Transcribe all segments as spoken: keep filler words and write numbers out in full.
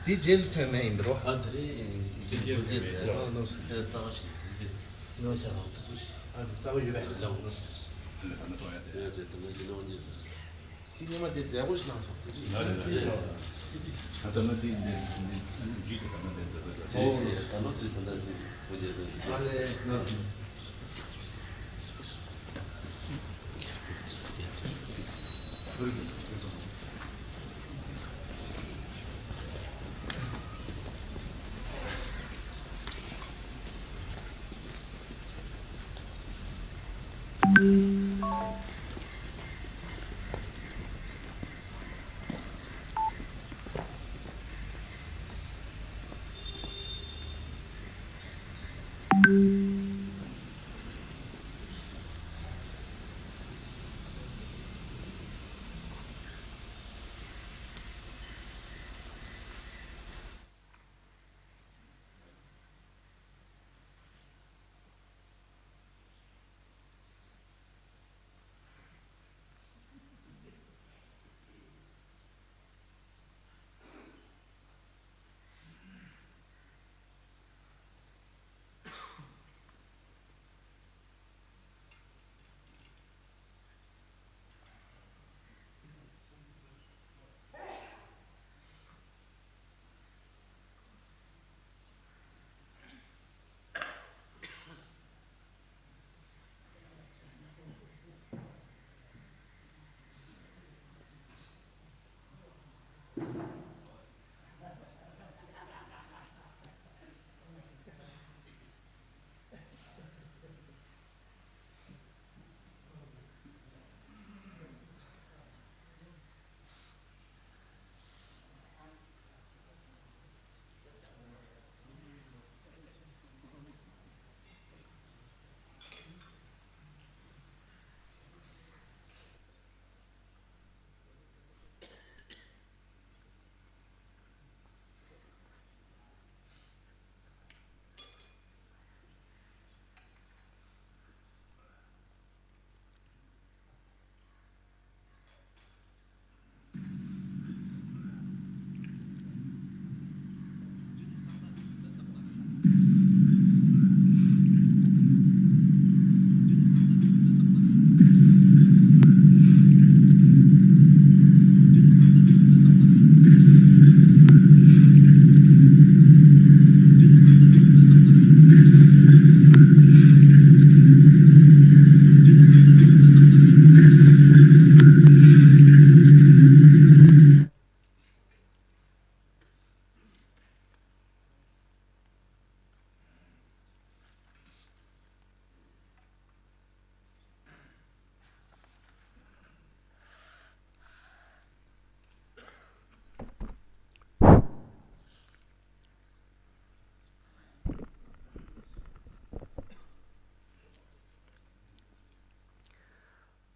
འདི་རྗེས་ལ་ཐོན་མེད་ཡིན་པ་རོ། ཨ་དེ་རིང་དེ་རྗེས་ལ་ཐོན་མེད་རོ། ཨ་ནོ་སོ། ཨ་གསར་པ་ཞིག་འདི་ནོ་ཤ་རང་ཐུག་པ་ཞིག་ཨ་གསར་པ་ཡོད་པས་ལ་ནོ་སོ། ཡོད་རེད། དེ་ནས་ཇི་ནོ་འོན་ཇི་སོ། དེ་ཉི་མ་དེ་མཛད་སྒོ་ཞིག་གནང་སོང་དེ་དུས་ཡིན་ཟེར་དུས་ད་ལྟ་ན་དེ་འདི་འདི་འདི་ཇུས་དེ་ད་ལྟ་འདི་མཛད་སྒོ་ཞིག་ཨོ་ད་ནོ་དེ་ད་ལྟ་འདི་འོན་ཇི་སོ་ཞིག་ཨ་ལེ་ནོ་སོ་ནོ་སོ།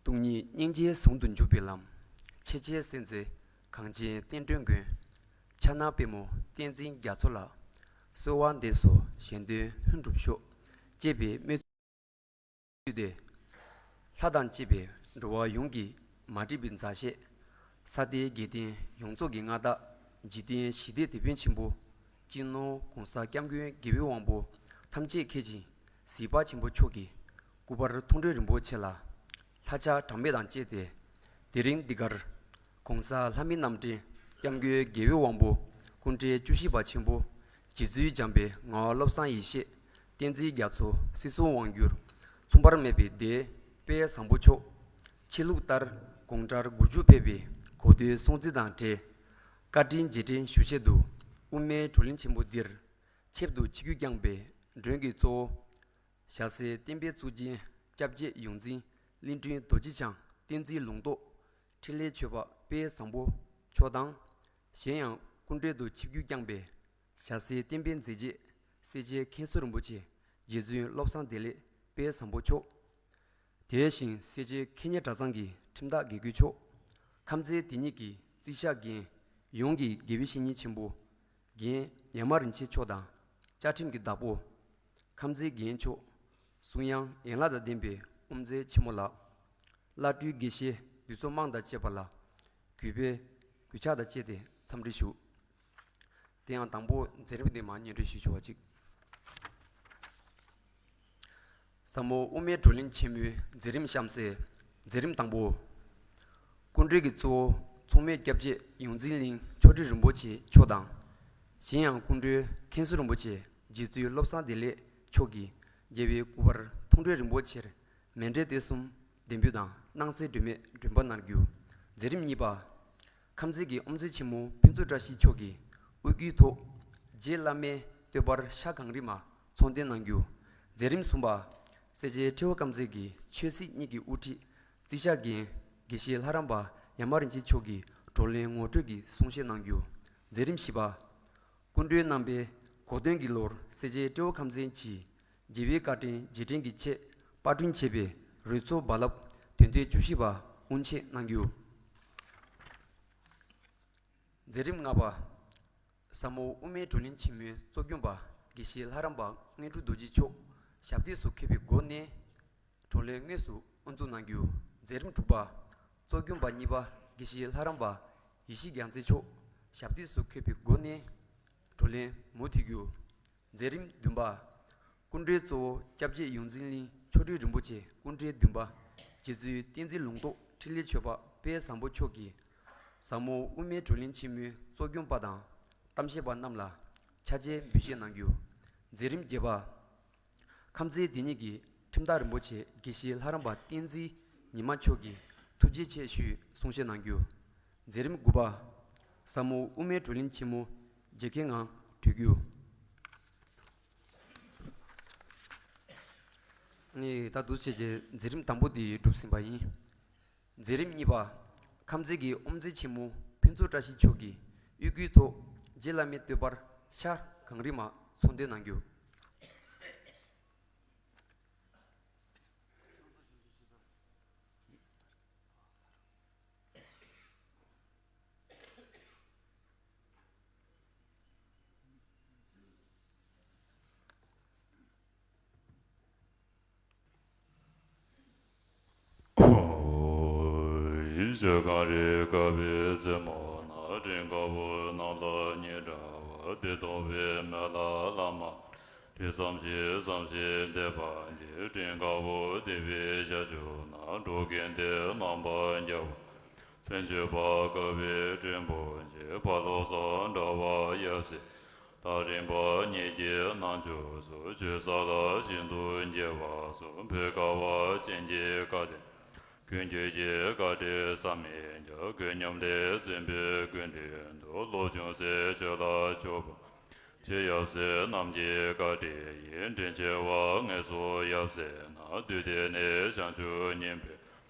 སྟོང་ཉིད་སྙིང་རྗེ་ཟུང་དུ་འཇུག་པའི་ལམ། ཆེ་ཆེ་སེམས་མཛད་གངས་ཅན་བསྟན་སྒྲོན་མགོན། ཕྱག་ན་པདྨོ་བསྟན་འཛིན་རྒྱ་མཚོ་ལགས། གསོལ་བ་འདེབས་སོ་གཞན་དོན་ལྷུན་གྲུབ་ཤོག་ཅེས་པའི་སྨོན་ཚིག་དེ། ལྷ་དང་བཅས་པའི་འགྲོ་བ་ཡོངས་ཀྱི་མ་འདྲིས་པའི་མཛའ་བཤེས། ས་སྟེང་རྒྱལ་བསྟན་ཡོངས་རྫོགས་ཀྱི་མངའ་བདག་འཇིག་རྟེན་ཞི་བདེའི་དེད་དཔོན་ཆེན་པོ། སྤྱི་ནོར་༸གོང་ས་༸སྐྱབས་མགོན་རྒྱལ་བའི་དབང་པོ་ཐམས་ཅད་མཁྱེན་ཅིང་གཟིགས་པ་ཆེན་པོ་མཆོག་གི་སྐུ་པར་མཐོང་གྲོལ་རིན་པོ་ཆེ་ལ་ལྷ་ཕྱག་གྲངས་མེད་དང་བཅས་ཏེ། དེ་རིང་འདི་གར་༸གོང་ས་ལྷ་མིའི་རྣམ་འདྲེན་༸སྐྱབས་མགོན་རྒྱལ་བའི་དབང་པོ་སྐུ་ཕྲེང་བཅུ་བཞི་པ་ཆེན་པོ་རྗེ་བཙུན་འཇམ་དཔལ་ངག་དབང་བློ་བཟང་ཡེ་ཤེས་བསྟན་འཛིན་རྒྱ་མཚོ་སྲིད་གསུམ་དབང་བསྒྱུར་མཚུངས་པར་མེད་པའི་སྡེ་དཔལ་བཟང་པོ་མཆོག་ཆོས་ལུགས་ལྟར་དགུང་གྲངས་དགུ་བཅུ་ཕེབས་པའི་གོ་སྟོན་སྲུང་བརྩི་དང་འབྲེལ། བཀའ་དྲིན་རྗེས་དྲན་ཞུ་ཆེད་དུ་དབུ་མའི་བགྲོ་གླེང་ཆེན་པོ་འདིར་ཆེད་དུ་ཆིབས་བསྒྱུར་བསྐྱངས་པའི་མགྲོན་གྱི་གཙོ་བོ། ཞྭ་སེར་བསྟན་པའི་གཙུག་རྒྱན་སྐྱབས་རྗེ་ཡོངས་འཛིན་གླིང་སྤྲུལ་རྡོ་རྗེ་འཆང་བསྟན་འཛིན་ལུང་རྟོགས་འཕྲིན་ལས་ཆོས་པ་དཔལ་བཟང་པོ་མཆོག་དང་། གཞན་ཡང་སྐུ་མགྲོན་དུ་ཆིབས་བསྒྱུར་བསྐྱངས་པའི་ཞྭ་སེར་བསྟན་པའི་མཛད་རྗེས་སེར་བྱེས་མཁན་ཟུར་རིན་པོ་ཆེ་རྗེ་བཙུན་བློ་བཟང་བདེ་ལེགས་དཔལ་བཟང་པོ་མཆོག་དེ་བཞིན་སེར་བྱེས་མཁན་གཉེར་གྲྭ་ཚང་གི་ཁྲིམས་བདག་དགེ་བསྐོས་མཆོག་ཁམས་ཚན་དེ་ཉིད་ཀྱི་རྩིས་ཞབས་འགན་ཡོངས་ཀྱི་དགེ་བའི་བཤེས་གཉེན་ཆེན་པོ། རྒན་ཡ་མ་རིན་ཆེན་མཆོག་དང་བཅའ་ཁྲིམས་ཀྱི་བདག་པོ། ཁམས་ཚན་རྒན་མཆོག་གསུང་དབྱངས་ཡན་ལག་དང་ལྡན་པའི་དབུ་མཛད་ཆེན་མོ་ལགས། བླ་སྤྲུལ་དགེ་བཤེས་འདུས་ཚོགས་དམངས་དང་བཅས་པ་ལ་གུས་པས་གུས་ཕྱག་དང་བཅས་ཏེ་འཚམས་འདྲི་ཞུ། དེ་ཡང་དང་པོ་མཛད་རིམ་དེ་མར་སྙན་སྒྲོན་ཞུ་ཆོག་པ་ཅིག་ཟབ་མོ་དབུ་མའི་བགྲོ་གླེང་ཆེན་མོའི་མཛད་རིམ་གཤམ་གསལ། མཛད་རིམ་དང་པོ། སྐུ་མགྲོན་གྱི་གཙོ་བོ་མཚུངས་མེད་སྐྱབས་རྗེ་ཡོངས་འཛིན་གླིང་ཆོས་སྒྲོན་རིན་པོ་ཆེ་མཆོག་དང་། གཞན་ཡང་སྐུ་མགྲོན་མཁན་ཟུར་རིན་པོ་ཆེ་རྗེ་བཙུན་བློ་བཟང་བདེ་ལེགས་མཆོག་གིས་རྒྱལ་བའི་སྐུ་པར་མཐོང་གྲོལ་རིན་པོ་ཆེར་མཎྜལ་སྟེགས་གསུམ་འདོན་འབུལ་དང་སྣང་གསལ་སྒྲོན་མེ་སྒྲོན་པ་གནང་རྒྱུ། མཛད་རིམ་གཉིས་པ། ཁམས་ཚན་གྱི་དབུ་མཛད་ཆེན་མོ་ཕུན་ཚོགས་བཀྲ་ཤིས་མཆོག་གིས་དབུ་བརྙེས་ཐོག་རྗེ་བླ་མའི་བསྟོད་པར་ཤ་གང་རི་མ་ཚོགས་འདོན་གནང་རྒྱུ། མཛད་རིམ་གསུམ་པ། སེར་བྱེས་ཁྲི་བོ་དཀར་མཛེས་ཀྱི་ཆོས་སྲིད་གཉིས་ཀྱི་དབུ་ཁྲིད་རྩིས་ཞིབ་འགན་དགེ་བཤེས་ལྷ་རམས་པ་ཡ་མ་རིན་ཆེན་མཆོག་གིས་བགྲོ་གླེང་ངོ་སྤྲོད་ཀྱི་གསུང་བཤད་གནང་རྒྱུ། མཛད་རིམ་བཞི་པ། སྐུ་མགྲོན་རྣམ་པས་གོ་སྟོན་གྱི་ལོར་སེར་བྱེས་ཁྲི་བོ་དཀར་མཛེས་ཀྱིས་རྒྱལ་བའི་བཀའ་དྲིན་རྗེས་དྲན་གྱི་ཆེད་པར་སྐྲུན་བྱས་པའི་རོལ་མཚོ་རྦ་རླབས་དོན་ཐེངས་བཅུ་བཞི་པ་དབུ་འབྱེད་གནང་རྒྱུ། མཛད་རིམ་ལྔ་པ། ཟབ་མོ་དབུ་མའི་བགྲོ་གླེང་ཆེན་མོའི་གཙོ་སྐྱོང་པ་དགེ་བཤེས་ལྷ་རམས་པ་དངོས་གྲུབ་རྡོ་རྗེ་མཆོག་ཞབས་སྟེགས་སུ་འཁོད་པའི་སྒོ་ནས་བགྲོ་གླེང་དངོས་སུ་དབུ་འཛུགས་གནང་རྒྱུ། མཛད་རིམ་དྲུག་པ། གཙོ་སྐྱོང་པ་གཉིས་པ་དགེ་བཤེས་ལྷ་རམས་པ་ཡེ་ཤེས་རྒྱལ་མཚན་མཆོག་ཞབས་སྟེགས་སུ་འཁོད་པའི་སྒོ་ནས་བགྲོ་གླེང་མུ་མཐུད་རྒྱུ། མཛད་རིམ་བདུན་པ། སྐུ་མགྲོན་གཙོ་བོ་སྐྱབས་རྗེ་ཡོངས་འཛིན་གླིང་ཆོས་སྒྲོན་རིན་པོ་ཆེ་སྐུ་ཕྲེང་བདུན་པ་རྗེ་བཙུན་བསྟན་འཛིན་ལུང་རྟོགས་འཕྲིན་ལས་ཆོས་པ་དཔལ་བཟང་པོ་མཆོག་གིས་ཟབ་མོ་དབུ་མའི་བགྲོ་གླེང་ཆེན་མོའི་གཙོ་སྐྱོང་པ་དང་གཏམ་བཤད་པ་རྣམས་ལ་ཕྱག་འཚལ་འབུལ་བཞེས་གནང་རྒྱུ། མཛད་རིམ་བརྒྱད་པ། ཁམས་ཚན་འདི་ཉིད་ཀྱི་ཁྲིམས་བདག་རིན་པོ་ཆེ་དགེ་བཤེས་ལྷ་རམས་པ་བསྟན་འཛིན་ཉི་མ་མཆོག་གིས་ཐུགས་རྗེ་ཆེ་ཞུའི་གསུང་བཤད་གནང་རྒྱུ། མཛད་རིམ་དགུ་པ། ཟབ་མོ་དབུ་མའི་བགྲོ་གླེང་ཆེན་མོ་རྗེས་ཁའི་ངང་གྲོལ་རྒྱུ། ནི་ད་འདུག་བྱས་རྗེས་མཛད་རིམ་དང་པོ་དེ་གྲུབ་ཟིན་པ་ཡིན། མཛད་རིམ་གཉིས་པ། ཁམས་ཚན་གྱི་དབུ་མཛད་ཆེན་མོ་ཕུན་ཚོགས་བཀྲ་ཤིས་མཆོག་གིས་དབུ་བསྐུལ་ཐོག་རྗེ་བླ་མའི་བསྟོད་པར་ཤ་གང་རི་མ་ཚོགས་འདོན་གནང་རྒྱུ། ཡིད་ཆེས་གངས་རིའི་བསྐལ་པའི་རྩེ་མོ་ན། སྤྲིན་དཀར་པོའི་ནང་ལ་ཉི་ཟླ་བ། དེ་མཐོང་བའི་མོད་ལ་བླ་མ་དྲིན་བསམ་ཞིང་བསམ་ཞིང་དད་པ་གྱིས། སྤྲིན་དཀར་པོ་ལྡིང་བའི་ཞལ་ཆུ་ན། འགྲོ་ཀུན་དེ་རྣམ་པར་རྒྱལ་བ། མཚན་བརྗོད་པ་དཀའ་བའི་སྤྲིན་ཕུང་གིས། བར་ལོགས་སུ་འགྲོ་བ་ཡབ་སྲས་དང་། རིམ་པ་གཉིས་ཀྱི་རྣལ་འབྱོར་སོགས། ཆོས་ས་ལ་ཤིན་ཏུ་རྒྱས་པ་སོགས། བོད་ཁ་བ་ཅན་གྱི་བཀའ་དྲིན། ཀུན་མཁྱེན་གྱི་བཀའ་དྲིན་བསམ་མི་ཁྱབ། ཀུན་མཉམ་ལས་བརྩོན་པའི་ཀུན་འདུས་མདོ། བློ་ཆུང་ཚེ་ཆོས་ལ་ཕྱོགས་པ། རྗེ་ཡབ་སྲས་རྣམས་ཀྱི་བཀའ་དྲིན་ཡིན། དྲིན་ཆེ་བ་ངེས་སོ་ཡབ་སྲས་རྣམས། དུས་འདི་ནས་བྱང་ཆུབ་སྙིང་པོའི།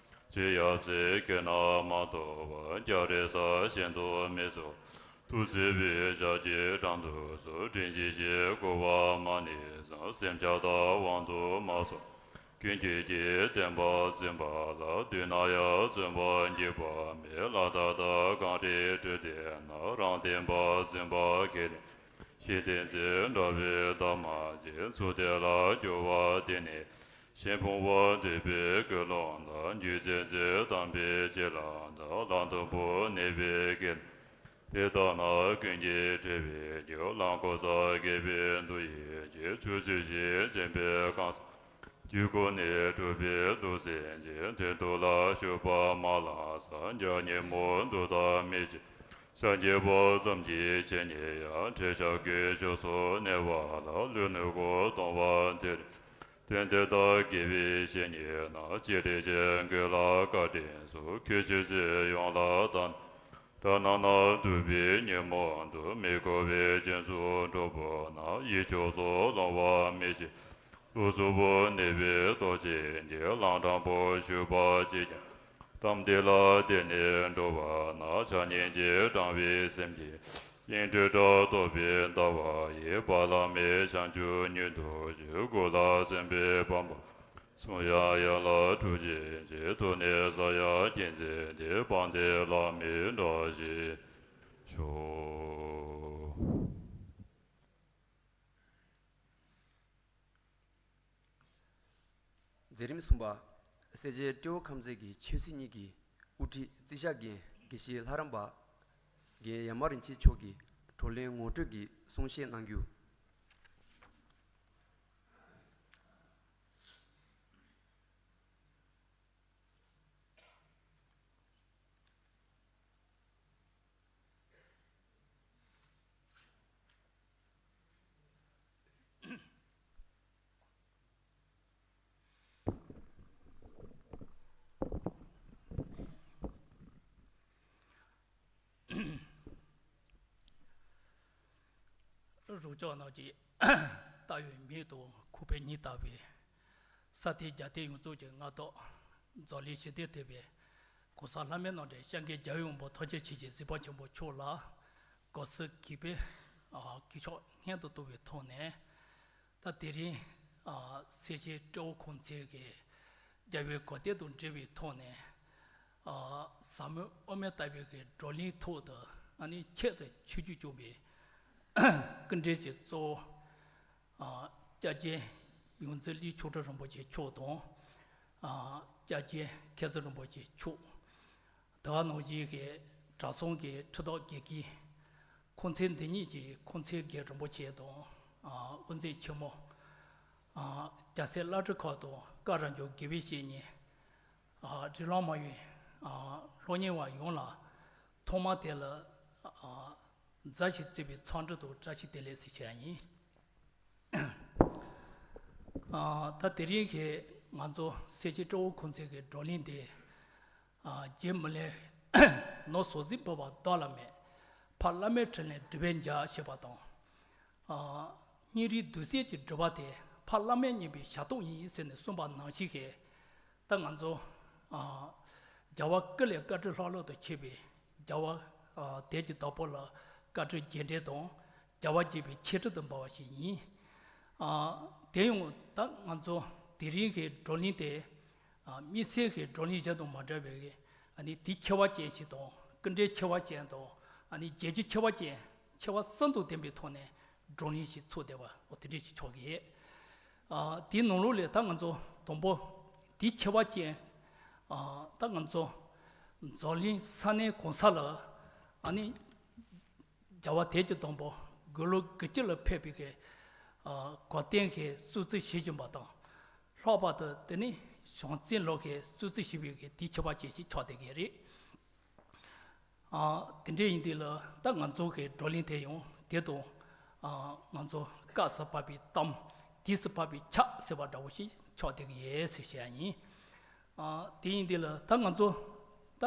རྗེ་ཡབ་སྲས་ཁྱེད་རྣམས་མ་གཏོགས་པ། སྐྱབས་རེ་ས་གཞན་དུ་མི་ཚོར། ཐུགས་བརྩེ་བའི་ཞལ་གྱི་དྲང་དུ་གསོལ། དྲིན་ཆེ་ཞེས་བསྐུལ་བ་མ་ནུས་ཙམ། སེམས་ཅག་དང་དབང་དུ་མ་སོང་། ཀུན་མཁྱེན་གྱི་བསྟན་པ་འཛིན་པ་ལ། དུས་ན་ཡང་བརྩོན་པ་འགྱིག་པ་མེད། ལ་དྭགས་དང་གངས་རིའི་ཁྲོད་དེ་ན། རང་བསྟན་པ་འཛིན་པ་ཁས་ལེན། གཞན་བསྟན་འཛིན་འདྲ་བའི་དག་མ་མཇལ། ཚུལ་དེ་ལ་སྐྱོ་བ་དེ་ནི། གཞན་ཕུང་བ་འདུས་པའི་ཀུན་སློང་དང་། རྒྱུད་བཙན་འཛུལ་དམ་པའི་བྱིན་རླབས་དང་། ལམ་དུམ་བུར་གནས་པའི་དགེ་སློང་དེ་དག་ན། ཀུན་གྱིས་བསྒྲལ་བའི་རྒྱུ། གླང་གོ་ས་རྒས་པའི་འདུ་ཡི་རྗེ། ཆོས་ཚུལ་བཞིན་འཛིན་པའི་གང་ཟག་རྒྱུད་ཀུན་ནས་གྲུབ་པའི་ཐུགས་སེམས་ཀྱི། དོན་དུ་ལ་ཞུགས་པ་མ་ལགས་སམ། བརྒྱ་ཉོན་མོངས་དུག་དང་མེ་བཞིན། སངས་རྒྱས་པ་ཙམ་གྱིས་ཆོས་ཉིད་ཡང་། འཕྲལ་ཆགས་ཀྱི་ཕྱོགས་སུ་གནས་པ་ལ། ལུས་གནོད་འཁོར་གཏོང་བ་དེ་རིང་། དོན་དེ་ལྟར་དགེ་བའི་བཤེས་གཉེན་རྣམས། ཅི་སྟེ་ཅི་དགོས་ལ་བཀའ་དྲིན་གསོལ། ཁྱེད་ཆོས་སྲིད་ཡོངས་ལ་དག་ནས། དག་སྣང་ན་དུག་པའི་ཉོན་མོངས་དུག་མི་འཁོར་བའི་རྒྱུན་སོགས་འགྲོ་བོ་རྣམས། ཡིད་ཕྱོགས་སུ་ལོང་བ་མི་བྱེད། ལུས་གཟུགས་པོ་གནས་པའི་ཏོག་ཅན་གྱི། གླང་དྲང་པོར་ཞུགས་པ་ཅིས་ཀྱང་། གཏམ་འདི་ལ་བརྟེན་ནས་འགྲོ་བ་རྣམས། ཆགས་སྙེམས་ཀྱིས་དྲངས་པའི་སེམས་ཀྱིས། དབྱིངས་སྤྲོས་བྲལ་རྟོགས་པའི་ལྟ་བ་ཡིས། བར་ལམ་མེད་བྱང་ཆུབ་མྱུར་ཐོབ་ཤོག་སྐུ་ལ་སོན་པའི་བམ་པོ། གསུང་ཡང་ཡན་ལག་དྲུག་ཅན་གྱི། ཐུགས་ནི་ས་ཡང་གཅེས་འཛིན་ཏེ། དཔལ་ལྡན་བླ་མའི་བཀྲ་ཤིས་ཤོག་མཛད་རིམ་གསུམ་པ། སེར་བྱེས་སྤྲེའུ་ཁམས་ཚན་གྱི་ཆོས་སྲིད་གཉིས་ཀྱི་དབུ་ཁྲིད་རྩིས་ཞིབ་འགན་དགེ་བཤེས་ལྷ་རམས་པ་རྒན་ཡ་མ་རིན་ཆེན་མཆོག་གིས་ བགྲོ་གླེང་ངོ་སྤྲོད་ཀྱི་གསུང་བཤད་གནང་རྒྱུ། རུ་ལྕོག་རྣམས་ཀྱིས་ལྟ་བའི་མིག་དང་ཁུག་པའི་སྙིང་ལྟ་བུའི་ས་སྟེང་རྒྱལ་བསྟན་ཡོངས་རྫོགས་ཀྱི་མངའ་བདག་རྫོགས་གླིང་ཞི་བདེ་ལྡན་པའི་གོང་ས་ལྷ་མིའི་རྣམ་འདྲེན་སྐྱབས་མགོན་རྒྱལ་བའི་དབང་པོ་ཐམས་ཅད་མཁྱེན་ཅིང་གཟིགས་པ་ཆེན་པོ་མཆོག་ལ་དགའ་བསུ་གུས་པས་གུས་ཕྱག་སྙིང་དུ་བཏང་བའི་ཐོག་ནས། ད་དེ་རིང་སེར་བྱེས་སྤྲེའུ་ཁོང་ཚོས་ཀྱི་རྒྱལ་བའི་དགའ་སྟོན་དང་འབྲེལ་བའི་ཐོག་ནས། ཟབ་མོའི་དབུ་མའི་ལྟ་བའི་གི་བགྲོ་གླེང་ཐོག་ཏུ་ཨ་ནི་ཆེད་དུ་ཆིབས་བསྒྱུར་བྱུང་བའི་སྐུ་མགྲོན་གྱི་གཙོ་བོ་སྐྱབས་རྗེ་ཡོངས་འཛིན་ཀླུ་མཆོག་སྤྲུལ་རིན་པོ་ཆེ་མཆོག་དང་། སྐྱབས་རྗེ་མཁན་ཟུར་རིན་པོ་ཆེ་མཆོག་དེ་ག་ནང་བཞིན་གྱི་གྲྭ་ཚང་གི་ཁྲི་བདག་དགེ་རྒན། ཁོང་ཚོའི་འདི་ཉིད་ཀྱི་ཁོང་ཚོའི་དགེ་རྒན་རིན་པོ་ཆེ་དང་། དབུ་འཛིན་ཆེན་མོ། རྒྱལ་སྲས་བླ་སྤྲུལ་ཁག་དང་བཀའ་རབ་འབྱོར་དགེ་བའི་བཤེས་གཉེན། སྒྲིག་ལམ་མ་ཡོད་སློབ་གཉེར་བ་ཡོངས་ལ་ཐོག་མ་དེ་ལ་མཛའ་ཞིང་བརྩེ་བའི་འཚམས་འདྲི་དང་བཀྲ་ཤིས་བདེ་ལེགས་ཟེར་བྱ་ཡིན། ད་དེ་རིང་གི་ང་ཚོ་སེར་བྱེས་སྤྲེའུ་ཁོང་ཚོའི་གི་བགྲོ་གླེང་འདི། རྗེ་མི་ལའི་ནོར་ཟོ་ཟིག་འབུལ་བ་བདག་ལ་མེད། ཕ་བླ་མའི་དྲིན་ལན་སྒྲུབ་པར་བྱ་ཞེས་པ་དང་། སྙིང་རུས་སྡུག་སེལ་གྱི་སྒྲུབ་པ་དེ་ཕ་བླ་མའི་བསྙེན་པའི་ཞབས་ཏོག་ཡིན་ཟེར་ནས་གསུངས་པ་ནང་བཞིན་གྱི། ད་ང་ཚོ་རྒྱལ་བ་ཀུན་ལེགས་བཀའ་དྲིན་ལྷག་ལྷག་ཏུ་ཆེ་བའི་རྒྱལ་བ་དལ་གྱི་བདག་པོ་ལ་བཀའ་དྲིན་རྗེས་དྲན་དང་། རྒྱལ་བ་དགྱེས་པའི་འཆད་ཁྲིད་དུ་འབུལ་བ་ཞིག་ཡིན། དེ་ཡང་ད་ང་ཚོ་དེ་རིང་གི་བགྲོ་གླེང་དེ། དམིགས་བསལ་གྱི་བགྲོ་གླེང་གཞན་དང་མ་འདྲ་བའི་གི། ཨ་ནི་དུས་ཆེ་བ་ཅན་ཞིག་དང་སྐུ་མགྲོན་ཆེ་བ་ཅན་དང་། ཨ་ནི་རྒྱལ་རྒྱུ་ཆེ་བ་ཅན་ཆེ་བ་གསུམ་དང་ལྡན་པའི་ཐོག་ནས་བགྲོ་གླེང་ཞིག་ཚོགས་བསྡད་པ་འོ་དེ་འདྲ་ཞིག་ཆགས་ཀྱི་ཡོད། དེའི་ནང་ལོགས་ལས་ད་ང་ཚོ་དང་པོ་དུས་ཆེ་བ་ཅན། ད་ང་ཚོ་འཛམ་གླིང་ས་གནས་གང་ས་ལ་ཨ་ནི། རྒྱལ་བ་དལ་གྱི་བདག་པོ་དགུང་ལོ་དགུ་བཅུ་ལ་ཕེབས་པའི་གི་དགའ་སྟོན་གྱི་གསོལ་ཚིགས་ཞུ་བཞིན་པ་དང་། ལྷག་པར་དུ་དེ་ནི་བྱང་བཙན་ལུགས་ཀྱི་གསོལ་ཚིགས་ཞུ་བའི་གི་དུས་ཆེ་བ་ཅན་ཞིག་ཆགས་བསྡད་ཀྱི་རེད། དེ་འདྲ་ཡིན་དུས་ལ་ད་ང་ཚོ་གི་བགྲོ་གླེང་དེ་ཡང་དེ་དང་། ང་ཚོ་སྐབས་སུ་བབས་པའི་གཏམ། དུས་སུ་བབས་པའི་ཕྱག་ཟེར་བ་འདྲ་བོ་ཞིག་ཆགས་བསྡད་ཀྱི་ཡོད་ཟེར་བཤད་ཡ་ཡིན། དེ་ཡིན་དུས་ལ་ད་ང་ཚོ་ད།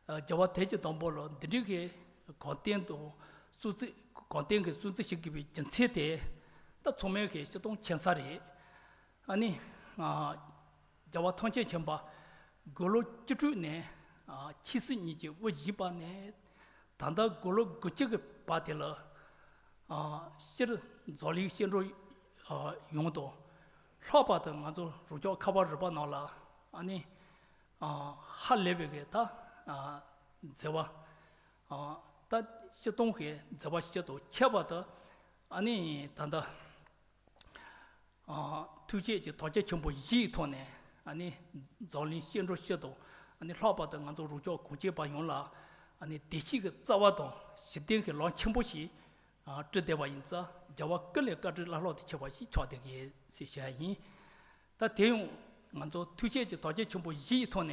རྒྱལ་བ་དལ་གྱི་བདག་པོ་ལ་འདི་འདྲའི་གི་དགའ་སྟོན་དང་གསོལ་ཚིགས་དགའ་སྟོན་གྱི་གསོལ་ཚིགས་ཞུ་དགོས་པའི་རྒྱུ་མཚན་དེ་ད་ཚང་མས་གི་སྤྱིར་བཏང་མཁྱེན་གསལ་རེད། ཨ་ནི། རྒྱལ་བ་ཐམས་ཅད་མཁྱེན་པ་དགུང་ལོ་བཅུ་དྲུག་ནས་ཆོས་སྲིད་གཉིས་ཀྱི་དབུ་བཞེས་པ་ནས་ད་ལྟ་དགུང་ལོ་དགུ་བཅུ་གི་བར་དེ་ལ་སྤྱིར་འཛམ་གླིང་སྐྱེ་འགྲོ་ཡོངས་དང་། ལྷག་པར་དུ་ང་ཚོ་རུ་ལྕོག་ཁ་བ་རི་པ་ནང་ལ་ཨ་ནི། ཧ་ལས་པའི་གི་ད། མཛད་པ། ད་སྤྱིར་བཏང་གི་མཛད་པ་སྤྱི་དང་ཁྱད་པར་དུ་ཨ་ནི་ད་ལྟ། ཐུགས་བསྐྱེད་ཀྱི་དམ་བཅའ་ཆེན་པོ་བཞིའི་ཐོག་ནས་ཨ་ནི་འཛམ་གླིང་སྐྱེ་འགྲོ་སྤྱི་དང་ཨ་ནི་ལྷག་པར་དུ་ང་ཚོ་རུ་ལྕོག་གངས་ཅན་པ་ཡོངས་ལ་ཨ་ནི་བདེ་སྐྱིད་ཀྱི་རྩ་བ་དང་ཞི་བདེ་གི་ལམ་ཆེན་པོ་ཞིག་བསྐྲུན་བསྡད་པ་ཡིན་ཙང་རྒྱལ་བ་ཀུན་ལས་བཀའ་དྲིན་བླ་ལྷག་ཏུ་ཆེ་བ་ཞིག་ཆགས་བསྡད་ཀྱི་ཡོད་ཟེར་བཤད་ཡ་ཡིན། ད་དེ་ཡང་ང་ཚོ་ཐུགས་བསྐྱེད་ཀྱི་དམ་བཅའ་ཆེན་པོ་བཞི་ཡི་ཐོག་ནས་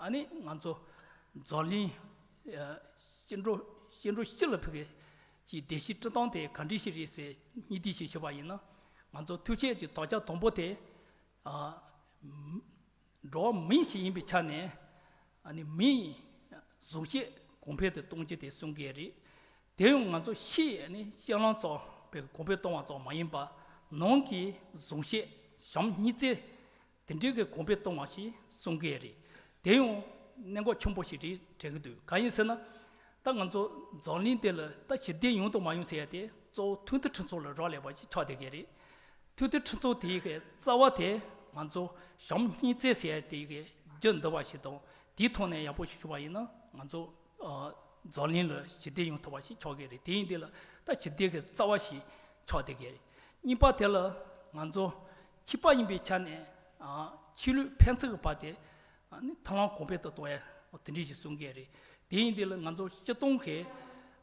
ཨ་ནི་ང་ཚོ་འཛམ་གླིང་སྐྱེ་འགྲོ་སྐྱེ་འགྲོ་སྤྱི་ལ་ཕུལ་གྱི་ཅིག་བདེ་སྐྱིད་སྤྲོད་སྟངས་དེ་ག་འདྲ་ཞིག་རེད་ཟེར་སྙིང་བསྡུས་ཤིག་ཞུས་པ་ཡིན་ན། ང་ཚོ་ཐུགས་བསྐྱེད་ཀྱི་དམ་བཅའ་དང་པོ་དེ་འགྲོ་བ་མི་ཞིག་ཡིན་པའི་ཆ་ནས་ཨ་ནི་མི་ཡི་གཟུགས་བྱད་གོང་འཕེལ་དུ་གཏོང་རྒྱུ་དེ་གསུང་གི་རེད། དེ་ཡང་ང་ཚོ་ཕྱིའི་ནི་སྤྱན་ལམ་ཙམ་པའི་གོང་འཕེལ་གཏོང་བ་ཙམ་མ་ཡིན་པར་ནང་གི་གཟུགས་བྱད་བྱམས་སྙིང་བརྩེ་དེ་འདྲའི་གི་གོང་འཕེལ་གཏོང་བ་ཞིག་གསུང་གི་རེད། དེ་ཡང་གནད་འགག་ཆེན་པོ་ཞིག་རེད་དྲན་གྱི་འདུག་གང་ཡིན་ཟེར་ན། ད་ང་ཚོ་འཛམ་གླིང་འདི་ལ་ད་ཞི་བདེ་ཡོང་དང་མ་ཡོང་ཟེར་ཡ་དེ་གཙོ་བོ་མཐུན་སྒྲིལ་ཁྲིམས་སྲོལ་ལ་རག་ལས་པ་ཞིག་ཆགས་བསྡད་ཀྱི་རེད། མཐུན་སྒྲིལ་ཁྲིམས་སྲོལ་དེའི་གི་རྩ་བ་དེ་ང་ཚོ་བྱམས་སྙིང་བརྩེ་ཟེར་ཡ་དེའི་གི་རྒྱུ་འདུལ་བ་ཞིག་དང་དེའི་ཐོག་ནས་ཡག་པོ་ཞིག་བྱུང་བ་ཡིན་ན་ང་ཚོ་འཛམ་གླིང་ལ་ཞི་བདེ་ཡོང་ཐུབ་པ་ཞིག་ཆགས་ཀྱི་རེད། དེ་ཡིན་དུས་ལ་ད་ཞི་བདེ་གི་རྩ་བ་ཞིག་ཆགས་བསྡད་ཀྱི་རེད། གཉིས་པ་དེ་ལ་ང་ཚོ་ཕྱི་པ་ཡིན་པའི་ཆ་ནས་ཆོས་ལུགས་ཕན་ཚུན་གྱི་བར་དེ་ཐབས་ལམ་གོང་འཕེལ་དུ་གཏོང་ཡ་དེ་འདྲ་ཞིག་གསུང་གི་རེད། དེ་ཡིན་དུས་ལ་ང་ཚོ་སྤྱིར་བཏང་གི་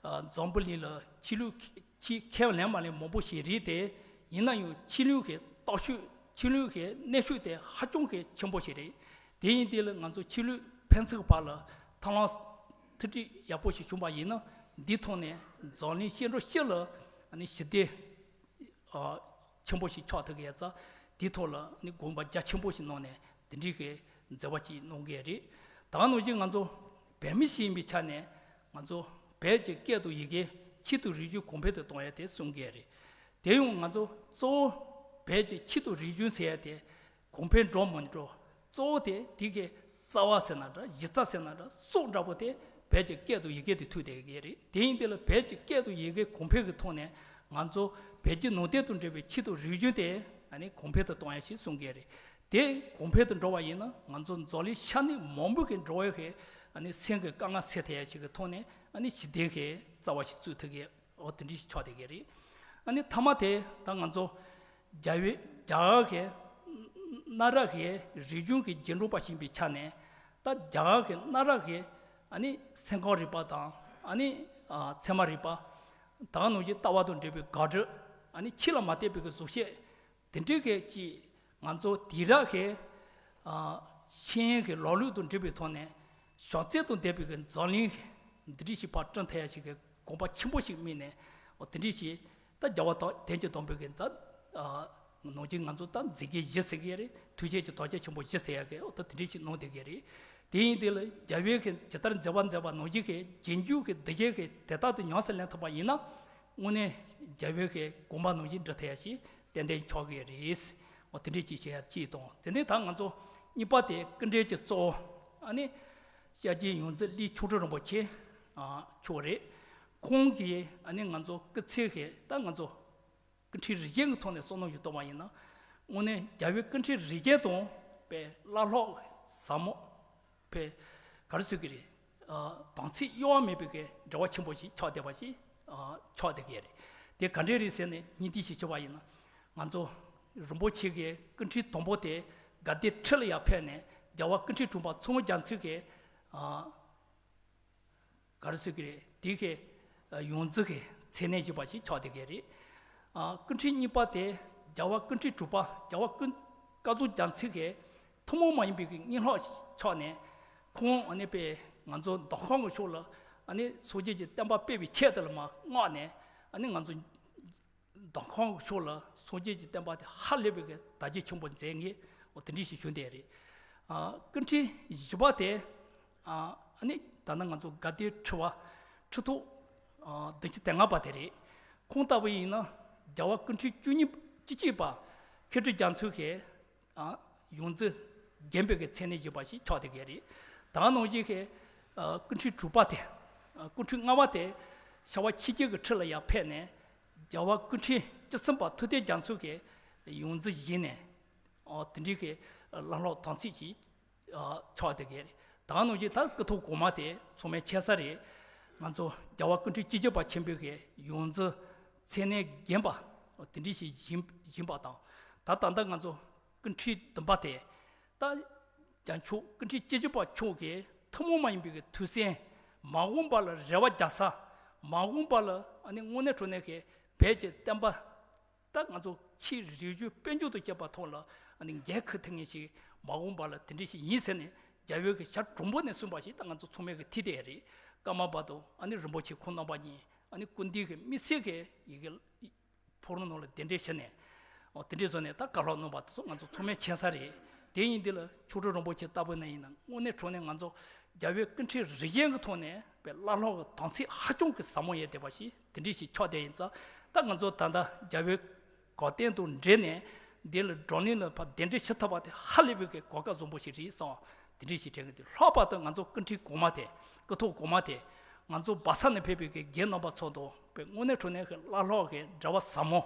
འཛམ་བུ་གླིང་ལ་ཆོས་ལུགས་ཆེས་ཁས་ལེན་མ་ལེན་མང་པོ་ཞིག་རེད་དེ། ཡིན་ན་ཡང་ཆོས་ལུགས་ཀྱི་སྟོབས་ཤུགས་ཆོས་ལུགས་ཀྱི་གནོན་ཤུགས་དེ་ཧ་ཅང་གི་ཆེན་པོ་ཞིག་རེད། དེ་ཡིན་དུས་ལ་ང་ཚོ་ཆོས་ལུགས་ཕན་ཚུན་བར་ལ་ཐབས་ལམ་མཐུན་སྒྲིལ་ཡག་པོ་ཞིག་བྱུང་བ་ཡིན་ན། འདིའི་ཐོག་ནས་འཛམ་གླིང་ཤེས་འགྲོ་སྤྱི་ལ་ཞི་བདེ་ཆེན་པོ་ཞིག་ཆགས་ཐུབ་ཀྱི་ཡོད་ཙང་། དེའི་ཐོག་ལ་ནི་དགོངས་པ་རྒྱ་ཆེན་པོ་ཞིག་གནང་ནས་དེ་འདྲའི་གི་མཛད་པ་ཅིག་གནང་གི་རེད། ད་ག་ནང་བཞིན་ང་ཚོ་བོད་མི་ཞིག་ཡིན་པའི་ཆ་ནས་ང་ཚོ་བོད་ཀྱི་སྐད་དང་ཡི་གེ་ཆོས་དང་རིག་གཞུང་གོང་འཕེལ་དུ་གཏོང་ཡ་དེ་གསུང་གི་རེད། དེ་ཡང་ང་ཚོ་གཙོ་བོ་བོད་ཀྱི་ཆོས་དང་རིག་གཞུང་ཟེར་ཡ་དེ་གོང་འཕེལ་འགྲོ་མི་འགྲོ། གཙོ་བོ་དེ་དེ་གི་རྩ་བ་ཟེར་ན་འདྲ། གཞི་རྩ་ཟེར་ན་འདྲ། སྲོག་འདྲ་པོ་དེ་བོད་ཀྱི་སྐད་དང་ཡི་གེ་དེ་ཐུག་བསྡད་ཀྱི་རེད། དེ་ཡིན་དུས་ལ་བོད་ཀྱི་སྐད་དང་ཡི་གེ་གོང་འཕེལ་གྱི་ཐོག་ནས་ང་ཚོ་བོད་བརྒྱུད་ནང་བསྟན་དང་འབྲེལ་བའི་ཆོས་དང་རིག་གཞུང་དེ་ཨ་ནི་གོང་འཕེལ་དུ་གཏོང་ཡ་ཞིག་གསུང་གི་རེད། དེ་གོང་འཕེལ་དུ་འགྲོ་བ་ཡིན་ན་ང་ཚོ་འཛམ་གླིང་ཤར་ནུབ་མང་པོ་གི་འགྲོ་བའི་གི་ཨ་ནི་སེམས་ཀྱི་དཀའ་ངལ་སེལ་ཐུབ་ཡ་ཞིག་གི་ཐོག་ནས་ཨ་ནི་ཞི་བདེ་གི་རྩ་བ་ཞིག་བཙུགས་ཐུབ་ཀྱི། འོ་དེ་འདྲ་ཞིག་ཆགས་བསྡད་ཀྱི་རེད། ཨ་ནི་མཐའ་མ་དེ་ད་ང་ཚོ་རྒྱ་བོད་རྒྱ་གར་གྱི་གནའ་རབས་ཀྱི་རིག་གཞུང་གི་རྗེས་འགྲོ་པ་ཞིག་ཡིན་པའི་ཆ་ནས། ད་རྒྱ་གར་གྱི་གནའ་རབས་ཀྱི་ཨ་ནི་སེམས་ཁམས་རིག་པ་དང་། ཨ་ནི་ཨ་ཚད་མ་རིག་པ། ད་ག་ནང་བཞིན་ལྟ་བ་དང་འབྲེལ་བའི་དགག་སྒྲུབ། ཨ་ནི་ཆོས་ལ་མ་ལྟོས་པའི་གི་གཟུགས་བྱད། དེ་འདྲའི་གི་ཅིག་ང་ཚོ་དེང་རབས་ཀྱི་ཨ་ཤེས་ཡོན་གྱི་ལམ་ལུགས་དང་འབྲེལ་བའི་ཐོག་ནས་བྱང་ཚད་དང་ལྡན་པའི་གི་འཛམ་གླིང་འདི་འདྲ་ཞིག་ཕར་བསྐྲུན་ཐུབ་ཡ་ཞིག་གི་དགོངས་པ་ཆེན་པོ་ཞིག་བསྐྱེད་ནས། འོ་དེ་འདྲ་ཞིག་ད་རྒྱལ་བ་དར་དལ་གྱི་སྟོན་པའི་གི་ད་ཨ་ནང་བཞིན་ང་ཚོ་ད་མཛེས་རྒྱན་བཞི་ཟེར་གི་རེད། ཐུགས་རྗེ་ཆེ་དར་རྒྱས་ཆེན་པོ་བཞི་ཟེར་ཡ་གི། འོ་ད་དེ་འདྲ་ཞིག་གནང་བསྡད་ཀྱི་རེད། དེ་ཡིན་དུས་ལ་རྒྱལ་བའི་གི་ཇི་ལྟར་མཛད་པ་མཛད་པ་ནང་བཞིན་གྱི་རྗེས་འཇུག་གི་གདུལ་བྱ་གིས་དེ་ལྟར་དུ་ཉམས་སུ་ལེན་ཐུབ་པ་ཡིན་ན། དངོས་གནས་རྒྱལ་བའི་གི་དགོངས་པ་ནང་བཞིན་འགྲུབ་ཐུབ་ཡ་ཞིག་ཏན་ཏན་ཆགས་ཀྱི་རེད། འོ་དེ་འདྲའི་ཅིག་བཤད་ཡ་གཅིག་དང་། དེ་ནས་ད་ང་ཚོ་གཉིས་པ་དེ་སྐུ་འབྲེལ་གྱི་གཙོ་བོ་ཨ་ནི་སྐྱབས་རྗེ་ཡོངས་འཛིན་གླིང་མཆོག་སྤྲུལ་རིན་པོ་ཆེ་ཨ་མཆོག་རེད། ཁོང་གིས་ཨ་ནི་ང་ཚོ་སྐུ་ཚེ་གི་ད་ང་ཚོ་སྐུ་ཕྲེང་རིམ་བྱོན་གྱི་ཐོག་ནས་བསམ་བློ་ཞིག་གཏོང་བ་ཡིན་ན། དངོས་གནས་རྒྱལ་བའི་སྐུ་ཕྲེང་རིམ་བྱོན་དང་དཔེ་བླ་ལྷག་ཟབ་མོ། དཔེ་ག་རེ་ཟེར་གི་རེད། ཨ་དམ་ཚིག་གཡོ་བ་མེད་པའི་གི་འབྲེལ་བ་ཆེན་པོ་ཞིག་ཆགས་བསྡད་པ་ཞིག་ཨ་ཆགས་བསྡད་ཀྱི་རེད། དེ་ག་འདྲས་རེད་ཟེར་ནས་སྙིང་བསྡུས་ཤིག་ཞུ་བ་ཡིན་ན། ང་ཚོ་རིན་པོ་ཆེ་གི་སྐུ་ཕྲེང་དང་པོ་དེ་དགའ་ལྡན་ཁྲི་ལ་ཡར་ཕེབས་ནས་རྒྱལ་བ་སྐུ་ཕྲེང་དྲུག་པ་མཚོ་སྔོན་རྒྱ་མཚོ་གི་ཨ་ག་རེ་ཟེར་གི་རེད། དེ་གའི་ཡོངས་འཛིན་གྱི་མཚན་གནས་བཞེས་པ་ཞིག་ཆགས་བསྡད་ཀྱི་རེད། ཨ་སྐུ་ཕྲེང་གཉིས་པ་དེ་རྒྱལ་བ་སྐུ་ཕྲེང་དྲུག་པ་རྒྱལ་བ་ཀུན་སྐལ་རྫོང་རྒྱ་མཚོ་གི་ཐུན་མོང་མ་ཡིན་པའི་གི་སྙན་ངག་ཞིག་ཆགས་ནས། ཁོང་ཨ་ནི་དཔེ་ང་ཚོ་མདོ་ཁམས་ཀྱི་ཕྱོགས་ལ་ཨ་ནི་སངས་རྒྱས་ཀྱི་བསྟན་པ་སྤེལ་བའི་ཆེད་དུ་ལ་མར་མངགས་ནས། ཨ་ནི་ང་ཚོ་མདོ་ཁམས་ཀྱི་ཕྱོགས་ལ་སངས་རྒྱས་ཀྱི་བསྟན་པ་དེ་ཧ་ལས་པའི་གི་དར་རྒྱས་ཆེན་པོ་མཛད་མཁན། འོ་དེ་འདྲ་ཞིག་བྱུང་བསྡད་རེད། ཨ་སྐུ་ཕྲེང་བཞི་པ་དེ་ཨ་ནི་ད་ནི་ང་ཚོ་དགའ་ལྡན་ཁྲི་པ་ཁྲི་ཐོག་ཨ་བདུན་ཅུ་དོན་ལྔ་པ་དེ་རེད། ཁོང་ལྟ་བུ་ཡིན་ན་རྒྱལ་བ་སྐུ་ཕྲེང་བཅུ་གཉིས་བཅུ་གཅིག་པ་མཁས་གྲུབ་རྒྱ་མཚོ་གིས་ཨ་ཡོངས་འཛིན་རྒན་པའི་གི་མཚན་གནས་བཞེས་པ་ཞིག་ཆགས་བསྡད་ཀྱི་རེད། ད་ག་ནང་བཞིན་གྱི་ཨ་སྐུ་ཕྲེང་དྲུག་པ་དེ། ཨ་སྐུ་ཕྲེང་ལྔ་པ་དེ་ཤར་བ་ཆོས་རྒྱལ་གྱི་ཁྲི་ལ་ཡར་ཕེབས་ནས་རྒྱལ་བ་སྐུ་ཕྲེང་བཅུ་གསུམ་པ་ཐུབ་བསྟན་རྒྱ་མཚོ་གི་ཡོངས་འཛིན་བཞེས་ནས། ཨ་དེ་འདྲའི་གི་བླ་སློབ་དམ་ཚིག་ཅིག་ཨ་ཆགས་བསྡད་ཀྱི་རེད། ད་ག་ནང་བཞིན་ད་སྐུ་ཐོག་གོང་མ་དེ་མཚོ་སྨན་ཆེན་ས་རེད། ང་ཚོ་རྒྱལ་བ་སྐུ་ཕྲེང་བཅུ་བཞི་པ་ཆེན་པོའི་གི་ཡོངས་འཛིན་མཚན་གནས་རྒན་པ་དེ་འདྲ་ཞིག་ཡིན་ཡིན་པ་དང་། ད་ད་ལྟ་ང་ཚོ་སྐུ་ཕྲེང་བདུན་པ་དེ་ད་བྱང་ཆུབ་སྐུ་ཕྲེང་བཅུ་བཞི་པ་མཆོག་གི་ཐུན་མོང་མ་ཡིན་པའི་གི་ཐོས་སེམས། མ་འོངས་པ་ལ་རེ་བ་རྒྱག་ས། མ་འོངས་པ་ལ་ཨ་ནི་དངོས་གནས་དྲང་གནས་ཀྱི་བོད་ཀྱི་བསྟན་པ། ད་ང་ཚོ་ཆོས་རིག་གཞུང་དཔལ་འབྱོར་དང་བཅས་པ་ཐོག་ལ་ཨ་ནི་འགན་འཁུར་ཐུབ་མཁན་ཞིག་མ་འོངས་པ་ལ་དེ་འདྲ་ཞིག་ཡིན་ཟེར་ནས་རྒྱལ་བའི་གི་ཞལ་དྲང་པོ་ནས་གསུངས་པ་ཞིག་ད་ང་ཚོ་ཚང་མས་གི་ཐོས་བསྡད་རེད། ཀརྨ་པ་དང་ཨ་ནི་རིན་པོ་ཆེ་ཁོང་རྣམ་པ་གཉིས་ཨ་ནི་སྐུ་མདུན་གྱི་དམིགས་བསལ་གྱི་ཡི་གེ་ཕོ་བྲང་ནང་ལ་གདན་འདྲེན་ཞུས་ནས། འོ་དེ་འདྲ་བཟོས་ནས་ད་བཀའ་སློབ་གནང་བ་དེ་ཚོ་ང་ཚོ་ཚང་མས་མཁྱེན་གསལ་རེད། དེ་ཡིན་དུས་ལ་མཆོག་སྤྲུལ་རིན་པོ་ཆེ་ལྟ་བུ་ན་ཡིན་ན་དངོས་གནས་དྲང་གནས་ང་ཚོ་རྒྱལ་བའི་སྐུ་ཕྲེང་རིམ་བྱོན་གྱི་ཐོག་ནས་དཔེ་བླ་སློབ་ཀྱི་དམ་ཚིག་ཧ་ཅང་གི་ཟབ་མོ་ཡོད་བསྡད་པ་ཞིག་དེ་འདྲ་ཞིག་ཆགས་བསྡད་ཡིན་ཙང་། ད་ང་ཚོ་ད་ལྟ་རྒྱལ་བའི་དགའ་སྟོན་དང་འབྲེལ་ནས་འདི་ལ་བགྲོ་གླེང་ལ་ཕར་གདན་འདྲེན་ཞུ་ཐུབ་པ་དེ་ཧ་ལས་པའི་གི་གོ་སྐབས་བཟང་པོ་ཞིག་རེད་བསམ། དེ་འདྲ་ཞིག་དྲན་གི་འདུག་ལྷག་པར་དུ་ང་ཚོ་སྐུ་ཕྲེང་གོང་མ་དེ། སྐུ་ཐོག་གོང་མ་དེ། ང་ཚོ་བལ་ས་ནས་ཕེབས་པའི་གི་རྒན་རྣམ་པ་ཚོ་དང་དཔེ་དངོས་གནས་དྲང་གནས་ཀྱི་བླ་སློབ་ཀྱི་འབྲེལ་བ་ཟབ་མོ།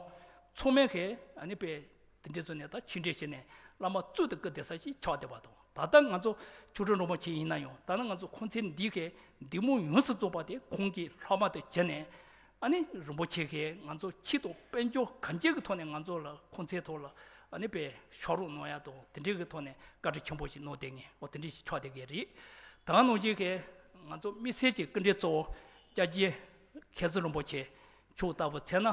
ཚང་མས་གི་ཨ་ནི་དཔེ་དེ་འདྲ་བཟོས་ནས་ད་ཆོས་འབྲེལ་བྱས་ནས་བླ་མ་གཙུག་ཏུ་བཀུར་བསྡད་ས་ཞིག་ཆགས་བསྡད་པ་དང་། ད་ལྟ་ང་ཚོ་མཆོག་སྤྲུལ་རིན་པོ་ཆེ་ཡིན་ན་ཡང་ད་ནི་ང་ཚོ་ཁོང་ཚོའི་འདི་གི་འདེམས་ངོ་ཡོངས་སུ་རྫོགས་པ་དེ་ཁོང་གི་སློབ་མ་དེ་བྱས་ནས། ཨ་ནི་རིན་པོ་ཆེ་གིས་ང་ཚོ་ཆོས་དང་དཔལ་འབྱོར་གང་ཅིའི་གི་ཐོག་ནས་ང་ཚོ་ལ་ཁོང་ཚོའི་ཐོག་ལ་ཨ་ནི་དཔེ་ཕྱག་རོགས་གནང་ཡ་དང་དེ་འདྲའི་གི་ཐོག་ནས་བཀའ་དྲིན་ཆེན་པོ་ཞིག་གནང་བསྡད་མཁན་འོ་དེ་འདྲ་ཞིག་ཆགས་བསྡད་ཀྱི་རེད། ད་ག་ནང་བཞིན་གི་ང་ཚོ་དམིགས་བསལ་གྱི་སྐུ་མགྲོན་གཙོ་བོ་སྐྱབས་རྗེ་ མཁན་ཟུར་རིན་པོ་ཆེ་མཆོག་ལྟ་བུ་ཚེ་ན།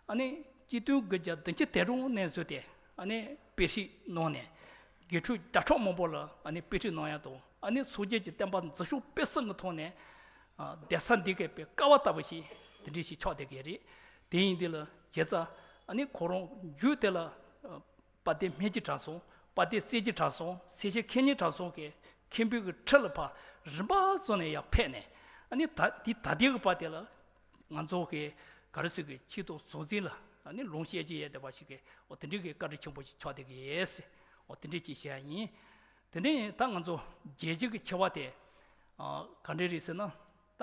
ཨ་ནི་སྤྱི་མཐུན་དགུ་བརྒྱ་བདུན་ཅུ་དོན་དྲུག་ནས་བཟུང་སྟེ་ཨ་ནི་དཔེ་ཁྲིད་གནང་ནས་དགེ་ཕྲུག་བརྒྱ་ཕྲག་མང་པོ་ལ་ཨ་ནི་དཔེ་ཁྲིད་གནང་ཡ་དང་ཨ་ནི་སངས་རྒྱས་ཀྱི་བསྟན་པ་འཛིན་སྐྱོང་སྤེལ་གསུམ་གྱི་ཐོག་ནས་ཨ་གདན་ས་འདི་གའི་དཔེ་ཀ་བ་ལྟ་བུ་ཞིག་དེ་འདྲ་ཞིག་ཆགས་བསྡད་ཀྱི་རེད། དེ་ཡིན་དུས་ལ་བྱས་ཙང་ཨ་ནི་ཁོ་རང་རྒྱུད་དེ་ལ་ཨ་དཔལ་ལྡན་སྨན་གྱི་གྲྭ་ཚང་། དཔལ་ལྡན་སྲས་ཀྱི་གྲྭ་ཚང་། སེར་བྱེས་མཁས་སྙན་གྲྭ་ཚང་གི་མཁན་པོའི་གི་ཁྲི་ལ་ཕར་རིམ་པ་བྱས་ནས་ཡར་ཕེབས་ནས་ཨ་ནི་ད་དེ་ད་ལྟའི་གི་བར་དེ་ལ་ང་ཚོ་གི་ག་རེ་ཟེར་གི་ཆེད་དུ་བཟོ་འཛིན་ལ་ཨ་ནི་ལུང་བཤད་ཀྱི་ཡས་བསྡད་པ་ཞིག་གི་འོ་དེ་འདྲའི་གི་བཀའ་དྲིན་ཆེན་པོ་ཞིག་ཆགས་བསྡད་ཀྱི་ཡོད་ཟེར། འོ་དེ་འདྲའི་ཅིག་བཤད་ཡ་ཡིན། དེ་ནས་ད་ང་ཚོ་རྒྱལ་སྤྱི་གི་ཆེ་བ་དེ་ཨ་ག་འདྲ་རེད་ཟེར་ན། ད་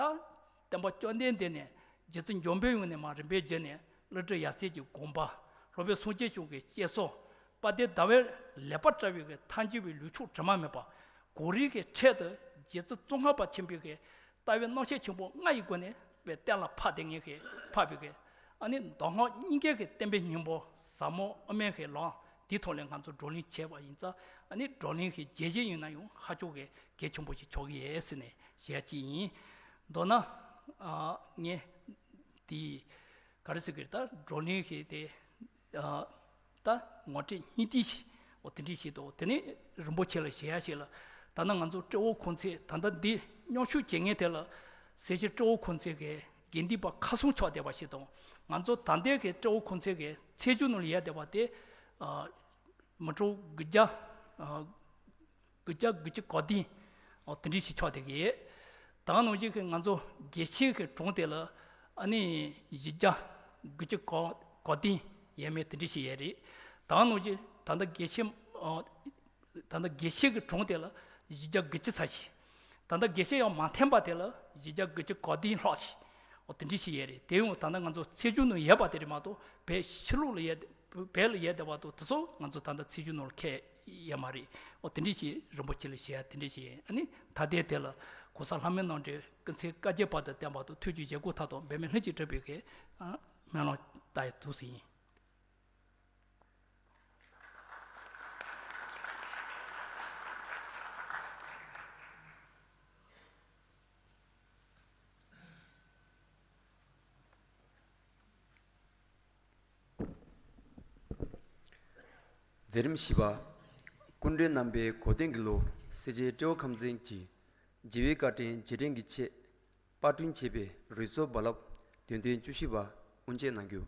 བསྟན་པ་བཅོམ་ལྡན་འདས་ནས་རྗེ་བཙུན་འཇམ་དཔལ་དབྱངས་ནས་མར་རིམ་པས་བརྒྱུད་ནས་ཀླུ་སྒྲུབ་ཡབ་སྲས་ཀྱི་དགོངས་པ། སློབ་དཔོན་སངས་རྒྱས་བྱུང་གི་བཤད་སྲོལ། དཔལ་ལྡན་ཟླ་བའི་ལེགས་པར་བཀྲ་བའི་གི་ཐལ་འགྱུར་བའི་ལུས་ཕྱོགས་དྲི་མ་མེད་པ། གོ་རིམ་གྱི་ཁྲོད་དུ་རྗེ་བཙུན་ཙོང་ཁ་པ་ཆེན་པོའི་གི་ལྟ་བའི་རྣམ་བཤད་ཆེན་པོ་ལྔ་ཡི་སྒོ་ནས་དཔེ་གཏན་ལ་ཕབ་བསྡད་མཁན་གྱི་ཕབ་པའི་གི་ཨ་ནི་མདོ་སྔགས་གཉིས་ཀའི་གི་བསྟན་པའི་སྙིང་པོ་ཟབ་མོ་དབུ་མའི་གི་ལམ་འདིའི་ཐོག་ལ་ང་ཚོ་བགྲོ་གླེང་བྱས་པ་ཡིན་ཙང་ཨ་ནི་བགྲོ་གླེང་གི་རྒྱལ་སྤྱི་ཡིན་ན་ཡང་ཧ་ཅང་གི་གལ་ཆེན་པོ་ཞིག་ཆགས་ཀྱི་ཡོད་ཟེར་ནས་བཤད་ཡ་ཅིག་ཡིན། མདོར་ན་ཨ་ངས་དེ་ག་རེ་ཟེར་གི་རེད། ད་བགྲོ་གླེང་གི་དེ་ཨ་ད་ངོ་སྤྲོད་སྙིང་བསྡུས་ཤིག་འོ་དེ་འདྲ་ཞིག་འདུག་དེ་ནས་རིན་པོ་ཆེ་ལ་ཞུ་ཡ་ཞིག་ལ། ད་ནི་ང་ཚོ་སྤྲེའུ་ཁོང་ཚོས་ད་ལྟ་འདི་མཉམ་ཞུགས་བྱེད་མཁན་དེ་ལ་སེར་བྱེས་སྤྲེའུ་ཁོང་ཚོས་གི་དགེ་འདུན་པ་ཁ་སང་ཆགས་བསྡད་པ་ཞིག་དང་། ང་ཚོ་ད་ལྟའི་གི་སྤྲེའུ་ཁོང་ཚོས་གི་ཚེས་བཅུ་ནང་ལ་ཡོད་བསྡད་པ་དེ་ཨ་མི་གྲངས་དགུ་བརྒྱ་ཨ་དགུ་བརྒྱ་དགུ་བཅུ་གོ་བདུན། འོ་དེ་འདྲ་ཞིག་ཆགས་བསྡད་ཀྱི་ཡོད། ད་ག་ནང་བཞིན་གྱི་ང་ཚོ་དགེ་བཤེས་ཀྱི་གྲངས་དེ་ལ་ཨ་ནི་བཞི་བརྒྱ་དགུ་བཅུ་གོ་གོ་བདུན་ཡས་མས་དེ་འདྲ་ཞིག་ཡོད་རེད། ད་ག་ནང་བཞིན་ད་ལྟ་དགེ་བཤེས་ཨ་ད་ལྟ་དགེ་བཤེས་ཀྱི་གྲངས་དེ་ལ་བཞི་བརྒྱ་དགུ་བཅུ་ཙམ་ཞིག་ད་ལྟ་དགེ་བཤེས་ཡང་མ་ཐོན་པ་དེ་ལ་བཞི་བརྒྱ་དགུ་བཅུ་གོ་བདུན་ལྷག་ཞིག་འོ་དེ་འདྲ་ཞིག་ཡོད་རེད། དེ་ཡང་ད་ལྟ་ང་ཚོ་ཚེས་བཅུ་ནང་ཡོད་པ་དེ་རེད་མ་གཏོགས་བོད་ཕྱི་ལོགས་ལ་ཡོད། བོད་ལ་ཡོད་བསྡད་པ་དང་དེ་ཚོ་ང་ཚོ་ད་ལྟ་ཚེས་བཅུ་ནང་ལ་འཁེལ་ཡོད་མ་རེད། འོ་དེ་འདྲ་ཞིག་རིན་པོ་ཆེ་ལ་ཞུ་ཡ་དེ་འདྲ་ཞིག་ཡིན། ཨ་ནི་ད་ལྟའི་དེ་ལ་གོང་ས་ལྷ་མོའི་རྣམ་འདྲེན་སྐུ་ཚེ་བསྐལ་བརྒྱའི་བར་དུ་བརྟན་པ་དང་ཐུགས་རྒྱུད་བཞེད་དགོངས་མཐའ་དག་འབད་མེད་ལྷུན་གྱིས་གྲུབ་པའི་གི་ཨ་སྨོན་ལམ་བཏབ་ཡ་འདུག་ཟེར་ཡིན། མཛད་རིམ་བཞི་པ། སྐུ་མགྲོན་རྣམ་པའི་གོ་སྟོན་གྱི་ལོ། སེར་བྱེས་སྤྲེའུ་ཁམས་ཚན་གྱི་རྒྱལ་བའི་བཀའ་དྲིན་རྗེས་དྲན་གྱི་ཆེད། པར་སྐྲུན་བྱས་པའི་རུས་ཚོགས་རྦ་རླབས་དོན་ཚན་བཅུ་བཞི་པ་དབུ་འབྱེད་གནང་རྒྱུ།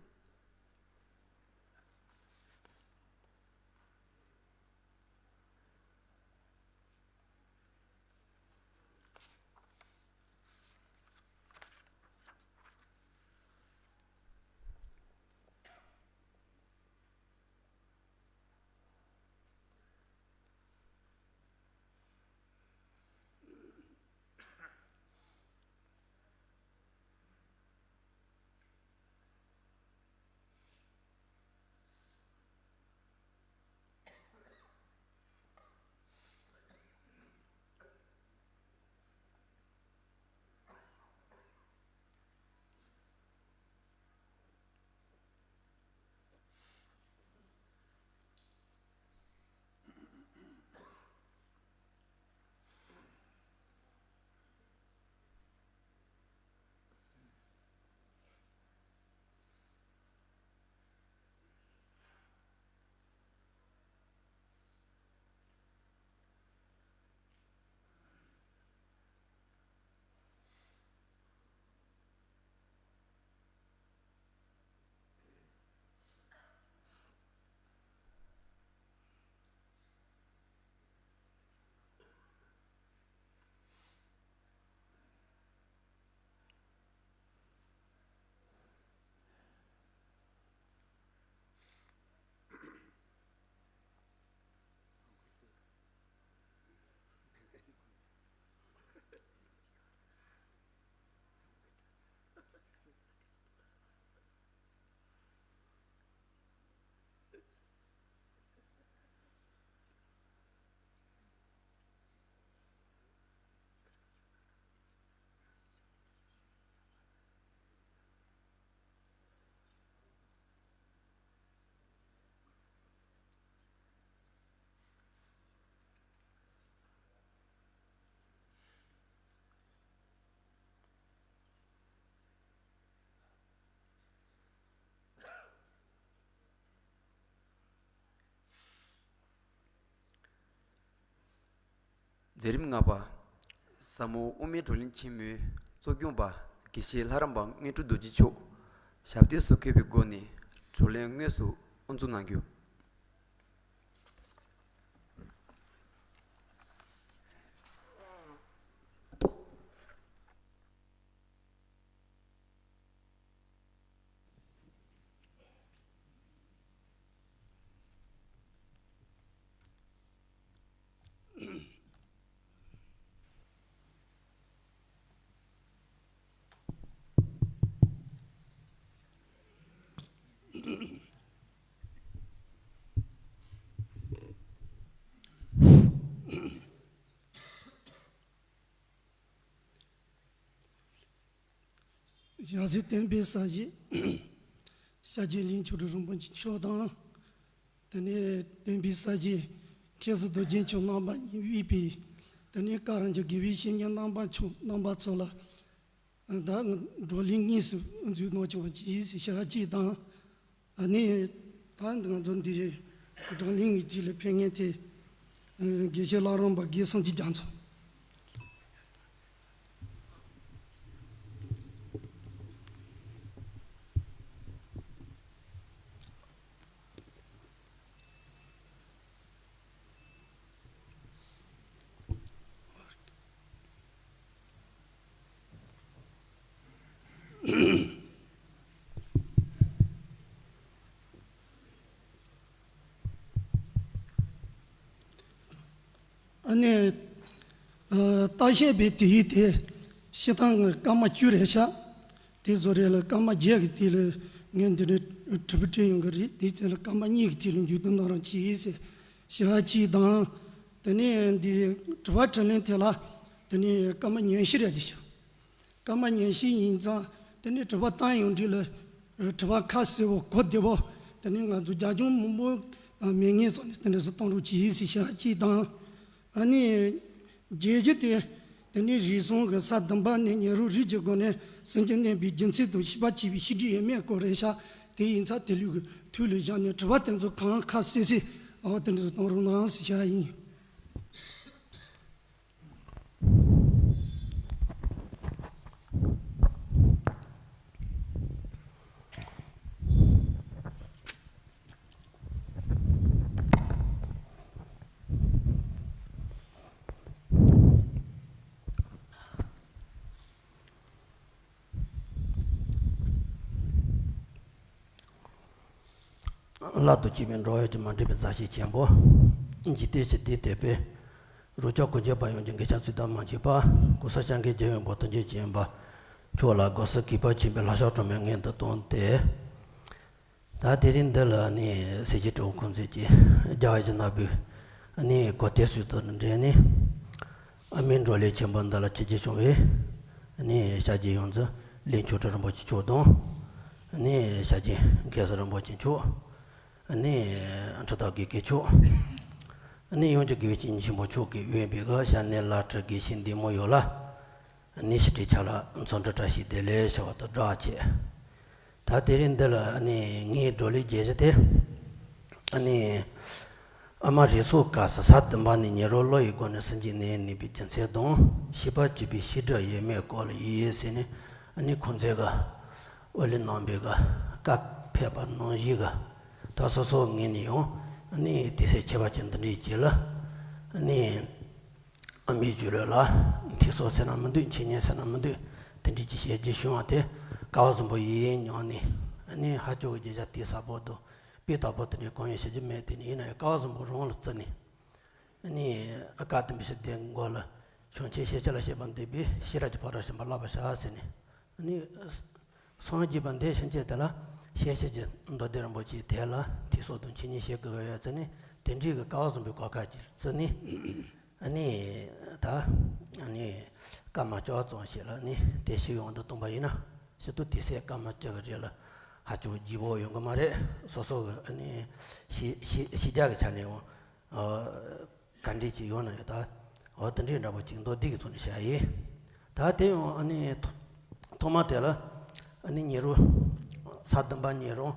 མཛད་རིམ་ལྔ་པ། ཟབ་མོ་དབུ་མའི་བགྲོ་གླེང་ཆེན་མོའི་གཙོ་སྐྱོང་པ་དགེ་བཤེས་ལྷ་རམས་པ་དངོས་གྲུབ་རྡོ་རྗེ་མཆོག་ཞབས་སྟེགས་སུ་འཁོད་པའི་སྒོ་ནས་བགྲོ་གླེང་དངོས་སུ་དབུ་འཛུགས་གནང་རྒྱུ། ཞབས་སྟེགས་སྟོན་པའི་ས་གཞི། ཤར་རྒྱུད་གླིང་ཆོས་གྲུབ་རིན་པོ་ཆེ་མཆོག་དང་། དེ་ནས་སྟོན་པའི་ས་གཞི། མཁས་གྲུབ་རྡོ་རྗེ་མཆོག་རྣམ་པ་གཉིས་དབུས་པའི། དེ་ནས་ཀ་རང་གི་དགེ་བའི་བཤེས་གཉེན་རྣམ་པ་མཆོག་རྣམ་པ་ཚོ་ལ། ད་བགྲོ་གླེང་དངོས་སུ་འཛུལ་གནང་བྱུང་བ་ཅིག་ཡིན་ཞེས་ཞུ་བ་གཅིག་དང་། ཨ་ནི། ད་ང་ཚོ་འདི་བགྲོ་གླེང་གི་དུས་ལ་ཕེབས་མཁན་དེ། དགེ་བཤེས་ལྷ་རམས་པ་དགེ་སངས་རྒྱས་རྒྱ་མཚོ། ཨ་ནི། ཨ། བརྟག་དཔྱད་པའི་དུས་ཡུན་དེ་སྤྱིར་བཏང་སྐར་མ་བཅུ་རེད་ཤག་དེ་བཟོ་རེད་ལ། སྐར་མ་བརྒྱད་ཀྱི་དུས་ལ་ངས་འདི་ནས་དྲི་བ་དྲིས་ཡོང་གི་རེད། དེའི་ཚེ་ལ་སྐར་མ་གཉིས་ཀྱི་དུས་ལ་མཇུག་བསྡུ་གནང་རོགས་གྱིས་ཞེས་ཞུ་བ་གཅིག་དང་། དེ་ནས་འདི་དྲི་བ་དྲིས་ལན་དེ་ལ་དེ་ནས་སྐར་མ་ཉི་ཤུ་རེད་དེ་ཤག་སྐར་མ་ཉི་ཤུ་ཡིན་ཙང་དེ་ནས་དྲི་བ་བཏང་ཡོང་དུས་ལ། དྲི་བ་ཁ་གསལ་པོ་གོ་བདེ་པོ། དེ་ནས་ང་ཚོ་རྒྱ་ཁྱོན་མང་པོ་མེད་མཁན་སོགས་ནས་དེ་འདྲ་ཚོ་གཏོང་རོགས་གྱིས་ཞེས་བྱ་གཅིག་དང་། ཨ་ནི། རྒྱལ་སྤྱི་དེ། དེ་ནས་རིགས་གསུམ་གྱི་ས་བདུན་པ་ནས་ཉེ་རབས་རིགས་ཀྱི་སྒོ་ནས་སེམས་ཅན་གནས་པའི་རྒྱུ་མཚན་དང་ཤེས་པ་བྱས་པའི་ཤེས་སྒྲིབ་ཡོད་མེད་སྐོར་རེད་ཤག་དེ་ཡིན་ཙང་དེ་ལུགས་ཀྱི་ཐུགས་ལ་བཞག་ནས་དྲི་བ་དེ་ཚོ་གང་ཁ་གསལ་གསལ་འོ་དེ་འདྲ་ཚོ་གཏོང་རོགས་གནང་ཞེས་བྱ་ཡིན། བླ་དང་བཅས་པའི་འགྲོ་བ་ཡོངས་ཀྱི་མ་འདྲེས་པའི་མཛའ་བཤེས་ཆེན་པོ། འཇིག་རྟེན་ཞི་བདེའི་དེད་དཔོན། རང་ཅག་གངས་ཅན་པ་ཡོངས་ཀྱི་འགེལ་རྐྱེན་ཚུལ་དང་མ་མཆིས་པ། གོང་ས་སྐྱབས་མགོན་རྒྱལ་བའི་དབང་པོ་དོན་ཆེན་བྱོན་པ་མཆོག་ལ་དགོངས་སུ་གུས་པ་ཆེན་པོས་ལྷ་ཕྱག་དྲང་མོས་སྔོན་དུ་བཏང་སྟེ། ད་དེ་རིང་འདི་ལ་ནི་སེར་བྱེས་གྲོགས་ཁོང་ཚོས་ཀྱིས་རྒྱ་བོད་ཀྱི་ནང་པའི་ནི་གོ་སྟོན་ཚུལ་དང་འབྲེལ་ནས། ཨ་མའི་བགྲོ་གླེང་ཆེན་པོ་འདི་ལ་ཆིབས་བསྒྱུར་བྱུང་བའི་ནི་ཤར་རྒྱུད་ཡོངས་འཛིན་གླིང་ཆོས་གྲུབ་རིན་པོ་ཆེ་མཆོག་དང་། ནི་ཤར་རྒྱུད་མཁས་གྲུབ་རིན་པོ་ཆེ་མཆོག་ནི་ཁྲི་ཐོག་དགེ་བཀོད་མཆོག་ནི་ཡོངས་ཀྱི་དགེ་བའི་བཤེས་གཉེན་ཆེན་པོ་མཆོག་གིས་དབུས་པའི་གི་ཞལ་ནས་བླ་སྤྲུལ་དགེ་བཤེས་འདི་མོ་ཡོད་ལ། ནི་ཞི་ཁྲོའི་ཆ་ལ་འཚམས་འདྲི་བཀྲ་ཤིས་བདེ་ལེགས་ཞུ་བ་དང་སྦྲགས་བྱས། ད་དེ་རིང་འདི་ལ་ནི་ངའི་བགྲོ་གླེང་རྒྱས་གཞི་དེ། ནི་ཨ་མ་རུ་སུ་སྐབས་སུ་ས་བདུན་པ་ནས་ཉེ་རབས་བློ་ཡི་སྒོ་ནས་སེམས་ཅན་གནས་ནུས་པའི་རྒྱུ་མཚན་དང་ཤེས་པ་བྱས་པའི་ཤེས་སྒྲིབ་ཡོད་མེད་སྐོར་ལ་ཡིན་ཟེར་ནས་ནི་ཁོང་ཚོས་གི་ཨོ་ལི་ནང་པའི་གི་བཀའ་ཕེབས་པ་ནང་བཞིན་གི་ད་སོ་སོ་ངོས་ནས་ཡང་ནི་དེ་སྲས་ཁྱད་པར་ཅན་འདི་འདྲའི་རྗེས་ལ་ནི། ཨ་མའི་བརྒྱུད་རིམ་ལ་ཐེག་གསུམ་ཟེར་ན་མི་འདུག་འཆད་ཉན་ཟེར་ན་མི་འདུག་དེ་འདྲའི་ཅིག་བཤད་རྒྱུ་བྱུང་བ་དེ་སྐལ་བ་བཟང་པོ་ཡིན་སྙམ་ནས་ནི་ཧ་ཅང་གི་བརྗོད་བྱ་དེ་ཟབ་པོ་དང་དཔེ་དག་པོ་དེ་འདྲའི་གང་ཡང་བཤད་རྒྱུ་མེད། དེ་ནི་ཡིན་ན་ཡང་སྐལ་བ་བཟང་པོ་རང་ལ་བརྩིས་ནས་ནི་ཨ་ཀ་སྟོན་པའི་ཞི་བདེའི་མགོན་ལ་བྱང་ཆུབ་ཤེས་བྱ་ལ་བཤད་པ་འདུས་པའི་ཤེས་རབ་ཀྱི་ཕ་རོལ་ཕྱིན་པ་བསླབ་པར་བྱ་ཟེར་ནས་ནི། སངས་རྒྱས་པ་འདས་ཕྱིན་ཆད་དེ་ལ་ཤེས་བྱ་གི་མདོ་སྡེ་རིན་པོ་ཆེའི་དེ་ལ་ཐེག་གསུམ་དང་འཆད་ཉན་བྱེད་དགོས་ཡ་བརྩིས་ནས་དེ་འདྲའི་གི་སྐལ་བ་བཟང་པོའི་གོ་སྐབས་ཅིག་བརྩིས་ནས་ཨ་ནི་ད་ཨ་ནི་སྐར་མ་བཅུ་ཙམ་ཞིག་ལ་ནི་དེ་ཞིག་ཡོང་དུ་བཏང་པ་ཡིན་ན་ཞིག་ཏུ་དེ་སྲས་སྐར་མ་བཅུ་གི་རིང་ལ་ཧ་ཅང་རྒྱས་པོ་ཡོང་གི་མ་རེད། སོ་སོ་གི་ཨ་ནི་ཤེས་ཤེས་ཤེས་རྒྱ་གི་ཆ་ནས་ཡང་། ག་འདྲས་ཅིག་ཡོང་ན་ཡོད་ད། འོ་དེ་འདྲས་འདྲ་པོ་ཅིག་མདོ་སྡེ་གི་ཐོག་ནས་བཤད་ཡིན། ད་དེ་ཡང་ཨ་ནི་ཐོག་ཐོག་མ་དེ་ལ་ཨ་ནི་ཉེ་རབས་ས་བདུན་པ་ཉེ་རབས་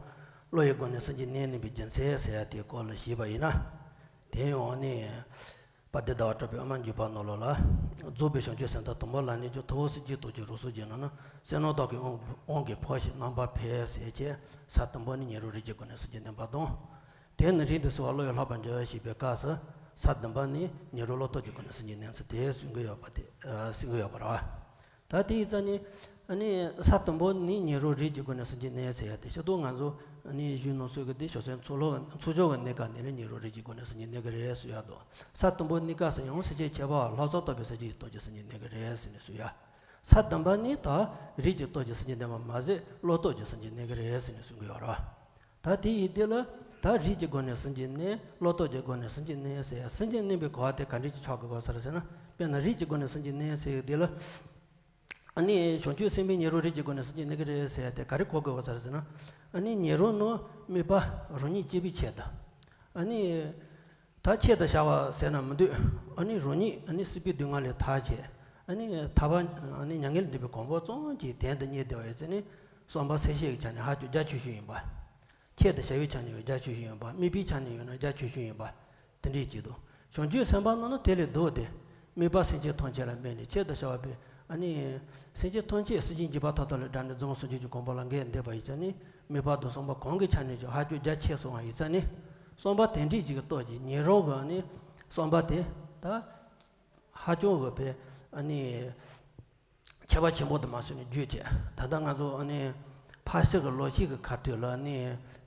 བློ་ཡི་སྒོ་ནས་སེམས་ཅན་གནས་ནུས་པའི་རྒྱུ་མཚན་ཟེར་ཡ་དེའི་སྐོར་ལ་ཞུས་པ་ཡིན་ན། དེ་ཡང་ཨ་ནི། ཨ་ཏི་ཟླ་བ་གྲགས་པའི་ཨ་མ་འཇུག་པ་ནང་ལོགས་ལ། རྫོགས་པའི་བྱང་ཆུབ་སེམས་དང་དང་པོ་ལ་གནས་ཀྱང་ཐུབ་པ་སྲིད་ཀྱི་སྟོབས་ཀྱིས་རང་སར་གྱུར་ནས་ན། བསོད་ནམས་དག་གི་དབང་དབང་གིས་འཕགས་ཤིང་རྣམ་པར་འཕེལ་ཟེར་བྱས། ས་བདུན་པ་ནས་ཉན་རང་རིག་གི་སྒོ་ནས་སེམས་ཅན་བསྟན་པ་དང་། དེ་ནི་རིགས་འདི་གསལ་བ་བློ་ཡིས་བསླད་པར་འགྱུར་ཞེས་པའི་སྐབས་སུ། ས་བདུན་པ་ནས་ཉན་རང་བློ་སྟོབས་ཀྱི་སྒོ་ནས་སེམས་ཅན་བསྟན་ཚུལ་དེ་གསུང་གི་ཡོད་པ་དེ་གསུང་གི་ཡོད་པ་རེད། ད་དེ་ཡིན་ཙང་ནི། ཨ་ནི་ས་བདུན་པོ་ནི་ཉན་རང་རིག་གི་སྒོ་ནས་སེམས་ཅན་བསྟན་ཟེར་ཡ་དེ་ཤེས་རྟོགས་ང་ཚོ་ཨ་ནི་གཞོན་ནུ་སོགས་ཀྱི་དེ་ཆོས་སེམས་ཚོགས་ལོ་ཚོགས་སྦྱོར་གྱི་གནས་སྐབས་ནས་ནི་ཉན་རང་རིག་གི་སྒོ་ནས་སེམས་ཅན་བསྟན་གྱི་རེད་ཟེར་ཡ་དང་། ས་བདུན་པོ་གནས་སྐབས་སུ་ཡང་སེམས་ཅན་ཁྱད་པར་བ་ལྷག་བསམ་རྟོགས་པའི་སེམས་ཅན་གྱི་སྟོབས་ཀྱིས་སེམས་ཅན་བསྟན་གྱི་རེད་ཟེར་ནས་གསུངས་ཡ། ས་བདུན་པ་ནི་ད་རིགས་ཀྱི་སྟོབས་ཀྱིས་སེམས་ཅན་བསྟན་པ་མ་ཟད་བློ་སྟོབས་ཀྱིས་སེམས་ཅན་བསྟན་གྱི་རེད་ཟེར་ནས་གསུང་གི་ཡོད་རེད། ད་དེ་ཡི་དེ་ལ་ད་རིགས་ཀྱི་སྒོ་ནས་སེམས་ཅན་བསྟན། བློ་སྟོབས་ཀྱི་སྒོ་ནས་སེམས་ཅན་བསྟན་ཟེར་ཡ། སེམས་ཅན་བསྟན་པའི་གོ་བ་དེ་ག་འདྲ་ཅིག་ཆགས་དགོས་ས་རེད་ཟེར་ན། དཔེར་ན་རིགས་ཀྱི་སྒོ་ནས་སེམས་ཅན་བསྟན་ཟེར་ཡ་དེ་ལ། ཨ་ནི་བྱང་ཆུབ་སེམས་དཔའི་ཉན་རང་རིགས་ཀྱི་སྒོ་ནས་སེམས་ཅན་བསྟན་གྱི་རེད་ཟེར་ཡ་དེ་ག་རེ་གོ་དགོས་པ་ཟེར་ཟེར་ན། ཨ་ནི་ཉན་རང་ནི་དམིགས་པ་རང་ཉིད་གཅེས་པའི་ཆེད་དུ། ཨ་ནི་ད་ཆེད་དུ་བྱ་བ་ཟེར་ན་མི་འདུག་ཨ་ནི་རང་ཉིད་ཨ་ནི་སྲིད་པའི་སྡུག་བསྔལ་ལས་ཐར་བྱེད། ཨ་ནི་ཐར་པ་ཨ་ནི་མྱ་ངན་ལས་འདས་པའི་གོ་འཕང་ཙམ་གྱི་དོན་དུ་གཉེར་བསྡད་པ་ཡིན་ཙང་ནི། བསམ་པ་སེམས་བསྐྱེད་ཀྱི་ཆ་ནས་ཧ་ཅང་རྒྱ་ཆེ་ཤོས་ཡིན་པ། ཆེད་དུ་བྱ་བའི་ཆ་ནས་ཡང་རྒྱ་ཆེ་ཤོས་ཡིན་པ། དམིགས་པའི་ཆ་ནས་ཡང་ན་རྒྱ་ཆེ་ཤོས་ཡིན་པ། དེ་འདྲས་ཅིག་འདུག་བྱང་ཆུབ་སེམས་དཔའ་རྣམས་ནི་དེ་ལས་ལྡོག་སྟེ། དམིགས་པ་སེམས་ཅན་ཐམས་ཅད་ལ་དམིགས་ནས་ཆེད་དུ་བྱ་བ་པས། ཨ་ནི་སེམས་ཅན་ཐམས་ཅད་སེམས་ཅན་འཇིག་པ་མཐའ་དག་ལས་བསྒྲལ་ནས་རྫོགས་སངས་རྒྱས་ཀྱི་གོ་འཕང་ལ་འགོད་བསྡད་པ་ཡིན་ཙང་ནི། དམིགས་པ་དང་བསམ་པ་གང་གི་ཆ་ནས་ཀྱང་ཧ་ཅང་རྒྱ་ཆེ་སོང་བ་ཡིན་ཙང་ནི། བསམ་པ་དེ་འདྲས་ཅིག་གི་སྟོབས་ཀྱིས་ཉན་རང་གི་ཨ་ནི་བསམ་པ་དེ་ད་ཧ་ཅང་གི་པའི་ཨ་ནི། ཁྱད་པར་ཆེན་པོ་དུ་མ་སོང་ནས་བརྗོད་བྱས། ད་ལྟ་ང་ཚོ་ཨ་ནི་ཕར་ཕྱིན་གྱི་ལོག་ཤེས་ཀྱི་ཁ་ཐུག་ལ་ནི།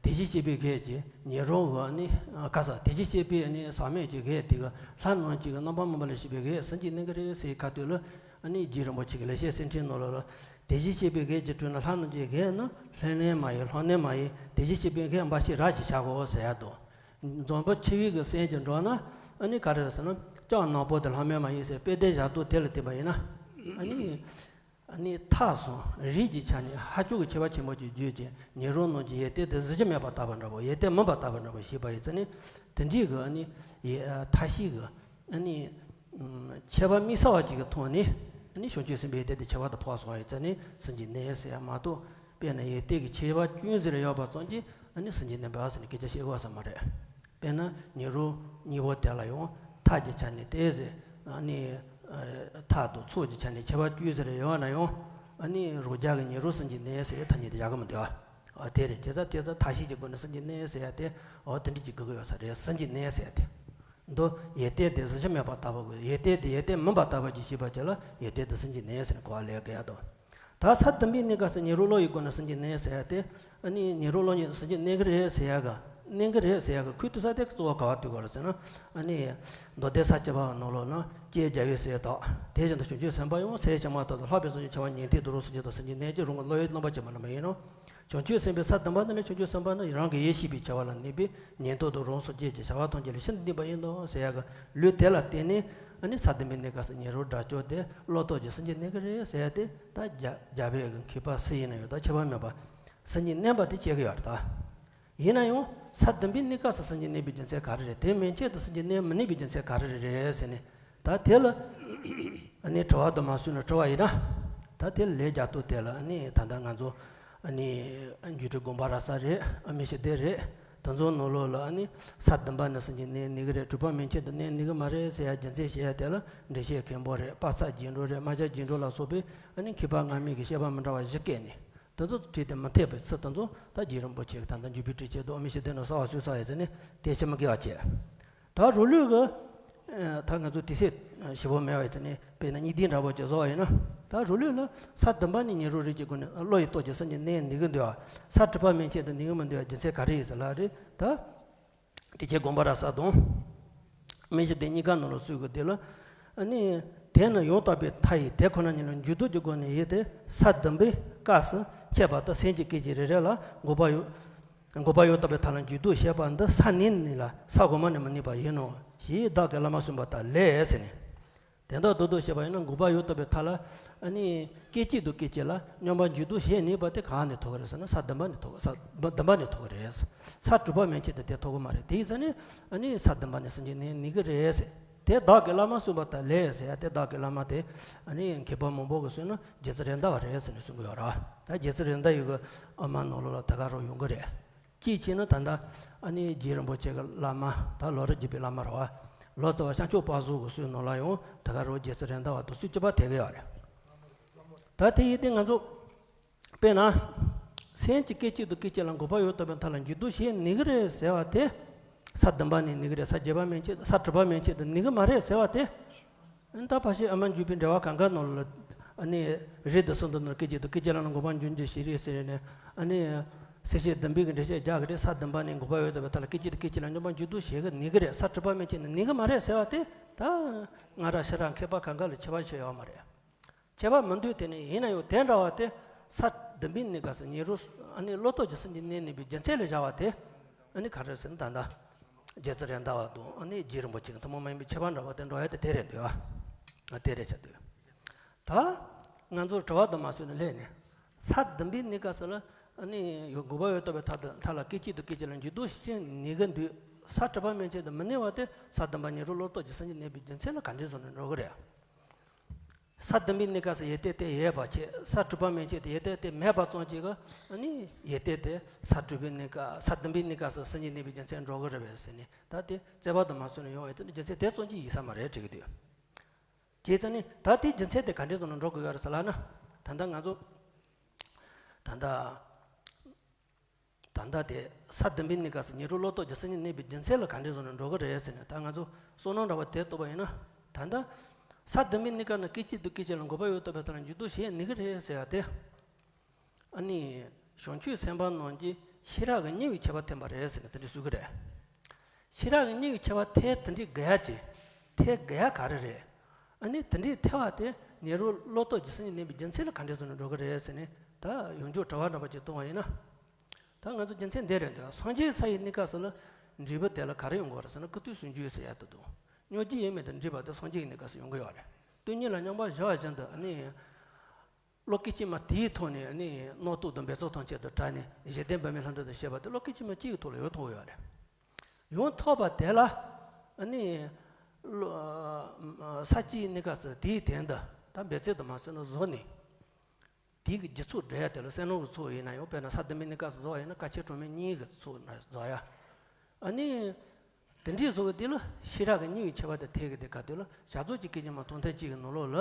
དེ་བཞིན་གཤེགས་པའི་ཞལ་གྱིས་ཉན་རང་གི་ཨ་ནི་ག་ས། དེ་བཞིན་གཤེགས་པའི་ཨ་ནི་ཟག་མེད་ཀྱི་ཞལ་དེ་གིས་ལྷ་རྣམས་ཀྱི་རྣམ་པར་སྨིན་པ་ལ་སྐྱེས་པའི་ཞལ་གྱིས་སེམས་ཅན་བསྟན་གྱི་རེད་ཟེར་ཁ་ཐུག་ལ། ཨ་ནི་རྗེ་རིན་པོ་ཆེ་གི་ལེགས་བཤད་གསེར་ཕྲེང་ནང་ལོགས་ལ། དེ་བཞིན་གཤེགས་པའི་ཞལ་གྱིས་སྤྲུལ་ན་ལྷ་རྣམས་ཀྱི་ཞལ་ནི། ལྷ་ནི་མ་ཡིན་ལྷ་ནི་མ་ཡིན། དེ་བཞིན་གཤེགས་པའི་ཞལ་འབའ་ཞིག་རབ་ཅིག་བྱ་དགོས་ཟེར་ཡ་དང་། འཛམ་བུ་ཆེ་བའི་གི་སེམས་ཀྱི་འགྲོ་ན་ཨ་ནི་ག་རེ་རེད་ཟེར་ན། ལྕགས་ནག་པོ་དེ་ལྷ་མིན་མ་ཡིན་ཟེར་དཔེ་དེ་བཞག་སྟངས་དེ་ལ་བརྟེན་པ་ཡིན་ན། ཨ་ནི་ཨ་ནི་མཐའ་གསུམ་རིགས་ཀྱི་ཆ་ནས་ཧ་ཅང་གི་ཁྱད་པར་ཆེན་པོ་ཅིག་བརྗོད་ཅིང་། ཉན་རང་རྣམས་ཀྱི་ཡོན་ཏན་དེ་གཟི་བརྗིད་མེད་པ་ལྟ་བུ་འདྲ་པོ། ཡོན་ཏན་མིན་པ་ལྟ་བུ་འདྲ་པོ་ཞེས་པ་ཡིན་ཙང་ནི། དེ་འདྲའི་གི་ཨ་ནི་ཡེ་མཐའ་བཞི་གི་ཨ་ནི་ཁྱད་པར་དམིགས་བསལ་བ་ཅིག་གི་ཐོག་ནས་ཨ་ནི་བྱང་ཆུབ་སེམས་དཔའི་ཡོན་ཏན་དེ་ཁྱད་པར་དུ་འཕགས་སོང་བ་ཡིན་ཙང་ནི་སེམས་ཅན་བསྟན་ཟེར་ཡ་མ་གཏོགས། དཔེར་ན་ཡོན་ཏན་གྱི་ཁྱད་པར་ཅུང་ཟད་ཡོད་པ་ཙམ་གྱིས་ཨ་ནི་སེམས་ཅན་བསྟན་པ་ཟེར་ནས་སྐད་ཆ་བཤད་དགོས་ས་མ་རེད། དཔེར་ན་ཉན་རང་གཉིས་པོ་དེ་ལ་ཡང་མཐའ་གི་ཆ་ནས་དེ་ཟེར། ཨ་ནི་མཐའ་དང་ཚོགས་ཀྱི་ཆ་ནས་ཁྱད་པར་ཅུང་ཟད་ཡོད་ན་ཡང་། ཨ་ནི་རང་རྒྱལ་གྱི་ཉན་རང་སེམས་ཅན་བསྟན་ཟེར་ཐ་སྙད་དེ་བཞག་གི་མི་འདུག་ཨ། དེ་རེད། བྱས་ཙང་དེ་ཚོ་མཐའ་བཞི་གི་སྒོ་ནས་སེམས་ཅན་བསྟན་ཟེར་ཡ་དེ། འོ་དེ་འདྲ་ཅིག་དགོས་ཀྱི་ཡོད་ས་རེད། སེམས་ཅན་བསྟན་ཟེར་ཡ་དེ། མདོར་ཡོན་ཏན་དེ་གཟི་བརྗིད་མེད་པ་ལྟ་བུ་དགོས། ཡོན་ཏན་དེ་ཡོན་ཏན་མིན་པ་ལྟ་བུ་ཅིག་ཤེས་པ་ཅིག་ལ་ཡོན་ཏན་དེ་སེམས་ཅན་བསྟན་ཟེར་ནས་གོ་བ་ལེན་དགོས་ཡ་དང་། ད་ས་བདུན་པའི་གནས་སྐབས་སུ་ཉན་རང་བློ་ཡི་སྒོ་ནས་སེམས་ཅན་བསྟན་ཟེར་ཡ་དེ། ཨ་ནི་ཉན་རང་བློ་ཡིས་སེམས་ཅན་བསྟན་གྱི་རེད་ཟེར་ཡ་ག་བསྟན་གྱི་རེད་ཟེར་ཡ་གི་ཁུངས་གཏུག་ས་དེ་གཙོ་བོ་ག་པར་གཏུག་དགོས་རེད་ཟེར་ན། ཨ་ནི་མདོ་སྡེ་ས་བཅུ་པ་ནང་ལོགས་ན། ཀྱེ་རྒྱལ་བའི་སྲས་དག། དེ་བཞིན་དུ་བྱང་ཆུབ་སེམས་དཔའ་ཡང་། སྲས་ཕྱི་མ་དག་ཏུ་ལྷག་པའི་སེམས་ཅན་ཁྱབ་པ་ཉན་ཐོས་ཏུ་རང་སངས་རྒྱས་དང་སེམས་ཅན་བསྟན་ཕྱིར་རང་གི་བློ་ཡི་རྣམ་པར་འབྱེད་པ་རྣམས་ཡིན་ནོ། བྱང་ཆུབ་སེམས་དཔའི་ས་བདུན་པ་ནི་བྱང་ཆུབ་སེམས་དཔའ་ནི་རང་གི་ཡེ་ཤེས་པའི་ཁྱད་པར་ལ་གནས་པས། ཉན་ཐོས་དང་རང་སངས་རྒྱས་ཀྱི་བྱ་བ་ཐམས་ཅད་ལས་ཤིན་ཏུ་འདས་པ་ཡིན་ནོ་ཟེར་ཡ་གི་ལུགས་དེ་ལ་བརྟེན་ནས། ཨ་ནི་ས་བདུན་པའི་གནས་སྐབས་སུ་ཉན་རང་སྒྲ་སྐྱོར་དེ་བློ་སྟོབས་ཀྱིས་སེམས་ཅན་བསྟན་གྱི་རེད་ཟེར་ཡ་དེ། ད་རྒྱ་རྒྱ་བོད་ཀྱི་མཁས་པ་སུ་ཡིན་ན་ཡང་ད་ཁྱད་པར་མེད་པ། སེམས་ཅན་བསྟན་པ་དེ་བྱེད་ཀྱི་ཡོད་རེད་ད། ཡིན་ན་ཡང་ས་བདུན་པའི་གནས་སྐབས་སུ་སེམས་ཅན་བསྟན་པའི་རྒྱུ་མཚན་ག་རེ་རེད། དེ་མན་ཆད་དུ་སེམས་ཅན་བསྟན་མི་ནུས་པའི་རྒྱུ་མཚན་ག་རེ་རེད་ཟེར་ནས། ད་དེ་ལ་ཨ་ནི་དྲི་བ་དུ་མ་གསུངས་ནས་དྲི་བ་ཡིན་ན། ད་དེ་ལ་ལན་རྒྱག་སྟངས་དེ་ལ་ཨ་ནི་ད་ལྟ་ང་ཚོ་ཨ་ནི་རྒྱུད་སྟོད་དགོངས་པ་རབ་གསལ་རེད། ཨ་མི་ཤི་དེ་རེད། དེ་ཚོ་ནང་ལོགས་ལ་ཨ་ནི་ས་བདུན་པ་ནས་སེམས་ཅན་བསྟན་ནུས་ཀྱི་རེད། དྲུག་པ་མན་ཆད་དུ་བསྟན་ནུས་ཀྱི་མ་རེད་ཟེར་ཡ་རྒྱུ་མཚན་བཤད་ཡ་དེ་ལ་འགྲེལ་བཤད་མཁན་པོ་རེད། དཔག་བསམ་རྒྱས་འབྲིང་རེད། རྨ་བྱ་རྒྱས་འབྲིང་ལ་སོགས་པའི་ཨ་ནི་མཁས་པ་སྔ་མའི་གི་བཤད་པ་མི་འདྲ་བ་བཞི་བཀོད་ནས། དེ་ཚོ་བྲིས་ཏེ་མི་འཐད་པའི་ཚུལ་དེ་ཚོ་ད་རྗེ་རིན་པོ་ཆེ་གིས་ད་ལྟ་འཇུག་པའི་སྤྲོས་བཅས་དང་ཨ་མི་ཤི་དེ་ནས་གསལ་བར་གསུངས་ཚར་ཡོད་ཚེ་ནི་དེ་བཤད་མི་དགོས་པ་བྱས། ད་རང་ལུགས་ཀྱི་ད་ང་ཚོ་དུས་ཚོད་ཞེ་པོ་མེད་པ་ཡོད་ཚེ་ནི་དཔེར་ན་གཉིས་ལྡན་འདྲ་པོ་ཅིག་བཟོ་བ་ཡིན་ན། ད་རང་ལུགས་ལ་ས་བདུན་པ་ནས་ཉན་རང་རིགས་ཀྱི་སྒོ་ནས་བློ་ཡི་སྟོབས་ཀྱིས་སེམས་ཅན་བསྟན་ནུས་ཀྱི་འདུག་པ། ས་དྲུག་པ་མན་ཆད་དུ་ནུས་ཀྱི་མི་འདུག་པ་རྒྱུ་མཚན་ག་རེ་ཡིན་ཟེར་ལབ་རེད་ད། དེ་ཁྱེད་དགོངས་པ་རབ་གསལ་དང་། མི་ཤི་དེ་གཉིས་ཀ་ནང་ལ་གསུངས་ཀྱི་དེ་ལ། ཨ་ནི། དེས་ནི་ཡང་དག་པའི་མཐའ་ཡི་དེ་ཁོ་ན་ཉིད་ལ་འཇུག་ལྡོག་གི་སྒོ་ནས་ཡིན་ཏེ། ས་བདུན་པའི་སྐབས་སུ་འཆད་པ་དང་སེམས་ཀྱི་སྐད་ཅིག་རེ་རེ་ལ་འགོག་པ་ཡོད། འགོག་པ་ཡང་དག་པའི་མཐའ་ལ་འཇུག་ལྡོག་བྱེད་པ་འདི་ས་ནས་ནི་ལ་ས་གོང་མ་ནས་མི་ནུས་པ་ཡིན་ནོ། ཞེས་བདག་གིས་བླ་མ་གསུངས་པ་ལྟར་ལས་ཟེར་ནས། དེ་འདྲ་ལྡོག་ལྡོག་བྱེད་པ་ཡིན་ན་འགོག་པ་ཡང་དག་པའི་མཐའ་ལ། ཨ་ནི། སྐད་ཅིག་དང་སྐད་ཅིག་ལ་སྙོམས་པར་འཇུག་ལྡོག་བྱེད་ནུས་པ་དེ་གང་ནས་ཐོབ་ཀྱི་རེད་ཟེར་ན་ས་བདུན་པ་ནས་ཐོབ། ས་བདུན་པ་ནས་ཐོབ་ཀྱི་རེད། ས་དྲུག་པ་མན་ཆད་དུ་དེ་ཐོབ་ཀྱི་མ་རེད། དེ་ཡིན་ཙང་ནི། ཨ་ནི་ས་བདུན་པ་ནས་སེམས་ཅན་བསྟན་ནུས་ཀྱི་རེད་ཟེར། དེ་བདག་གིས་བླ་མ་གསུངས་པ་ལྟར་ལས་ཟེར་ཡ་དེ་བདག་གི་བླ་མ་དེ། ཨ་ནི་མཁས་པ་མང་པོ་གིས་གསུངས་ན་རྗེ་བཙུན་རེད་མདའ་བ་རེད་ཟེར་ནས་གསུང་གི་ཡོད་རེད། ད་རྗེ་བཙུན་རེད་མདའ་ཡི་གི་ཨ་མ་ནང་ལོགས་ལ་དེ་ག་རང་ཡོང་གི་རེད། གཅིག་བྱས་ན་ད་ལྟ་ཨ་ནི་རྗེ་རིན་པོ་ཆེ་གི་བླ་མ་ད་ལོ་རབས་བརྒྱད་པའི་བླ་མ་རེད་བ། ལོ་ཙཱ་བ་ཤར་ཕྱོགས་དཔལ་བཟང་གི་སྲོལ་ནང་ལ་ཡང་དེ་ག་རང་རྗེ་བཙུན་རེད་མདའ་བ་དང་སྲོལ་གཅིག་པ་དེ་ག་ཡོད་རེད། ད་དེ་ཡིན་ཏེ་ང་ཚོ་དཔེར་ན། སེམས་ཀྱི་སྐད་ཅིག་དང་སྐད་ཅིག་ལ་འགོག་པ་ཡོད་བཏགས་པའི་མཐའ་ལ་འཇུག་ལྡོག་བྱེད་ནུས་ཀྱི་རེད་ཟེར་བ་དེ། ས་བདུན་པ་ནས་ནུས་ཀྱི་རེད། ས་བརྒྱད་པ་མན་ཆད། ས་དྲུག་པ་མན་ཆད་དུ་ནུས་ཀྱི་མ་རེད་ཟེར་བ་དེ། ཨ་ནི་ད་ཕར་ཕྱིན་ཨ་མར་འཇུག་པའི་འགྲེལ་པ་གང་ག་ནང་ལ། ཨ་ནི་རེད་དེ་གསུངས་འདུག་ན། སྐད་ཅིག་དང་སྐད་ཅིག་ལ་ནི་འགོག་པར་འགྱུར་འགྱུར་ཞིག་རེད་ཟེར་ནས། ཨ་ནི་སེམས་བསྐྱེད་བདུན་པའི་གི་འགྲེལ་བཤད་རྒྱག་གི་རེད། ས་བདུན་པ་ནས་འགོག་པ་ཡོད་བཏགས་པའི་མཐའ་ལ་སྐད་ཅིག་དང་སྐད་ཅིག་ལ་སྙོམས་པར་འཇུག་ལྡོག་བྱེད་ཀྱི་ནུས་ཀྱི་རེད། ས་དྲུག་པ་མན་ཆད་ནི་ནུས་ཀྱི་མ་རེད་ཟེར་བ་དེ། ད་སྔ་རབས་ཕྱི་རབས་མཁས་པ་གང་ག་ལ་ཁྱད་པར་ཆེ་ཡོད་མ་རེད། ཁྱད་པར་མི་འདུག། དེ་ནི་ཡིན་ན་ཡང་དེ་འདྲ་བ་དེ། ས་བདུན་པའི་གནས་སྐབས་སུ་ཉེ་རུ། ཨ་ནི་བློ་ལྡོག་གི་སེམས་ཀྱི་གནས་གནས་པའི་རྒྱུ་མཚན་ལ་བཞག་པ་དེ། ཨ་ནི་ག་རེ་ཟེར་ན། ད་ལྟ་རྗེ་བཙུན་རེད་མདའ་བ་དང་ཨ་ནི་རྗེ་རིན་པོ་ཆེ་གི་ཐུན་མོང་མ་ཡིན་པའི་ཁྱད་པར་འདྲ་བ་དེ་འགྲོ་ཡ་དེ་དེ་རེད་འདུག་ཨ། དེ་རེད་ཆགས་འདུག། ད་ང་ཚོར་དྲི་བ་དུ་མ་ཟོས་ནས་སླེབས་ནས། ས་བདུན་པའི་གནས་སྐབས་སུ་ལ་ཨ་ནི་འགོག་པ་ཡོད་བཏགས་པའི་མཐའ་དང་མཐའ་ལ་སྐད་ཅིག་དང་སྐད་ཅིག་ལ་འཇུག་ལྡོག་བྱེད་ནུས་ཀྱི་འདུག། ས་དྲུག་པ་མན་ཆད་དུ་མི་ནུས་པ་དེ། ས་བདུན་པ་ཉེ་རུ་བློ་ལྡོག་གི་སེམས་ཀྱི་གནས་པའི་རྒྱུ་མཚན་ལ་ག་འདྲས་བཟོ་ནས་འགྲོ་གི་རེད། ས་བདུན་པའི་གནས་སྐབས་སུ་ཡོད་བསྡད་དེ་ཡོད་པ་བྱས། ས་དྲུག་པ་མན་ཆད་དུ་ཡོད་བསྡད་དེ་མེད་པ་ཙམ་གཅིག་གིས། ཨ་ནི་ཡོད་བསྡད་དེ་ས་དྲུག་པའི་གནས་སྐབས། ས་བདུན་པའི་གནས་སྐབས་སུ་སེམས་ཀྱི་གནས་པའི་རྒྱུ་མཚན་འགྲོ་གི་རེད་པས་ཟེར་ནས། ད་དེ་རྩོད་པ་དུ་མ་ཟོས་ནས་ཡོང་ཡོད་དེ་ནི་རྒྱུ་མཚན་དེ་ཙམ་གཅིག་ཡིན་ས་མ་རེད་དྲན་གྱི་འདུག། བྱས་ཙང་ནི་ད་དེའི་རྒྱུ་མཚན་དེ་ག་འདྲས་བཟོ་ནས་འགྲོ་དགོས་ཡ་རེད་ཟེར་ལབ་ན། ད་ལྟ་ང་ཚོ། ད་ལྟ། ད་ལྟ་དེ་ས་བདུན་པའི་གནས་སྐབས་སུ་ཉེ་རུ་བློ་ལྡོག་གི་སེམས་ཀྱི་གནས་པའི་རྒྱུ་མཚན་ལ་ག་འདྲས་བཟོ་ནས་འགྲོ་གི་རེད་ཟེར་ནས། ད་ང་ཚོ་བསོད་ནམས་འདྲ་བ་དེ་རྟོགས་པ་ཡིན་ན། ད་ལྟ་ས་བདུན་པའི་གནས་སྐབས་ན་སྐད་ཅིག་དང་སྐད་ཅིག་ལ་འགོག་པ་ཡོད་བཏགས་པའི་མཐའ་ལ་འཇུག་ལྡོག་བྱེད་ནུས་ཀྱི་རེད་ཟེར་ཡ་དེ། ཨ་ནི་བྱང་ཆུབ་སེམས་དཔའ་རྣམས་ཀྱིས་ཤེས་རབ་ཀྱི་གཉེན་པོའི་ཁྱད་པར་འཐེན་པ་རེད་ཟེར་ནས་དེ་འདྲས་གསུང་གི་རེད། ཤེས་རབ་ཀྱི་གཉེན་པོའི་ཁྱད་པར་འཐེན་དེ་འདྲས་དགོས་ཡ་ཅིག། འཐེན་དགོས་ཡ་ག་རེ་རེད། ཨ་ནི་དེ་འདྲས་འཐེན་པ་དེ་ཉེ་རུ་བློ་ལྡོག་གི་སེམས་ཀྱི་གནས་པའི་རྒྱུ་མཚན་ལ་ག་འདྲས་བཟོ་ནས་འགྲོ་གི་རེད་ཟེར་ནས། ད་ཡང་བསྐྱར་དྲི་བ་འདྲ་པོ་ཅིག་གཏོང་བ་ཡིན་ན། ད་ང་ཚོ་རྒྱུ་མཚན་འདི་རེད་འདུག། སངས་རྒྱས་ས་ཡི་གནས་སྐབས་སུ་ལ་འབྲས་བུ་དེ་ལ་ག་རེ་ཡོང་གི་རེད་ཟེར་ན། སྐུ་སྟོད་ཟུང་འཇུག་ཟེར་ཡ་དེ་འདུག། སྙོགས་འཛིན་ཡེ་མེད་དུ་འདྲེས་པ་དེ་སངས་རྒྱས་ཀྱི་གནས་སྐབས་སུ་ཡོང་གི་ཡོད་རེད། སྟོང་ཉིད་ལ་མཉམ་པར་བཞག་བཞིན་དུ་ནི། བློ་སྐད་ཅིག་མ་དེའི་ཐོག་ནས་ནི་རྣམ་རྟོག་དང་འབད་རྩོལ་ཐམས་ཅད་དུ་བྲལ་ནས་བཞི་ལྡན་པད་མོའི་ལྷ་འདྲེ་དང་བཅས་པ་དེ་བློ་སྐད་ཅིག་མ་གཅིག་གི་ཐོག་ལ་ཡོང་ཐུབ་ཡོད་རེད། ཡོང་ཐུབ་པ་དེ་ལ་ནི། བློ། ས་གཅིག་གནས་སྐབས་སུ་དེའི་སྟེང་དུ་ད་འབད་རྩོལ་དུ་མ་ཟོས་ན་བཟོ་ནས། དེའི་གི་རྒྱུ་ཚོགས་འགྲོ་ཡ་དེ་ལ་སེམས་སྣང་གི་ཚོགས་ཡིན་ན་ཡང་། དཔེར་ན་ས་བདུན་པའི་གནས་སྐབས་སུ་བཟོ་བ་ཡིན་ན་དཀའ་ཆེན་གྲངས་མེད་གཉིས་ཀྱི་ཚོགས་ན་བཟོ་ཡ། ཨ་ནི། དེ་འདྲའི་བཟོ་གི་དེ་ལ་ཤེས་རབ་ཀྱི་གཉེན་པོའི་ཁྱད་པར་དེ་འཐེན་གི་དེ་ག་དུས་ལ་བྱ་རྫོགས་ཀྱི་སྐད་ཅིག་མ་གཏོང་ཐེངས་གཅིག་གི་ནང་ལོགས་ལ།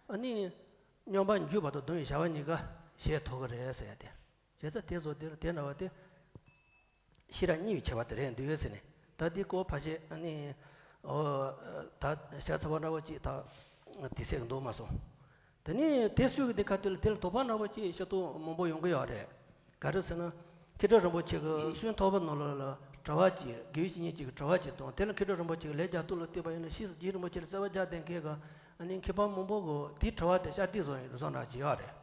ཨ་ནི། སྙོམས་པར་འཇུག་པ་དང་སྡོམ་པའི་བྱ་བ་གཉིས་ཀ་བྱེད་ཐུབ་ཀྱི་རེད་ཟེར་ཡ་དེ། བྱས་ཙང་དེ་བཟོ་དེ་ལ་དེ་འདྲ་བ་དེ། ཤེས་རབ་གཉེན་པོའི་ཁྱད་པར་དེ་རེད་འདུག་ཟེར་ནས། ད་དེ་སྐོར་ཕལ་ཆེར་ཨ་ནི། ཨོ། ད་བཤད་ཚར་བ་འདྲ་བོ་ཅིག་ད་དུས་ཚོད་འདུག་མ་སོང་། དེ་ནས་དེ་སྲོལ་གྱི་དེ་ག་དུས་ལ་དེ་ལ་དོགས་པ་འདྲ་བོ་ཅིག་ཤེས་རྟོགས་མང་པོ་ཡོང་གི་ཡོད་རེད། ག་རེ་ཟེར་ན། མཁས་གྲུབ་རིན་པོ་ཆེ་གི་སུན་ཐོར་བུ་ནང་ལོགས་ལ་དྲི་བ་ཅིག། དགེ་བའི་བཤེས་གཉེན་ཅིག་གིས་དྲི་བ་ཅིག་བཏང་། དེ་ལ་མཁས་གྲུབ་རིན་པོ་ཆེ་གིས་ལན་རྒྱག་ཐུབ་ལ་བལྟས་པ་ཡིན་ན། ཕྱིས་སུ་རྗེ་རིན་པོ་ཆེ་ལ་བརྩེ་བ་རྒྱག་བསྡད་མཁན་གྱི་ཨ་ནི་མཁས་པ་མང་པོ་གིས་དེའི་དྲི་བ་དེ་བཤད་དེ་བཟོ་ཡིན་བཟོ་འདྲ་ཅིག་ཡོད་རེད།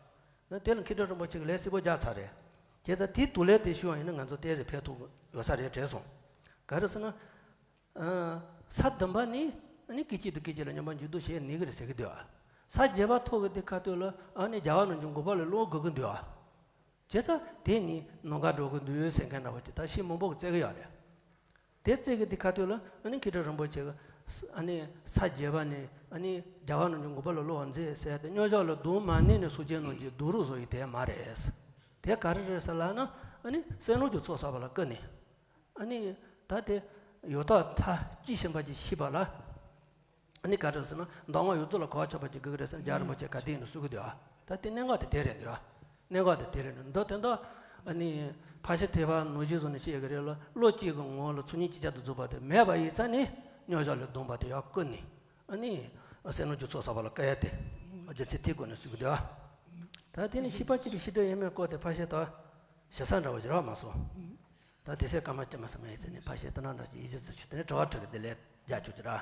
ན་དེ་ལ་མཁས་གྲུབ་རིན་པོ་ཆེ་གིས་ལན་གསལ་པོ་རྒྱག་ཚར་རེད། བྱས་ཙང་དེའི་དུས་ལན་དེ་ཞུ་བ་ཡིན་ན་ང་ཚོ་ཏོག་ཙམ་ཕན་ཐོགས་ཡོད་ས་རེད་དྲན་སོང་། ག་རེ་ཟེར་ན། ཨ། ས་བདུན་པ་ནས་ཨ་ནི་སྐད་ཅིག་དང་སྐད་ཅིག་ལ་སྙོམས་པར་འཇུག་ལྡོག་བྱེད་ནུས་ཀྱི་རེད་ཟེར་གྱི་འདུག། ཨ། ས་བརྒྱད་པ་ཐོབ་ཀྱི་དེ་ག་དུས་ལ་ཨ་ནི་རྒྱལ་བ་རིན་པོ་ཆེ་འགོག་པ་ལ་སློབ་དགོས་ཀྱི་འདུག། ཨ། བྱས་ཙང་དེ་ནི་ནམ་མཁའ་འགྲོ་གི་འདུག་ཟེར་མཁན་འདྲ་བོ་ཅིག་ད་ཤེས་མང་པོ་གིས་བརྩི་གི་ཡོད་རེད། དེ་བརྩི་གི་དེ་ག་དུས་ལ་ཨ་ནི་མཁས་གྲུབ་རིན་པོ་ཆེ་གིས་ཨ་ནི་ས་བརྒྱད་པ་ནས་ཨ་ནི་རྒྱལ་བ་རིན་པོ་ཆེ་འགོག་པ་ལ་སློབ་པར་མཛད་ཟེར་ཏེ། སྙོམས་འཇུག་ལ་སྡོམ་མ་ནོན་ནས་སངས་རྒྱས་རྣམས་ཀྱིས་སྡོམ་རུང་བཟོ་ཡི་དེ་མ་རེད། དེ་ག་རེ་རེད་ཟེར་ལབ་ན། ཨ་ནི་སེམས་སྣང་གི་ཚོགས་བསགས་པ་ལ་བསྐུལ་ནས། ཨ་ནི་ད་དེ་ཡོད་དོ་ཐ་ཅི་ཤེས་པ་ཅིག་ཤེས་པ་ལ། ཨ་ནི་ག་རེ་ཟེར་ན། མདོ་སྔགས་ཡོངས་རྫོགས་ལ་གོ་བ་ཆོད་པ་ཅིག་དགོས་ཀྱི་རེད་ཟེར་ན་རྒྱལ་བ་རིན་པོ་ཆེ་ག་དུས་ཡིན་ན་གསུང་གི་འདུག། ཨ། ད་དེ་གནད་འགག་དེ་དེ་རེད་འདུག། ཨ། གནད་འགག་དེ་དེ་རེད་འདུག། དེ་འདྲ་ཨ་ནི་ཕར་ཕྱིན་ཐེག་པ་ནང་བཞིན་བཟོ་ནས་བཤད་ཀྱི་རེད་ལ། བློ་གཅིག་གི་ངང་ལ་ཚོགས་གཉིས་ཅིག་ཅར་དུ་རྫོགས་པ་དེ་མེད་པ་ཡིན་ཙང་ནི་སྙོམས་འཇུག་ལ་སྡོམ་པ་དེ་ཡར་བསྐུལ་ནས། ཨ་ནི་སེམས་སྣང་གི་ཚོགས་བསགས་པ་ལ་བསྐུལ་ཡ་དེ་རྒྱུ་མཚན་དེའི་སྒོ་ནས་གསུང་གི་འདུག། ཨ། ད་དེ་ནི་ཤེས་པ་གཅིག་པའི་ཤེས་སྒྲིབ་དབྱེར་མེད་སྐོར་དེ་ཕར་ཕྱིན་ད་ཞུ་ས་འདྲ་བོ་ཞིག་རག་མ་སོང་། ད་དེ་སྲས་ཀརྨ་སྐྱེས་མ་ཟེར་མ་ཡིན་ཟེར་ནས་ཕར་ཕྱིན་དེ་ན་འདྲ་ཞིག་ཡིད་ཆེས་ཚུལ་ཆུ་དེ་ནས་དྲི་བ་དྲི་གི་དེ་ལས་རྒྱག་ཆོག་ཅི་ར།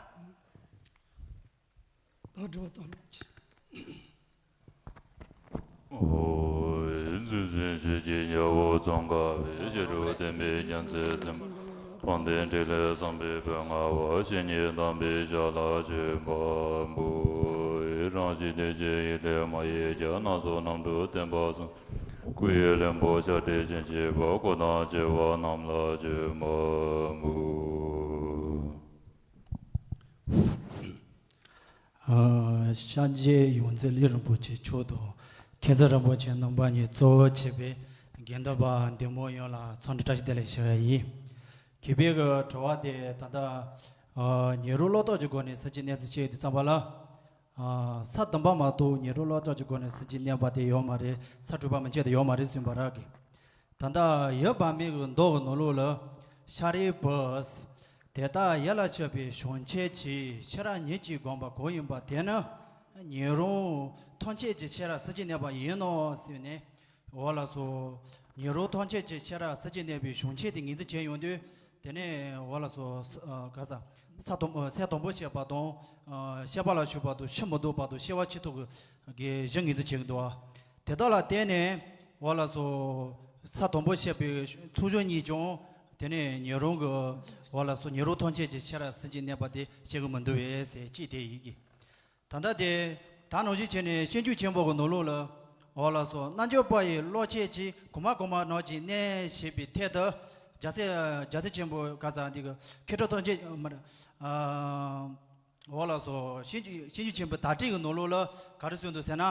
ད་དྲི་བ་དང་འདྲ་ཅི། ཨོ། རྫུ་འཕྲུལ་ཆོས་ཀྱི་རྒྱལ་པོ་ཙོང་ཁ་པའི། ཞི་ཁྲོ་བརྟན་པའི་རྒྱལ་མཚན་སེམས། དཔལ་ལྡན་ཕྲིན་ལས་བཟང་པོའི་བུ་ངག་དབང་། བཤེས་གཉེན་དམ་པའི་ཞབས་ལ་མཆོད་པ་འབུལ། རང་བཞིན་གཏེར་ཆེན་ཡེ་ཤེས་མ་ཡིན་ཀྱང་། སྣ་ཚོགས་རྣམ་འཕྲུལ་བསྟན་པ་སྲུང་། སྐུ་ཡི་ལྷུན་པོ་ཕྱག་རྒྱས་ཅན་གྱི་བུ། སྐུ་དང་བཅས་པ་རྣམས་ལ་མཆོད་པ་འབུལ། ཨ། སངས་རྒྱས་ཡོངས་འཛིན་ལས་རིན་པོ་ཆེ་མཆོག་དང་མཁན་ཟུར་རིན་པོ་ཆེ་རྣམ་པ་གཉིས་གཙོ་བོ་བྱས་པའི་དགེ་འདུན་པ་འདུས་མང་ཡོངས་ལ་འཚམས་འདྲི་བཀྲ་ཤིས་བདེ་ལེགས་ཞུ་བ་ཡིན། གུས་པའི་གི་དྲི་བ་དེ་ད་ལྟ་ ཨ། ཉོན་རོགས་བློ་རྟོག་གི་སྒོ་ནས་སེམས་ཅན་གནས་ཚུལ་བཤད་ཡོང་དུས་ཙམ་པ་ལ། ཨ། ས་བདུན་པ་མ་གཏོགས་ཉོན་རོགས་བློ་རྟོག་གི་སྒོ་ནས་སེམས་ཅན་གནས་པ་དེ་ཡོད་མ་རེད། ས་དྲུག་པ་མན་ཆད་དུ་ཡོད་མ་རེད་གསུངས་པ་རེད་གི། ད་ལྟ་ཡབ་བར་མའི་གི་མདོ་གི་ནང་ལོགས་ལ། ཤཱ་རིའི་བུ། དེ་ལྟར་ཡིད་ལ་བྱེད་པའི་བྱང་ཆུབ་ཀྱི་ཤེས་རབ་ཉིད་ཀྱིས་བསྒོམས་པ་གང་ཡིན་པ་དེ་ནི། ཉོན་རོགས་ཐམས་ཅད་ཀྱི་ཤེས་རབ་སེམས་ཅན་གནས་པ་ཡིན་ནོ་ཟེར་ནས། འོ་ལགས་སོ། ཉོན་རོགས་ཐམས་ཅད་ཀྱི་ཤེས་རབ་སེམས་ཅན་གནས་པའི་བྱང་ཆུབ་དེ་ངོས་འཛིན་བྱས་ཡོང་དུས། དེ་ནས་འོ་ལགས་སོ། ས། ཨ། ག་ས། ས་དང་། ཨ། ས་དང་པོ་བཤད་པ་དང་། ཨ། བཤད་པ་ལ་ཞུགས་པ་དང་། ཕྱིར་མི་ལྡོག་པ་དང་། སྐྱེ་བ་ཕྱི་ཐོག་གི་གི་གཞི་ངོས་འཛིན་བྱེད་ཀྱི་འདུག་བ། དེ་དག་ལ་བརྟེན་ནས་འོ་ལགས་སོ། ས་དང་པོ་བཤད་པའི་ཚུལ་བཞིན་ཉིད་ཀྱང་། དེ་ནས་ཉོན་རོགས་ཀྱི། འོ་ལགས་སོ། ཉོན་རོགས་ཐམས་ཅད་ཀྱི་ཤེས་རབ་སེམས་ཅན་གནས་པ་དེ་བཤད་ཀྱི་མི་འདུག་བས་ཟེར་ཅིག་དེ་ཡིན་གི། ད་ལྟ་དེ། ད་ནང་བཞིན་བྱས་ནས་སྤྱོད་འཇུག་ཆེན་པོ་གི་ནང་ལོགས་ལ། འོ་ལགས་སོ། རྣལ་འབྱོར་པ་ཡི་བློ་ཁྱད་ཀྱིས། གོང་མ་གོང་མ་རྣམས་ཀྱི་གནས་ཞེས་པའི་ཐད་དུ། རྒྱལ་སྲས། རྒྱལ་སྲས་ཆེན་པོ་ག་ས་འདི་གི་མཁས་གྲུབ་ཐམས་ཅད་མ་རེད། ཨ། འོ་ལགས་སོ། སྤྱོད་འཇུག་སྤྱོད་འཇུག་ཆེན་པོ་བརྡ་སྤྲོད་ཀྱི་ནང་ལོགས་ལ་ག་རེ་གསུངས་འདུག་ཟེར་ན།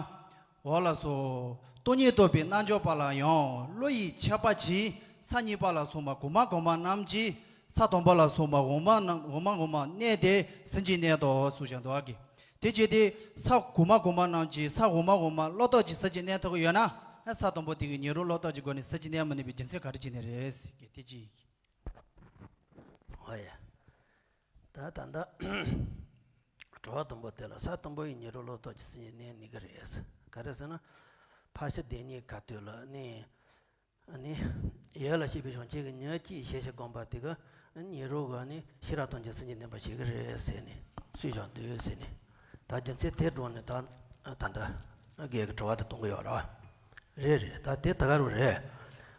འོ་ལགས་སོ། སྟོང་ཉིད་རྟོགས་པའི་རྣལ་འབྱོར་པ་ལ་ཡང་བློ་ཡི་ཁྱད་པར་གྱིས། ས་གཉིས་པ་ལ་སོགས་པ་གོང་མ་གོང་མ་རྣམས་ཀྱི། ས་དང་པོ་ལ་སོགས་པ་འོག་མ་རྣམས། འོག་མ་འོག་མ་གནས་ཏེ་སེམས་ཅན་གནས་དོ་གསུངས་བཞག་འདུག་གི། དེ་བྱས་ཏེ་ས་གོང་མ་གོང་མ་རྣམས་ཀྱི་ས་འོག་མ་འོག་མ་བློ་རྟོག་གི་སེམས་ཅན་གནས་ཐུབ་ཀྱི་ཡོད་ན། ས་དང་པོ་དེ་གི་ཉོན་རོགས་བློ་རྟོག་གི་སྒོ་ནས་སེམས་ཅན་གནས་མི་ནུས་པའི་རྒྱུ་མཚན་ག་རེ་བྱས་ནས་རེད་ཟེར་གི། དེ་ཅི། ཨོ་ཡ། ད་ད་ལྟ་དྲི་བ་དང་པོ་དེ་ལ། ས་དང་པོ་ཡི་ཉོན་རོགས་བློ་རྟོག་གི་སེམས་ཅན་གནས་ནུས་ཀྱི་རེད། ག་རེ་ཟེར་ན། ཕར་ཕྱིན་དེ་གཉིས་ཀ་དུས་ལ་ནི། ཨ་ནི། ཡིད་ལ་བྱེད་པའི་བྱང་ཆུབ་ཀྱི་ཉིད་ཀྱིས་ཞེས་བྱ་བསྒོམས་པ་དེ་ག་ཉོན་རོགས་ཀྱི་ནི་ཤེས་རབ་ཐམས་ཅད་སེམས་ཅན་གནས་པར་བྱེད་ཀྱི་རེད་ཟེར་ནས་སུས་ཀྱང་འདོད་ཟེར་ནས། ད་རྒྱུ་མཚན་དེ་སྒྲོག་ནས་ད་ད་ལྟ་རྒན་གྱི་དྲི་བ་དེ་གཏོང་གི་ཡོད་རེད། རེད་རེད། ད་དེ་ད་ག་རུ་རེད།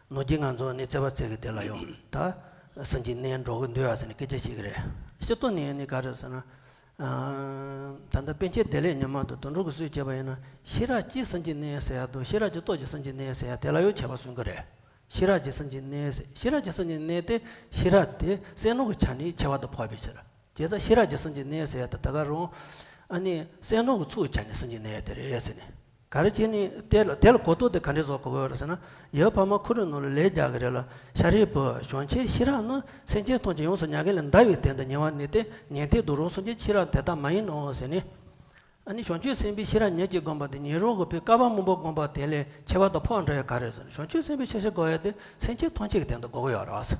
ནོར་གྱི་ང་ཚོ་ནི་བརྩེ་བ་བརྩེ་གི་དེ་ལ་ཡང་ད་སེམས་ཅན་གནས་འགྲོ་གི་འདོད་ཡ་ཟེར་ནས་སྐད་ཆ་བཤད་གི་རེད། སྤྱིར་བཏང་ནས་ནི་ག་རེ་ཟེར་ན། ཨ། ད་ལྟ་པཎ་ཆེན་བདེ་ལེགས་ཉི་མ་དང་དོན་གྲུབ་ཀྱིས་སུས་བྱས་པ་ཡིན་ན། ཤེས་རབ་ཀྱིས་སེམས་ཅན་གནས་ཟེར་ཡ་དང་། ཤེས་རབ་ཀྱི་སྟོབས་ཀྱིས་སེམས་ཅན་གནས་ཟེར་ཡ་དེ་ལ་ཡང་ཁྱད་པར་གསུང་གི་རེད། ཤེས་རབ་ཀྱིས་སེམས་ཅན་གནས་ཟེར། ཤེས་རབ་ཀྱིས་སེམས་ཅན་གནས་ཏེ། ཤེས་རབ་དེ་བསམ་མནོ་གི་ཆ་ནས་ཁྱད་པར་དུ་འཕགས་པའི་ཕྱིར། བྱས་ཙང་ཤེས་རབ་ཀྱིས་སེམས་ཅན་གནས་ཟེར་ཡ་དེ་ད་ག་རང་། ཨ་ནི་བསམ་མནོ་གི་ཚུལ་གྱི་ཆ་ནས་སེམས་ཅན་གནས་ཡ་དེ་རེད་ཟེར་ནས། ག་རེ་བྱས་ནས་དེ་ལ་དེ་ལ་གོ་རྟོགས་དེ་ག་འདྲས་བཟོ་དགོས་ཀྱི་ཡོད་རེད་ཟེར་ན། ཡབ་བར་མ་ཁོ་རའི་ནང་ལ་ལན་རྒྱག་གི་རེད་ལ། ཤཱ་རིའི་བུ། བྱང་ཆུབ་ཤེས་རབ་ནི་སེམས་ཅན་ཐམས་ཅད་ཡོངས་སུ་མྱ་ངན་ལས་འདའ་བའི་དོན་དུ་ཉེ་བར་གནས་ཏེ། ཉན་ཐོས་དང་རང་སངས་རྒྱས་ཀྱི་ཤེས་རབ་དེ་ལྟར་མ་ཡིན་ནོ་ཟེར་ནས། ཨ་ནི་བྱང་ཆུབ་སེམས་དཔའི་ཤེས་རབ་ཉིད་ཀྱིས་བསྒོམས་པ་དེ་ཉོན་རོགས་ཀྱི་བཀའ་བབས་མང་པོ་བསྒོམས་པ་དེ་ལས་ཁྱད་པར་དུ་འཕགས་འགྲོ་ཡ་ག་རེ་ཟེར་ན། བྱང་ཆུབ་སེམས་དཔའི་ཤེས་བྱ་དགོས་ཡ་དེ་སེམས་ཅན་ཐམས་ཅད་ཀྱི་དོན་དུ་དགོས་ཀྱི་ཡོད་རེད་ཟེར།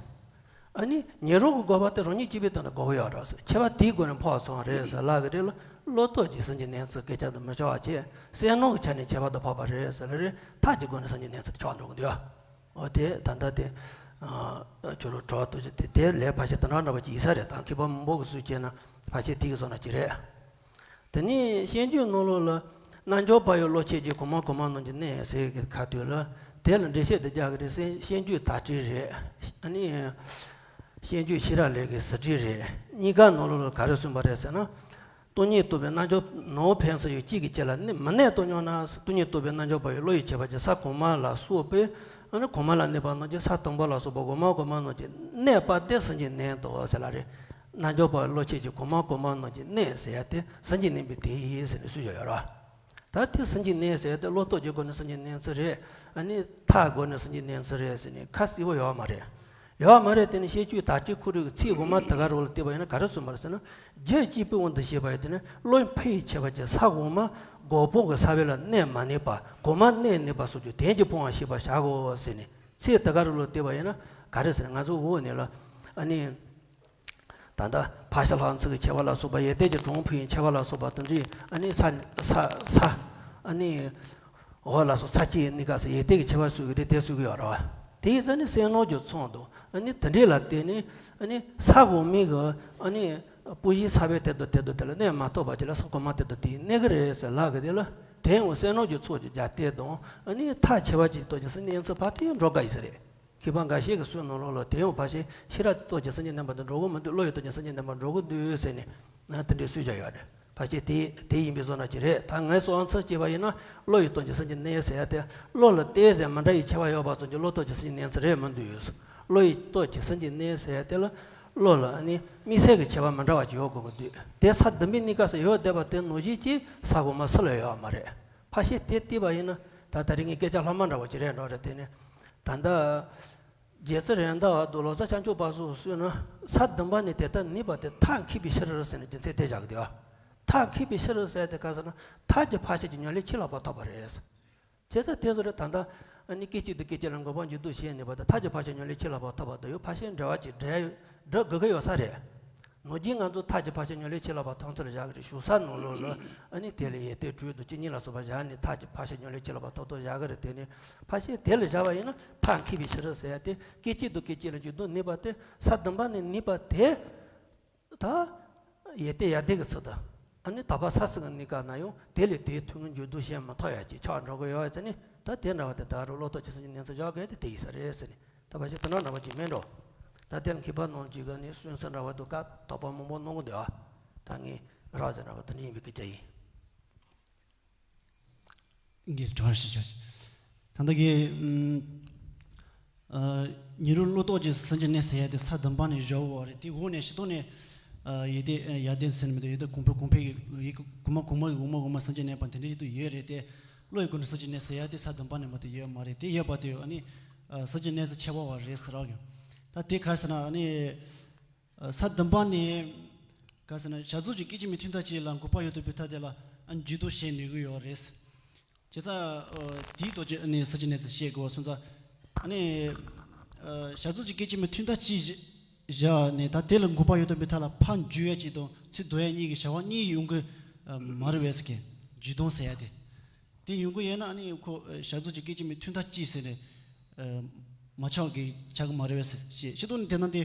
ཨ་ནི་ཉོན་རོགས་ཀྱི་དགོས་པ་དེ་རང་ཉིད་གཅིག་པུའི་དོན་དུ་དགོས་ཀྱི་ཡོད་རེད་ཟེར། ཁྱད་པར་དེའི་སྒོ་ནས་འཕགས་སོང་རེད་ཟེར་ལབ་ཀྱི་རེད་ལ། བློ་རྟོག་གིས་སེམས་ཅན་གནས་ཚུལ་སྐད་ཆ་དེ་མི་ཆོག་པ་བྱས། བསམ་མནོ་གི་ཆ་ནས་ཁྱད་པར་དུ་འཕགས་པ་རེད་ཟེར་ལ་རེད། ཐབས་ཀྱི་སྒོ་ནས་སེམས་ཅན་གནས་ཚུལ་དེ་ཆགས་འགྲོ་གི་འདུག་ཡ། འོ་དེ་ད་ལྟ་དེ། ཨ། ཁྱོད་རང་དྲི་བ་གཏོང་ཆེད་དེ་དེ་ལས་ཕལ་ཆེར་དེ་འདྲ་འདྲ་བ་ཅིག་ཡིན་ས་རེད། ད་མཁས་པ་མང་པོ་གིས་སུས་བྱས་ན་ཕལ་ཆེར་དེ་གི་བཟོ་འདྲ་ཅིག་རེད། དེ་ནས་སྤྱོད་འཇུག་ནང་ལོགས་ལ། རྣལ་འབྱོར་པ་ཡི་བློ་ཁྱད་ཀྱིས། གོང་མ་གོང་མ་རྣམས་ཀྱི་གནས་ཟེར་གི་ཁ་ཐུག་ལ། དེ་ལ་འགྲེལ་བཤད་དེ་རྒྱག་གི་རེད། སྤྱོད་སྤྱོད་འཇུག་བརྡ་སྤྲོད་རེད། ཨ་ནི་སྤྱོད་འཇུག་ཤེས་རབ་ལས་ཀྱི་ཟུར་ཁྲིད་རེད། གཉིས་ཀ་ནང་ལོགས་ལ་ག་རེ་གསུངས་པ་རེད་ཟེར་ན། སྟོང་ཉིད་རྟོགས་པའི་རྣལ་འབྱོར་ནོར་ཕན་སྲིད་ཡུལ་གཅིག་གི་རྗེས་ལ་གནས་མི་གནས་སྟོང་སྙོམས་ན། སྟོང་ཉིད་རྟོགས་པའི་རྣལ་འབྱོར་པ་ཡི་བློ་ཡི་ཁྱད་པར་གྱིས། ས་གོང་མ་ལ་སོགས་པའི་ཨ་ནི་གོང་མ་ལ་གནས་པ་རྣམས་ཀྱིས་ས་དང་པོ་ལ་སོགས་པ་འོག་མ་འོག་མ་རྣམས་ཀྱི་གནས་པ་དེ་སེམས་ཅན་གནས་འདུག་ཟེར་ལ་རེད། རྣལ་འབྱོར་པ་ཡི་བློ་ཁྱད་ཀྱིས། གོང་མ་གོང་མ་རྣམས་ཀྱི་གནས་ཟེར་ཡ་དེ་སེམས་ཅན་གནས་པའི་དེ་ཡིན་ཟེར་ནས་སུས་བྱས་ཡོད་རེད། ད་དེ་སེམས་ཅན་གནས་ཟེར་ཡ་དེ་བློ་རྟོག་གི་སྒོ་ནས་སེམས་ཅན་གནས་ཚུལ་རེད། ཨ་ནི་ཐབས་སྒོ་ནས་སེམས་ཅན་གནས་ཚུལ་རེད་ཟེར་ནས་ཁ་གསལ་པོ་ཡོད་མ་རེད། ཡོད་མ་རེད། དེ་ནི་སྤྱོད་འཇུག་བརྡ་སྤྲོད་ཁོ་རང་གི་ཚིག་འོག་མ་དེ་ག་རང་ལ་བལྟས་པ་ཡིན་ན་ག་རེ་གསུངས་པ་རེད་ཟེར་ན། རྒྱུད་གཅིག་པུའི་དབང་དུ་བྱས་པ་ཡིན་དེ་ནི་བློ་འཕེལ་བའི་ཁྱད་པར་གྱིས། ས་འོག་མ་སྒོ་སྤང་གི་ས་བོན་ལ་གནས་མ་ནུས་པ། གོང་མ་གནས་ནུས་པ་སོགས་ཀྱི་དོན་གྱིས་སྤང་བར་ཤེས་པར་བྱའོ་ཟེར་ནས། ཚིག་དེ་ག་རང་ལ་བལྟས་པ་ཡིན་ན་ག་རེ་ཟེར་ན། ང་ཚོ་འོག་ནས་ལ་ཨ་ནི། ད་ལྟ་ཕར་ཕྱིན་ལྷག་འཛིན་གྱི་ཁྱད་པར་ལ་སོགས་པ། ཡོན་ཏན་གྱི་གྲངས་འཕེལ་བའི་ཁྱད་པར་ལ་སོགས་པ་དེ་འདྲའི། ཨ་ནི་ས་ས་ས། ཨ་ནི། འོག་ལ་སོགས་ས་བཅུ་གཉིས་ཀ་ས་ཡོན་ཏན་གྱི་ཁྱད་པར་སོགས་ཀྱི་རེད། དེ་སོགས་ཀྱི་ཡོད་རེད་བ། དེ་ཡིན་ཙང་ནི་བསམ་མནོ་རྒྱུ་ཚང་འདུག་ཨ་ནི་དེ་འདྲའི་ལ་བརྟེན་ནས། ཨ་ནི་ས་འོག་མའི་གི་ཨ་ནི་སྤུ་གཞིའི་ས་བོན་དེ་དང་དེ་དང་དེ་ལ་གནས་མ་ཐུབ་པ་ཅིག་ལ་ས་གོང་མ་དེ་དང་དེ་གནས་ཀྱི་རེད་ཟེར་ལབ་གི། དེ་ལ་དེ་ཡང་བསམ་མནོ་རྒྱུ་ཚོགས་ཀྱི་རྒྱབ་རྟེན་དང་། ཨ་ནི་ཐབས་ཁྱད་པར་ཅིག་སྟོབས་ཀྱིས་སེམས་གནས་ཚུལ་ཕར་དེ་འགྲོ་དགའ་ཡིན་ས་རེད། མཁས་པ་འགའ་ཤས་ཀྱིས་སུའི་ནང་ལོགས་ལ་དེ་ཡང་ཕལ་ཆེར་ཤེས་རབ་ཀྱི་སྟོབས་ཀྱིས་སེམས་ཅན་གནས་པ་དེ་འགྲོ་གི་མི་འདུག་བློ་ཡི་སྟོབས་ཀྱིས་སེམས་ཅན་གནས་པ་འགྲོ་གི་འདུག་ཟེར་ནས་ན། དེ་འདྲའི་སུས་བྱས་ཡོད་རེད། ཕལ་ཆེར་དེ་དེ་ཡིན་པའི་བཟོ་འདྲ་ཅིག་རེད། ད་ངས་སོ་ཨང་ཚར་བྱས་པ་ཡིན་ན། བློ་ཡི་སྟོབས་ཀྱིས་སེམས་ཅན་གནས་ཟེར་ཡ་དེ། བློ་ལ་གཏད་ཟེར་མི་འདྲ་བའི་ཁྱད་པར་ཡོད་པ་ཙམ་གྱིས་བློ་སྟོབས་ཀྱིས་སེམས་ཅན་གནས་ཚུལ་རེད་མི་འདུག་ཡོད། བློ་ཡི་སྟོབས་ཀྱིས་སེམས་ཅན་གནས་ཟེར་ཡ་དེ་ལ། བློ་ལ་ནི་དམིགས་བསལ་གྱི་ཁྱད་པར་མི་འདྲ་བ་ཅིག་ཡོད་དགོས་ཀྱི་འདུག་དེ་ས་བདུན་པའི་གནས་སྐབས་སུ་ཡོད་བསྡད་པ་དེ་ནང་བཞིན་གྱི་ས་གོང་མ་སུ་ལ་ཡོད་མ་རེད། ཕལ་ཆེར་དེ་བལྟས་པ་ཡིན་ན། ད་ད་རེས་ངས་སྐད་ཆ་ལྷག་མ་འདྲ་བོ་ཅིག་རེད་འགྲོ་རེད། དེ་ནི་ད་ལྟ། རྗེ་བཙུན་རེད་མདའ་བ་དུ་ལོ་ཙཱ་བྱང་ཆུབ་པ་སོགས་གསུངས་ན། ས་བདུན་པ་ནས་དེ་ལྟར་ནུས་པ་དེ་མཐར་འཁྱོལ་བའི་ཕྱིར་ཟེར་ནས་རྒྱུ་མཚན་དེ་བཞག་གི་འདུག་མཐར་འཁྱོལ་བའི་ཕྱིར་ཟེར་དེ་ག་ཟེར་ན། མཐར་གྱིས་ཕར་ཕྱིན་གྱི་མྱུར་ལས་ཁྱད་ལ་ཕར་ཐོབ་པ་རེད། བྱས་ཙང་དེ་ཚོ་རེད། ད་ལྟ་ཨ་ནི་སྐད་ཅིག་དང་སྐད་ཅིག་ལ་འགོག་པ་འགྱུར་ལྡོག་བྱས་ནས་པ་དང་། མཐར་གྱིས་ཕར་ཕྱིན་གྱི་མྱུར་ལས་ཁྱད་ལ་ཕར་ཐོབ་པ་དང་ཡང་ཕར་ཕྱིན་འབྲེལ་བ་གཅིག་འབྲེལ་འགྲོ་དགོས་ཀྱི་ཡོད་ས་རེད། ནང་བཞིན་ང་ཚོ་མཐར་གྱིས་ཕར་ཕྱིན་གྱི་མྱུར་ལས་ཁྱད་ལ་ཕར་ཐོབ་ཚུལ་བཞག་གི་རེད། བཞུགས་ས་ནང་ལོགས་ལ་ཨ་ནི་དེ་ལ་ཡོན་ཏན་དྲུག་དང་བཅུ་གཉིས་ལ་སོགས་པ་བཞག་ནས་མཐར་གྱིས་ཕར་ཕྱིན་གྱི་མྱུར་ལས་ཁྱད་ལ་ཕར་ཐོབ་ཐོབ་བཞག་གི་རེད། དེ་ནི་ཕར་ཕྱིན་དེ་ལ་བཞག་པ་ཡིན་ན་མཐར་འཁྱོལ་བའི་ཕྱིར་ཟེར་ཡ་དེ། སྐད་ཅིག་དང་སྐད་ཅིག་ལ་འགྱུར་ལྡོག་ནུས་པ་དེ། ས་བདུན་པ་ནས་ནུས་པ་དེ། ད་ཡོན་ཏན་ཡར་ལྡན་གྱི་ཚུལ་དང་། ཨ་ནི་དག་པ་ས་གསུམ་གྱི་གནས་སྐབས་ན་ཡང་དེ་ལས་དེའི་ཐོན་ངེས་འགྱུར་ལྡོག་བྱས་མ་ཐོབ་ཡ་ཅིག་ཆགས་འགྲོ་གི་ཡོད་ཟེར་ནས། ད་དེ་འདྲ་བ་དེ་ད་རུང་བློ་ལྡོག་ཕྱིར་གསུམ་གྱི་གནས་ཚུལ་བཞག་གི་དེ་དེ་ཡིན་ས་རེད་ཟེར་ནས། ད་ཕལ་ཆེར་དེ་འདྲ་འདྲ་བ་ཅིག་མིན་འགྲོ། ད་དེ་ལ་མཁས་པ་རྣམས་ཀྱིས་ག་ནས་གསུང་ས་འདྲ་བ་དུ་བཀའ་དོག་པ་མང་པོ་གནང་གི་འདུག་ཨ། ད་ངས་རག་ཟེར་འདྲ་བ་དེ་འདྲ་ཡིན་པའི་སྐད་ཆ་ཡིན། འདི་དྲང་ཞིག་ཆོག་ད་ལྟ་གི་ཨམ། ཨ། ཉེ་རུ་བློ་ལྡོག་ཅིང་སེམས་ཅན་གནས་ཟེར་ཡ་དེ་ས་བདུན་པ་ནས་བཞག་ཡོད་རེད། དེ་འོག་ནས་ཕྱི་ལྡོག་ནས། ཨ། ཡོན་ཏན་ཡར་ལྡན་ཟེར་ནས་མི་འདུག་ཡོན་ཏན་གོང་འཕེལ་གོང་འཕེལ་གྱི་ཡི་གེ་གོང་མ་གོང་མ་གི་འོག་མ་འོག་མ་སེམས་ཅན་གནས་པ་དེ་འདྲ་ཞིག་ཏུ་ཡོད་རེད་དེ། བློ་ཡི་སྒོ་ནས་སེམས་ཅན་གནས་ཟེར་ཡ་དེ་ས་བདུན་པ་ནས་མ་གཏོགས་ཡོད་མ་རེད། དེ་ཡོད་པ་དེ་ཨ་ནི། ཨ། སེམས་ཅན་གནས་ཚུལ་ཁྱད་པར་བ་རེད་ཟེར་རག་ཡོད། ད་དེ་ག་རེ་ཟེར་ན་ཨ་ནི། ས་བདུན་པ་ནས་ག་ཟེར་ན་བྱ་རྫོགས་ཀྱི་སྐད་ཅིག་མའི་ཐུན་མཐའ་གཅིག་ལ་འགོད་པ་ཡོད་དོ་བའི་ཐ་དད་ལ་འགྱུར་ལྡོག་བྱེད་ནུས་ཀྱི་ཡོད་རེད། བྱས་ཙང་དེའི་ཐོག་ཅིག་ནས་ས་བཅད་ནས་བཤད་དགོས་པ་སོང་ཙང་། ཨ་ནི་བྱ་རྫོགས་ཀྱི་སྐད་ཅིག་མའི་ཐུན་མཐའ་གཅིག་བཞག་ནས་ད་དེ་ལ་འགོད་པ་ཡོད་དོ་བའི་ཐ་ལ་ཕར་འགྱུར་ཡ་གཅིག་དང་ཚུར་ལྡོག་ཡ་གཉིས་ཀྱི་བྱ་བ་གཉིས་ཡོང་གི་མ་རེད་པས་ཟེར་གི། འགྱུར་ལྡོག་ཟེར་ཡ་དེ། དེ་ཡོང་གི་ཡོད་ན་ཨ་ནི་ཁོ་བྱ་རྫོགས་ཀྱི་སྐད་ཅིག་མའི་ཐུན་མཐའ་གཅིག་ཟེར་ནས་མ་ཆགས་ཀྱི་ཆགས་ཀྱི་མ་རེད་པས་ཟེར། ཕྱི་ལོགས་ནས་དེ་ན་དེ་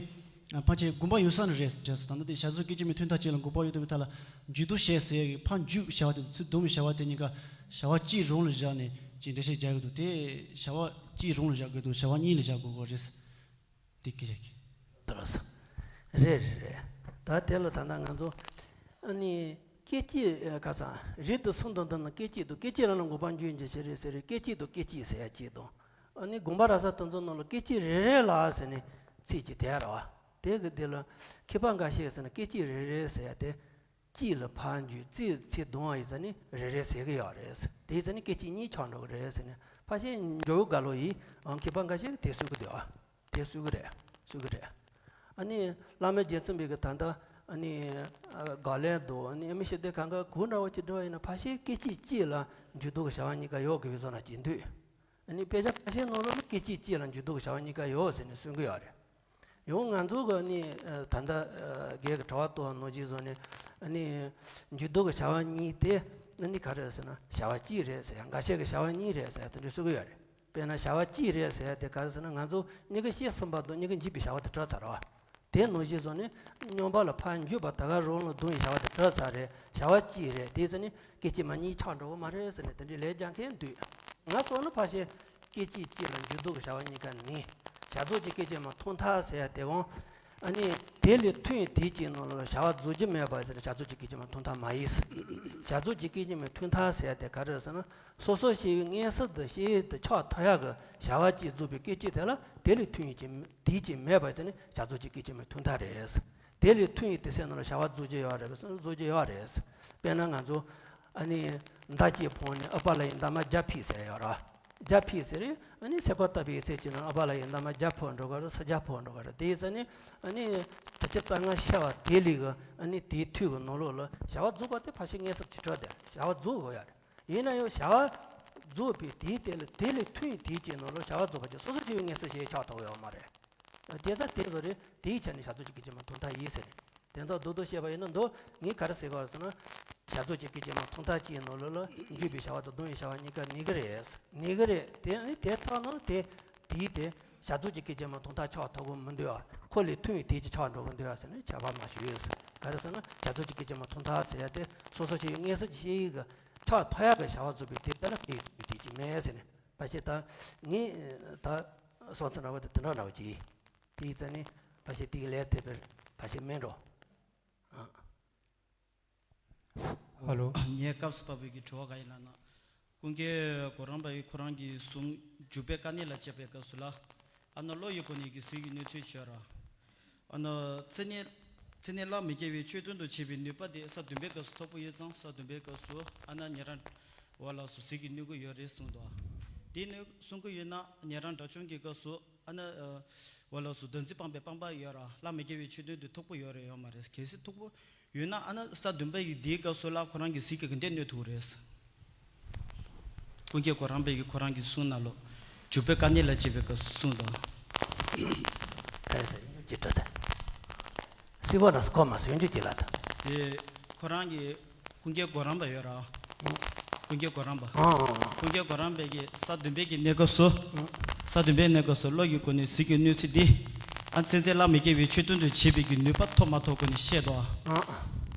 ཕལ་ཆེར་དགོངས་པ་ཡོད་ས་ནི་རེད་དྲན་སོང་། ད་ལྟ་དེ་བྱ་རྫོགས་སྐད་ཅིག་མའི་ཐུན་མཐའ་གཅིག་ལ་འགོད་པ་ཡོད་དོ་བའི་ཐ་ལ་འགྱུར་ལྡོག་བྱེད་ཟེར་ཡ་གི་ཕར་འགྱུར་བྱ་བ་དེ་དང་ཚུར་ལྡོག་པའི་བྱ་བ་དེ་གཉིས་ཀ་བྱ་བ་གཅིག་རང་ལ་བཞག་ནས་ཅིག་འགྲེལ་བཤད་རྒྱག་གི་འདུག་དེ་བྱ་བ་གཅིག་རང་ལ་བཞག་དགོས་འདུག་བྱ་བ་གཉིས་ལ་བཞག་དགོས་ཀྱི་རེད། དེ་སྐད་ཆ་གི། དེ་རེད། རེད་རེད་རེད། ད་དེ་ལ་ད་ལྟ་ང་ཚོ་ཨ་ནི་སྐད་ཅིག་ཨ། ཁ་སང་རིགས་དང་གསུམ་དང་ལྡན་ན་སྐད་ཅིག་དང་། སྐད་ཅིག་ལ་ནི་འགོད་པ་འགྱུར་བའི་ཕྱིར་ཟེར་རེད། སྐད་ཅིག་དང་སྐད་ཅིག་ཟེར་ཡ་གཅིག་དང་། ཨ་ནི་དགོངས་པ་རབ་གསལ་དེ་ཚོ་ནང་ལ་སྐད་ཅིག་རེ་རེ་ལ་ཟེར་ནས་ཚིག་གཅིག་དེ་རེད་པ། དེ་གི་དེ་ལ་མཁས་པ་འགའ་ཤས་ཟེར་ན་སྐད་ཅིག་རེ་རེ་ཟེར་ཡ་དེ། གཅིག་ལ་ཕར་འགྱུར་ཚིག་ཚིག་བསྡོམས་པ་ཡིན་ཙང་ནི་རེ་རེ་ཟེར་གི་ཡོད་རེད། དེ་ཡིན་ཙང་ནི་སྐད་ཅིག་གཉིས་ཆགས་འགྲོ་གི་རེད་ཟེར་ནས་ཕལ་ཆེར་ཇོ་བོ་རྒྭ་ལོ་ཡིས་ཨང་མཁས་པ་འགའ་ཤས་ཀྱིས་དེ་གསུང་གི་འདུག་ཨ། དེ་གསུང་གི་རེད། གསུང་གི་རེད། ཨ་ནི་བླ་མ་རྗེ་བཙུན་པའི་གི་ད་ལྟ་ཨ་ནི་ཨ། དགག་ལན་འདུག་ཨ་ནི་ཨ་མི་ཤི་དེ་གང་ག་གུ་འདྲ་བོ་ཅིག་འདྲ་བ་ཡིན་ན་ཕལ་ཆེར་སྐད་ཅིག་གཅིག་ལ་འགྱུར་ལྡོག་གི་བྱ་བ་གཉིས་ཀ་ཡོད་དགོས་པའི་བཟོ་འདྲ་ཅིག་འདུག་ཨ་ནི་དཔེ་ཆ་ཁ་ཤས་ནང་ལོགས་ལ་སྐད་ཅིག་གཅིག་ལ་འགྱུར་ལྡོག་གི་བྱ་བ་གཉིས་ཀ་ཡོད་ཟེར་ནས་གསུང་གི་ཡོད་རེད། ཡང་ང་ཚོ་གི་ནི་ད་ལྟ་རྒན་གྱི་དྲི་བ་གཏོང་བ་ནང་བཞིན་བཟོ་ནས་ནི་འགྱུར་ལྡོག་གི་བྱ་བ་གཉིས་དེ་ནི་ག་རེ་ཟེར་ན་བྱ་བ་གཅིག་རེད་ཟེར་ཡ། འགའ་ཤས་ཀྱིས་བྱ་བ་གཉིས་རེད་ཟེར་ཡ་དེ་འདྲ་གསུང་གི་ཡོད་རེད། དཔེར་ན་བྱ་བ་གཅིག་རེད་ཟེར་ཡ་དེ་ག་རེ་ཟེར་ན། ང་ཚོ་མྱུ་གུ་སྐྱེས་ཟིན་པ་དང་མྱུ་གུ་འཇིག་པའི་བྱ་བ་དེ་གྲུབ་ཚར་བ། དེ་ནང་བཞིན་བཟོ་ནས་སྙོམས་པ་ལ་ཕར་འགྱུར་བ་ད་ག་རང་ལ་ལྡང་བའི་བྱ་བ་དེ་གྲུབ་ཚར་རེད། བྱ་བ་གཅིག་རེད། དེ་ཟེར་ནས་སྐད་ཅིག་མ་གཉིས་ཆགས་འགྲོ་གི་མ་རེད་ཟེར་ནས་དེ་འདྲའི་ལན་རྒྱག་མཁན་འདུག་ང་སོགས་ནི་ཕལ་ཆེར་སྐད་ཅིག་གཅིག་ལ་འགྱུར་ལྡོག་གི་བྱ་བ་གཉིས་ཀ་ནི། བྱ་རྫོགས་ཀྱི་སྐད་ཅིག་མ་ཐུན་མཐའ་ཟེར་ཡ་དེ་བོ། ཨ་ནི་དེ་ལས་ཐུན་དེ་གཅིག་ནང་ལ་བྱ་བ་རྫོགས་རྒྱུ་མེད་པ་ཟེར་ན་བྱ་རྫོགས་ཀྱི་སྐད་ཅིག་མ་ཐུན་མཐའ་མ་ཡིན། བྱ་རྫོགས་ཀྱི་སྐད་ཅིག་མ་ཐུན་མཐའ་ཟེར་ཡ་དེ་ག་རེ་ཟེར་ན། སོ་སོ་སྐྱེ་བོའི་མངོན་སུམ་དུ་ཤེས་ཡུལ་དུ་ཆགས་ཐུབ་ཡག་གི་བྱ་བ་གཅིག་རྫོགས་པའི་སྐད་ཅིག་དེ་ལ་དེ་ལས་ཐུན་ཡོད་ཀྱི་དེ་གཅིག་མེད་པ་དེ་ནི་བྱ་རྫོགས་ཀྱི་སྐད་ཅིག་མ་ཐུན་མཐའ་རེད། དེ་ལས་ཐུན་ཡོད་དེ་སེམས་ནང་ལ་བྱ་བ་རྫོགས་ཀྱི་ཡོད་རེད་པས་ཟེར་ན་རྫོགས་ཀྱི་ཡོད་རེད། དཔེར་ན་ང་ཚོ་ཨ་ནི་མདའ་གཅིག་འཕངས་ནས་ཨ་པ་ལ་ཡི་མདའ་མ་བརྒྱ་ཕུད་ཟེར་ཡོད་རེད། བརྒྱ་ཕུད་ཟེར་རེད། ཨ་ནི་སེ་གོལ་བཏབ་པའི་ཚད་ཅིག་ནང་ཨ་པ་ལ་ཡི་མདའ་མ་བརྒྱ་ཕོག་འགྲོ་གི་རེད། སུམ་བརྒྱ་ཕོག་འགྲོ་གི་རེད། དེ་ཡིན་ཙང་ནི་ཨ་ནི་དྲུག་ཅུ་རྩ་ལྔ་ཤར་བ་དེ་ལས་གི་ཨ་ནི་དེའི་ཐུན་གྱི་ནང་ལོགས་ལ་བྱ་བ་རྫོགས་པ་དེ་ཕལ་ཆེར་མངོན་སུམ་གྱིས་གྲུབ་བསྡད། བྱ་བ་རྫོགས་དགོས་ཡ་རེད། ཡིན་ན་ཡང་བྱ་བ་རྫོགས་པའི་དེའི་སྟེང་ལ་དེ་ལས་ཐུན་དེའི་རྗེས་ནང་ལ་བྱ་བ་རྫོགས་པ་ཅིག་སོ་སོ་སྐྱེ་བོའི་མངོན་སུམ་ཞིག་ཆགས་ཐུབ་ཡོད་མ་རེད། དེ་ཚ་དེ་ཚོ་རེད། དེའི་ཆ་ནས་བྱ་རྫོགས་ཀྱི་སྐད་ཅིག་མ་ཐུན་མཐའ་ཡིན་ཟེར། དེ་ཚོ་རྡོག་རྡོག་བཤད་པ་ཡིན་ན་འདུག་ངས་ག་རེ་ཟེར་གི་ཡོད་ཟེར་ན། བྱ་རྫོགས་ཀྱི་སྐད་ཅིག་མ་ཐུན་མཐའ་གཅིག་ནང་ལོགས་ལ་འཇུག་པའི་བྱ་བ་དང་ལྡང་བའི་བྱ་བ་གཉིས་ཀ་གནས་ཀྱི་རེད། གནས་ཀྱི་རེད། དེ་ནི་དེ་ལྟར་ན་དེ་དེའི་དེ་བྱ་རྫོགས་ཀྱི་སྐད་ཅིག་མ་ཐུན་མཐའ་ཆགས་ཐུབ་ཀྱི་མི་འདུག་ཨ། ཁོ་ལས་ཐུན་ཡོད་དེ་ཅིག་ཆགས་འགྲོ་གི་འདུག་ཨ་ཟེར་ནས་ཁྱབ་པ་མ་ཞུས་ཟེར། ག་རེ་ཟེར་ན་བྱ་རྫོགས་ཀྱི་སྐད་ཅིག་མ་ཐུན་མཐའ་ཟེར་ཡ་དེ་སོ་སོ་སྐྱེ་བོའི་མངོན་སུམ་གྱི་ཤེས་ཡུལ་གྱི་ཆགས་ཐུབ་ཡག་གི་བྱ་བ་རྫོགས་པའི་དེ་ལྟར་ན་དེ་ཡོད་དེ་ཅིག་མེད་ཟེར་ནས། ཕལ་ཆེར་ད་ངས་ད་སོང་ཚུལ་འདྲ་བོ་དེ་དེ་འདྲ་འདྲ་བོ་ཅིག་ཡིན། དེ་ཡིན་ཙང་ནི་ཕལ་ཆེར་དེའི་ལན་ཐེབས་པར་ཕལ་ཆེར་མེད་འགྲོ། ཨ། ཧ་ལོ། ངའི་སྐབས་སུ་བབས་པའི་གི་དྲི་བ་ག་ཡིན་ལབ་ན། ཀུན་མཁྱེན་གོ་རམས་པ་ཡིས་ཁོ་རང་གི་གསུང་འཇུག་པའི་དཀའ་གནད་ལ་དཔྱད་པའི་སྐབས་སུ་ལ། ཨ་ནི་བློ་ཡི་སྒོ་ནས་ཀྱི་ཟིལ་གྱིས་གནོན་ཚུལ་བྱས་ར། ཨ་ནི་ཚེ་ནི་ཚེ་ནི་བླ་མི་དགེ་བའི་ཆོས་བརྩོན་དུ་བྱེད་པའི་ནུས་པ་དེ་ས་བདུན་པའི་སྐབས་སུ་མཐོ་པོ་ཡོད་ཙང་ས་བདུན་པའི་སྐབས་སུ་ཨ་ནི་ཉན་རང་བ་ལ་སོགས་ཟིལ་གྱིས་གནོན་གྱི་ཡོད་རེད་གསུངས་འདུག་དེ་ནི་གསུང་གི་ཡོད་ན་ཉན་རང་དགྲ་བཅོམ་གྱི་སྐབས་སུ། ཨ་ན་ཨ་བ་ལ་སོ་བདུད་རྩི་སྤངས་པའི་སྤངས་པ་ཡོད་ར། ལྷ་མི་དགེ་བའི་ཆོས་བདུན་དེ་མཐུག་པོ་ཡོད་རེད་ཡོད་མ་རེད། གལ་སྲིད་མཐུག་པོ་ཡོད་ན་ཨ་ན་ས་བདུན་པ་ཡི་འདིའི་སྐབས་སུ་ལ་ཁོ་རང་གི་ཟིལ་གྱིས་ག་འདྲས་གནོན་ཐུབ་རེད། ཀུན་མཁྱེན་གོ་རམས་པས་ཀྱི་ཁོ་རང་གི་གསུང་ནང་ལོ། འཇུག་པའི་དཀའ་གནད་ལ་བྱེད་པའི་སྐབས་སུ་གསུངས་དང་། ཨེ་ཟེར་ཡོང་རྒྱུ་ཅི་འདྲ་དེ། སྲིད་པ་ན་སྐོར་མ་སོང་རྒྱུ་ཅི་ལ་དང་། དེ་ཁོ་རང་གི་ཀུན་མཁྱེན་གོ་རམས་པ་ཡོད་ར། ཀུན་མཁྱེན་གོ་རམས་པ། ཨང་ཨང་ཨང་། ཀུན་མཁྱེན་གོ་རམས་པས་ཀྱི་ས་བདུན་པའི་གི་གནས་སྐབས་སུ། ཨང་། ས་བདུན་པའི་གནས་སྐབས་སུ་བློ་ཡི་སྒོ་ནས་ཟིལ་གྱིས་གནོན་ཚུལ་འདི། ཨ་མཚན་མཚན་ལྷ་མི་དགེ་བའི་ཆོས་བདུན་དུ་བྱེད་པའི་གི་ནུས་པ་ཐོབ་མ་ཐོབ་སྒོ་ནས་བཤད་དོ། ཨང་ཨང་།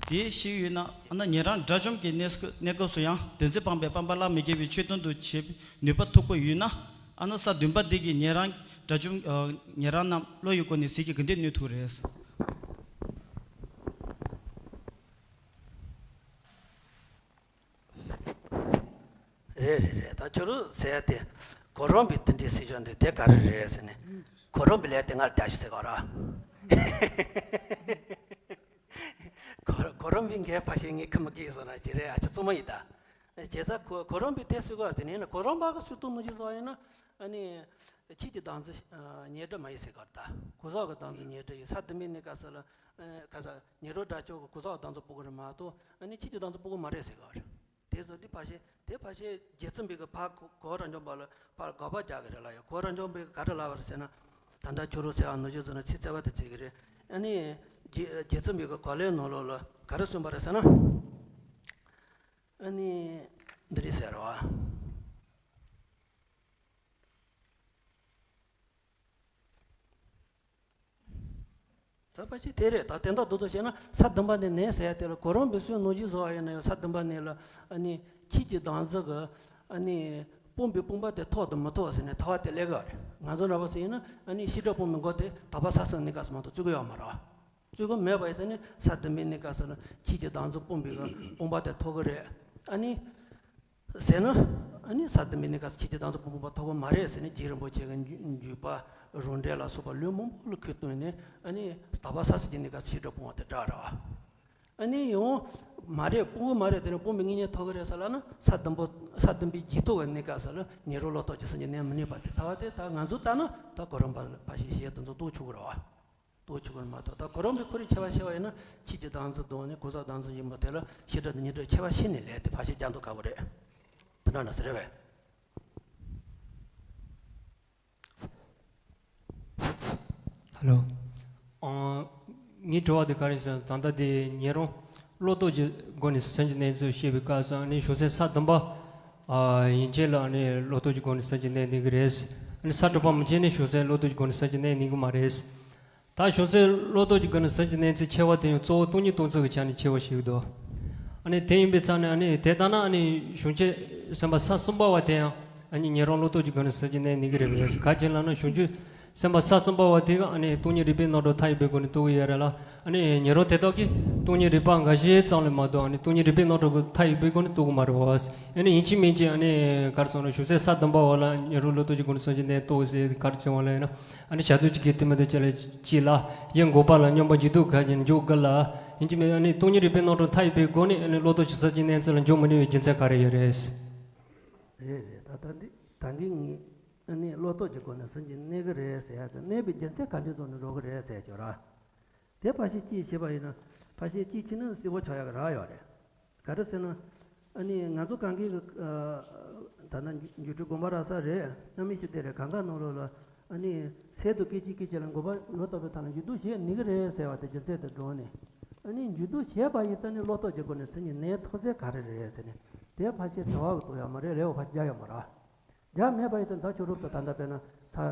དེ་ཞིག་ཡོད་ན་ཨ་ན་ཉན་རང་དགྲ་བཅོམ་གྱི་གནས་སྐབས་གནས་སྐབས་སུ་ཡང་བདུད་རྩི་སྤངས་པའི་སྤངས་པ་ལྷ་མི་དགེ་བའི་ཆོས་བདུན་དུ་བྱེད་པའི་ནུས་པ་ཐོབ་ཀྱི་ཡོད་ན། ཨ་ན་ས་བདུན་པ་འདི་གིས་ཉན་རང་དགྲ་བཅོམ་ཨ་ཉན་རང་རྣམས་བློ་ཡི་སྒོ་ནས་ཟིལ་གྱིས་ག་འདྲས་གནོན་ཐུབ་རེད། རེད་རེད་རེད། ད་ཁྱོད་རང་ཟེར་ཡ་དེ། གོ་རམས་པའི་དེ་འདྲའི་སྲིད་ཕྱོགས་འདི་དེ་ག་རེ་རེད་ཟེར་ནས། གོ་རམས་པའི་ལས་དེ་ངར་རྒྱག་ཞུ་ཟེར་གོ་ར། གོ་གོ་རམས་པའི་ངའི་ཕ་ཤེས་ངའི་ཁི་མི་སྐྱིད་སོང་ན་ཅི་རེད། ཨ་ཅག་བཙུན་མ་ཡིན་ད། བྱས་ཙང་གོ་གོ་རམས་པའི་དེ་སྲིད་གོ་དེ་ནས་ན་གོ་རམས་པ་གི་སྲིད་དུ་མི་འཇུག་བཟོ་ཡིན་ན། ཨ་ནི། ཁྱེད་ཀྱི་བདག་འཛིན་ཉེ་འབྲེལ་མ་ཡིན་ཟེར་གོ་ད། གོ་ཟག་གི་བདག་འཛིན་ཉེ་འབྲེལ་ཡིན་ས་དུ་མིན་ནི་ག་ས་ལ། ག་ས་ཉེ་རོ་དགྲ་ཕྱོགས་ཀྱི་གོ་ཟག་བདག་འཛིན་སྤོ་གི་རེད་མ་གཏོགས། ཨ་ནི་ཁྱེད་ཀྱི་བདག་འཛིན་སྤོ་གི་མ་རེད་ཟེར་གོ་རེད། དེ་ཚོ་འདི་ཕལ་ཆེར་དེ་ཕལ་ཆེར་རྗེ་བཙུན་པའི་གི་ཕ་གོ་གོ་ར་འཇོམས་པ་ལ་ཕར་དགག་པ་རྒྱག་གི་རེད་ལ་ཡ། གོ་ར་འཇོམས་པའི་གི་ག་རེ་ལབ་པ་རེད་ཟེར་ན། ད་ལྟ་ཁྱོད་རང་ཟེར་བ་ནང་བཞིན་ཟེར་ན་ཚིག་བཙལ་བ་དེ་བཙལ་གི་རེད། ཨ་ནི་རྗེ་རྗེ་བཙུན་པའི་གི་གོ་ལའི་ནང་ལོགས་ལ་ག་རེ་གསུངས་པ་རེད་ཟེར་ན། ཨ་ནི་འདི་རེད་ཟེར་བ། ད་ཕལ་ཆེར་དེ་རེད། ད་དེ་འདྲ་རྡོག་རྡོག་བྱས་ན་ས་བདུན་པ་ནས་ནས་ཟེར་ཡ་དེ་ལ་གོ་རམས་པའི་སྲོལ་ནང་བཞིན་བཟོ་བ་ཡིན་ན་ཡང་ས་བདུན་པ་ནས་ལ་ཨ་ནི་ཁྱེད་ཀྱི་བདག་འཛིན་གི་ཨ་ནི་སྤངས་པའི་སྤངས་པ་དེ་ཐོབ་དང་མི་ཐོབ་ཟེར་ནས་ཐལ་བ་དེ་སླེབས་གི་རེད། ང་ཚོ་འདྲ་པོ་ཟེར་ཡིན་ན་ཨ་ནི་བྱེ་བྲག་སྤོང་བའི་མགོ་དེ་དག་པ་ས་སེང་གནས་སྐབས་སུ་མ་གཏོགས་བཙུགས་གི་ཡོད་མ་རེད། བཙུགས་གི་མེད་པ་ཡིན་ཟེར་ནས་ས་བདུན་པའི་གནས་སྐབས་སུ་ལ་ཁྱེད་ཀྱི་བདག་འཛིན་སྤངས་པའི་སྤངས་པ་དེ་ཐོབ་གི་རེད། ཨ་ནི། ཟེར་ན། ཨ་ནི་ས་བདུན་པའི་གནས་སྐབས་སུ་ཁྱེད་ཀྱི་བདག་འཛིན་སྤངས་པ་ཐོབ་ཀྱི་མ་རེད་ཟེར་ནས་རྗེ་རིན་པོ་ཆེ་གི་འཇུག་འཇུག་པ་རང་འགྲེལ་ལ་སོགས་པ་ལུང་མང་པོ་ལ་ཁུངས་བསྟན་ནས། ཨ་ནི་དག་པ་ས་སེང་གི་གནས་སྐབས་སུ་བྱེ་བྲག་སྤོང་བ་དེ་འདྲ་རེད་བ། ཨ་ནི་ཡང་མ་རེད། སྤོང་གི་མ་རེད། དེ་ནས་སྤོང་བའི་དངོས་གནས་ཐོབ་ཀྱི་རེད་ཟེར་ལབ་ན་ས་བདུན་པོ་ས་བདུན་པའི་རྗེས་ཐོབ་ཀྱི་གནས་སྐབས་སུ་ལ་ཉན་རང་བློ་ལྡོག་གི་སེམས་ཀྱི་གནས་མི་གནས་པ་དེ་ཐལ་བ་དེ་ད་ང་ཚོ་ལྟ་ན་ད་གོ་རམས་པ་ཕལ་ཆེར་བཤད་དེ་ཚོ་རྟོགས་ཆོག་གི་རེད་བ། རྟོགས་ཆོག་གི་མ་གཏོགས་ད་གོ་རམས་པའི་ཁོ་རའི་ཆེ་བ་ཤེས་པ་ཡིན་ན་ཁྱེད་ཀྱི་བདག་འཛིན་གདོང་ནས་གོ་ས་བདག་འཛིན་ཡིན་པ་དེ་ལ་བྱེ་བྲག་དང་ཉན་རང་ཆེ་བ་ཤེས་ནས་ལས་དེ་ཕལ་ཆེར་རྒྱག་མདོག་དཀར་པོ་རེད། དེ་འདྲ་ན་ཟེར་རེད་པས། ཧ་ལོ། ཨང་། ངའི་དྲི་བ་དེ་ག་རེ་ཟེར་ན་ད་ལྟ་དེ་ཉན་རང་བློ་ལྡོག་གི་སྒོ་ནས་སེམས་ཀྱི་གནས་ཚུལ་བཤད་པའི་སྐབས་སུ་ཨ་ནི་བྱང་སེམས་ས་བདུན་པ་ཨ་ཡན་ཆད་ལ་ཨ་ནི་བློ་ལྡོག་གི་སྒོ་ནས་སེམས་ཀྱི་གནས་འདི་གི་རེད། ཨ་ནི་ས་དྲུག་པ་མན་ཆད་ནས་བྱང་སེམས་བློ་ལྡོག་གི་སྒོ་ནས་སེམས་ཀྱི་གནས་འདི་གི་མ་རེད། ད་བྱང་སེམས་བློ་ལྡོག་གི་སྒོ་ནས་སེམས་ཀྱི་གནས་ཚུལ་ཕྱེ་བ་དེ་ཡང་གཙོ་བོ་སྟོང་ཉིད་སྟོང་ཚུལ་གྱི་ཆ་ནས་ཕྱེ་བ་ཞིག་འདུག་ཨ་ནི་དེ་ཡིན་པའི་ཆ་ནས་ཨ་ནི་དེ་ལྟ་ན་ཨ་ནི་བྱང་ཆུབ་སེམས་དཔའ་ས་གསུམ་པ་བ་དེ་ཡང་ཨ་ནི་ཉན་རང་བློ་ལྡོག་གི་སྒོ་ནས་སེམས་ཀྱི་གནས་འདི་གི་རེད་པས། ག་ཅི་ལབ་ན་བྱང་ཆུབ་སེམས་དཔའ་ས་གསུམ་པ་བ་དེ་ག་ཨ་ནི་སྟོང་ཉིད་རིག་པའི་རྣམ་གྲངས་མཐའ་ཡས་པའི་སྒོ་ནས་རྟོགས་ཀྱི་ཡོད་རེད་ལ། ཨ་ནི་ཉན་རང་དེ་དག་གིས་སྟོང་ཉིད་རིག་པ་འགའ་ཤས་ཙམ་ལས་མ་གཏོགས་ཨ་ནི་སྟོང་ཉིད་རིག་པའི་རྣམ་གྲངས་ཀྱི་མཐའ་ཡས་པའི་སྒོ་ནས་རྟོགས་ཀྱི་མ་རེད་བ། ཨ་ནི་ཡིན་གཅིག་མིན་གཅིག་ཨ་ནི་ག་རེ་ཟེར་ན་བྱང་སེམས་ས་བདུན་པ་བ་ལ་ཉན་རང་བློ་ལྡོག་གི་སྒོ་ནས་སེམས་ཀྱི་གནས་རྟོགས་ཟེར་ག་རེ་བྱེད་པ་ལ་ཡིན་ན། ཨ་ནི་བྱ་རྫོགས་ཀྱི་དེ་མ་དེ་ཅི་ལ་ཅི་ལ་ཡང་འགོག་པ་ལ་སྙོམས་པར་འཇུག་ལྡོག་གི་ཉན་འཇུག་དགུ་ལ། ཡིན་གཅིག་མིན་ཨ་ནི་སྟོང་ཉིད་རིག་པའི་རྣམ་གྲངས་མཐའ་ཡས་པའི་སྒོ་ནས་ཨ་ནི་བློ་ལྡོག་གི་སེམས་ཀྱི་གནས་ཚུལ་ལ་འཇུག་མི་ནུས་པའི་རྒྱུ་མཚན་ག་རེ་ཡོད་རེད། རེད་རེད། ད་ད་འདི་ད་འདི་ངས་ཨ་ནི་བློ་ལྡོག་གི་སྒོ་ནས་སེམས་ཀྱི་གནས་ཀྱི་རེད་ཟེར་ཡ་དེ་གནས་པའི་རྒྱུ་མཚན་ག་འདྲ་ཐོག་ནས་འགྲོ་གི་རེད་ཟེར་ཡ་ཅིག་ཡོད་ར། དེ་ཕལ་ཆེར་ཅིའི་ཕྱིར་བ་ཡིན་ན་ཕལ་ཆེར་ཅིའི་ཕྱིར་ན་གསལ་པོ་ཆགས་ཡག་རག་ཡོད་རེད། ག་རེ་ཟེར་ན། ཨ་ནི་ང་ཚོ་གང་གི་ཨ་ད་ནང་འཇུག་འགྲུལ་དགོན་པ་ར་ས་རེད། གནམ་མི་ཤི་དེ་རེད། གང་ག་ནང་ལོགས་ལ་ཨ་ནི་ཚལ་དུ་སྐད་ཅིག་སྐད་ཅིག་ལ་འགོག་པ་ལོ་ལྟ་བུའི་ཐང་ལ་འཇུག་ལྡོག་བྱེད་ནི་གི་རེད་ཟེར་བ་དེ་རྒྱུ་མཚན་དེ་འགྲོ་ནས། ཨ་ནི་འཇུག་ལྡོག་བྱས་པ་ཡིན་ཙང་ནི་བློ་ལྡོག་གི་སྒོ་ནས་སེམས་ཀྱི་གནས་ཐོབ་ཚད་ག་རེ་རེད་ཟེར་ནས་དེ་ཕལ་ཆེར་དྲི་བ་གི་ཐོག་ཡོད་མ་རེད། ལེའུ་ཕལ་ཆེར་རྒྱག་ཡོད་མ་རེད། རྒྱག་མེད་པ་ཡིན་ཙང་ད་ཁྱོད་རང་ཚོ་ད་ལྟ་དཔེར་ན་ས་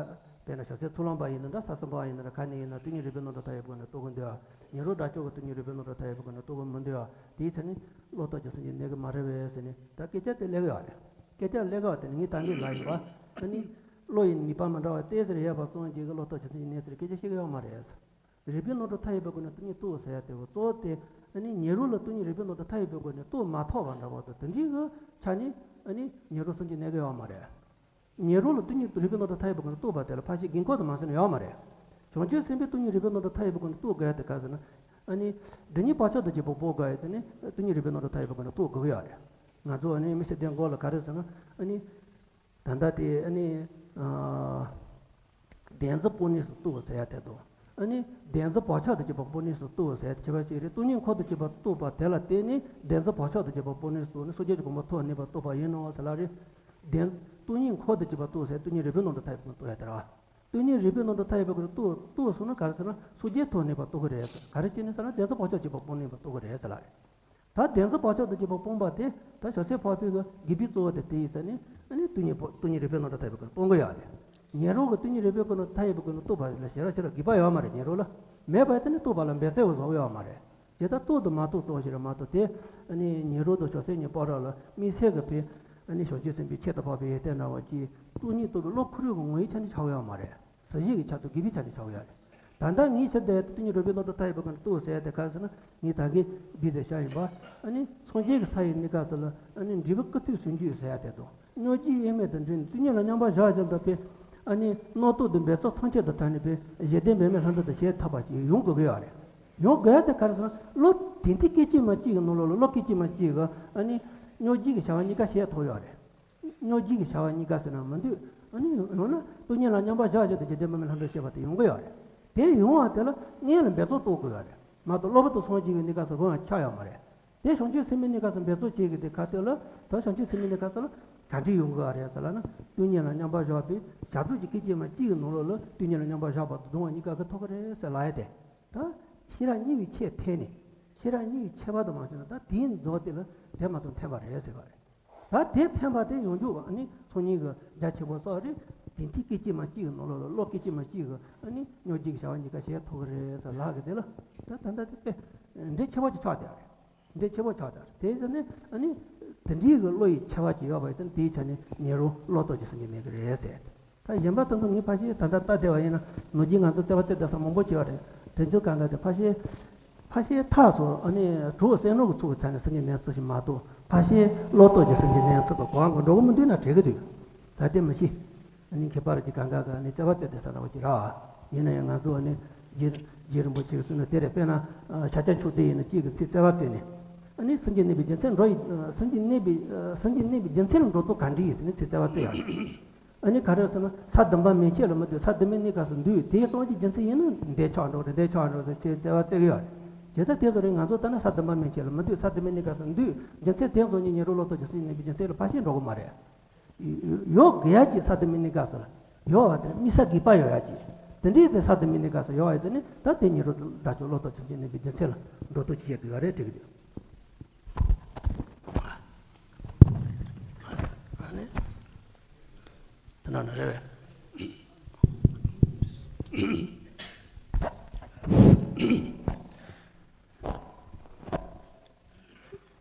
དཔེར་ན་བྱང་སེམས་ཚོགས་ལམ་པ་ཡིན་ན་འདྲ། ས་གསུམ་པ་ཡིན་ན་འདྲ། ག་ནས་ཡིན་ན་སྟོང་ཉིད་རིག་པའི་རྣམ་གྲངས་མཐའ་ཡས་པའི་སྒོ་ནས་རྟོགས་ཀྱི་འདུག་ཉན་རང་དགྲ་བཅོམ་གྱི་སྟོང་ཉིད་རིག་པའི་རྣམ་གྲངས་མཐའ་ཡས་པའི་སྒོ་ནས་རྟོགས་ཀྱི་མི་འདུག་དེའི་ཚེ་ནི་བློ་ལྡོག་གི་སེམས་ཀྱི་གནས་ཀྱི་མ་རེད་པས་ཟེར་ནས་ད་སྐད་ཆ་དེ་སླེབས་ཡོད་རེད། སྐད་ཆ་སླེབས་ཡོད་དེ་ནི་ངས་ད་འདི་ལབ་ཡིན་པ། ཨ་ནི་བློ་ཡི་ནུས་པ་མི་འདྲ་བ་ཏོག་ཙམ་ཡོད་པ་ཙམ་གྱིས་བློ་ལྡོག་གི་སེམས་ཀྱི་གནས་ཟེར་སྐད་ཆ་བཤད་ཀྱི་ཡོད་མ་རེད། རིག་པའི་རྣམ་གྲངས་མཐའ་ཡས་པའི་སྒོ་ནས་སྟོང་ཉིད་རྟོགས་ཟེར་ཡ་དེ་གཙོ་བོ་དེ་ཨ་ནི་ཉན་རང་ལ་སྟོང་ཉིད་རིག་པའི་རྣམ་གྲངས་མཐའ་ཡས་པའི་སྒོ་ནས་རྟོགས་མ་ཐུབ་པ་འདྲ་པོ་དང་དེ་འདྲའི་གི་ཆ་ནས་ཨ་ནི་ཉན་རང་སེམས་ཀྱི་གནས་ཀྱི་ཡོད་མ་རེད། ཉན་རང་ལ་སྟོང་ཉིད་རིག་པའི་རྣམ་གྲངས་མཐའ་ཡས་པའི་སྒོ་ནས་རྟོགས་པ་དེ་ལ་ཕལ་ཆེར་དགོས་མཁོ་དུ་མ་སོང་ན་ཡོད་མ་རེད། བྱང་ཆུབ་སེམས་དཔའི་སྟོང་ཉིད་རིག་པའི་རྣམ་གྲངས་མཐའ་ཡས་པའི་སྒོ་ནས་རྟོགས་དགོས་ཡ་དེ་ག་ཟེར་ན། ཨ་ནི་སྒྲིབ་གཉིས་བག་ཆགས་དང་བཅས་པ་སྤོང་དགོས་ཡ་དེ་ནི་སྟོང་ཉིད་རིག་པའི་རྣམ་གྲངས་མཐའ་ཡས་པའི་སྒོ་ནས་རྟོགས་དགོས་ཀྱི་ཡོད་རེད། ང་ཚོ་ཨ་ནི་མི་ཚེ་འདིའི་མགོ་ལ་ག་རེ་ཟེར་ན། ཨ་ནི་ད་ལྟ་དེ་ཨ་ནི་ཨ་ བདེན་རྫུན་སྤོང་ནུས་སུ་རྟོགས་ཟེར་ཡ་དེ་དང་། ཨ་ནི་བདེན་རྫུན་བག་ཆགས་དང་བཅས་པ་སྤོང་ནུས་སུ་རྟོགས་ཟེར་ཡ་དེ་ཁྱད་པར་ཅིག་རེད། སྟོང་ཉིད་འཁོར་དང་བཅས་པ་རྟོགས་པ་དེ་ལ་བརྟེན་ནས་བདེན་རྫུན་བག་ཆགས་དང་བཅས་པ་སྤོང་ནུས་སུ་རྟོགས་ནས་སངས་རྒྱས་ཀྱི་གོ་འཕང་ཐོབ་ནུས་པ་རྟོགས་པ་ཡིན་ནོ་ཟེར་ལ་རེད། བདེན། སྟོང་ཉིད་འཁོར་དང་བཅས་པ་རྟོགས་ཟེར་སྟོང་ཉིད་རིག་པའི་ནང་དུ་ཐལ་བའི་སྒོ་ནས་རྟོགས་ཡ་དེ་རེད་བ། སྟོང་ཉིད་རིག་པའི་ནང་དུ་ཐལ་བའི་སྒོ་ནས་རྟོགས་རྟོགས་སོང་ན་ག་རེ་ཟེར་ན་སངས་རྒྱས་ཐོབ་ནུས་པ་རྟོགས་ཀྱི་རེད་ཟེར། ག་རེ་བྱས་ནས་ཟེར་ན་བདེན་རྫུན་བག་ཆགས་བཅས་པ་སྤོང་ནུས་པ་རྟོགས་ཀྱི་རེད་ཟེར་ལ་རེད། ད་བདེན་རྫུན་བག་ཆགས་དང་བཅས་པ་སྤོང་བ་དེ་ད་བྱང་སེམས་འཕགས་པའི་གི་དགེ་བའི་རྩ་བ་དེ་དེ་ཡིན་ཟེར་ནས། ཨ་ནི་སྟོང་ཉིད་པོ་སྟོང་ཉིད་རིག་པའི་ནང་དུ་ཐལ་བའི་སྒོ་ནས་སྤོང་གི་ཡོད་རེད། ཉན་རང་གི་སྟོང་ཉིད་རིག་པའི་སྒོ་ནས་ཐལ་བའི་སྒོ་ནས་རྟོགས་པ་ལ་ཞེ་དྲག་ཞེ་དྲག་དགོས་པ་ཡོད་མ་རེད། ཉན་རང་ལ་མེད་པ་དེ་ནི་རྟོགས་པ་ལ་འབད་རྩོལ་བཟོ་གི་ཡོད་མ་རེད། དེ་ལྟར་རྟོགས་དང་མ་རྟོགས་གཙོ་བོ་ཞིག་རེད་མ་གཏོགས་དེ། ཨ་ནི་ཉན་རང་དང་བྱང་སེམས་གཉིས་བར་ལ་དམིགས་བསལ་གྱི་ཕན། ཨ་ནི་བྱང་ཆུབ་སེམས་དཔའི་ཁྱད་དུ་འཕགས་པའི་ཡོན་ཏན་འདྲ་བ་ཅིག་སྟོང་ཉིད་རྟོགས་པའི་བློ་ཁོ་རང་གི་ངོ་བོའི་ཆ་ནས་ཆགས་ཡོད་མ་རེད། གཟི་བརྗིད་ཀྱི་ཆ་དང་དགེ་བའི་ཆ་ནས་ཆགས་ཡོད་རེད། ད་ལྟ་ངས་ཞུ་བསྡད་དེ་སྟོང་ཉིད་རིག་པའི་ནང་དུ་ཐལ་བའི་སྒོ་ནས་རྟོགས་ཟེར་དེ་ག་རེ་ཟེར་ན་ངས་ད་གིན་འབུལ་ཟེར་བྱ་ཡིན་པ། ཨ་ནི་སངས་རྒྱས་ཀྱི་ས་ཡི་གནས་སྐབས་སུ་ལ་ཨ་ནི་འབྲས་བུ་ཀུན་བཏུས་ཟུང་འཇུག་ཟེར་ཡ་དེ་དང་། སྙོགས་འཇུག་དབྱེར་མེད་དུ་འདྲེས་ནས་སྟོང་ཉིད་ལ་མཉམ་པར་བཞག་བཞག་འདུག་པས། ཨ་ནི་རྣམ་རྟོག་དང་འབད་རྩོལ་ཐམས་ཅད་དང་བྲལ་ནས་པའི་གཞི་རྟེན་འབད་མེད་ལྷ་འདྲེ་དང་བྱེ་བྲག་པ་ཅིག་ཡོང་དགོས་ཀྱི་ཡོད་རེད། ཡོང་དགོས་ཡ་དེ་ག་རེ་ཟེར་ན་བློ་དེ་འདྲའི་སྐད་ཅིག་མ་གཅིག་གི་ནང་ལོགས་ལ་བློ་སྐད་ཅིག་མ་གཅིག་གི་ཨ་ནི་སྙོགས་འཇུག་གི་བྱ་བ་གཉིས་ཀ་བྱེད་ཐུབ་ཡོད་རེད། སྙོགས་འཇུག་གི་བྱ་བ་གཉིས་ཀ་ཟེར་ན་མི་འདུག་ཨ་ནི་ཡང་ན་སྟོང་ཉིད་ལ་མཉམ་པར་བཞག་བཞག་སྟེ་འཇིག་རྟེན་པ་མི་ལྷ་འདྲེ་ཞེས་པ་དེ་ཡོང་གི་ཡོད་རེད། དེ་ཡོང་བ་དེ་ལ་སྔོན་ལ་འབད་རྩོལ་གཏོང་དགོས་ཡོད་རེད་མ་གཏོགས། སློབ་དཔོན་དང་སངས་རྒྱས་ཀྱི་གནས་སྐབས་སུ་རུང་བ་ཆགས་ཡོད་མ་རེད། དེ་བྱང་ཆུབ་སེམས་དཔའི་གནས་སྐབས་སུ་འབད་རྩོལ་བྱེད་ཀྱི་དེ་ག་དེ་ལ་ད་བྱང་ཆུབ་སེམས་དཔའི་གནས་སྐབས་སུ་ལ་ག་འདྲ་ཡོང་གི་ཡོད་རེད་ཟེར་ལབ་ན། སྟོང་ཉིད་ལ་མཉམ་པར་བཞག་པའི་བྱ་རྩོལ་གྱི་སྐད་ཅིག་མ་གཅིག་གི་ནང་ལོགས་ལ་སྟོང་ཉིད་ལ་མཉམ་པར་བཞག་པ་དང་སྡང་བ་གཉིས་ཀ་གི་ཐོབ་ཀྱི་རེད་ཟེར་ལབ་ཡ་དེ། ད་ཤེས་རབ་གཉིས་ཀྱི་ཆེད་འཐད་ནས། ཤེས་རབ་གཉིས་ཀྱི་ཁྱད་པར་དུ་མ་ཕྱིན་ན་ད་དེའི་རྫོགས་དེ་ལ་དེ་མ་གཏོགས་འཐད་པ་རེད་ཟེར་བ་རེད། ད་དེ་ཕན་པ་དེ་ཡོང་རྒྱུ་ཨ་ནི་ཚོགས་གཉིས་ཀྱི་རྒྱ་ཆེན་པོ་སོགས་རེད། དེ་འདྲའི་སྐད་ཅིག་མ་གཅིག་གི་ནང་ལོགས་ལ་བློ་སྐད་ཅིག་མ་གཅིག་གི་ཨ་ནི་སྙོགས་འཇུག་གི་བྱ་བ་གཉིས་ཀ་བྱེད་ཐུབ་ཀྱི་རེད་ཟེར་ལབ་གི་དེ་ལ། ད་ད་ལྟ་དེ་དཔེ་འདྲའི་ཁྱད་པར་ཅིག་ཆགས་བསྡད་རེད། འདྲའི་ཁྱད་པར་ཆགས་བསྡད་རེད། དེ་ཟེར་ནས་ཨ་ནི་དེ་འདྲའི་གི་བློ་ཡི་ཁྱད་པར་ཅིག་ཡོད་པ་ཡིན་ཙང་དེའི་ཆ་ནས་ཉན་རང་བློ་ལྡོག་ཅིང་སེམས་ཅན་གནས་ཀྱི་རེད་ཟེར། ད་གཞན་པ་དེ་ཚོ་ངས་ཕལ་ཆེར་ད་ལྟ་ལྟ་བསྡད་པ་ཡིན་ན་ནམ་རྒྱུན་ང་ཚོ་རྩོད་པ་རྩོད་བསྡད་ས་མང་པོ་ཅིག་ཡོད་རེད། དེ་ཚོའི་སྒང་ག་དེ་ཕལ་ཆེར་ཕལ་ཆེར་ཐག་སོ་ཨ་ནི་གྲོགས་སེམས་ནོར་གྱི་ཚུལ་གྱི་ཐད་ནས་སེམས་ཅན་གནས་ཚུལ་ཞིག་མ་གཏོགས། ཕལ་ཆེར་བློ་ལྡོག་ཅིང་སེམས་ཅན་གནས་ཚུལ་གྱི་གོ་འཕང་གི་འགྲོ་གི་མི་འདུག་ན་དྲན་གྱི་འདུག་ད་དེ་མི་ཤེས། ཨ་ནི་ཁྱད་པར་གྱི་སྒང་ག་ག་ནི་རྩོད་པ་རྩོད་བསྡད་ས་འདྲ་བོ་ཅིག་རེད། ཡིན་ན་ཡང་ང་ཚོ་ཨ་ནི་རྗེ་རྗེ་རིན་པོ་ཆེ་གིས་གསུངས་ན་དེ་རེད། དཔེར་ན་ཤཱཀྱ་མཆོག་ལྡན་ཡིན་ན་གཅིག་གིས་ཚེ་རྩོད་པ་རྩོད་ནས། ཨ་ནི་སེམས་ཅན་གནས་པའི་རྒྱུ་མཚན་འགྲོ་ཡི་སེམས་ཅན་གནས་པའི་སེམས་ཅན་གནས་པའི་རྒྱུ་མཚན་ལ་འགྲོ་ལྡོག་ག་འདྲ་ཡིན་ཟེར་ནས་ཚེ་རྩོད་པ་རྩོད་ཡ་རེད། ཨ་ནི་ག་རེ་ཟེར་ན་ས་བདུན་པ་མན་ཆད་ལ་མི་སྡོད། ས་བདུན་པའི་གནས་སྐབས་སུ་འདུག་དེའི་སངས་རྒྱས་རྒྱུ་མཚན་ཡིན་ན་འདི་ཆགས་འགྲོ་རེད། འདི་ཆགས་འགྲོ་ཟེར་ཚེ་རྩོད་པ་རྩོད་ཀྱི་ཡོད་རེད། བྱས་ཙང་དེ་ཚོ་རེད། ང་ཚོ་ལྟ་ན་ས་བདུན་པ་མན་ཆད་ལ་མི་སྡོད། ས་བདུན་པའི་གནས་སྐབས་སུ་འདུག་རྒྱུ་མཚན་དེ་ཚོ་ནི་ཉན་རང་བློ་ལྡོག་ཅིང་སེམས་ཅན་གནས་པའི་རྒྱུ་མཚན་ལ་ཕལ་ཆེར་འགྲོ་གི་མ་རེད། ཡོད་དགོས་ཡ་ཅིག་ས་བདུན་པའི་གནས་སྐབས་སུ་ལ་ཡོད་པ་དེ་དམིགས་བསལ་དགོས་པ་ཡོད་ཡ་ཅིག་དེ་འདྲའི་དེ་ས་བདུན་པའི་གནས་སྐབས་སུ་ཡོད་པ་ཡིན་ཙང་ནི་ད་དེ་ཉན་རང་དགྲ་བཅོམ་བློ་ལྡོག་ཅིང་སེམས་ཅན་གནས་པའི་རྒྱུ་མཚན་ལ་འགྲོ་ལྡོག་ཅིག་བྱེད་དགོས་ཡ་རེད་དྲན་གྱི་འདུག་ཨ་ནི། དེ་ན་ནི་རེད་པས།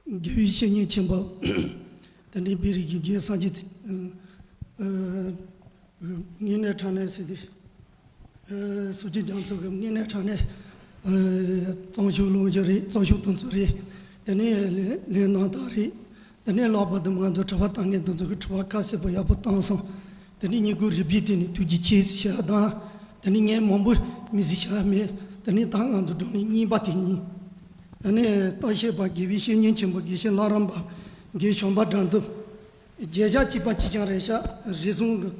དགེ་བའི་བཤེས་གཉེན་ཆེན་པོ། དེ་འདྲའི་བེ་རི་གི་རྒན་སངས་རྒྱས། ཨ། དངོས་གནས་དྲང་གནས་ཟེར་ཏེ། ཨ། སུ་ཅི་རྒྱ་མཚོ་གི་དངོས་གནས་དྲང་གནས། ཨ། གཙང་ཆུ་ལུང་བཞི་རེད། གཙང་ཆུ་དུང་ཚོ་རེད། དེ་ནས་ལས་ལས་རྣམ་དག་རེད། དེ་ནས་ལྷག་པར་དུ་ང་ཚོ་གྲྭ་པ་དང་ངེད་དུང་ཚོ་གི་གྲྭ་པ་ཁ་གསལ་པོ་ཡག་པོ་བཏང་སོང་། དེ་ནས་ཉིན་གུང་རིལ་བུའི་སྟེང་ནས་ཐུགས་རྗེ་ཆེ་ཞེས་དང་། དེ་ནས་ངས་མང་པོ་མི་ཟིག་བྱ་མེད། དེ་ནས་ད་ང་ཚོ་སྒྲུང་ནི་གཉིས་པ་དེ་ཡིན། དེ་ནས་གཏམ་བཤད་པ་དགེ་བའི་བཤེས་གཉེན་ཆེན་པོ་དགེ་བཤེས་ལྷ་རམས་པ་རྒན་བྱམས་པ་དགྲ་འདུལ། བརྗོད་བྱ་གཅིག་པ་གཅིག་རྐྱང་རེད་ཤག་རེ་ཟུང་གི།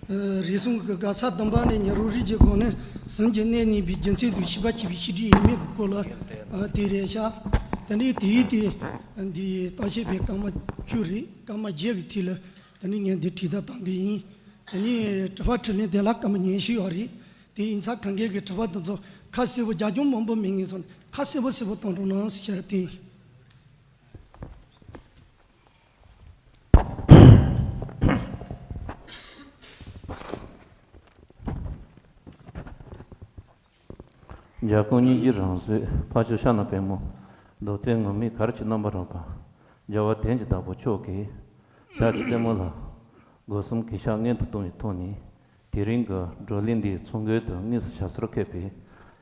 ཨ། རེ་ཟུང་གི་ག་ས་བདུན་པ་ནས་ཉན་རང་རིགས་ཀྱི་སྒོ་ནས་སེམས་ཀྱི་གནས་གཉིས་པའི་རྒྱུ་མཚན་དང་ཤེས་པ་སྐྱེ་བའི་ཤེས་སྒྲིབ་ཡིན་མིན་གྱི་སྐོར་ལ། ཨ། དེ་རེད་ཤག་དེ་ནས་དེའི་དེ་འདི་གཏམ་བཤད་པའི་སྐར་མ་བཅུ་རེད། སྐར་མ་བརྒྱད་ཀྱི་དུས་ལ་དེ་ནས་ངས་འདི་བྲིས་ད་བཏང་གི་ཡིན། དེ་ནས་དྲི་བ་དྲིས་ལན་དེ་ལ་སྐར་མ་ཉི་ཤུ་ཡོད་རེད། དེ་ཡིན་ཙང་གང་གས་ཀྱི་དྲི་བ་དེ་ཚོ་ཁ་གསལ་པོ་རྒྱབ་ལྗོངས་མང་པོ་མེད་ངེས་སོང་། ཁ་གསལ་པོ་གསལ་པོ་གཏོང་རོགས་གནང་ཞེས་བཤད་དེ། འཇའ་གུང་སྙིང་རྗེའི་རང་གཟུགས། འཕགས་མཆོག་ཕྱག་ན་པདྨོ། རྡོ་རྗེ་ངུར་སྨྲིག་གར་གྱི་རྣམ་པར་རོལ་པ། རྒྱལ་བ་དོན་གྱི་བདག་པོ་མཆོག་གིས། ཞབས་ཀྱི་རྩེ་མོ་ལ། སྒོ་གསུམ་གུས་ཕྱག་སྔོན་དུ་བཏང་བའི་ཐོག་ནས། དེ་རིང་གི་བགྲོ་གླེང་འདིའི་ཚོགས་མགོན་དུ་དངོས་སུ་ཞབས་སོར་ཕེབས་པའི་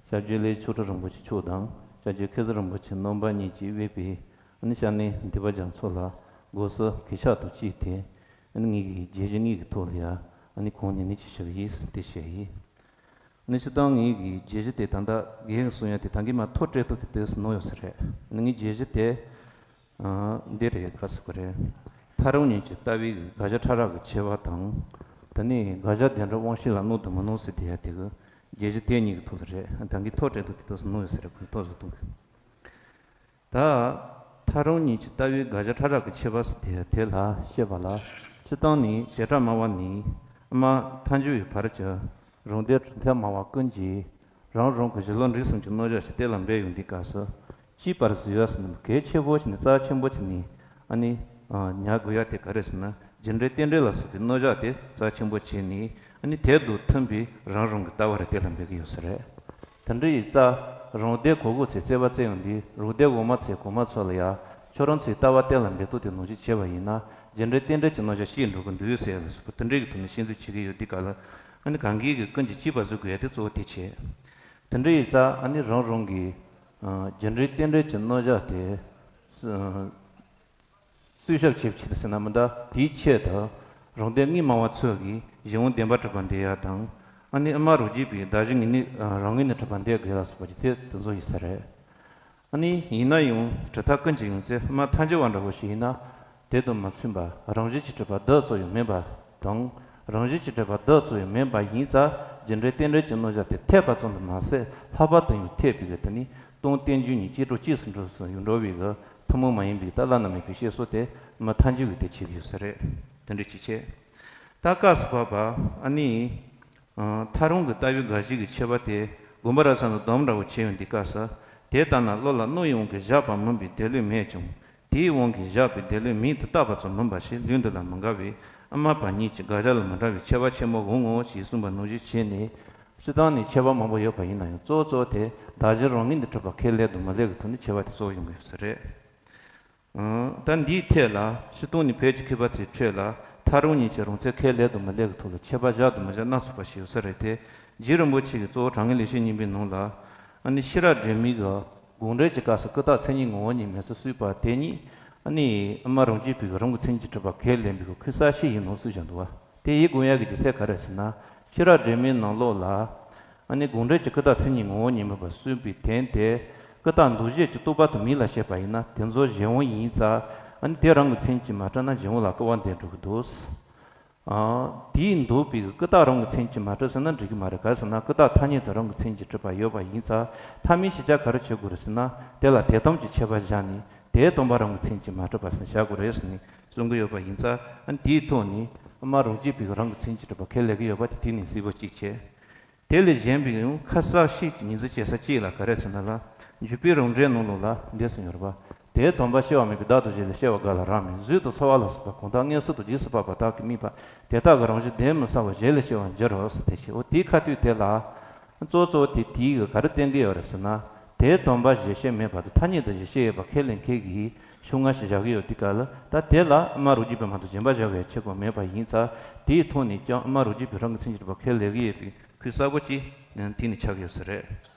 སྐྱབས་རྗེ་ལས་མཆོག་སྤྲུལ་རིན་པོ་ཆེ་མཆོག་དང་སྐྱབས་རྗེ་མཁས་བཙུན་རིན་པོ་ཆེ་རྣམ་པ་གཉིས་ཀྱིས་དབུས་པའི་ཨ་ནི་སྐྱབས་གནས་འདུས་པ་རྒྱ་མཚོ་ལ་སྒོ་གསུམ་གུས་ཕྱག་ཏུ་བཅས་ཏེ། ཨ་ནི་ངེད་ཀྱི་བརྗོད་གཞི་གཉིས་ཀྱི་ཐོག་ལ་ཡ་ཨ་ནི་གང་ནུས་ནུས་ཀྱིས་ཞུ་གི་ཡིན་ཟེར་དེ་བཤད་ཡིན། ཨ་ནི་སྤྱིར་བཏང་ངེད་ཀྱི་བརྗོད་གཞི་དེ་ད་ལྟ་རྒན་གསུང་ཡ་དེ་ད་གིན་མ་ཐོ་སྤྲད་ཐུབ་དེ་དེ་སུ་ནོར་ཡོད་ས་རེད། ཨ་ནི་ངའི་བརྗོད་གཞི་དེ། ཨ། འདི་རེད། ག་ཟེར་དགོས་རེད། ཐག་རིང་ཉིད་ཀྱི་ལྟ་བའི་དགག་བྱ་ཕྲ་རགས་ཀྱི་ཕྱེ་བ་དང་། དེ་ནས་དགག་བྱ་བདེན་གྲུབ་དབང་ཤེས་ལ་གནོད་དང་མི་གནོད་ཟེར་དེ་ཡ་དེ་གི་རྒྱས་གཞི་དེ་གཉིས་ཀྱི་ཐོག་ལ་རེད། ད་གིན་ཐོག་བྲིས་འདུག་དེ་དག་སུ་གནོད་ཡོད་ས་རེད། ཁོ་ཐོག་བཟོ་གཏོང་གི། ད་ཐག་རིང་གཉིས་ཀྱི་ལྟ་བའི་དགག་བྱ་ཕྲ་རགས་ཀྱི་ཁྱད་པར་ཟེར་དེ་དེ་ལ་བཤད་པ་ལ། སྤྱིར་བཏང་ནི་བྱེ་བྲག་སྨྲ་བ་ནི་ཨ་མ་ཐལ་འགྱུར་བའི་བར་གྱི་རང་སྡེ་གྲུབ་མཐས་སྨྲ་བ་ཀུན་གྱིས་རང་རང་གི་གཞི་ལུགས་འབྲས་གསུམ་གྱི་རྣམ་གཞག་ཞིག་གཏན་ལ་འབེབས་ཡོང་དུས་སྐབས་སུ། གཅིག་པར་བཟོས་པ་ཟེར་ན་གལ་ཆེ་བོ་ཞིག་ནས་རྩ་ཆེན་པོ་ཞིག་ནས་ཨ་ནི་ཉར་དགོས་ཡ་དེ་ག་རེ་ཟེར་ན། རྒྱུ་འབྲས་རྟེན་འབྲེལ་ལ་སོགས་པའི་རྣམ་གཞག་དེ་རྩ་ཆེན་པོ་བྱས་ནས་ཨ་ནི་དེ་དང་མཐུན་པའི་རང་རང་གི་ལྟ་བ་རེ་གཏན་ལ་འབེབས་ཀྱི་ཡོད་ས་རེད། དེ་འདྲ་ཡིན་ཙང་རང་སྡེ་གོ་གོ་ཚེ་བརྩད་པ་བརྩད་ཡོང་དུས་རང་སྡེ་འོག་མ་ཚེ་གོང་མ་ཚོ་ལ་ཡ་ཁྱོད་རང་ཚོའི་ལྟ་བ་གཏན་ལ་འབེབས་ཐུབ་དེ་ནང་བཞིན་བྱས་པ་ཡིན་ན་རྒྱུ་འབྲས་རྟེན་འབྲེལ་གྱི་རྣམ་གཞག་ཤེས་འགྲོ་གི་འདུག་ཟེར་ཡ་ལ་སོགས་པ་དེ་འདྲའི་གི་ཐོག་ནས་བཤད་འཛུགས་བྱེད་ཀྱི་ཡོད་དུས་སྐབས་ལ་ཨ་ནི་གང་གིས་གི་ཀུན་གྱིས་གཅིག་པར་བཟོ་དགོས་ཡ་དེ་གཙོ་བོ་དེ་བྱས། དེ་འདྲ་ཡིན་ཙང་ཨ་ནི་རང་རང་གི་རྒྱུ་འབྲས་རྟེན་འབྲེལ་གྱི་རྣམ་གཞག་དེ། སུས་ཞབས་ཕྱི་ཕྱི་ཟེར་ན་མི་འདྲ་དེའི་ཆེད་དུ་རང་སྡེ་གཉིས་སྨྲ་བ་ཚོས་ཀྱིས་གཞན་དབང་བདེན་པར་གྲུབ་པ་འདོད་ཡ་དང་། ཨ་ནི་ཨ་མ་རང་རྒྱུད་པའི་གདགས་གཞི་ངེས་ནི་རང་ངེས་ནས་གྲུབ་པ་འདོད་དགོས་ལ་སོགས་པ་ཀྱི་ཚད་དེ་ཚོ་ཡིན་ས་རེད། ཨ་ནི་ཡིན་ན་ཡང་གྲུབ་མཐའ་ཀུན་གྱི་ཡོངས་ཚད་ཨ་མ་ཐལ་འགྱུར་བ་འདྲ་བོ་ཞིག་ཡིན་ན། དེ་དང་མ་མཚུངས་པ་རང་བཞིན་གྱིས་གྲུབ་པ་བདག་གཙོ་ཡང་མིན་པ་དང་། རང་བཞིན་གྱིས་གྲུབ་པ་བདག་གཙོ་ཡང་མིན་པ་ཡིན་ཙང་རྒྱུ་འབྲས་རྟེན་འབྲེལ་གྱི་རྣམ་གཞག་དེ་འཐད་པ་ཙམ་དུ་མ་ཟད་ལྷག་པར་དུ་ཡང་འཐད་པའི་གི་དེ་ནི་སྟོང་རྟེན་འབྱུང་གཉིས་གཅིག་གྲོགས་གཅིག་སུ་འགྲོ་སུ་ཡང་འགྲོ་བའི་གི་ཐུན་མོང་མ་ཡིན་པའི་ད་བླ་ན་མེད་པའི་བཤད་སྲོལ་དེ་མི་ཐལ་འགྱུར་བའི་དེ་བྱེད་ཀྱི་ཡོད་ས་རེད། དེ་འདྲ་ཅིག་བྱས། ད་སྐབས་སུ་བབ་པ་ཨ་ནི། ཐག་རིང་གི་ལྟ་བའི་དགག་གཞི་གི་ཁྱད་པར་དེ་དགོངས་པ་རབ་གསལ་ནས་སྡོམ་འདྲ་བོ་བྱས་ཡོང་དུས་སྐབས་སུ། དེ་ལྟར་ན་བློ་ལ་སྣང་བའི་དབང་གིས་བཞག་པ་མིན་པའི་དེ་ལུགས་མེད་ཀྱང་། དེའི་དབང་གིས་བཞག་པའི་དེ་ལུགས་མིང་དུ་བཏགས་པ་ཙམ་མིན་པ་ཞིག་ལུགས་འདི་ལ་མི་འགལ་བས་ཨ་མ་བ་གཉིས་ཀྱི་དགག་བྱ་ལ་མི་འདྲ་བའི་ཁྱད་པར་ཆེན་པོ་འོང་ངོ་ཞེས་གསུངས་པ་ནང་བཞིན་བྱས་ནས། སྤྱིར་བཏང་ནས་ཁྱད་པར་མང་པོ་ཡོད་པ་ཡིན་ན་ཡང་གཙོ་བོ་གཙོ་བོ་དེ་གདགས་གཞི་རང་ངེས་ནས་གྲུབ་པ་ཁས་ལེན་དང་མི་ལེན་གྱི་ཐོག་ནས་ཁྱད་པར་དེ་གཙོ་བོ་ཡོང་གི་ཡོད་ས་རེད། ད་འདིའི་ཐད་ལ་སྤྱིར་བཏང་ནས་བོད་ཀྱི་མཁས་པ་ཚོའི་ཁྲོད་ལ་ཐག་རིང་གཉིས་ཀྱི་རང་མཚན་ཁས་ལེན་དང་མི་ལེན་གྱི་ཐོག་ལ་ཁྱད་པར་བཞག་དང་མི་བཞག་སྣ་ཚོགས་པ་ཞིག་ཡོད་ས་རེད་དེ། རྗེ་རིན་པོ་ཆེ་གིས་གཙོ་བོ་དྲང་ངེས་ལེགས་བཤད་སྙིང་པོའི་ནང་ལ། ཨ་ནི་ཤེས་རབ་སྒྲོན་མེ་གིས་དགོངས་འགྲེལ་གྱི་སྐབས་སུ་ཀུན་བརྟགས་མཚན་ཉིད་ངོ་བོ་ཉིད་མེད་ཚུལ་གསུངས་པ་དེ་ཉིད། ཨ་ནི་ཨ་མ་རང་རྒྱུད་པའི་རང་གི་མཚན་ཉིད་ཀྱིས་གྲུབ་པ་ཁས་ལེན་པའི་ཁུངས་གསལ་ཞིག་ཡིན་ནོ་གསུངས་བཞག་འདུག་བ། དེ་ཡིད་དགོངས་ཡག་གི་རྒྱུ་མཚན་ག་རེ་ཟེར་ན། ཤེས་རབ་སྒྲོན་མེའི་ནང་ལོགས་ལ། ཨ་ནི་དགོངས་འགྲེལ་གྱི་ཀུན་བརྟགས་མཚན་ཉིད་ངོ་བོ་ཉིད་མེད་པར་གསུངས་པའི་དོན་དེ། ཀུན་བརྟགས་འདུ་བྱེད་ཀྱི་རྟོག་པ་དང་མིང་ལ་བྱེད་པ་ཡིན་ན་དེ་ཚོ་གཞན་དབང་ཡིན་ཙང་། ཨ་ནི་དེ་རང་གི་མཚན་ཉིད་ཀྱིས་མ་གྲུབ་ན་གཞན་དབང་ལ་སྐུར་བ་འདེབས་འགྲོ་གི་འདུག་ཨ། དེའི་འདུག་པའི་ཀུན་བརྟགས་རང་གི་མཚན་ཉིད་ཀྱིས་མ་གྲུབ་ཟེར་ན་འགྲིག་གི་མ་རེད། ག་རེ་ཟེར་ན་ཀུན་བརྟགས་ཐ་སྙད་དུ་རང་གི་མཚན་ཉིད་ཀྱིས་གྲུབ་པ་ཡོད་པ་ཡིན་ཙང་ཐ་མའི་ཤེས་བྱ་ག་རེ་བྱེད་དགོས་རེད་ཟེར་ན་དེ་ལ་དེ་དམ་གྱི་ཁྱད་པར་བཞག་ནས་དེ་སྟོང་པ་རང་གི་མཚན་ཉིད་ཀྱིས་མ་གྲུབ་པ་ཟེར་བཞག་དགོས་རེད་ཟེར་ནས་གསུང་གི་ཡོད་པ་ཡིན་ཙང་། ཨ་ནི་དེའི་ཐོག་ནས་ཨ་མ་རང་རྒྱུད་པའི་རང་གི་མཚན་ཉིད་ཀྱིས་གྲུབ་པ་ཁས་ལེན་གྱི་ཡོད་པ་དེ་དེ་ནས་གསལ་པོ་གཅིག་བྱས། དེ་ལས་གཞན་པའི་ཡང་ཁ་གསལ་ཤེས་ཀྱི་ཉིང་མཚམས་བཅད་ས་གཅིག་ལ་ག་རེ་ཟེར་ན་ལ། འཇུག་པའི་རང་འགྲེལ་ནང་ལོགས་ལ་འདི་གསུངས་ཡོད་རེད་པ། དེ་སྟོང་པ་སྐྱེ་བ་མེད་པའི་བདག་ཏུ་བཞེད་ལས་སྐྱེ་བ་འགག་ལ་རག་མིན། གཟུགས་དང་ཚོར་བ་ལ་སོགས་པ་གང་དག་དངོས་སུ་དང་རྗེས་སུ་དཔག་པ་དག་གིས་དམིགས་པ་དེ་དག་གི་རང་བཞིན་གདེང་མི་ཟ་བར་གཞན་ལས་སྐྱེ་བར་འགྱུར་རོ་ཟེར་དེ་བྱས། འོ་དེའི་ཁ་ཐུག་དེ་ལ། གཙོ་གཙོ་དེ་དེའི་ག་རེ་བསྟན་གྱི་ཡོད་རེད་ཟེར་ན། དེ་སྟོང་པ་གཞི་ཤེས་མེད་པ་དང་ཐ་སྙད་དུ་གཞི་ཤེས་ཡོད་པ་ཁས་ལེན་མཁན་གྱི་ཕྱོགས་སྔ་ཞིག་བཞག་གི་ཡོད་དུས་སྐབས་ལ། ད་དེ་ལ་ཨ་མ་རང་རྒྱུད་པ་མ་གཏོགས་གཞན་པ་བཞག་པའི་ཁྱད་པར་མེད་པ་ཡིན་ཙང་། དེའི་ཐོག་ནས་ཀྱང་ཨ་མ་རང་རྒྱུད་པའི་རང་གི་མཚན་ཉིད་གྲུབ་པ་ཁས་ལེན་གྱི་ཡོད་པའི་ཁུངས་གསལ་པོ་ཅིག་དེ་ནས་ཆགས་ཡོད་ས་རེད།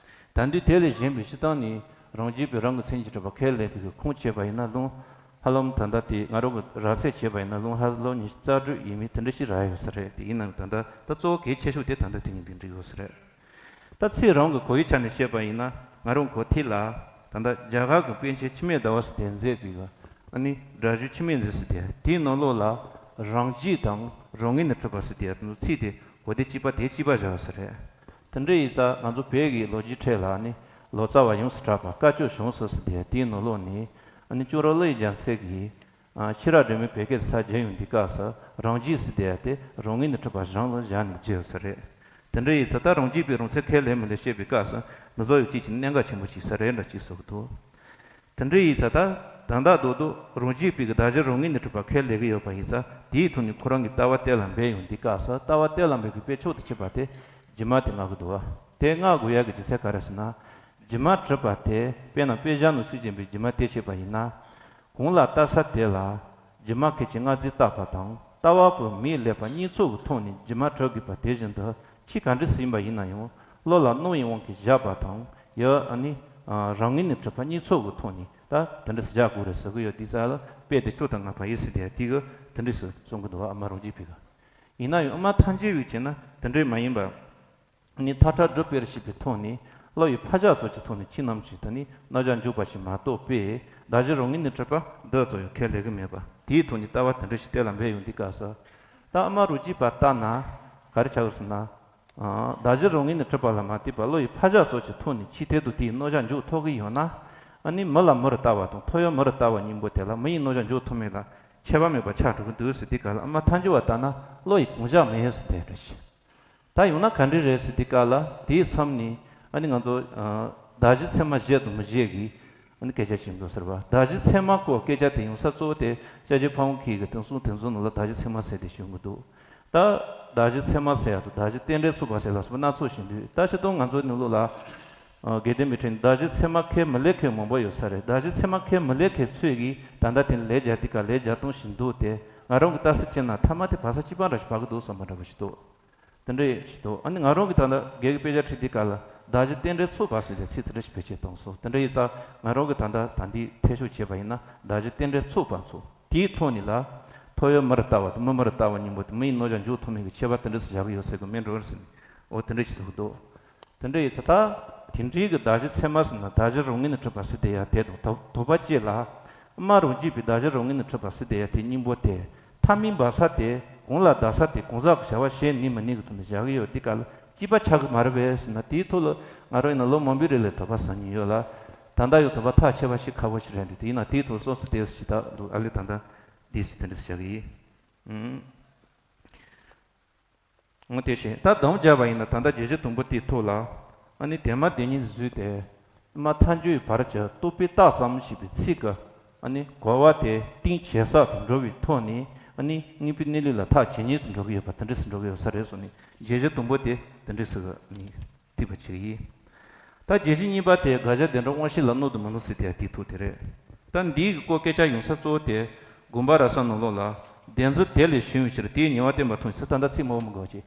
ད་འདི་དེ་ལས་གཞན་པའི་སྤྱིར་བཏང་ནས་རང་རྒྱུད་པའི་རང་གི་མཚན་ཉིད་གྲུབ་པ་ཁས་ལེན་པའི་ཁུངས་བྱས་པ་ཡིན་ན་ལུང་། ཧ་ལམ་ད་ལྟ་དེ་ང་རང་གི་ར་ཚད་བྱས་པ་ཡིན་ན་ལུང་ཧ་ལམ་ཉི་ཤུ་རྩ་དྲུག་ཡས་མས་དེ་འདྲ་ཞིག་རག་ཡོད་ས་རེད། དེ་ཡིན་ནའང་ད་ལྟ་ད་གཙོ་བོ་གལ་ཆེ་ཤོས་དེ་ད་ལྟ་དེ་གཉིས་འདི་འགྲིག་ཡོད་ས་རེད། ད་ཚིག་རང་གི་གོ་ཡི་ཆ་ནས་བཤད་པ་ཡིན་ན། ང་རང་གོ་ཐོས་ལ། ད་ལྟ་རྒྱ་གར་གྱི་པཎ་ཆེན་འཆི་མེད་ཟླ་བ་ཟེར་དེ་མཛད་པའི་གི། ཨ་ནི་སྒྲ་བསྒྱུར་འཆི་མེད་མཛད་ཟེར་དེ། དེའི་ནང་ལོགས་ལ། རང་རྒྱུད་དང་རང་ངོས་ནས་གྲུབ་པ་ཟེར་དེ་ཚིག་དེ་གོ་དེ་གཅིག་པ་དེ་གཅིག་པ་བཞག་ཟེར་རེད། དེ་འདྲ་ཡིན་ཙང་ང་ཚོ་བོད་ཀྱི་ལོ་རྒྱུས་ཁྲོད་ལ་ནི། ལོ་ཙཱ་བ་ཡོངས་སུ་གྲགས་པ་སྐ་ཅོག་བྱང་སེམས་ཟེར་དེ་དེའི་ནང་ལོགས་ནས། ཨ་ནི་ཅོག་རོ་ཀླུ་ཡི་རྒྱལ་མཚན་གྱིས། ཨ། ཤེས་རབ་སྒྲོན་མེ་བོད་སྐད་དུ་ས་བརྒྱབ་ཡོང་དུས་སྐབས་སུ་རང་རྒྱུད་ཟེར་དེ་ཡ་དེ་རང་ངོས་ནས་གྲུབ་པ་གཞན་ལ་བཞག་ནས་བརྗོད་ཟེར་རེད། དེ་འདྲ་ཡིན་ཙང་ད་རང་རྒྱུད་པའི་རང་མཚན་ཁས་ལེན་མི་ལེན་བཤད་པའི་སྐབས་སུ་འདི་ཚོ་ཡང་གཅིག་གཅིག་གནད་འགག་ཆེན་པོ་ཞིག་ས་རེད་འདྲ་གཅིག་བཟོ་གི་འདུག་དེ་འདྲ་ཡིན་ཙང་ད་ད་ལྟ་རྡོག་རྡོག་རང་རྒྱུད་པའི་གི་གདགས་གཞི་རང་ངོས་ནས་གྲུབ་པ་ཁས་ལེན་གི་ཡོད་པ་ཡིན་ཙང་དེའི་ཐོག་ནས་ཁོ་རང་གི་ལྟ་བ་གཏན་ལ་འབེབས་ཡོང་དུས་སྐབས་སུ་ལྟ་བ་གཏན་ལ་འབེབས་ཀྱི་དཔེ་མཆོག་ཏུ་གྱུར་པ་དེ་སྒྱུ་མ་དེ་མངགས་གི་འདུག་བ། དེ་མངགས་དགོས་ཡ་གི་རྒྱུ་མཚན་ག་རེ་ཟེར་ན། སྒྱུ་མ་གྲུབ་པ་དེ་དཔེར་ན་དཔེ་བཞག་ནང་གསུངས་བཞིན་པའི་སྒྱུ་མ་དེ་བྱས་པ་ཡིན་ན། གོང་ལ་ལྟ་ས་དེ་ལ་སྒྱུ་མ་ཁད་ཀྱིས་མངའ་མཛད་བཏགས་པ་དང་ལྟ་བ་པོའི་མིག་ཀླད་པ་གཉིས་ཚོགས་ཀྱི་ཐོག་ནས་སྒྱུ་མ་གྲུབ་དགོས་པ་དེ་བཞིན་དུ་ཕྱིས་ག་འདྲ་ཟིན་པ་ཡིན་ན་ཡང་བློ་ལ་སྣང་བའི་དབང་གིས་བཞག་པ་དང་ཡང་ཨ་ནི་རང་ངོས་ནས་གྲུབ་པ་གཉིས་ཚོགས་ཀྱི་ཐོག་ནས་ད་དེ་འདྲ་ཟེར་བཞག་དགོས་རེད་ཟེར་གི་ཡོད་དུས་ས་ལ་དཔེ་དེ་ཆོག་ཐང་ང་ཕ་ཡིས་ཟེར་དེ་དེ་གི་དེ་འདྲ་ཟེར་གསུང་གི་འདུག་བ། ཨ་མ་རང་རྒྱུད་པའི་གི། ཡིན་ན་ཡང་ཨ་མ་ཐལ་འགྱུར་བའི་བྱས་ན་དེ་འདྲ་མ་ཡིན་པ། ནི་ཐག་ཁྲ་སྒྲུབ་པའི་རིགས་ཤིག་པའི་ཐོག་ནས་བློ་ཡི་ཕར་བཞག་ཚོགས་ཀྱི་ཐོག་ནས་ཁྱིམ་རྣམས་ཀྱི་དེ་ནི་རྣམ་གཞག་འཇོག་པ་ཞིག་མ་གཏོགས་པས་གདགས་གཞི་རང་ངོས་ནས་གྲུབ་པ་འདི་ཚོ་ཡང་ཁས་ལེན་གྱི་མེད་པ། དེའི་ཐོག་ནས་ལྟ་བ་དེ་འདྲ་ཞིག་གཏན་ལ་འབེབས་ཡོང་དུས་སྐབས་སུ། ད་ཨ་མ་རུ་གཅིག་པ་ལྟ་ན་ག་རེ་ཆགས་ཟེར་ན། ཨ་བདག་གཞན་རང་ངོས་ནས་གྲུབ་པ་ལ་མ་ལྟོས་པར་བློ་ཡི་ཕར་བཞག་ཚོགས་ཀྱི་ཐོག་ནས་ཅི་ཐད་དུ་དེའི་རྣོ་ཞག་འཇུག་ཐུབ་ཀྱི་ཡོད་ན། ཨ་ནི་མི་ལ་མི་རུ་ལྟ་བ་དང་ཐོ་ཡོད་མི་རུ་ལྟ་བ་གཉིས་པོ་དེ་ལ་མི་ཡི་རྣོ་ཞག་འཇུག་ཐུབ་མིན་ལ་ཁྱད་པར་མེད་པ་ཆགས་འགྲོ་གི་འདུག་ཟེར་དུས་སྐབས་ལ། ཨ་མ་ཐལ་འགྱུར་བ་ལྟ་ན་བློ་ཡི་གང་ཞག་མེད་ཟེར་དེ་འདྲ་ཞིག་ད་ཡང་ན་ག་འདྲ་རེད་ཟེར་དུས་སྐབས་ལ། དེའི་མཚམས་ནས་ཨ་ནི་ང་ཚོ་ཨ་བདག་གཞན་ཚད་མ་བཞེད་དང་མི་བཞེད་ཀྱི་ཨ་ནི་སྐད་ཆ་ཞིག་འདུག་ཟེར་བ། བདག་གཞན་ཚད་མ་སྐོར་སྐད་ཆ་དེ་ཡོང་ས་གཙོ་བོ་དེ་སྐྱབས་རྗེ་ཕ་བོང་ཁའི་གི་དེང་སང་དེ་ཚོའི་ནང་ལ་བདག་གཞན་ཚད་མ་ཟེར་དེ་ཞུ་གི་འདུག་ད་བདག་གཞན་ཚད་མ་ཟེར་ཡ་དང་བདག་གཞན་རྟེན་འབྲེལ་ཚུགས་པ་ཟེར་ལ་སོགས་པ་སྣ་ཚོགས་ཤིག་འདུག་ད་སྤྱིར་བཏང་ང་ཚོའི་ནང་ལོགས་ལ་ཨ་དགེ་ལྡན་པའི་ཁྲོད་ནས་བདག་གཞན་ཚད་མ་མཁས་མི་ལེན་མཁན་མང་པོ་ཡོད་ས་རེད། བདག་གཞན་ཚད་མ་མཁས་མི་ལེན་མཁན་ཚོས་ཀྱིས་ད་ལྟ་དེ་ལས་རྒྱག་དུས་སྐབས་ལས་རྒྱག་སྟངས་ཤིག་འདུག་དེ་ང་རང་གི་ལྟ་ཚུལ་བྱས་ན་མཐའ་མ་དེ་བག་ཚ་གཅིག་པ་འདྲ་ཞིག་བབས་ཀྱི་འདུག་བསམ་པ་འདྲ་པོ་ཞིག་འདུག་དེ་འདྲ་ཞིག་འདུག་ཨ་ནི་ང་རང་གི་ད་ལྟ་སྒེར་གྱི་དཔེ་ཆ་ཁྲིད་དུས་སྐབས་ལ་བདག་གཞན་རྟེན་འབྲེལ་ཚུགས་པ་ཟེར་ཏེ་ཚིག་དེ་འདྲ་ཞིག་བེད་སྤྱོད་བཏང་སོང་། དེ་འདྲ་ཡིན་ཙང་ང་རང་གི་ད་ལྟ་ད་འདི་འཐེན་ཤུགས་བྱས་པ་ཡིན་ན་བདག་གཞན་རྟེན་འབྲེལ་ཚུགས་པ་ཚོ་དེའི་ཐོག་ནས་ལ་ཐོ་ཡོད་མི་རུ་ལྟ་བ་དང་མི་མི་རུ་ལྟ་བ་གཉིས་པོ་དེ་མི་ཡི་རྣོ་ཞག་འཇུག་ཐུབ་མིན་གྱི་ཁྱད་པར་དེ་འདྲ་ཞིག་བཞག་གི་ཡོད་ཟེར་གི་མིན་འགྲོ་ཟེར་ནས་འོ་དེ་འདྲ་ཞིག་ཟེར་གི་འདུག་དེ་འདྲ་ཡིན་ཙང་ད་དེ་འདྲའི་གི་བདག་གཞན་ཚད་མ་ཟེར་ན་བདག་གཞན་རང་ངོས་ནས་གྲུབ་པ་ཟེར་དེ་ཡང་དེ་དང་དོགས་དོགས་པ་སྐྱེ་ལ། ཨ་མ་རང་རྒྱུད་པའི་བདག་གཞན་རང་ངོས་ནས་གྲུབ་པ་ཟེར་དེ་ཡང་དེ་སྙིང་པོ་དེ། མཐའ་མིན་འབད་ས་དེ་གང་ལ་བདག་ས་དེ་གང་ཟག་གི་བྱ་བ་བྱེད་ནུས་མི་ནུས་ཀྱི་ཐོག་ནས་བཞག་གི་ཡོད་དེ་ག་ལ་གཅིག་པ་ཆགས་ཀྱི་མ་རེད་པས་ཟེར་ན། དེའི་ཐོག་ལ་ང་རང་ཡིན་ན་ལོ་མང་པོའི་རིང་ལ་དོགས་པ་ཟ་མྱོང་ཡོད་ལ། ད་ལྟ་ཡང་དོགས་པ་ཐག་ཆོད་པ་ཞིག་ཁག་པོ་ཞིག་རེད་འདུག་དེ་ཡིན་ན་དེའི་ཐོག་སོ་སོ་དེ་ཞིག་ད་འདུག་ཨ་ལས་ད་ལྟ་འདི་ཞིག་དེ་འདྲ་ཞིག་བཞག་གི་ཡིན། འོ་དེ་བཞིན་ད་དོན་བྱས་པ་ཡིན་ན་ད་ལྟ་བརྗོད་གཞི་དང་པོ་དེའི་ཐོག་ལ་ཨ་ནི་དེ་མ་དེ་ཉིད་བཟོས་ཏེ་ཨ་མ་ཐལ་འགྱུར་བའི་བར་གྱི་རྟོག་པས་བཏགས་ཙམ་ཞེས་པའི་ཚིག་གི་ཨ་ནི་གོ་བ་དེ་གཏིང་ཇེ་ཟབ་ཏུ་འགྲོ་བའི་ཐོག་ནས་ཨ་ནི་དངོས་པོའི་གནས་ལུགས་ལ་ཐག་ཇེ་ཉེ་དུ་འགྲོ་གི་ཡོད་པ་དེ་འདྲ་ཞིག་འགྲོ་གི་ཡོད་ས་རེད་གསུངས་ནས་བརྗོད་གཞི་དང་པོ་དེ་དེ་འདྲ་ཞིག་ཨ་ནི་ཐིག་པ་ཅིག་ཡིན། ད་བརྗོད་གཞི་གཉིས་པ་དེ་དགག་བྱ་བདེན་གྲུབ་དབང་ཤེས་ལ་བསྣུན་དུ་མི་བསྣུན་ཟེར་དེ་དེའི་ཐོག་དེ་རེད། ད་འདིའི་གི་སྐོར་སྐད་ཆ་ཡོང་ས་གཙོ་བོ་དེ་དགོངས་པ་རབ་གསལ་ནང་ལོགས་ལ་བདེན་རྫུན་དེ་ལས་བྱུང་བའི་ཕྱིར་དེའི་ཉེས་པ་བསྟན་པ་མཐོང་ཡི་ཟེར། ད་ལྟ་ཚིག་མང་པོ་མི་དགོས་ཀྱི།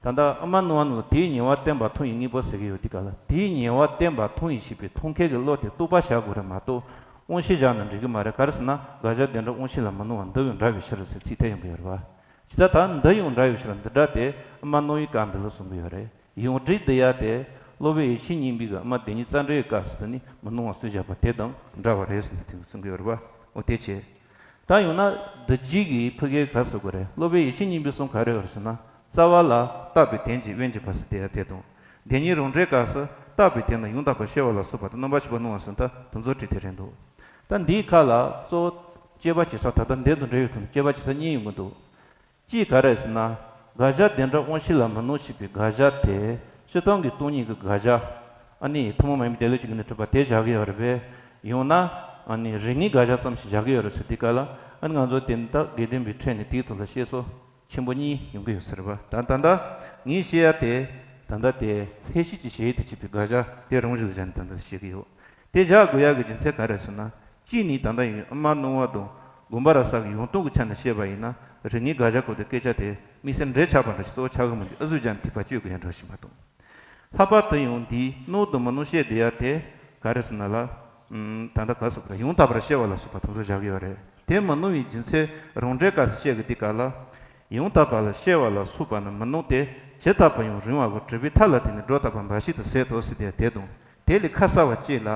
ད་ལྟ་ཨ་མ་ནུ་བ་ནུ་དེའི་ཉེས་པ་བསྟན་པ་མཐོང་ཡི་དངོས་པོ་ཟེར་གི་ཡོད་དེ་ག་ལ་དེའི་ཉེས་པ་བསྟན་པ་མཐོང་ཡི་ཞེས་པའི་མཐོང་མཁན་གྱི་བློ་དེ་རྟོག་པ་བཞག་དགོས་རེད་མ་གཏོགས་དབང་ཤེས་བཞག་ན་འགྲིག་གི་མ་རེད། ག་རེ་ཟེར་ན་དགག་བྱ་བདེན་གྲུབ་དབང་ཤེས་ལ་མི་བསྣུན་པ་འདི་ཡང་འདྲ་བའི་ཕྱིར་ཟེར་ཚིག་དེ་ཡོང་གི་ཡོད་རེད་པ། ཇི་ལྟར་ད་འདི་ཡང་འདྲ་བའི་ཕྱིར་འདི་འདྲ་དེ་ཨ་མ་ནུ་བའི་སྐབས་འདི་ལ་གསུང་གི་ཡོད་རེད། ཡང་སྒྲིག་འདི་ཡ་དེ་སློབ་དཔོན་ཡེ་ཤེས་སྙིང་པོའི་གི་ཨ་མ་བདེན་གཉིས་རྩ་འགྲེལ་གྱི་སྐབས་སུ་ནི་མི་སྣང་བ་གསུངས་བཞག་པ་དེ་དང་འདྲ་བ་རེད་ཟེར་ནས་གསུང་གི་ཡོད་རེད་པ། འོ་དེ་བྱས། ད་ཡང་ན་འདི་རྗེས་ཀྱི་ཕ་གིར་ག་རེ་ཟེར་དགོས་རེད། སློབ་དཔོན་ཡེ་ཤེས་སྙིང་པོས་གསུངས་ག་རེ་ཡོད་རེད་ཟེར་ན། རྩ་བ་ལ་རྟག་པའི་དོན་གྱི་དབེན་གྱི་བར་སུ་དེ་ཡ་དེ་དང་། བདེན་གཉིས་རང་འགྲེལ་སྐབས་སུ་རྟག་པའི་དོན་ལ་ཡང་དག་པར་ཤེས་པ་ལ་སོགས་པ་དང་རྣམ་པར་ཤེས་པ་སྣང་བ་ཟེར་ད་དེ་ཚོ་བྲིས་དེ་རེད་འདུག་ད་འདིའི་ཁ་ལ་གཙོ་བོ་དཔྱད་པ་བྱེད་ས་ད་ལྟ་འདི་དང་འབྲེལ་ཡོད་དུ་དཔྱད་པ་བྱེད་ས་གཉིས་ཡོང་གི་འདུག་གཅིག་ག་རེ་ཟེར་ན། དགག་བྱ་བདེན་གྲུབ་དབང་ཤེས་ལ་མི་སྣང་ཞེས་པའི་དགག་བྱ་དེ་སྤྱིར་བཏང་གི་སྟོང་ཉིད་ཀྱི་དགག་བྱ། ཨ་ནི་ཐུན་མོང་མ་ཡིན་པའི་བདེན་ལུགས་ཀྱི་ངོས་ནས་གྲུབ་པ་དེ་བཞག་གི་ཡོད་རེད་པས། ཡང་ན་ཨ་ནི་རིགས་ངེས་དགག་བྱ་ཙམ་ཞིག་བཞག་གི་ཡོད་རེད་ཟེར་དུས་སྐབས་ལ་ཨ་ནི་ང་ཚོ་དེ་ནི་ད་དགེ་ལྡན་པའི་ཁྲོད་ནས་དེའི་ཐོག་ལ་བཤད་སྲོལ་ཆེན་པོ་གཉིས་ཡོང་གི་ཡོད་ས་རེད་པ། ད་ད་ལྟ་ངས་བཤད་ཡ་དེ་ད་ལྟ་དེ་ལྷད་ཤེས་ཀྱི་གཞལ་ཡུལ་དུ་བྱེད་པའི་དགག་བྱ་དེ་རང་བཞིན་ལ་བཞག་ནས་ད་ལྟ་བཤད་ཀྱི་ཡོད། དེ་བཞག་དགོས་ཡག་གི་རྒྱུ་མཚན་ག་རེ་ཟེར་ན། གཅིག་ནི་ད་ལྟ་ཡང་ཨ་མ་ནུ་བ་དང་དགོངས་པ་རབ་གསལ་གྱི་ཡོང་སྟངས་ཀྱི་ཆ་ནས་བཤད་པ་ཡིན་ན་རིགས་ངེས་དགག་བྱ་སྐོར་དུ་སྐད་ཆ་དེ་དམིགས་བསལ་འབྲེལ་ཆགས་པ་འདྲ་ཞིག་གཙོ་བོ་ཆགས་ཀྱི་མི་འདུག་ཨ་ཟུག་བྱས་ནས་ཐིགས་པ་གཅོད་དགོས་ཡ་འདྲ་ཞིག་མ་གཏོགས། ལྷག་པར་དུ་ཡང་འདིའི་སྣང་དང་མི་སྣང་བཤད་བསྡད་ཡ་དེ་ག་རེ་ཟེར་ན་ལ། ཨམ། ད་ལྟ་ག་ཟེར་དགོས་རེད། ཡང་དག་པར་ཤེས་པ་ལ་སོགས་པ་དེ་ཚོ་བཞག་གི་ཡོད་རེད། དེ་མི་སྣང་བའི་རྒྱུ་མཚན་རང་འགྲེལ་སྐབས་སུ་བཤད་ཀྱི་དེ་ག་ལ། ཡང་དག་པ་ལ་ཤེས་པ་ལ་སོགས་པ་ནི་མི་སྣང་སྟེ་ཇི་ལྟ་བུར་ཡང་རུང་བའོ། གྲུབ་པའི་མཐའ་ལ་བརྟེན་ནས་སྒྲོ་བཏགས་པ་འབའ་ཞིག་ཏུ་ཟད་དོ་ཟེར་ཏེ་དེ་དང་དེ་ལས་ཁ་གསལ་བ་གཅིག་ལ།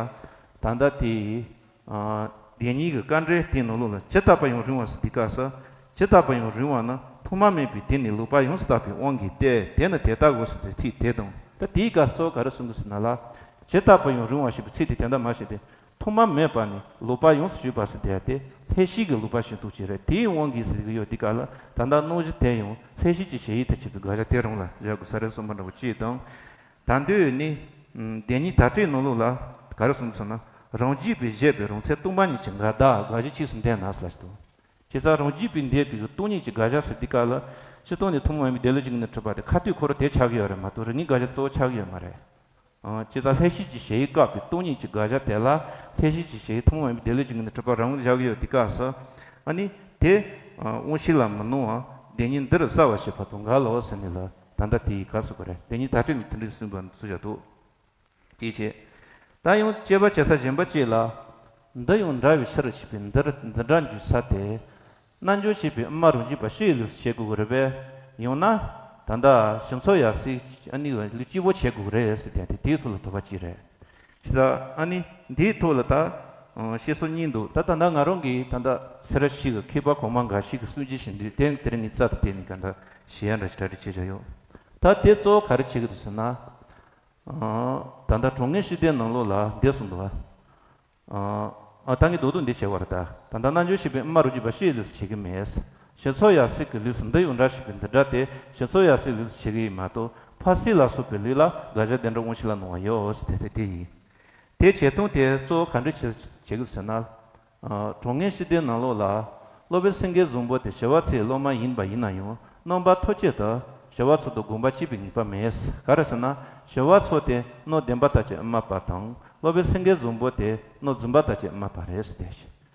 ད་ལྟ་དེའི་ཨ་བདེན་གཉིས་ཀྱི་དཀའ་འགྲེལ་དེའི་ནང་ལོགས་ལ་ཇི་ལྟ་བུར་ཡང་རུང་བ་ཟེར་དུས་སྐབས་སུ། ཇི་ལྟ་བུར་ཡང་རུང་བ་ནི་ཐོག་མ་མེད་པའི་དུས་ནས་ལོག་པར་ཡོངས་སུ་དག་པའི་དབང་གིས་ཏེ། དེ་ནི་དེ་ལྟ་བུ་ཟེར་ཏེ་ཚིག་དེ་དང་། ད་དེའི་སྐབས་སུ་ག་རེ་གསུང་གི་ཟེར་ན་ལ། ཇི་ལྟ་བུར་ཡང་རུང་བ་ཞེས་པའི་ཚིག་དེ་དེ་འདྲ་མ་བྱས་ཏེ། ཐོག་མ་མེད་པ་ནས་ལོག་པར་ཡོངས་སུ་གྱུར་པ་ཟེར་དེ་ཡང་དེ་ལྷད་ཤེས་ཀྱི་ལོག་པ་ཞིག་འདུག་ཅེས་རེད། དེའི་དབང་གིས་ཟེར་གྱི་ཡོད་དེ་ག་ལ་ད་ལྟ་སྣང་གཞི་དེ་ཡང་ལྷད་ཤེས་ཀྱི་གཞལ་ཡུལ་དུ་བྱེད་པའི་དགག་བྱ་དེ་རང་ལ་བཞག་དགོས་ས་རེད་གསུངས་པ་འདྲ་བོ་གཅིག་དང་། ད་འདོད་ནི། བདེན་གཉིས་དག་ཁྲིའི་ནང་ལོགས་ལ་ག་རེ་གསུངས་ཟེར་ན། རང་རྒྱུད་པའི་བཞེད་པའི་རང་མཚན་སྟོང་པ་ཉིད་ཀྱི་འགལ་ཟླ་དགག་གཞི་ཆོས་སུ་འདོད་ན་ཟེར་ལ་ཞིག་འདུག་བྱས་ཙང་རང་རྒྱུད་པའི་འདོད་པའི་སྟོང་ཉིད་ཀྱི་དགག་བྱ་ཟེར་དུས་སྐབས་ལ་སྤྱིར་བཏང་ནས་ཐུན་མོང་མ་ཡིན་པའི་བདེན་ལུགས་ཀྱི་ངོས་ནས་གྲུབ་པ་དེ་ཁ་ཐུག་ཁོ་རང་དེ་ཆགས་ཀྱི་ཡོད་རེད་མ་གཏོགས་རིགས་ངེས་དགག་བྱ་གཙོ་བོ་ཆགས་ཀྱི་ཡོད་མ་རེད། ཨང་། བྱས་ཙང་ལྷད་ཤེས་ཀྱི་གཞལ་ཡུལ་བཀག་པའི་སྟོང་ཉིད་ཀྱི་དགག་བྱ་དེ་ལ་ལྷད་ཤེས་ཀྱི་གཞལ་ཡུལ་ཐུན་མོང་མ་ཡིན་པའི་བདེན་ལུགས་ཀྱི་ངོས་ནས་གྲུབ་པ་རང་ངོས་བཞག་གི་ཡོད་དུས་སྐབས་སུ། ཨ་ནི་དེ་དབང་ཤེས་ལ་མི་སྣང་བ་བདེན་གཉིས་འདི་རུ་གསལ་བར་བྱེད་པ་དང་འགལ་ལོ་ཟེར་ནས་ལ། ད་ལྟ་དེ་ཡི་ག་ཟེར་དགོས་རེད། བདེན་གཉིས་དག་ཁྲི་ནི་དེ་འདྲའི་གསུངས་པ་ཚུལ་བཞག་འདུག་དེའི་ཕྱིར། ད་ཡང་དཔྱད་པ་བྱེད་ས་གཞན་པ་གཅིག་ལ། འདི་ཡང་འདྲ་བའི་ཕྱིར་ཞེས་པའི་འདིར་འདི་འདྲ་འཇུག་ས་དེ། རྣལ་འབྱོར་བྱེད་པའི་ཨ་མ་རང་རྒྱུད་པ་སྤྱི་ཡི་ལུགས་སུ་བྱེད་དགོས་ཀྱི་རེད་པས། ཡང་ན། ད་ལྟ་ཞིང་ཚོགས་ཡར་སའི་ཨ་ནི་ལུགས་སྐྱིད་པོ་བྱེད་དགོས་ཀྱི་རེད་ཟེར་དེ་དེའི་ཐོག་ལ་དོགས་པ་གཅིག་རེད། བྱས་ཙང་ཨ་ནི་འདིའི་ཐོག་ལ་ད། ཨང་། བཤད་སྲོལ་གཉིས་འདུག། ད་ད་ལྟ་ང་རང་གིས་ད་ལྟ་སེ་ར་བྱེས་ཀྱི་མཁས་པ་གོང་མ་འགའ་ཞིག་གིས་སུན་འབྱིན་བཞིན་འདུག། དེ་དེ་རིང་ངས་རྩ་དང་བལྟས་ནས་ག་འདྲ་ཞུ་ཡ་འདྲ་ཞིག་གྲ་སྒྲིག་བྱས་བཞག་ཡོད། ད་དེ་གཙོ་བོ་ག་རེ་བྱེད་ཀྱི་འདུག་ཟེར་ན། ཨང་། ད་ལྟ་གྲོང་ངེར་ཤི་དེའི་ནང་ལོགས་ལ་འདི་གསུངས་འདུག་བ། ཨ། ཨ། ད་ངས་རྡོག་རྡོག་འདི་བྱས་པ་རེད་ད། ད་ལྟ་རྣལ་འབྱོར་ཤེས་པའི་ཨ་མ་རུ་གཅིག་པ་ཤི་ཡི་ལུས་སུ་བྱེད་ཀྱི་མེད། ཞི་འཚོ་ཡབ་སྲས་ཀྱི་ལུས་སུ་འདི་ཡང་འདྲ་ཞིག་པའི་འདི་འདྲ་སྟེ། ཞི་འཚོ་ཡབ་སྲས་ལུས་སུ་བྱེད་ཀྱི་ཡིན་མ་གཏོགས། འཕགས་སྲས་ལ་སོགས་པའི་ལུས་ལ་དགག་བྱ་བདེ་འགྲོ་དབང་ཤེས་ལ་སྣང་བ་ཡོད་ཟེར་དེ་དེ་དེ་ཡིན། དེ་བྱེད་སྟངས་དེ་གཙོ་བོ་ག་འདྲ་བྱེད་བྱེད་ཀྱི་ཟེར་ན། ཨ། གྲོང་ངེར་ཤི་དེའི་ནང་ལོགས་ལ། སློབ་དཔོན་སེང་གེ་བཟང་པོ་དེ་ཞི་བ་འཚོའི་སློབ་མ་ཡིན་པ་ཡིན་ན་ཡང་། རྣམ་པ་ཐོ་ཅན་དུ་ཞི་བ་འཚོ་དང་དགོངས་པ་གཅིག་པའི་ངེས་པ་མེད། ག་རེ་ཟེར་ན། ཞི་བ་འཚོ་དེ་སྣོད་ལྡན་པ་ལྟ་ཅན་ཨ་མ་པ་དང་། སློབ་དཔོན་སེང་གེ་བཟང་པོ་དེ་སྣོད་འཛིན་པ་ལྟ་ཅན་ཨ་མ་པ་རེད་ཟེར་ཏེ།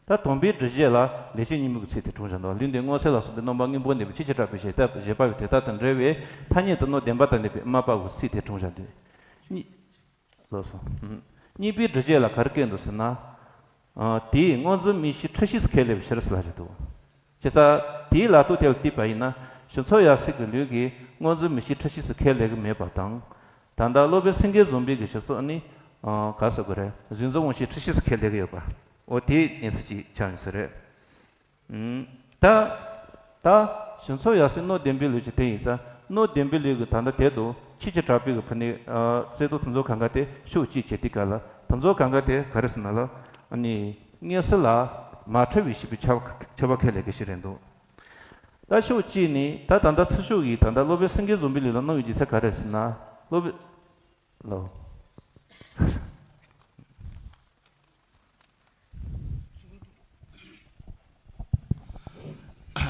ད་དམ་པའི་སྒྲུབ་བྱེད་ལ་ལེགས་བཤད་སྙིང་པོ་གི་ཚིག་དེ་དྲངས་བཞག་འདུག། ལུས་འདི་སྔོ་སེར་ལ་སོགས་པའི་རྣམ་པ་སྔོན་པོ་གནས་པའི་ཕྱིན་ཅི་ཁྲ་བའི་བྱེད་ཐབས་བྱེད་པ་པོའི་དེ་དག་དང་འབྲེལ་བའི་ཐ་སྙད་དུ་སྣོད་ལྡན་པ་དང་ལྡན་པའི་ཨ་མ་པ་གི་ཚིག་དེ་དྲངས་བཞག་འདུག། གཉིས། ལགས་སོ། ཨུམ། གཉིས་པའི་སྒྲུབ་བྱེད་ལ་ག་རེ་བཀོད་འདུག་ཟེར་ན། ཨ། དེས་སྔོ་འཛིན་མིག་ཤེས་འཁྲུལ་ཤེས་སུ་ཁས་ལེན་པའི་ཕྱིར་ཟེར་ལབ་ཀྱི་འདུག། བྱས་ཙང་དེའི་ལབ་སྟངས་དེ་ལ་བལྟས་པ་ཡིན་ན། ཞི་འཚོ་ཡབ་སྲས་ཀྱི་ལུས་ཀྱིས་སྔོ་འཛིན་མིག་ཤེས་འཁྲུལ་ཤེས་སུ་ཁས་ལེན་གྱི་མེད་པ་དང་། ད་ལྟ་སློབ་དཔོན་སེང་གེ་བཟང་པོའི་གི་ཞི་འཚོ་ནི། ཨ། ག་ཟེར་དགོས་རེད། གཟུགས་འཛིན་དབང་ཤེས་འཁྲུལ་ཤེས་སུ་ཁས་ལེན་གྱི་ཡོད་པ། འོ་དེའི་གནས་ཚུལ་ཅིག་ཆགས་ཡོང་ས་རེད། ཨུམ། ད། ད། ཞི་འཚོ་ཡབ་སྲས་སྣོད་ལྡན་པའི་ལུས་ཀྱི་དེ་ཡིན་ཙང་། སྣོད་ལྡན་པའི་ལུས་ཀྱི་ད་ལྟ་དེ་དང་ཕྱིན་ཅི་ཁྲ་བའི་གི་ཕུ་ནུ། ཨ། བརྩེ་དུང་དེ་ཚོ་གང་ག་དེ་ཕྱོགས་གཅིག་བྱེད་དུས་སྐབས་ལ། དེ་ཚོ་གང་ག་དེ་ག་རེ་ཟེར་ན་ལ། ཨ་ནི། མངོན་སུམ་ལ་མ་འཁྲུལ་བའི་ཤེས་པའི་ཁྱབ་ཁྱབ་པ་ཁས་ལེན་གྱི་ཞིག་རེད་འདུག། ད་ཕྱོགས་གཅིག་ནས་ད་ད་ལྟ་ཚུར་ཕྱོགས་ཀྱིས་ད་ལྟ་སློབ་དཔོན་སེང་གེ་བཟང་པོའི་ལུས་ལ་སྣང་བའི་རྒྱུ་མཚན་ག་རེ་ཟེར་ན། སློབ་དཔོན། ལོ།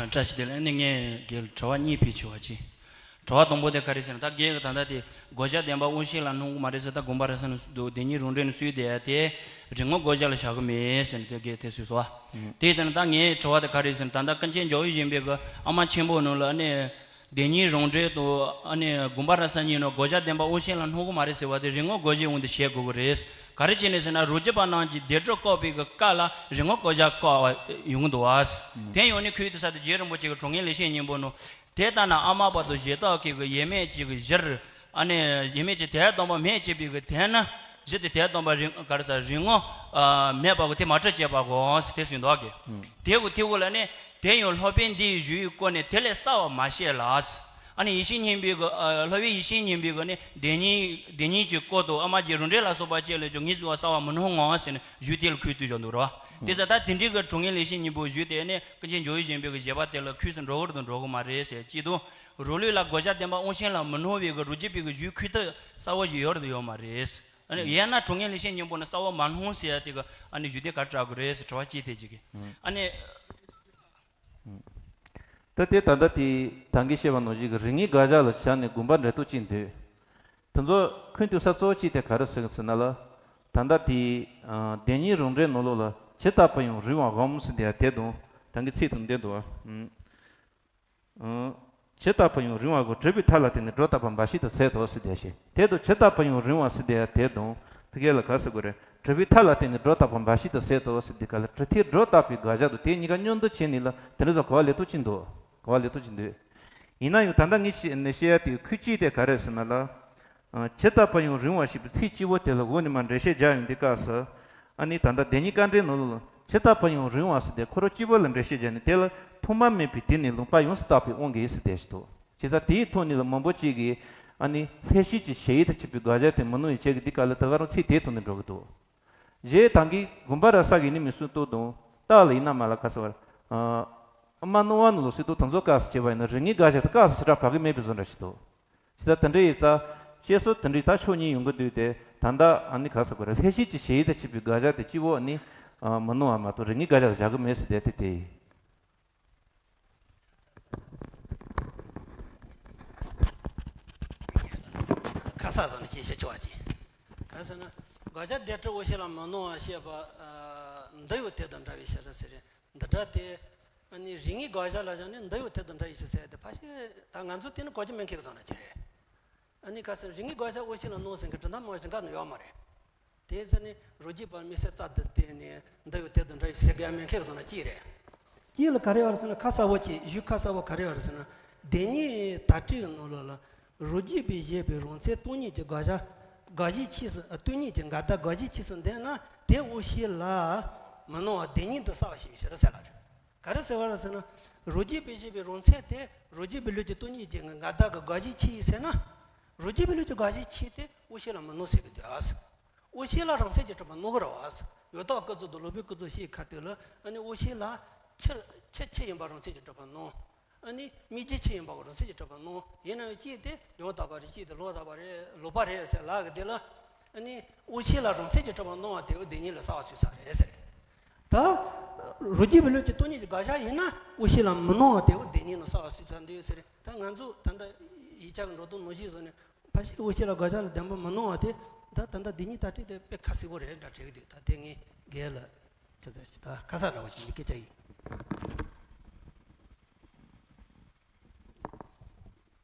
བཀྲ་ཤིས་བདེ་ལེགས། ཨ་ནི་ངས་རྒན་ལ་དྲི་བ་གཉིས་ཕུལ་ཆོག་པ་ཅིག། དྲི་བ་དང་པོ་དེ་ག་རེ་ཟེར་ན། ད་རྒན་གྱིས་ད་ལྟ་དེ་དགག་བྱ་བདེན་པ་དབང་ཤེས་ལ་སྣང་གི་མ་རེད་ཟེར། ད་དགོངས་པ་རབ་གསལ་ནང་དུ་བདེན་གཉིས་རང་འགྲེལ་ནས་སུས་དེ་ཡ་དེ་རིག་ངོ་དགག་བྱ་ལ་བཞག་གི་མེད་ཟེར་ནས་དེ་རྒན་དེ་སུས་སོ། ཨ། དེ་ཟེར་ན་ད་ངའི་དྲི་བ་དེ་ག་རེ་ཟེར་ན། ད་ལྟ་ཀུན་མཁྱེན་རྒྱལ་བ་ཡིད་བཞིན་པའི་གི་ཨ་མ་ཆེན་པོ་ནང་ལ་ཨ་ནི། བདེན་གཉིས་རང་འགྲེལ་དང་ཨ་ནི་དགོངས་པ་རབ་གསལ་གཉིས་ནང་དགག་བྱ་བདེན་པ་དབང་ཤེས་ལ་སྣང་གི་མ་རེད་ཟེར་བ་དེ་རིག་ངོ་དགག་བྱའི་དབང་དུ་བྱེད་དགོས་ཀྱི་རེད། ག་རེ་བྱས་ནས་ཟེར་ན། རོ་རྒྱུས་པ་རྣམས་ཀྱིས་བདེན་གྲུབ་བཀག་པའི་གི་སྐབས་ལ་རིག་ངོ་དགག་བྱ་བཀག་པ་ཡོང་གི་འདུག་བ། ཨུམ། དེ་ཡང་ནི་ཁོའི་དུས་ས་དེ་རྗེ་རིན་པོ་ཆེ་གི་དྲང་ངེས་ལེགས་བཤད་སྙིང་པོ་ནང་། དེ་ལྟ་ན་ཨ་མ་བ་དང་གཞན་དག་གི་གི་ཡོད་མེད་ཅིག་གི་གཞིར། ཨ་ནི་ཡོད་མེད་ཅིག་དེ་ལྟ་བུ་མེད་ཅེས་པའི་གི་དེ་ནི། གཞི་དེ་དེ་ལྟ་བུ་རིག་ག་རེ་ཟེར། རིག་ངོ་ཨ་མེད་པ་གི་དེ་མ་གྲུབ་ཅེས་པ་གོ་ཟེར་དེ་གསུངས་འདུག་གི། ཨུམ། དེ་གི་དེ་གི་ལ་ནི། དེ་ཡང་སློབ་དཔོན་འདིའི་ཞུས་སྐོར་ནས་དེ་ལས་གསལ་བ་མ་བཤད་ལ། ཨ་ནི་ཡེ་ཤེས་སྙིང་པོའི་གི། ཨ། སློབ་དཔོན་ཡེ་ཤེས་སྙིང་པོའི་གི་ནི་བདེན་གཉིས་བདེན་གཉིས་ཀྱི་སྐོར་དུ་ཨ་མ་རྗེ་རང་འགྲེལ་ལ་སོགས་པ་བཅས་ལས་ཀྱང་ངེས་བཟུང་བ་གསལ་བ་མི་སྣང་ངོ་ཟེར་ནས་ཞུས་དེ་ལ་ཁུལ་བཏུས་བཞག་འདུག་རོ། དེ་ཚོ་ད་དེ་འདྲའི་གི་དྲང་ངེས་ལེགས་བཤད་སྙིང་པོ་ཞུས་དེ་ནི་ཀུན་མཁྱེན་རྒྱལ་བ་ཡིད་བཞིན་པའི་གི་བཞེད་པ་དེ་ལ་ཁུལ་སུ་འགྲོ་གི་རེད་དང་འགྲོ་གི་མ་རེད་ཟེར་གཅིག་དང་། རང་ལུགས་ལ་དགག་བྱ་བདེན་པ་དབང་ཤེས་ལ་མི་སྣང་བའི་གི་རང་རྒྱུད་པའི་གི་ཞུས་ཁུལ་དུ་གསལ་བོ་ཞིག་ཡོད་རེད་དང་ཡོད་མ་རེད། ཨ་ནི་ཡང་ན་དྲང་ངེས་ལེགས་བཤད་སྙིང་པོ་ནི་གསལ་བོ་མ་སྣང་ཟེར་ཡ་དེ་གི་ཨ་ནི་ཞུ་དེ་ག་སྤྲད་དགོས་རེད་ཟེར་དྲི་བ་གཅིག་དེ་གཅིག་གི། ཨ་ནི། ད་དེ་ད་ལྟ་དེ་ད་གིན་བཤད་པ་ནང་བཞིན་གྱི་རིགས་ངེས་དགག་བྱ་ལ་བཞག་ནས་དགོངས་པ་འགྲེལ་སྟངས་གཅིག་འདུག། དེ་ཚོ་ཁུངས་གཏུགས་ས་གཙོ་བོ་གཅིག་དེ་ག་རེ་ཟེར་ཟེར་ན་ལ། ད་ལྟ་དེ་བདེན་གཉིས་རང་འགྲེལ་ནང་ལོགས་ལ་ཇི་ལྟ་བུ་ཡང་རིང་བ་འོང་ཟེར་དེ་ཡ་དེ་དང་ད་གིན་ཚིག་དང་འདི་འདུག་བ། ཨང་། ཇི་ལྟ་བུ་ཡང་རིང་བ་གོ། གྲུབ་པའི་མཐའ་ལ་བརྟེན་ནས་སྒྲོ་བཏགས་པ་འབའ་ཞིག་ཏུ་ཟད་དོ་ཟེར་དེ་བཞིན། དེ་དང་ཇི་ལྟ་བུ་ཡང་རིང་བ་ཟེར་དེ་ཡང་དེ་དང་ཕ་གི་ལ་ག་ཟེར་དགོས་རེད། གྲུབ་པའི་མཐའ་ལ་བརྟེན་ནས་སྒྲོ་བཏགས་པ་འབའ་ཞིག་ཏུ་ཟད་དོ་ཟེར་དེ་ག་ལ་གྲུབ་མཐས་སྒྲོ་བཏགས་པའི་དགག་བྱ་དང་དེ་གཉིས་ཀ་མཉམ་དུ་བྱས་ནས་ལ་དེ་འདྲ་ཟེར་གོ་བ་ལེན་སྟངས་གཅིག་འདུག། གོ་བ་ལེན་སྟངས་གཅིག་འདུག། ཡིན་ན་ཡང་ད་ལྟ་ངས་བཤད་ནས་བཤད་ཡ་དེ་ཁུངས་གཅིག་དེ་ག་རེ་ཟེར་ན་ལ། ཨ། ཇི་ལྟ་བུ་ཡང་རིང་བ་ཞེས་པའི་ཚིག་གཅིག་པོ་དེ་ལ་འོག་ནས་མར་འགྲེལ་བཤད་རྒྱག་ཡོང་དུས་སྐབས་སུ། ཨ་ནི་ད་ལྟ་བདེན་གཉིས་དཀའ་འགྲེལ་ནང་ལོགས་ལ་ཇི་ལྟ་བུ་ཡང་རིང་བ་ཟེར་དེ་ཁོ་རང་གཅིག་པོ་ལ་འགྲེལ་བཤད་རྒྱག་ནས་དེ་ལ་ཐོག་མ་མེད་པའི་དུས་ནས་ལུང་པ་ཡོངས་སུ་བཏགས་པའི་དབང་གིས་ཟེར་དེ་ཞིག་འདུག། བྱས་ཙང་དེའི་ཐོག་ནས་ལ་མང་པོ་ཅིག་གིས་ཨ་ནི་ལྷད་ཤེས་ཀྱི་ཞལ་ཡིག་ཏུ་ཆུད་པའི་དགག་བྱ་དེ་མི་སྣང་བའི་ཆེད་ཀྱི་དུས་སྐབས་ལ་དེ་ག་རང་ཚིག་དེའི་ཐོག་ནས་འགྲོ་གི་འདུག། རྗེ་ད་གིན་དགོངས་པ་རབ་གསལ་གྱི་ནི་མི་སྲུང་ལྟོས་དང་རྟགས་ལ་ཡིན་ན་མ་ལ་ག་ཟེར་བར། ཨ། ཨ་མ་སྣང་བ་ནང་ལོགས་སྲིད་དུ་དེ་ཚོ་སྐབས་སུ་བྱས་པ་ཡིན་ན་རིགས་ངེས་དགག་བྱ་དེ་སྐབས་སུ་ཞེ་དྲག་བབས་ཀྱི་མེད་པའི་བཟོ་འདྲ་ཞིག་འདུག། ཇི་ལྟར་དེ་འདྲ་ཡིན་ཙང་། བཤད་སྲོལ་དེ་འདྲའི་ད་ཕྱོགས་གཉིས་ཡོང་གི་འདུག་སྟེ། ད་ལྟ་ཨ་ནི་ག་ཟེར་དགོས་རེད། ལྷད་ཤེས་ཀྱི་ཞལ་ཡིག་ཏུ་ཆུད་པའི་དགག་བྱ་དེ་གཅིག་པོ་ཨ་ནི་མི་སྣང་བ་མ་གཏོགས་རིགས་ངེས་དགག་བྱ་ལ་བཞག་གི་མེད་ཟེར་དེ་དེ་དེ་ཡིན། ཁ་ས་བཟོ་ནས་ཅི་བཤད་ཆོག་པ་ཅི། ག་རེ་ཟེར་ན། དགག་བྱ་བདེན་གྲུབ་དབང་ཤེས་ལ་མི་སྣང་བ་བཤད་པ། འདི་ཡང་དེ་དང་འདྲ་བའི་ཕྱིར་ཟེར། འདི་འདྲ་སྟེ། ཨ་ནི་རིགས་ངེས་དགག་བྱ་ལ་བཞག་ནས་འདི་ཡང་དེ་དང་འདྲ་བའི་ཕྱིར་ཟེར་ཏེ་ཕལ་ཆེར་ད་ང་ཚོ་དེ་ནི་གོ་རྒྱུ་མེད་མཁན་གྱི་བཟོ་འདྲ་ཅིག་རེད། ཨ་ནི་ཁ་སང་རིགས་ངེས་དགག་བྱ་དབང་ཤེས་ལ་སྣང་ཟེར་མཁན་གྲུབ་མཐའ་མང་ཞིག་འགའ་ནི་ཡོད་མ་རེད། དེ་ཟེར་ནས་རང་རྒྱུད་པ་དམིགས་བསལ་རྩལ་དུ་བཏོན་ནས་འདི་ཡང་དེ་དང་འདྲ་བའི་ཟེར་དགོས་ཡ་མེད་མཁན་བཟོ་འདྲ་ཅིག་རེད། གཅིག་ལ་ག་རེ་ཡོད་རེད་ཟེར་ན་ཁ་གསལ་བོ་ཅིག་ཞུ་ཁ་གསལ་བོ་ག་རེ་ཡོད་རེད་ཟེར་ན། བདེན་གཉིས་དག་ཁྲིའི་ནང་ལོགས་ལ་རང་རྒྱུད་པས་བཞེད་པའི་རང་མཚན་སྟོང་ཉིད་ཀྱི་དགག་བྱ། དགག་གཞིའི་ཆོས་སུ། སྟོང་ཉིད་ཀྱི་འགལ་ཟླ་དགག་གཞིའི་ཆོས་སུ་འདོད་ན། དེ་འོ་ཤོད་ལ་མི་སྣང་བ་བདེན་གཉིས་དུ་བསགས་པ་ཞིག་ཕྱིར་ཟེར་ལ་རེད། ག་རེ་ཟེར་བ་རེད་ཟེར་ན། རོ་རྒྱུས་པའི་ཤེས་པའི་རང་མཚན་དེ་རོ་རྒྱུས་པའི་ལུགས་ཀྱི་སྟོང་ཉིད་ཀྱི་འགལ་ཟླ་གི་དགག་གཞིའི་ཆོས་ཡིན་ཟེར་ན། རོ་རྒྱུས་པའི་ལུགས་ཀྱི་དགག་གཞིའི་ཆོས་དེ་འོ་ཤོད་ལ་མི་སྣང་ཟེར་གི་འདུག་ཨ། འོ་ཤོད་ལ་རང་མཚན་གྱིས་གྲུབ་པ་སྣང་གི་རེད་བ། ཡོད་དག་ཀུན་རྫོབ་དང་ལོག་པའི་ཀུན་རྫོབ་ཤེས་ཁ་ཐུག་ལ། ཨ་ནི་འོ་ཤོད་ལ་ཕྱིར་ཕྱིར་ཕྱིར་ཡིན་པ་རང་མཚན་གྱིས་གྲུབ་པ་སྣང་། ཨ་ནི་སྨིག་རྒྱུ་ཕྱིར་ཡིན་པ་རང་མཚན་གྱིས་གྲུབ་པ་སྣང་། ཡིན་ནའང་གཅིག་དེ་ཡང་དག་པ་རེད། གཅིག་དེ་ལོག་ལྟ་བ་རེད། ལོག་པ་རེད་ཟེར་ལབ་གི་དེ་ལ། ཨ་ནི་འོ་ཤོད་ལ་རང་མཚན་གྱིས་གྲུབ་པ་སྣང་བ་དེ་འོ་བདེན་གཉིས་ལ་བསགས་པ་སུས་ཚར་རེད་ཟེར། ད་རོ་རྒྱུས་པའི་ལུགས་ཀྱི་སྟོང་ཉིད་ཀྱི་དགག་བྱ་ཡིན་ན། འོ་ཤོད་ལ་མི་སྣང་བ་དེ་འོ་བདེན་གཉིས་ལ་བསགས་པ་སུས་ཚར་འདུག་ཟེར། ད་ང་ཚོ་ད་ལྟ་ཡིག་ཆ་གི་འགྲོ་སྟངས་ནང་བཞིན་བཟོས་ནས། ཕལ་ཆེར་འོ་ཤོད་ལ་དགག་བྱ་ལ་བདེན་པ་མི་སྣང་བ་དེ། ད་ད་ལྟ་བདེན་གཉིས་ལྟར་སྒྲིག་དེ་དཔེ་ཁ་གསལ་པོ་རེད་འདྲ་དྲན་གི་འདུག་ད་དེ་ངས་རྒན་ལ་ཅི་ལྟར་ཅི་ལྟར་ཁ་གསལ་འདྲ་བོ་ཅིག་གི་སྐད་ཆ་ཡིན།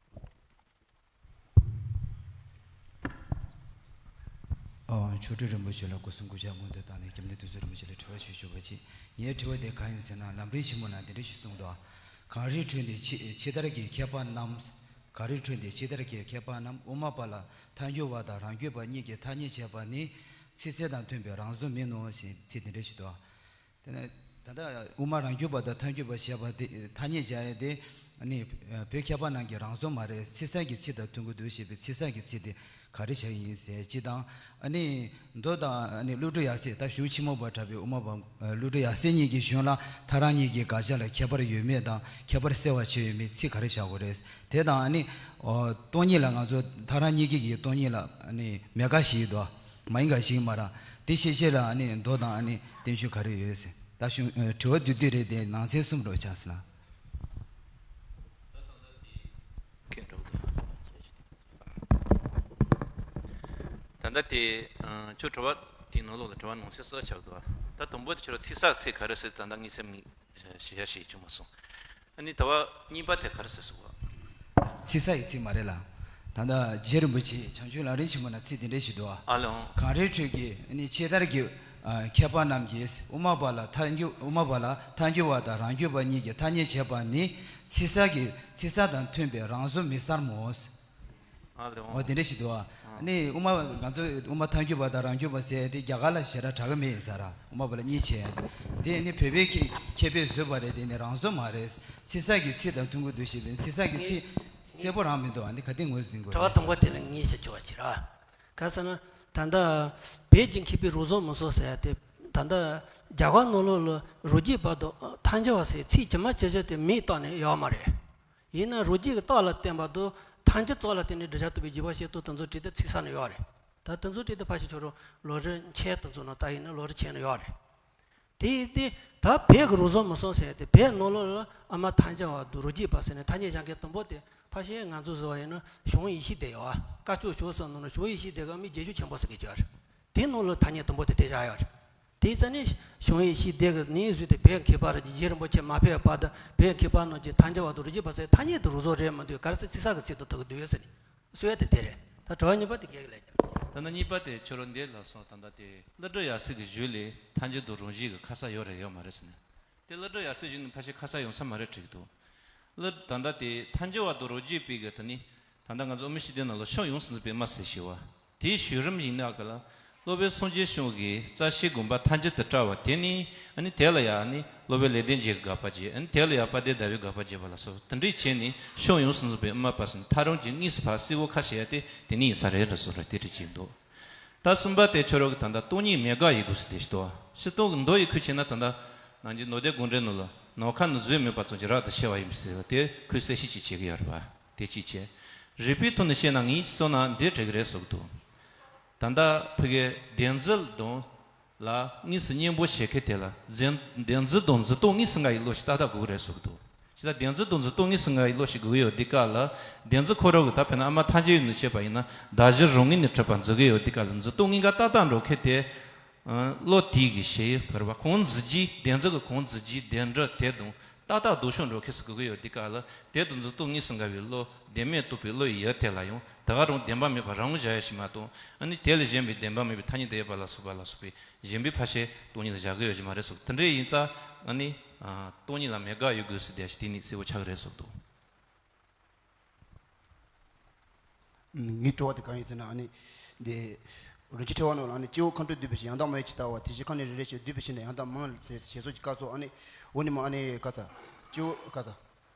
ཨོ། མཆོག་སྤྲུལ་རིན་པོ་ཆེ་ལ་སྐུ་གསུང་སྐུ་ཕྱག་སྔོན་དུ་བཏང་ནས། སྐྱབས་གནས་དོན་གཟིགས་རིན་པོ་ཆེ་ལ་དྲི་བ་ཞུ་ཆོག་པ་ཅིག་ངའི་དྲི་བ་དེ་གང་ཡིན་ཟེར་ན། ལམ་རིམ་ཆེན་མོ་ན་འདི་འདྲ་ཞིག་གསུངས་འདུག་གངས་རིའི་ཁྲོད་འདིར་ཇི་ཇི་ལྟར་གྱི་མཁས་པ་རྣམས། གངས་རིའི་ཁྲོད་འདིར་ཇི་ལྟར་གྱི་མཁས་པ་རྣམས། དབུ་མ་པ་ལ་ཐལ་འགྱུར་བ་དང་རང་རྒྱུད་པ་གཉིས་ཀྱིས་ཐ་སྙད་བྱས་པ་ནི་ཚིག་གསལ་དང་མཐུན་པའི་རང་བཟོ་མིན་ནོ་ཞེས་ཚིག་འདི་འདྲ་ཞིག་འདུག་དེ་ནས་ད་ལྟ་དབུ་མ་རང་རྒྱུད་པ་དང་ཐལ་འགྱུར་བ་ཞེས་པ་དེ། ཐ་སྙད་བྱ་ཡ་དེ་ནི་བོད་མཁས་པ་རྣམས་ཀྱི་རང་བཟོ་མ་རེད། ཚིག་གསལ་གྱི་ཚིག་དང་མཐུན་གྱི་འདུག་ཞེས་པའི་ཚིག་གསལ་གྱི་ཚིག་དེ་ག་རེ་བྱ་ཡིན་ཟེར་གཅིག་དང་། ཨ་ནི་མདོ་དང་། ཨ་ནི་ཀླུ་སྒྲུབ་ཡབ་སྲས། ད་གཞུང་ཆེན་མོ་བར་གྲགས་པའི་དབུ་མ་པ་ཀླུ་སྒྲུབ་ཡབ་སྲས་གཉིས་ཀྱི་གཞུང་ལ་ཐལ་རང་གཉིས་ཀྱི་དགག་བྱ་ལ་ཁྱད་པར་ཡོད་མེད་དང་། ཁྱད་པར་གསལ་བར་བྱས་ཡོད་མེད་ཚིག་ག་རེ་བྱ་དགོས་རེད། དེ་དང་། ཨ་ནི་ཨོ། སྟོང་ཉིད་ལ་ང་ཚོ་ཐལ་རང་གཉིས་ཀྱི་གི་སྟོང་ཉིད་ལ། ཨ་ནི་མེད་དགག་ཞིག་འདུག་མ་ཡིན་དགག་ཞིག་མ་རེད། དེ་ཤེས་བྱེད་ལ། ཨ་ནི་མདོ་དང་། ཨ་ནི་བསྟན་བཅོས་ག་རེ་ཡོད་ཟེར། ད་གཞུང་། ཨ། དྲི་བ་བསྡུས་བསྡུས་རེད་དེ། ནང་ཚན་གསུམ་རོགས་ཆགས་སོང་ལ། ད་ལྟ་དེ། ཨ། ཁྱོད་དྲི་བ་དེའི་ནང་ལོགས་ལ་དྲི་བ་ནང་གསེས་གསར་ཆགས་འདུག་ད་དང་པོ་དེ་ཁྱོད་ཚིག་གསལ་ཚིག་ག་རེ་ཟེར། ད་ལྟ་ངས་སེམས་ངེས་ཞུ་ཡ་ཞིག་བྱུང་མ་སོང་། ཨ་ནི་དྲི་བ་གཉིས་པ་དེ་ག་རེ་ཟེར་སོང་བ། ཚིག་གསལ་གྱི་ཚིག་མ་རེད་ལ། ད་ལྟ་རྗེ་རིན་པོ་ཆེ་བྱང་ཆུབ་ལམ་རིམ་ཆེན་མོ་ན་ཚིག་འདི་འདྲ་ཞིག་འདུག་ཨ། ཨ་ལོ། གངས་རིའི་ཁྲོད་ཀྱི་ནི་ཇི་ལྟར་གྱི། ཨ། མཁས་པ་རྣམས་ཀྱིས་དབུ་མ་པ་ལ་ཐལ་འགྱུར། དབུ་མ་པ་ལ་ཐལ་འགྱུར་བ་དང་རང་རྒྱུད་པ་གཉིས་ཀྱིས་ཐ་སྙད་བྱས་པ་ནི་ཚིག་གསལ་གྱི། ཚིག་གསལ་དང་མཐུན་པའི་རང་བཟོ་མི་གསར་མོ། ཨ་ལེ། འོ། འོ་དེ་འདྲ་ཞིག་འདུག་ཨ། ཨ་ནི་དབུ་མ། ང་ཚོ་དབུ་མ་ཐལ་འགྱུར་བ་དང་རང་རྒྱུད་པ་ཟེར་དེ་རྒྱ་གར་ལ་ཞེ་དྲག་གྲགས་ཀྱི་མེད་ཡིན་ས་ར། དབུ་མ་པ་ལ་གཉིས་བྱས། དེ་ནི་བོད་པའི་མཁས་མཁས་པས་བཟོས་པ་རེད། དེ་ནི་རང་བཟོ་མ་རེད། ཚིག་གསལ་གྱི་ཚིག་དང་མཐུན་གྱི་འདུག་ཞེས་པའི་ཚིག་གསལ་གྱི་ཚིག་གསལ་པོ་རང་མི་འདུག་ཨ། འདི་ག་དེ་ངོས་ཟིན་དགོས་དྲི་བ་རེད། དང་པོ་དེ་ལ་ངས་ཞིབ་ཆ་བྱས་ར། ག་ཟེར་ན། ད་ལྟ་བོད་ཀྱི་མཁས་པའི་རང་བཟོ་མི་བཟོ་ཟེར་ཡ་དེ། ད་ལྟ་རྒྱ་གར་ནང་ལོགས་ལ་རང་རྒྱུད་པ་དང་ཐལ་འགྱུར་བ་ཟེར་ཚིག་ཇི་མ་ཇི་བཞིན་དེ་མིང་བཏགས་ནས་ཡོད་མ་རེད། ཡིན་ན་རང་རྒྱུད་ཀྱི་རྟགས་ལ་བརྟེན་པ་དང་ཐལ་འགྱུར་རྩ་ལ་བརྟེན་ནས་འགྲེལ་བྱ་བཏུས་པའི་བརྗོད་པ་བཤད་སྟངས་དེ་ཚོ་བྲིས་ཏེ་ཚིག་གསལ་ནས་ཡོད་རེད། ད་དེ་ཚོ་བྲིས་ཏེ་ཕལ་ཆེར་ཁྱོད་རང་ལོ་རེར་མཆན་དེ་ཚོ་ནང་ལྟ་ཡིན་ན་ལོ་རེར་མཆན་ནང་ཡོད་རེད། དེ་ཡིན་ཏེ། ད་བོད་ཀྱི་རང་བཟོ་མི་བཟོ་ཟེར་ཏེ། བོད་ནང་ལོགས་ལ་ཨ་མ་ཐལ་འགྱུར་བ་དང་རང་རྒྱུད་པ་ཟེར་ནས་ཐ་སྙད་བཞག་མཁན་དང་པོ་དེ། ཕལ་ཆེར་ང་ཚོ་ཟེར་བ་ཡིན་ན་བྱང་ཡེ་ཤེས་སྡེ་ཡོད་ཨ། བཀའ་ཆོས་ཆོས་གསུམ་ནང་ན་བྱང་ཡེ་ཤེས་སྡེ་གི་མི་རྗེས་འཇུག་ཆེན་པོ་ཟེར་གི་ཡོད་རེད། དེ་ནང་ལ་ཐ་སྙད་དང་པོ་དེ་དེ་བཞག་ཡོད་རེད། དེ་ཙ་ནས་བྱང་ཡེ་ཤེས་སྡེ་གི་ནས་བཟུང་སྟེ་བོད་མཁས་པ་རེད། རྗེ་རིན་པོ་ཆེ་མ་ཕེབས་པ་དང་བོད་མཁས་པ་རྣམས་ཀྱིས་ཐལ་འགྱུར་བ་དང་རང་རྒྱུད་པ་ཟེར་ཐ་སྙད་དེ་རང་བཟོ་རེད་མི་འདུག་ག་རེ་ཟེར་ཚིག་གསལ་གྱི་ཚིག་དང་ཐུག་གི་འདུག་ཟེར་ནས་གསུང་ཡ་དེ་དེ་རེད། ད་དྲི་བ་གཉིས་པ་དེ་རྒན་གྱིས་ལན་རྒྱབ། ད་ལྟ་གཉིས་པ་དེ་ཁྱོད་རང་འདི་ལ་སོང་། ད་ལྟ་དེ་ཀླུ་སྒྲུབ་ཡབ་སྲས་ཀྱི་གཞུག་ལས་ཐལ་འགྱུར་དང་རང་རྒྱུད་ཀྱི་ཁ་གསལ་ཡོད་རེད་ཡོད་མ་རེད་ཟེར་ནས། དེ་ཀླུ་སྒྲུབ་ཡབ་སྲས་གཞུག་ནས་ཕལ་ཆེར་ཁ་གསལ་ཡོང་ས་མ་རེད་དྲན་གྱི་འདུག་ཀླུ། ད་ལྟ་དེ་ཐལ་འགྱུར་བ་དང་རང་རྒྱུད་པའི་གི་དེ་ནི། ད་ལྟ་ང་ཚོ་དབུ་མའི་སྤྱི་དོན་ནང་ལ་ཤུགས་ཡོངས་སུ་འཛིན་པའི་དབུ་མ་ཟེར་ཞེས་པ། དེའི་བྱུང་རིམ་ཡིན་ན་ག་ལ། སློབ་དཔོན་སངས་རྒྱས་བྱུང་གིས་རྩ་ཤེའི་དགོངས་པ་ཐལ་འགྱུར་དུ་བཀྲལ་བ་དེ་ནི། ཨ་ནི་དེ་ལ་ཡང་ནི་སློབ་དཔོན་ལེགས་ལྡན་འབྱེད་ཀྱི་དགག་པ་བྱས། ཨ་ནི་དེ་ལ་ཡང་དཔལ་ལྡན་ཟླ་བའི་དགག་པ་བྱས་པ་ལ་སོགས་དེ་འདྲའི་བྱས་ནས་ཤུགས་ཡོངས་སུ་འཛིན་པའི་དབུ་མ་པ་ཟེར་ནས་ཐལ་རང་གི་དངོས་སུ་ཕར་གསལ་པོ་ཁ་བཤད་ཡ་དེ་དེ་ནི་ཡིན་ས་རེད་འདྲ་བཟོ་འདྲ་དེ་འདྲ་ཅིག་འདུག་ད་གསུམ་པ་དེ་ཁྱོད་རང་གིས་ད་ལྟ་སྟོང་ཉིད་མེད་དགག་ཡི་གེ་ཟེར་དེ་ཞིག་འདུག་སྤྱིར་བཏང་གི་མདོ་ཡི་ཁུལ་བྱས་ན། ད་ལྟ་ནང་གི་ནང་བསྟན་དགོངས་འགྲེལ་ནང་ལ་ནམ་མཁའ་ནི་རྫས་མེད་པ་ཙམ་གྱིས་རབ་ཏུ་ཕྱེ་བ་ཡིན་ཟེར་བ་དེ་ཁུལ་གསལ་ཞིག་ཅིག་བྱེད་ཀྱི་ཡོད་རེད་པ། དེ་གཅིག་བྱས། རིགས་པའི་ཐོག་ནས་བཤད་ན་ངས་གསུངས་ན་འདི་འགྲིག་གི་རེད་བཟོ་གི་འདུག་ད་ལྟ་ཕ་གིའི་བདེན་རྫུན་དང་ལ་དངོས་སུ་གཉེན་པོ་བྱེད་མཁན་དེ་ལ། བདེན་བདེན་རྫུན་དང་རྫུན་སྟོང་དངོས་སུ་འགལ་བའི་བློ་ཞིག་ཏག་ཏག་དགོས་ཀྱི་རེད་བཟོ་གི་འདུག་ཇི་ལྟར་བདེན་རྫུན་དང་རྫུན་སྟོང་དངོས་སུ་འགལ་བའི་བློ་ཞིག་དགོས་ཀྱི་ཡོད་དུས་སྐབས་ལ། བདེན་རྫུན་ཁོ་རང་གི་ད་དཔེར་ན་ཨ་མ་ཐལ་འགྱུར་ཡིན་ནོ་བཤད་པ་ཡིན་ན། བདག་གཞན་རང་ངོས་ནས་གྲུབ་པར་འཛིན་གྱི་ཡོད་དུས་སྐབས་ལ། རྫུན་སྟོང་དངོས་འགལ་ཏག་ཏག་འགྲོ་མཁན་དེ། ཨ། བློ་དེ་གི་ཞེས་པར་བ་གང་འཛིན་གྱི། བདེན་རྫུན་གྱི་གང་འཛིན་གྱི་བདེན་འབྲེལ་དེ་དང་ཏག་ཏག་ལྡོག་ཕྱོགས་འགྲོ་མཁན་ཞིག་དགོས་ཀྱི་ཡོད་དུས་སྐབས་ལ། དེ་དང་རྫུན་སྟོང་དངོས་སུ་འགལ་བའི་བློ། བདེན་མེད་རྟོགས་པའི་བློ་ཡི་ཡུལ་དེ་ལ་ཡང་ད་ག་རང་བདེན་པ་མེད་པ་རང་ངོས་བཞག་ཡ་ཞིག་མ་གཏོགས། ཨ་ནི་དེ་ལས་གཞན་པའི་བདེན་པ་མེད་པའི་ཐ་སྙད་དུ་ཡོད་པ་ལ་སོགས་པ་ལ་སོགས་པའི་གཞན་པའི་ཕར་བཤད་སྟོང་ཉིད་ལ་བཞག་གི་ཡོད་ཀྱི་མ་རེད་ཟེར། དེ་འདྲ་ཡིན་ཙང་ཨ་ནི། ཨ། སྟོང་ཉིད་ལ་མེད་དགག་ཡི་གེ་ཟེར་དེ་ཞིག་དེ་ནི་གསལ་པོ་ཆགས་ཀྱི་རེད་བཟོ་གི་འདུག་ངའི་དྲི་བ་དེ་གང་ཡིན་ཟེར་ན། ཨ་ནི། འདི། རིན་ཆེན་ཕྲེང་བ་ནང་ལ་ཨ་ནི་སྤྱི་བོ་མཁའ་འགྲོ་འདུས་པའི་ཕྱིར་ཡང་དག་མ་ཡིན་ཇི་ལྟ་བ། དེ་བཞིན་ཁམས་ནི་རེ་རེ་བཞིན་འདུས་པའི་ཕྱིར་ན་ཡང་དག་མིན་ལ་ཟེར་ཞེས་སོགས་ཀྱི་སྐབས་སུ་ཨ་ནི། འོ་ནི་མ་ཨ་ནི་ག་ས། སྤྱི་བོ་ག་ས།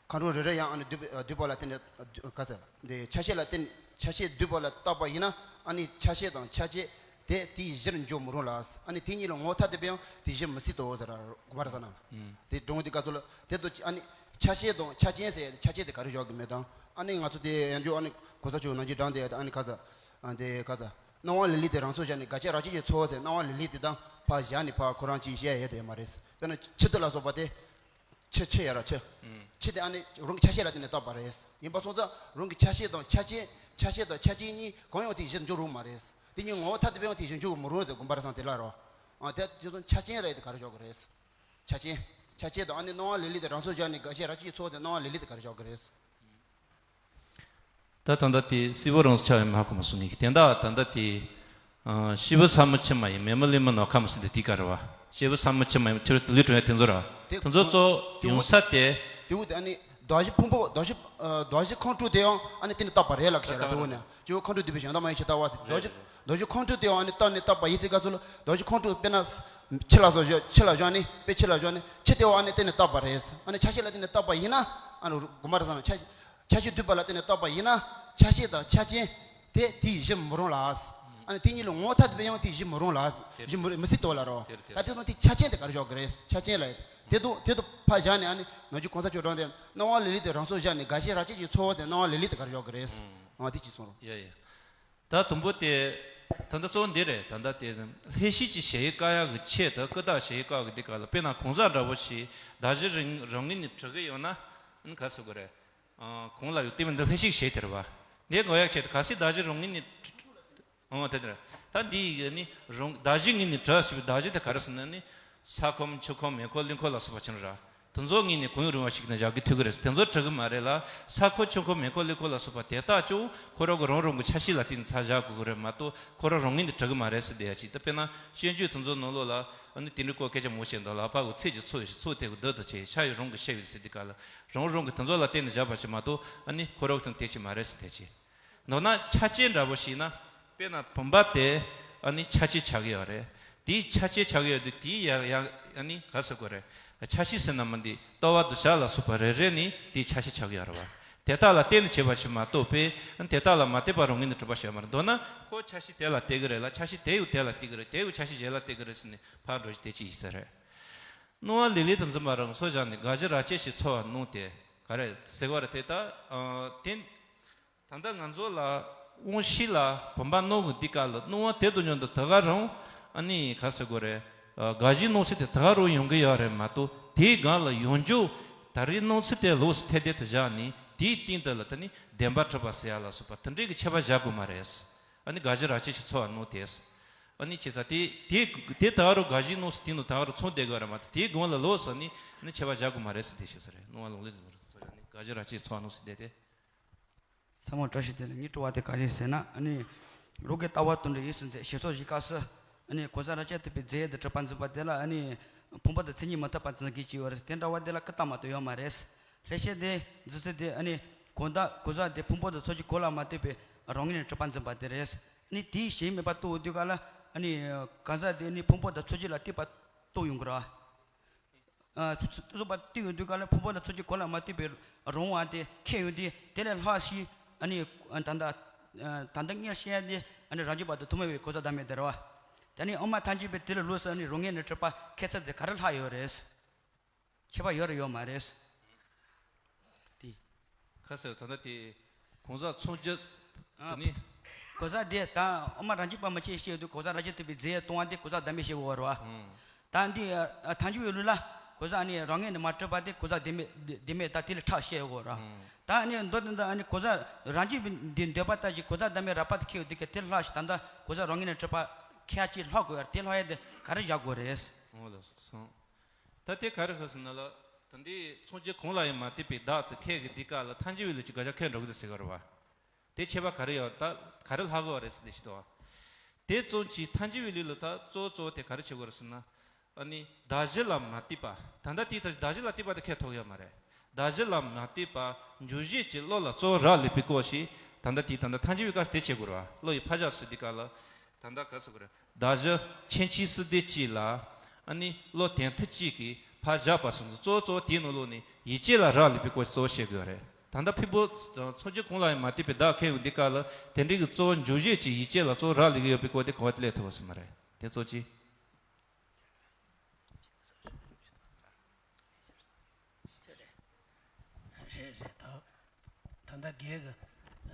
མཁའ་འགྲོ་རེ་རེ་ཡང་ཨ་ནི་འདུས་པའི་འདུས་པ་ལ་བརྟེན་ནས་ག་ས། འདི་ཆ་ཤས་ལ་བརྟེན། ཆ་ཤས་འདུས་པ་ལ་བརྟགས་པ་ཡིན་ན་ཨ་ནི་ཆ་ཤས་དང་ཆ་ཅན་དེ་དེའི་གཞིར་འཇོག་མི་རུང་ལ། ཨ་ནི་དེ་གཉིས་ལ་ངོ་བོ་ཐ་དད་པས་ཡང་དེའི་གཞིར་མི་སྲིད་དོ་ཟེར་ར་གོ་མ་ར་ས་ན། དེ་སྒྲུང་འདི་ག་ཚོད་ལ་དེ་དུ་ཨ་ནི་ཆ་ཤས་དང་ཆ་ཅན་ཟེར་ཡ་དེ་ཆ་ཅན་དེ་ག་རེ་འཇོག་གི་མེད་དང་། ཨ་ནི་ང་ཚོ་དེ་ཡང་འཇོག་ཨ་ནི་གོ་ས་ཆུ་ནང་གི་གྲངས་དེ་ཨ་ནི་ག་ས། དེ་ག་ས། སྣང་བ་ལི་ལི་དེ་རང་སོར་བཞག་ནས་འགའ་ཤས་རང་བཞིན་གྱིས་ཚོར་བ་ཟེར། སྣང་བ་ལི་ལི་དེ་དང་ཕར་བཞག་ནས་ཕར་ཁོ་རང་གཅིག་བཤད་ཡས་དེ་མ་རེད། དཔེར་ན་ཆུ་དེ་ལ་སོགས་པ་དེ། ཆུ་ཆུ་ཡ་ར་ཆུ། ཆུ་དེ་ཨ་ནི་རང་གི་ཆ་ཤས་ལ་བརྟེན་ནས་བཏགས་པ་རེད། ཡིན་པ་སོང་ཙང་རང་གི་ཆ་ཤས་དང་ཆ་ཅན། ཆ་ཤས་དང་ཆ་ཅན་གཉིས་གང་ཡང་དེའི་གཞིར་འཇོག་རུང་མ་རེད། དེ་གཉིས་ངོ་བོ་ཐ་དད་པས་ཡང་དེའི་གཞིར་འཇོག་མི་རུང་ཟེར་དགོངས་པ་རེད་བསམ་དེ་ལ་རོ། ཨ་དེ་དེ་ཚོ་ཆ་ཅན་རེད་དེ་ག་རེ་ཆགས་ཀྱི་རེད། ཆ་ཅན། ཆ་ཅན་དང་ཨ་ནི་སྣང་བ་ལི་ལི་དེ་རང་སོར་བཞག་ནས་འགའ་ཤས་རང་བཞིན་གྱིས་ཚོར་བ་ཟེར། སྣང་བ་ལི་ལི་དེ་ག་རེ་ཆགས་ཀྱི་རེད། ད་ད་ལྟ་དེ་སྲིད་པ་རང་སོར་ཆགས་ཡོད་མ་གོ་མ་སོང་ངེས་ཀྱི་དེ་འདྲ་ད་ལྟ་དེ། ཨ་སྐྱེས་བུ་ས་མུ་ཆུ་མ་ཡིན། མེ་མོ་ལི་མོ་ནོར་ཁ་མོ་ཟེར་དེ་དེ་ག་རེད་བ། སྐྱེས་བུ་ས་མུ་ཆུ་མ་ཡིན་ཆུ་ལུས་གྲུབ་ཡ་དེ་ཚོ་ར། དེ་དེ་ཚོ་གཙོ་དེ་ཡོང་ས་དེ། དེ་བོ་དེ་ཨ་ནི་གདགས་གཞི་ཕུང་པོ་གདགས་གཞི་ཨ་གདགས་གཞི་ཁམས་དྲུག་དེ་ཡང་ཨ་ནི་བརྟེན་ནས་བཏགས་པ་རེད་ལབ་ཀྱི་བྱ་ར། དེ་བོ་ནི་སྐྱེས་བུ་མཁའ་འགྲོ་འདུས་པའི་ཕྱིར་ཡང་དག་མ་ཡིན་ཇི་ལྟ་བ་ཟེར། གདགས་གཞི་གདགས་གཞི་ཁམས་དྲུག་དེ་ཡང་ཨ་ནི་བཏགས་ནས་བཏགས་པ་ཡིན་ཟེར་སྐབས་སུ་ལ་གདགས་གཞི་ཁམས་དྲུག་དཔེར་ན་ཆུ་ལ་སོགས་བཞག་ཆུ་ལ་བཞག་ནས་དཔེ་ཆུ་ལ་བཞག་ནས་ཆུ་དེ་ཡང་ཨ་ནི་བརྟེན་ནས་བཏགས་པ་རེད། ཨ་ནི་ཆ་ཤས་ལ་བརྟེན་ནས་བཏགས་པ་ཡིན་ན་ཨ་ནི་དགོངས་པ་རེད་བསམ། ཆ་ཤས། ཆ་ཤས་འདུས་པ་ལ་བརྟེན་ནས་བཏགས་པ་ཡིན་ན་ཆ་ཤས་དང་ཆ་ཅན་དེ་དེའི་གཞིར་མི་རུང་ལ། ཨ་ནི་དེ་གཉིས་ལ་ངོ་བོ་ཐ་དད་པས་ཡང་དེའི་གཞིར་མི་རུང་ལ། གཞིར་མི་མི་སྲིད་དོ་ལ་རོ། དེར་དེར་ད་དེ་ཚོ་དེ་ཆ་ཅན་དེ་ག་རེ་ཆགས་ཀྱི་རེད། ཆ་ཅན་ལ་དེ་དུ་དེ་དུ་ཕར་བཞག་ནས་ཨ་ནི་ནམ་རྒྱུན་གོང་ས་མཆོག་གྲངས་དེ་སྣང་བ་ལི་ལི་དེ་རང་སོར་བཞག་ནས་འགའ་ཤས་རང་བཞིན་གྱིས་ཚོར་བ་ཟེར། སྣང་བ་ལི་ལི་དེ་ག་རེ་ཆགས་ཀྱི་རེད། ཨ་དེ་ཅིག་གསུངས་རོགས། ཡ་ཡ། ད་དུམ་བུ་དེ། ད་ལྟ་གཙོ་བོ་འདི་རེད། ད་ལྟ་དེ་ལྷན་སྐྱེས་ཀྱི་གཞལ་ཡས་བཀག་ཡག་གི་ཆེད་དུ་ཀུན་བཏགས་གཞལ་ཡས་བཀག་གི་འདི་ག་ལ་དཔེར་ན་གང་ཟག་འདྲ་པོ་ཞིག་གདགས་གཞི་རང་རང་ངོས་ནས་གྲུབ་ཀྱི་ཡོད་ན། ཨ་ནི་ག་ཟེར་དགོས་རེད། ཨ་གང་ལ་ཡོད་དེ་མིན་འདི་ལྷན་སྐྱེས་གཞལ་དེ་རེད་བ། འདི་འགོག་ཡག་ཆེད་དུ་གལ་སྲིད་གདགས་གཞི་རང་ངོས་ནས། ཨོ་དེ་ལྟར། ད་འདི་ཡིས་ནི་རང་གདགས་གཞི་ངོས་ནས་གྲུབ་ཞེས་པའི་གདགས་གཞི་དེ་ག་རེ་ཟེར་ན་ནི། ས་ཁམས་ཆུ་ཁམས་མེ་འཁོར་རླུང་འཁོར་ལ་སོགས་པ་ཅན་ར། དེ་ཚོ་ངོས་ནས་གང་ཡང་རུང་བ་ཞིག་ནི་བཞག་གི་ཐུབ་ཀྱི་རེད། དེ་ཚོ་གྲུབ་ཀྱི་མ་རེད་ལ། ས་ཁམས་ཆུ་ཁམས་མེ་འཁོར་རླུང་འཁོར་ལ་སོགས་པ་དེ་དག་ཀྱང་ཁོ་རང་གི་རང་རང་གི་ཆ་ཤས་ལ་བརྟེན་ནས་ཚུར་བཞག་དགོས་ཀྱི་རེད་མ་གཏོགས་ཁོ་རང་རང་ངོས་ནས་གྲུབ་ཀྱི་མ་རེད་ཟེར་བསྡད་ཡ་ཅིག་ད་དཔེར་ན་བཤད་རྒྱུད་དེ་ཚོ་ནང་ལོགས་ལ་ཨ་ནི་དེ་འདྲའི་སྐོར་སྐད་ཆ་མང་པོ་བཤད་འདུག་ལ། ཕར་གི་ཚིག་གི་ཚོགས་ཡོད་ཞིང་ཚོགས་དེ་གི་རྡུལ་དང་བཅས་ཤར་ཡོད་རང་གི་ཤར་ཡོད་ཟེར་དུས་སྐབས་ལ་རང་རང་གི་དེ་ཚོ་ལ་བརྟེན་ནས་བཞག་པ་ཞིག་མ་གཏོགས་ཨ་ནི་ཁོ་རང་གི་དོན་དེ་ཅིག་མ་རེད་ཟེར་བསྡད་ཅིག་མདོར་ན་ཆ་ཅན་འདྲ་པོ་ཞིག་ན། དཔེར་ན་བུམ་པ་དེ་ཨ་ནི་ཆ་ཅན་ཆགས་ཀྱི་ཡོད་རེད། དེའི་ཆ་ཅན་ཆགས་ཀྱི་ཡོད་དུས་དེའི་ཡ་ཡ་ཨ་ནི་ག་ཟེར་དགོས་རེད། ཆ་ཤས་ཟེར་ན་མི་འདི་ལྟོ་བ་དང་ཞག་ལ་སོགས་པ་རེ་རེ་ནི་དེའི་ཆ་ཤས་ཆགས་ཀྱི་ཡོད་རེད་བ། དེ་དག་ལ་བརྟེན་ནས་བྱས་པ་ཞིག་མ་གཏོགས་པས་དེ་དག་ལ་མ་བརྟེན་པར་རང་ངོས་ནས་གྲུབ་པ་ཞིག་ཡོད་མ་རེད། མདོར་ན་ཁོ་ཆ་ཤས་དེ་ལ་བརྟེན་གྱི་རེད་ལ། ཆ་ཤས་དེ་ཡང་དེ་ལ་བརྟེན་གྱི་རེད། དེ་ཡང་ཆ་ཤས་གཞན་ལ་བརྟེན་གྱི་རེད་ཟེར་ནས་ཕར་འགྲོ་བཞིན་དེ་ཅི་ཡིན་ས་རེད། སྣང་བ་ལི་ལི་དུ་འཛིན་པ་རང་སོར་བཞག་ནས་དགག་གཞི་རང་ཆས་ཤིག་ཚོར་བར་སྣང་སྟེ། ག་རེ་ཟེར་བ་རེད་དེ་ད། ཨ་དེ། ད་ལྟ་ང་ཚོ་ལ་དབང་ཤེས་ལ་བུམ་པ་སྣང་གི་འདི་ག་ལ་སྣང་བ་དེ་དང་མཉམ་དུ་ད་ག་རང་ཨ་ནི་ག་ཟེར་དགོས་རེད། ཨ་དགག་གཞིའི་སྣང་ཚུལ་དེ་ད་ག་རང་ཡོང་གི་ཡོད་རེད་མ་གཏོགས་དེའི་སྒང་ལ་ཡོང་རྒྱུ་ད་རེས་སྣང་ཚུལ་དེ་ལོགས་སུ་ཐེ་བསྡད་དུ་བཞག་ནས་དེའི་སྟེང་དུ་ལ་ད་ནི་བདེན་པར་གྲུབ་པ་ཟེར་ཡ་ལ་སོགས་པ་དེ་འདྲའི་གི་ཁྱད་པར་བཞག་དགོས་མ་རེད། ཨ་ནི་དགག་གཞི་རང་ཆས་ཤིག་ཚོར་བར་སྣང་སྟེ། ཨ་ནི་བྱས་ཙང་དེ་དེ་དེ་ད་ག་རང་དགག་གཞིའི་སྣང་ཚུལ་དེ་ནང་ད་ག་རང་མཚུངས་བསྡད་དགོས་རེད་མ་གཏོགས་དེའི་སྒང་ལ་ལོགས་སུ་ནི་ནི་ཁྱད་པར་བཞག་དགོས་མ་རེད་ཟེར་དེ་ཞུ་ས་རེད། སྣང་བ་ལུང་ལས་འཛིན་པ་རེད་ཚོ་ཡང་ནི་དགག་གཞི་རང་ཆས་ཚོར་བར་སྣང་ཟེར་བསྡད་དེ། ཚང་མ་བཀྲ་ཤིས་བདེ་ལེགས། ངའི་དྲི་བ་དེ་ག་རེ་ཟེར་ན་ཨ་ནི། རང་གི་ལྟ་བ་དོན་དུ་ཡིད་སུ་འཛིན་ཞེས་སོགས་ཀྱི་སྐབས་སུ་ཨ་ནི་གང་ཟག་རང་རྐྱ་ཐུབ་པའི་རྫས་དེ་གྲུབ་པར་འཛིན་པ་དེ་ལ་ཨ་ནི། ཕུང་པོ་དང་མཚན་ཉིད་མི་མཐུན་པར་འཛིན་མཁན་ཅིག་ཡོད་རེད། དེ་འདྲ་བ་དེ་ལ་ཀུན་བཏགས་མ་གཏོགས་ཡོད་མ་རེད། ལྷན་སྐྱེས་དེ་འཛིན་ཚུལ་དེ་ཨ་ནི། གང་ཟག་གང་ཟག་དེ་ཕུང་པོ་དང་ཚོར་བྱེད་གང་ལ་མ་ལྟོས་པའི་རང་ངོས་ནས་གྲུབ་པར་འཛིན་པ་དེ་རེད། ཨ་ནི་དེའི་གཞན་མེད་པར་རྟོགས་དུས་ག་ལ་ཨ་ནི། གང་ཟག་དེ་ཨ་ནི་ཕུང་པོ་དང་ཚོར་བྱེད་ལ་ལྟོས་པ་རྟོགས་ཡོང་གི་རེད། ཨ་ཚོ་ཚོ་ཚོ་པ་ལྟོས་ཡོང་དུས་ག་ལ་ཕུང་པོ་དང་ཚོར་བྱེད་གང་ལ་མ་ལྟོས་པའི་རང་དབང་དེ་ཁེངས་ཡོང་དུས་དེ་ལས་ལྷག་ཞིག་ཨ་ནི། ད་ལྟ་ད་ལྟ་ངས་བཤད་ཡ་དེ་ཨ་ནི་རང་རྒྱུད་པ་དང་ཐུན་མོང་བའི་གང་ཟག་བདག་མེད་དེ་རེད་བ། ད་ནི་དབུ་མ་ཐལ་འགྱུར་བས་དེ་ལ་ལོགས་སུ་ཨ་ནི་རང་ངོས་ནས་གྲུབ་པ་ཁས་ཚད་དེ་ག་རེ་ལྷག་ཡོད་རེད། ཁྱད་པར་ཡོད་རེད་ཡོད་མ་རེད། དེ། ཁ་ཟེར་ད་ལྟ་དེ། གང་ཟག་མཚོན་བྱེད། ཨ། དེ་ནི། གང་ཟག་དེ་ད་དབུ་མ་རང་རྒྱུད་པ་མི་ཕྱེད་ཞེས་དུས་གང་ཟག་རང་རྒྱུད་ཐུབ་པའི་རྫས་སྟོང་པ་དེ་གང་ཟག་བདག་མེད་ཞེས་འོ་ར་བ། ཨང་། ད་འདི་ཐལ་འགྱུར་བའི་ལུགས་ལ་གང་ཟག་ནི་རང་ངོས་ནས་མ་གྲུབ་པ་དེ་གང་ཟག་བདེན་མེད་བདེན་མེད་ད་དེ་ལས་ཕྲ་ཞེས་འོ་ར། ཨང་། ད་ནི་མདོར་དོན་དུ་ཨ་ནི་གང་ཟག་རང་རྒྱུད་པའི་འདི་འདོད་པ་ལྟར་གྱི་གང་ཟག་བདག་མེད་རགས་པ་དེ་ཁེལ་བའི་དུས་ཀ་དེ་ལྷག་ཞིག་ད་ལྟ་གང་ཟག་རང་ངོས་ནས་གྲུབ་པ་ཁེལ་ཅིག་ལྷག་དགོས་ཡ་དེ་ལྷག་ཡ་དེ་ག་རེ་བཞག་དགོས་རེད། འོ་ལགས་སོ། ད་དེ་ག་རེ་ཧ་ཟེར་ན་ལ། ད་འདི་མཚོན་བྱེད་གང་ལ་ཡང་མ་ལྟོས་པའི་བདག་ཅེས་ཁེལ་གི་འདི་ག་ལ་ཐལ་འགྱུར་བའི་ལུགས་ཀྱི་དགག་བྱ་ཁེལ་འགྲོ་གི་འདུག་ཟེར་གི་རེད་བ། དེ་ཁྱད་པར་ག་རེ་ཡོད་ད་ག་རེ་ལྷག་གི་བ་རེད་ཟེར་ནས་ཞུ་དོ། དེ་ཙམ་གྱིས་ཐལ་འགྱུར་བའི་ལུགས་ལ་ད་གཙོ་བོ་གཙོ་བོ་དེ་ག་རེ་བྱེད་དགོས་རེད་ཟེར་ན། ཨ་ནི་གདགས་གཞི་ལ་མ་ལྟོས་པ། ད་ལྟ་དེའི་ཐད་གདགས་གཞི་ལ་ལྟོས་པ་དེ་ཁེལ་ཐུབ་ཡོད་མ་རེད། གདགས་གཞི་ལ་མ་ལྟོས་པ་འཇུག་བྱེད་ཀྱི་བློ་ལ་གཙོ་བོ་རག་ལས་པའི་སྐོར་ཞིག་ ད་ལྟ་དེ་ད་ལྟ་ཐལ་འགྱུར་བའི་སྐབས་སུ་དེ་བྱེད་དགོས་རེད་བ། བློ་ཡི་ཕར་བཞག་ཟེར་དུས་སྐབས་ལ། ད་ལྟ་ག་ཟེར་དགོས་རེད། བདག་གཞན་ཁྱད་ཆོས་སྲིད་དེ་གཅིག་ལ། ཨ་ནི་བློ་དོན་མཐུན་གཅིག་གིས་ཕར་བཞག་པ་སོང་ཙང་གཙོ་བོ་གཙོ་བོ་དེའི་ནང་ལོགས་ནས་ཡིད་བྱེད་ལ་རག་ལས་པའི་སྐོར་གཙོ་བོ་བཤད་དགོས་རེད། ད་ལྟ་ཕུང་པོ་མཚོན་བྱ་གང་ལ་ཡང་མ་ལྟོས་པའི་བདག་ཁེལ་ཡོང་དུས་སྐབས་ལ་དེ་འདྲའི་གི་གཙོ་བོ་འཇུག་བྱེད་ཀྱི་ཡིད་བྱེད་ལ་གཙོ་བོ་རག་ལས་ཀྱི་ཡོད་པའི་སྐོར་དེ་གོ་བ་དེ་སླེབས་ཐུབ་པ་སོང་མ་རེད། དེ་གཙོ་ཆེ། རེད་རེད། ད་ད་ལྟ་རྒན་གྱིས་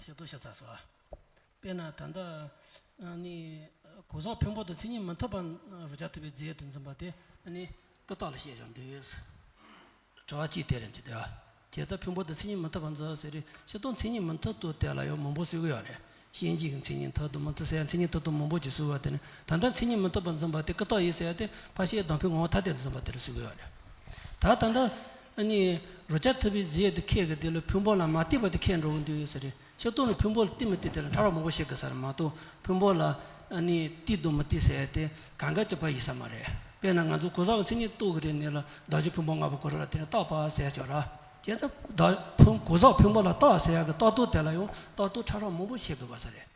ཤེས་རྟོགས་ཤེས་ཚར་སོང་། དཔེར་ན་ད་ལྟ་ཨ་ནི་གོས་བཟང་ཕུང་པོ་དང་མཚན་ཉིད་མི་མཐུན་པ་རུ་ཆ་ཐུབ་པའི་རྫས་དུ་འཛིན་པ་དེ་ཨ་ནི་ཀུན་བརྟགས་ལ་བཤད་ཀྱང་འདུག། དྲི་བ་གཅིག་དེ་རེད་འདུག་དེ། བྱས་ཙང་ཕུང་པོ་དང་མཚན་ཉིད་མི་མཐུན་པ་འཛིན་ཟེར་རེད། ཤེས་རྟོགས་མཚན་ཉིད་མི་མཐུན་དུ་དེ་ལ་ཡང་མང་པོ་གསུང་གི་ཡོད་རེད། ཤེས་བྱེད་ཀྱི་མཚན་ཉིད་མཐུན་དང་མི་མཐུན་ཟེར་ཡང་མཚན་ཉིད་མཐུན་དང་མང་པོ་ཅིག་གསུང་བ་དེ་ནི་ད་ལྟ་མཚན་ཉིད་མི་མཐུན་པ་འཛིན་པ་དེ་ཀུན་བརྟགས་ཡིན་ཟེར་ཡ་དེ་ཕར་ཕྱིན་གདིང་ཕུད་ངོ་བོ་ཐ་དད་འཛིན་པ་དེ་རུ་གསུང་གི་ཡོད་རེད། ད་ད་ལྟ་ཨ་ནི་རུ་ཆ་ཐུབ་པའི་རྫས་དེ་ཁེགས་ཀྱི་དེ་ལ་ཕུང་པོ་ལ་མ་ལྟོས་པ་དེ་ཁེགས་འགྲོ་གི་འདུག་ཟེར་རེད། ཤེས་རྟོགས་ནི་ཕུང་པོ་ལ་ལྟོས་མི་ལྟོས་དེ་ལ་ཕྲ་རགས་མང་པོ་བཤད་དགོས་ས་རེད་མ་གཏོགས། ཕུང་པོ་ལ་ཨ་ནི་ལྟོས་དང་མི་ལྟོས་ཟེར་ཡ་དེ་གང་ག་གཅིག་པ་ཡིན་ས་མ་རེད། དཔེར་ན་ང་ཚོ་གོས་བཟང་གི་མཚན་ཉིད་རྟོགས་ཀྱི་རེད་ནས་ལ་བདག་གཞན་ཕུང་པོ་ལྔ་པོ་གོ་ར་ལ་དེ་ནི་རྟག་པ་ཟེར་ཡ་ཅིག་ཡོད་ར། བྱས་ཙང་བདག་ཕུང་གོས་བཟང་ཕུང་པོ་ལ་རྟག་ཟེར་ཡ་གི་རྟག་ཏུ་དེ་ལ་ཡང་རྟག་ཏུ་ཕྲ་རགས་མང་པོ་བཤད་དགོས་པ་ས་རེད།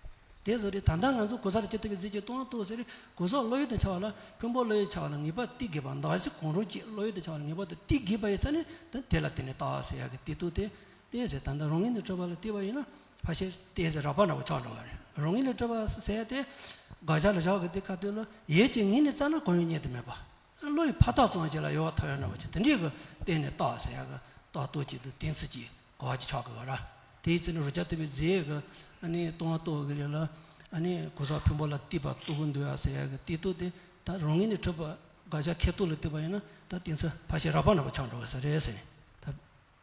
དེ་བཟོ་རེད། ད་ལྟ་ང་ཚོ་གོས་བཟང་ལ་ཅི་ལྟ་བུའི་རྫས་ཀྱིས་སྟོང་རྟོགས་ཟེར་རེད། གོས་བཟང་བློ་ཡུལ་དུ་འཆར་བ་ལ་ཕུང་པོ་བློ་ཡུལ་འཆར་བ་ལ་ངེས་པར་ལྟོས་དགོས་པ། བདག་གཞན་གང་རུང་གཅིག་བློ་ཡུལ་དུ་འཆར་བ་ལ་ངེས་པར་དུ་ལྟོས་དགོས་པ་ཡིན་ཙང་ནི་དེ་དེ་ལ་བརྟེན་ནས་རྟག་ཟེར་ཡ་གི་ལྟོས་དོན་དེ། དེ་ཟེར་ད་ལྟ་རང་ངོས་ནས་གྲུབ་པ་ལ་ལྟོས་པ་ཡིན་ན་ཕར་ཕྱིན་ཏོག་ཙམ་རགས་པ་འདྲ་པོ་ཆགས་འགྲོ་བ་རེད། རང་ངོས་ནས་གྲུབ་པ་ཟེར་ཡ་དེ་དགག་བྱ་ལ་བཞག་གི་དེ་ཁ་ཐུག་ལ་ཡིད་ཀྱི་ངོས་ནས་བཙལ་ན་གང་ཡང་རྙེད་དུ་མེད་པ། བློ་ཡི་ཕར་རྟགས་ཙམ་ཞིག་ལ་གཡོ་བ་ཐོབ་ཡོད་འདྲ་པོ་ཅིག་དེ་འདྲའི་གི་སྟེང་ནས་རྟག་ཟེར་ཡ་གི་རྟག་ཏུ་ཅིག་ཏུ་གཏན་ཚིགས་ཀྱི་གོ་བ་ཅིག་ཆགས་དགོས་པ་ར། དེའི་ཚེ་ནི་རུ་ཆ་ཐུབ་པའི་རྫས་གི་ཨ་ནི་སྟོང་པ་རྟོགས་གི་རེད་ལ། ཨ་ནི་གོས་བཟང་ཕུང་པོ་ལ་ལྟོས་པ་རྟོགས་ཀྱི་འདུག་ཡ་ཟེར་ཡ་གི་ལྟོས་དོན་དེ་ད་རང་ངོས་ནས་གྲུབ་པ་དགག་བྱ་ཁེགས་རྟོགས་ལ་ལྟོས་པ་ཡིན་ན་ད་གཏན་ཚིགས་ཕར་ཕྱིན་རགས་པ་འདྲ་པོ་ཆགས་འགྲོ་གི་ས་རེད་ཟེར་ནས་ད།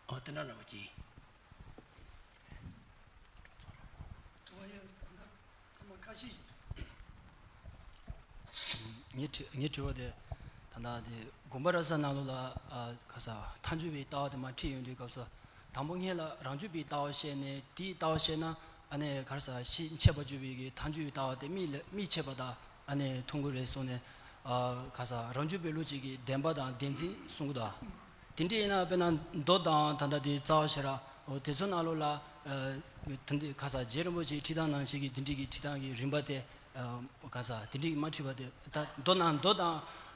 ཨོ་དེ་འདྲ་འདྲ་པོ་ཅིག་ངའི་དྲི་ངའི་དྲི་བ་དེ་ད་ལྟ་དེ་དགོངས་པ་རབ་གསལ་ནང་ལོགས་ལ་ཨ་ག་ས་མཐའ་འཇུག་པའི་ལྟ་བ་དེ་མར་ཁྲིད་ཡོང་དུས་སྐབས་སུ་དང་པོ་སྔོན་ལ་རང་རྒྱུད་པའི་ལྟ་བ་བཤད་ནས་དེའི་ལྟ་བ་བཤད་ན་ཨ་ནི་ག་རེ་ཟ་ཤེས་འཆད་པར་འགྱུར་བའི་གི་མཐའ་འཇུག་པའི་ལྟ་བ་དེ་མིག་ལ་མིག་ཕྱེ་བ་དང་ཨ་ནི་མཐོང་གི་རེད་གསུངས་ནས་ཨ་ག་རེ་ཟ་རང་རྒྱུད་པའི་བློ་གཅིག་གི་བདེན་པ་དང་བདེན་འཛིན་གསུང་གི་འདུག་དེ་འདྲ་ཡིན་ན་དཔེར་ན་མདོ་དང་ད་ལྟ་དེ་རྩ་བ་ཤེས་རབ་འོ་དེ་ཚོ་ནང་ལོགས་ལ་ཨ་དེ་འདྲའི་ག་རེ་ཟ་རྗེ་རིན་པོ་ཆེའི་ཁྲིད་སྟངས་ནང་བཞིན་གྱི་དེ་འདྲའི་གི་ཁྲིད་སྟངས་ཀྱི་རིམ་པ་དེ་ཨ་ག་རེ་ཟ་དེ་འདྲའི་གི་མ་ཁྲིད་པ་དེ་ད་མདོ་ནང་མདོ་དང་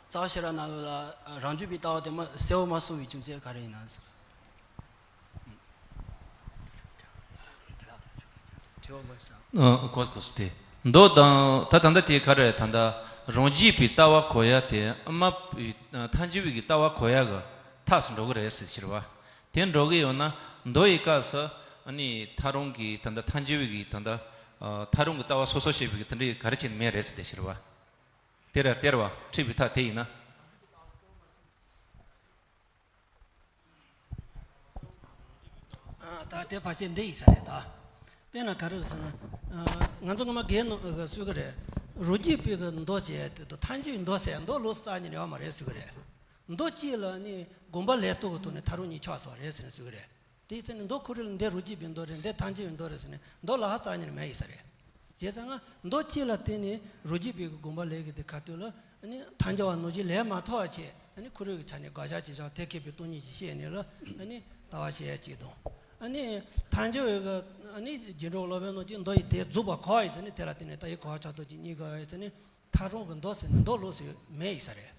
རྩ་བ་ཤེས་རབ་ནང་ལོགས་ལ་རང་རྒྱུད་པའི་ལྟ་བ་དེ་མ་གསལ་བོ་མ་གསུངས་པའི་རྒྱུ་མཚན་ག་རེ་ཡིན་ན། དྲི་བ་མ་ཟ། ཨ་གོ་གོ་སྟེ། མདོ་དང་ད་ད་ལྟ་དེ་ག་རེ་ད་ལྟ་རང་རྒྱུད་པའི་ལྟ་བ་གོ་ཡ་དེ་ཨ་མ་མཐའ་འཇུག་པའི་ལྟ་བ་གོ་ཡ་གི་ཐགས་སུ་འགྲོ་གི་རེད་ཟེར་ཕྱིར་བ། དེ་འགྲོ་གི་ཡོད་ན་མདོ་ཡི་སྐབས་སུ་ཨ་ནི་ཐག་རིང་གི་ད་ལྟ་མཐའ་འཇུག་པའི་གི་ད་ལྟ་ཐག་རིང་གི་ལྟ་བ་སོ་སོ་བྱེད་པའི་གི་དེ་འདྲའི་ག་རེ་བྱས་ནས་མེད་རེད་ཟེར་ཏེ་ཕྱིར་བ། དེ་ར་དེ་ར་བ་ཁྲིད་པའི་ཐག་དེ་ཡིན་ན། ཨ་ད་དེ་ཕལ་ཆེར་འདི་ཡིན་ས་རེད་ད། དཔེར་ན་ག་རེ་རེད་ཟེར་ན། ཨ་ང་ཚོ་སྔོན་མ་རྒན་ནོ་ག་གསུས་ཀྱི་རེད། རང་རྒྱུད་པའི་གི་མདོ་བྱས་དེ་དུ་མཐའ་འཇུག་མདོ་ཟེར་མདོ་ལོགས་སུ་རྩ་ནས་རེད་བ་མ་རེད་གསུས་ཀྱི་རེད། མདོ་གཅིག་ལ་ནི་དགོངས་པ་ལས་རྟོགས་ཀྱི་ཐོག་ནས་ཐག་རིང་གཉིས་ཆགས་སོང་རེད་ཟེར་ནས་གསུས་ཀྱི་རེད། དེའི་ཚེ་ནི་མདོ་ཁོ་རང་ལ་འདི་རང་རྒྱུད་པའི་མདོ་རེད་འདི་མཐའ་འཇུག་པའི་མདོ་རེད་ཟེར་ནས་མདོ་ལ་ཧ་རྩ་ནས་མེད་ཡིན་ས་རེད། བྱས་ཙང་ང་མདོ་གཅིག་ལ་བརྟེན་ནས་རང་རྒྱུད་པའི་གི་དགོངས་པ་ལས་ཀྱི་དེ་ཁ་ཐུག་ལ་ནི་ཐལ་འགྱུར་བ་ནང་བཞིན་ལས་མ་ཐོགས་པ་བྱས་ནི་ཁོ་རང་གི་ཆ་ནས་དགག་བྱ་བྱེད་བྱ་དེ་ཁེགས་པའི་སྟོང་ཉིད་ཀྱི་ཤེས་ནས་ལ་ནི་ལྟ་བ་བྱེད་ཡ་གཅིག་དང་། ནི་ཐལ་འགྱུར་བའི་གི་ནི་རྗེས་འགྲོ་སློབ་དཔོན་རྣམས་ཀྱིས་མདོ་ཡི་དེ་རྫོགས་པ་གོ་བ་ཡིན་ཚེ་ནི་དེ་ལ་བརྟེན་ནས་ལྟ་བའི་གོ་བ་ཆགས་ཐོག་གཅིག་གཉིས་གོ་བ་ཡིན་ཚེ་ནི་ཐག་རིང་གི་མདོ་ཟེར་ནི་མདོ་ལོགས་སུ་མེད་ཡིན་ས་རེད།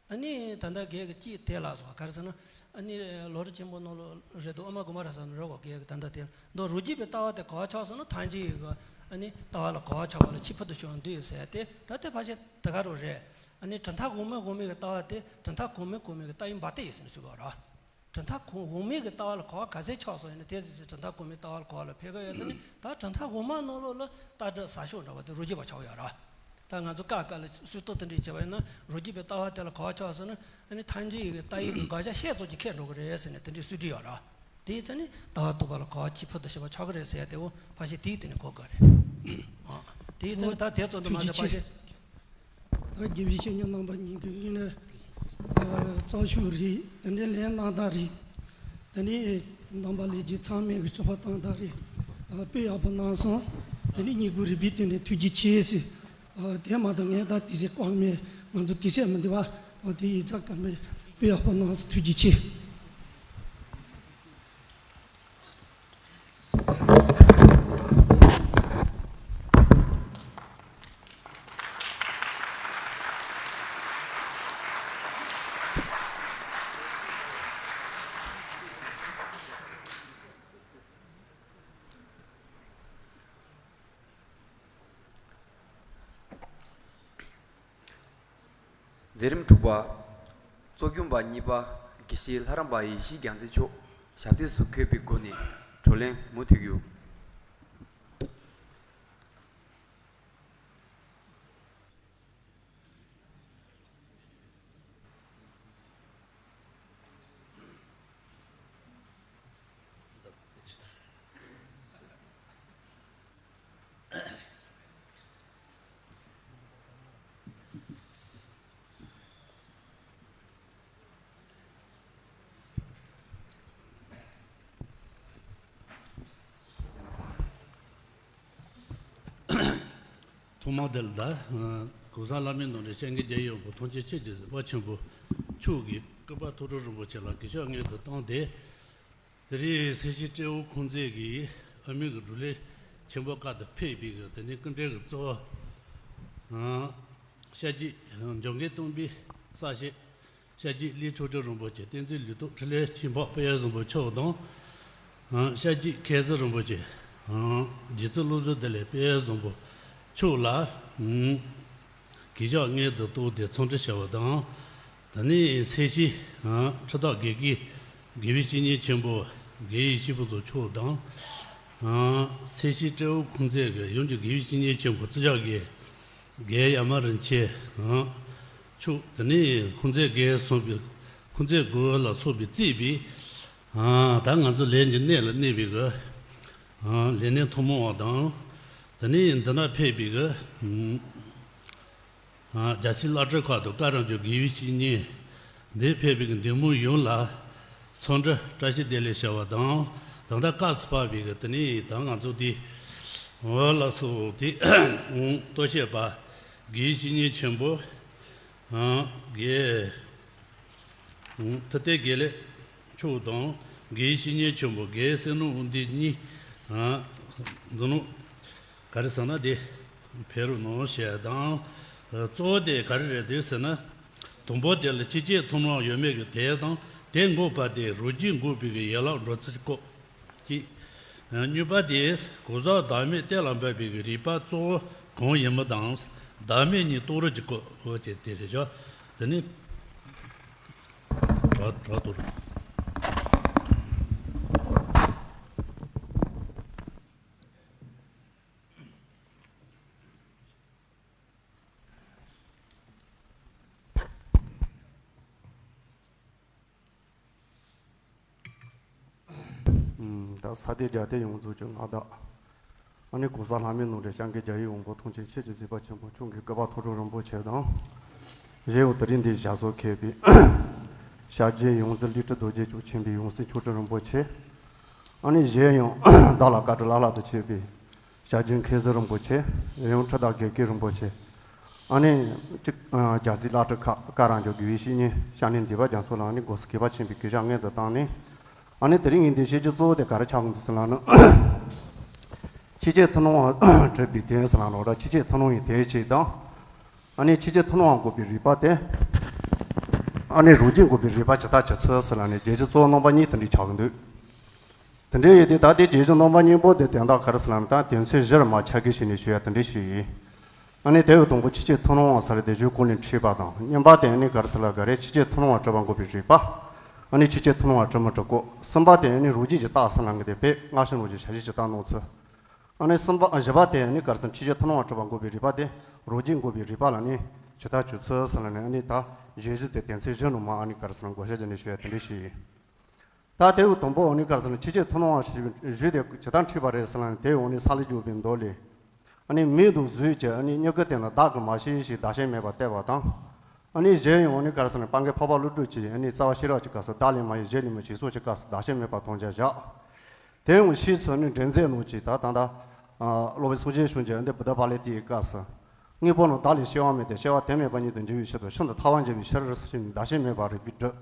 ཨ་ནི་ད་ལྟ་རྒན་གྱིས་གཅིག་དེ་ལ་སོགས་ག་རེ་ཟེར་ན། ཨ་ནི་ལམ་རིམ་ཆེན་པོ་ནང་ལོགས་རེད་འདུག་ཨ་མ་དགོངས་པ་རབ་གསལ་ནང་རེད་གོ་རྒན་གྱིས་ད་ལྟ་དེ་མདོ་རང་རྒྱུད་པའི་ལྟ་བ་དེ་གོ་བ་ཆགས་སོང་ན་ཐལ་འགྱུར་ཡི་གི་ཨ་ནི་ལྟ་བ་ལ་གོ་བ་ཆགས་པ་ལ་ཆེས་ཕུལ་དུ་བྱུང་འདུག་ཟེར་ཏེ་ད་ལྟ་ཕལ་ཆེར་དེ་ག་རུ་རེད། ཨ་ནི་གྲུབ་མཐའ་གོང་མའི་དབུ་མའི་གི་ལྟ་བ་དེ་གྲུབ་མཐའ་གོང་མའི་གོང་མའི་གི་ལྟ་བའི་འབའ་སྟེགས་ཡིན་ཟེར་ནས་ཞུ་དགོས་རེད། གྲུབ་མཐའ་གོང་དབུ་མའི་གི་ལྟ་བ་ལ་གོ་བ་ག་ཚད་ཆགས་སོང་ཡིན་ན་དེ་ཚོ་གྲུབ་མཐའ་གོང་མའི་ལྟ་བ་ལ་གོ་བ་ལ་ཕེབས་ཀྱི་ཡོད་ཟེར་ནས་ད་གྲུབ་མཐའ་དབུ་མ་ནང་ལོགས་ལ་ལྟ་གྲུབ་ཟབ་ཤོས་འདྲ་བ་དེ་རང་རྒྱུད་པ་ཆགས་ཡོད་ར། ད་ང་ཚོ་ཀ་ཀ་ལ་སྲོལ་གཏོད་དེ་འདྲས་བྱས་པ་ཡིན་ན་རང་རྒྱུད་པའི་ལྟ་བ་དེ་ལ་གོ་བ་ཆགས་སོང་ན་ཨ་ནི་ཐལ་འགྱུར་ཡི་གི་ལྟ་བའི་གི་དགག་བྱ་བཤད་ཚོད་ཀྱི་ཁེགས་འགྲོ་གི་རེད་ཟེར་ནས་དེ་འདྲས་སྲོལ་རྒྱུན་ཡོད་ར། དེའི་ཚེ་ནི་ལྟ་བ་རྟོགས་པ་ལ་གོ་བ་ཆེས་ཕུལ་དུ་བྱུང་བ་ཆགས་ཀྱི་རེད་ཟེར་ཏེ་འོ་ཕལ་ཆེར་དེའི་སྟེང་ནས་གོ་དགོས་རེད། ཨ་དེའི་ཚེ་ནི་ད་དེ་ཚོ་འདི་མ་ཐུགས་རྗེ་ཆེ། ཕལ་ཆེར། ད་དགེ་བའི་བཤེས་གཉེན་རྣམ་པ་གཉིས་ཀྱི་ངོས་ནས་ཨ་རྩ་ཤོག་རེད། དེ་ནས་ལན་གནང་སྟངས་རེད། དེ་ནས་རྣམ་པ་ལྷན་རྒྱས་ཚང་མས་ཀྱི་སྤྱོད་པ་བཏང་སྟངས་རེད། ཨ་དཔེ་ཡག་པོ་གནང་སོང་། དེ་ནས་སྙན་སྐུལ་རིམ་པས་དེ་ནས་ཐུགས་རྗེ་ཆེ་ཟེར། ཨ་དེ་མ་གཏོགས་ངས་ད་དེ་ཟེར་དཀའ་མོ་མེད། ང་ཚོ་དེ་ཟེར་མི་འདུག་བ། ཨ་དེ་ཡིག་ཚགས་ཀྱི་མེད། དཔེ་ཡག་པོ་གནང་སོང་། ཐུགས་རྗེ་ཆེ། མཛད་རིམ་དྲུག་པ། གཙོ་སྐྱོང་པ་གཉིས་པ། དགེ་བཤེས་ལྷ་རམས་པ་ཡེ་ཤེས་རྒྱལ་མཚན་མཆོག་ཞབས་སྟེགས་སུ་འཁོད་པའི་སྒོ་ནས་བགྲོ་གླེང་མུ་མཐུད་རྒྱུ། ཐོག་མར་དེ་ལ་ད། གོང་ས་ལྷ་མིའི་ནོར་བུ་སྐྱབས་མགོན་རྒྱལ་བའི་དབང་པོ་ཐམས་ཅད་མཁྱེན་ཅིང་གཟིགས་པ་ཆེན་པོ་མཆོག་གིས་སྐུ་པར་ཐུགས་སྤྲུལ་རིན་པོ་ཆེ་ལ་གུས་ཕྱག་སྔོན་དུ་བཏང་སྟེ། དེ་རིང་སེར་བྱེས་སྤྲེའུ་ཁུང་ཙེ་གིས་ཨ་མི་གི་བགྲོ་གླེང་ཆེན་པོ་ཁག་ཏུ་ཕེབས་པའི་གི་དེ་ནས་སྐུ་མགྲོན་གྱི་གཙོ་བོ། ཨ། ཤར་རྒྱུད་འཇམ་མགོན་སྟོན་པའི་གསར་བཤད། ཤར་རྒྱུད་གླིང་ཆོས་སྒྲོན་རིན་པོ་ཆེ། བསྟན་འཛིན་ལུས་སྟོབས་འཕྲིན་ལས་ཆོས་འཕགས་དཔལ་བཟང་པོ་མཆོག་དང་། ཨ། ཤར་རྒྱུད་མཁས་ཟུར་རིན་པོ་ཆེ། ཨ། རྗེ་བཙུན་བློ་བཟང་བདེ་ལེགས་དཔལ་བཟང་པོ་མཆོག་ལ། ཨ། གུས་ཕྱག་སྔོན་དུ་བཏང་སྟེ་འཚམས་འདྲི་ཞུ་བ་དང་། དེ་ནས་སེར་བྱེས། ཨ། ཁྲི་བདག་དགེ་རྒན་དགེ་བའི་བཤེས་གཉེན་ཆེན་པོ་དགེ་བཤེས་ཡེ་ཤེས་ཕུན་ཚོགས་མཆོག་དང་། ཨ། སེར་བྱེས་སྤྲེའུ་ཁུང་ཙེ་གི་ཡུམ་གྱི་དགེ་བའི་བཤེས་གཉེན་ཆེན་པོ་རྩི་ཞབས་དགེ་རྒན་ཡ་མ་རིན་ཆེན། ཨ། མཆོག་དེ་ནས་ཁུང་ཙེ་དགེ་གསུངས་པའི་ཁུང་ཙེ་དགོན་ལ་སོགས་པའི་བརྩིས་པའི། ཨ། ད་ང་ཚོ་ལས་ཀྱི་གནས་ལ་གནས་པའི་གི། ཨ། ལས་སྣེ་ཐོན་མི་བ་དང་། དེ་ནས་འདི་ན་ཕེབས་པའི་གི། ཨ། རྒྱལ་སྲས་བླ་སྤྲུལ་ཁག་དང་བཀའ་རམས་ཅན་དགེ་བའི་བཤེས་གཉེན། འདིར་ཕེབས་པའི་གི་འདེམས་མོ་ཡོངས་ལ་འཚམས་འདྲི་བཀྲ་ཤིས་བདེ་ལེགས་ཞུ་བ་དང་། ད་ལྟ་སྐབས་སུ་བབས་པའི་གི་དེ་ནས་ད་ང་ཚོ་དེ་འོ་ལ་སོགས་དེ་ལྟོ་བཤད་པ་དགེ་བའི་བཤེས་གཉེན་ཆེན་པོ། ཨ། དགེ། ཨ། ཐུབ་བསྟན་དགེ་ལེགས་མཆོག་དང་། དགེ་བའི་བཤེས་གཉེན་ཆེན་པོ་དགེ་བསེ་ནོར་དབང་འདུས་གཉིས། ཨ། འདི་ནོ། ག་རེ་ཟེར་ན་དེ་ཕེབས་རོགས་གནང་ཞེས་དང་། གཙོ་བོ་དེ་ག་རེ་རེད་དེ་ཟེར་ན། དང་པོ་དེ་ལ་ཕྱི་བསྐྱེད་ཐུན་མོང་ཡོད་མེད་ཀྱི་དེ་དང་། དེ་འགོག་པ་དེ་རོ་རྒྱུས་འགོག་པའི་གི་ཡན་ལག་འགྲོ་ཚུལ་གྱི་སྐོར། གཅིག་གཉིས་པ་དེ་གོ་ས་བདག་མེད་གཏན་ལ་འབེབས་པའི་རིགས་པ་གཙོ་བོ་གང་ཡིན་མིན་དང་། བདག་མེད་གཉིས་རྟོགས་རིགས་ཀྱི་སྐོར་བཅས་དེ་རེད་ཤག་དེ་ནི་དྲ་དྲ་ཐོར། ད་ས་སྡེ་རྒྱ་སྡེ་ཡོངས་རྫོགས་ཀྱི་མངའ་བདག་ཨ་ནི་གོང་ས་ལྷ་མིའི་ནོར་བུ་སྐྱབས་མགོན་རྒྱལ་བའི་དབང་པོ་ཐམས་ཅད་མཁྱེན་ཅིང་གཟིགས་པ་ཆེན་པོ་མཆོག་གི་སྐུ་པར་ཐུགས་སྤྲུལ་རིན་པོ་ཆེ་དང་། གཞན་ཡང་དེ་རིང་འདིར་ཞབས་སོར་འཁོད་པའི་ཞབས་དྲུང་ཡོངས་འཛིན་ལི་ཁྲི་རྡོ་རྗེ་མཆོག་མཁྱེན་པའི་ཡང་སྲིད་མཆོག་སྤྲུལ་རིན་པོ་ཆེ། ཨ་ནི་གཞན་ཡང་བདག་ལ་བཀའ་དྲིན་བླ་ལྷག་ཏུ་ཆེ་བའི་ཞབས་དྲུང་མཁས་ཟུར་རིན་པོ་ཆེ། ཡང་ཁྲི་བདག་དགེ་རྒན་རིན་པོ་ཆེ། ཨ་ནི་གཅིག་རྒྱལ་སྲས་བླ་སྤྲུལ་ཁག་བཀའ་རམས་ཅན་དགེ་བའི་བཤེས་གཉེན་སྐྱབས་གནས་འདུས་པ་རྒྱ་མཚོ་ལ་ཨ་ནི་དགོངས་སེལ་གུས་པ་ཆེན་པོས་གུས་ཕྱག་སྔོན་དུ་བཏང་ནས། ཨ་ནི་དེ་རིང་ངས་འདི་བཤད་རྒྱུ་གཙོ་བོ་དེ་ག་རེ་ཆགས་ཀྱི་འདུག་ཟེར་ལབ་ན། ཕྱི་བསྐྱེད་ཐུན་མོང་བ་གྲུབ་པའི་དོན་ཟེར་ལབ་ན་འོ་ད་ཕྱི་བསྐྱེད་ཐུན་མོང་བའི་དོན་གཅིག་དང་། ཨ་ནི་ཕྱི་བསྐྱེད་ཐུན་མོང་བ་འགོག་པའི་རིགས་པ་དེ། ཨ་ནི་རོ་རྒྱུས་འགོག་པའི་རིགས་པ་ཇི་ལྟར་ཇི་སྲིད་ཟེར་ལབ་ནས་བརྗོད་རྒྱུ་གཙོ་བོ་རྣམ་པ་གཉིས་དེ་འདྲ་ཆགས་ཀྱི་འདུག་དེ་འདྲ་ཡོད་དུས་ད་ལྟའི་བརྗོད་རྒྱུ་རྣམ་པ་གཉིས་པོ་དེ་དོན་དག་ག་རེ་ཟེར་ལབ་ན་ད་དོན་ཚན་བཞིར་མར་ཆ་བགོས་བྱས་ནས་ཞུ་ཡ་དེ་འདྲ་ཞིག་ཡིན། ཨ་ནི་དེ་ཡི་དང་པོ་ཕྱི་བསྐྱེད་ཐུན་མོང་བ་ཟེར་དེ་བརྗོད་གོང་ནས་འཁྲིད་པ་དང་། གཉིས་པ་དེ་ཨ་ནི་ག་རེ་ཟེར་ལབ་ག་རེ་ཕྱི་བསྐྱེད་ཐུན་མོང་བ་གྲུབ་པ་འགོག་པའི་རིགས་པ། ཨ་ནི་ཕྱི་བསྐྱེད་ཐུན་མོང་བ་གྲུབ་མི་གྲུབ་སྐོར། གསུམ་པ་དེ་ཨ་ནི་རོ་རྒྱུས་ཀྱི་རྟགས་ཟེར་ལབ་མཁན་དེ་དཔེ་སྔ་ཕྱི་རོ་རྒྱུས་ཆ་ཤས་ཀྱི་རྟགས་སྣང་ཚུལ། ཨ་ནི་གསུམ་པ་བཞི་པ་དེ་ཨ་ནི་ག་རེ་ཟེར་ཕྱི་བསྐྱེད་ཐུན་མོང་བ་གྲུབ་པ་འགོག་པའི་རིགས་པ་དེ་རོ་རྒྱུས་འགོག་པའི་རིགས་པ་ལ་ནི་ཇི་ལྟར་འཇུག་ཚུལ་ཟེར་ལབ་ནས་ཨ་ནི་ད་གཞན་བཞི་དེ་དོན་ཚན་བཞི་ནང་མར་ཨ་ནི་ག་རེ་ཟེར་བགོ་བཤའ་བྱས་ནས་ཞུ་ཡ་དེ་འདྲ་ཞིག་ཡིན། ད་དེ་ཡི་དང་པོ་ཨ་ནི་ག་རེ་ཟེར་ན་ཕྱི་བསྐྱེད་ཐུན་མོང་བ་ཞེས་པའི་གཞུང་དེ་ཇི་ལྟར་འཁྲིད་པ་རེད་ཟེར་ན་དེ་ཡང་ནི་སཱ་ལུ་ཇོ་བོའི་མདོ་ལས། ཨ་ནི་མིང་དང་གཟུགས་ཀྱི་ཨ་ནི་མྱུ་གུ་དེ་ལ་བདག་གིས་མ་ཤེས་ཞེས་བདག་བྱེད་མེད་པར་བསྟན་པ་དང་། ཨ་ནི་གཞན་ཡང་ཨ་ནི་ག་རེ་ཟེར་ན་སྤང་གི་འཕགས་པ་ཀླུ་སྒྲུབ་ཀྱིས་ཨ་ནི་རྩ་བ་ཤེས་རབ་ཀྱི་སྐབས་སུ་བདག་ལས་མ་གཡེང་གཞན་ལས་མི་གཡེང་ཞེས་གསུངས་ཀྱི་སྐབས་སུ་བདག་བྱེད་མེད་པར་དམ་བཅའ་བཞག་དེ་ཡང་ཕྱིས་སུ་ཨ་ནི་འགྲེལ་མཛད་ནང་གི་ད་ད་ལྟ་སློབ་དཔོན་སངས་རྒྱས་ཆོས་རྗེ་ཨ་ནི་བུདྡྷ་བྷ་ལེ་ཏི་ཡི་སྐབས་སུ། དངོས་པོ་རྣམས་བདག་ལས་སྐྱེ་བ་མེད་དེ། སྐྱེ་བ་དོན་མེད་པ་ཉིད་དུ་འགྱུར་བའི་ཕྱིར་དུ་ཤིན་ཏུ་ཐལ་བར་འགྱུར་བའི་ཕྱིར་ཟེར་ནས་བདག་བྱེད་མེད་པར་རིགས་པས་བསྒྲུབས།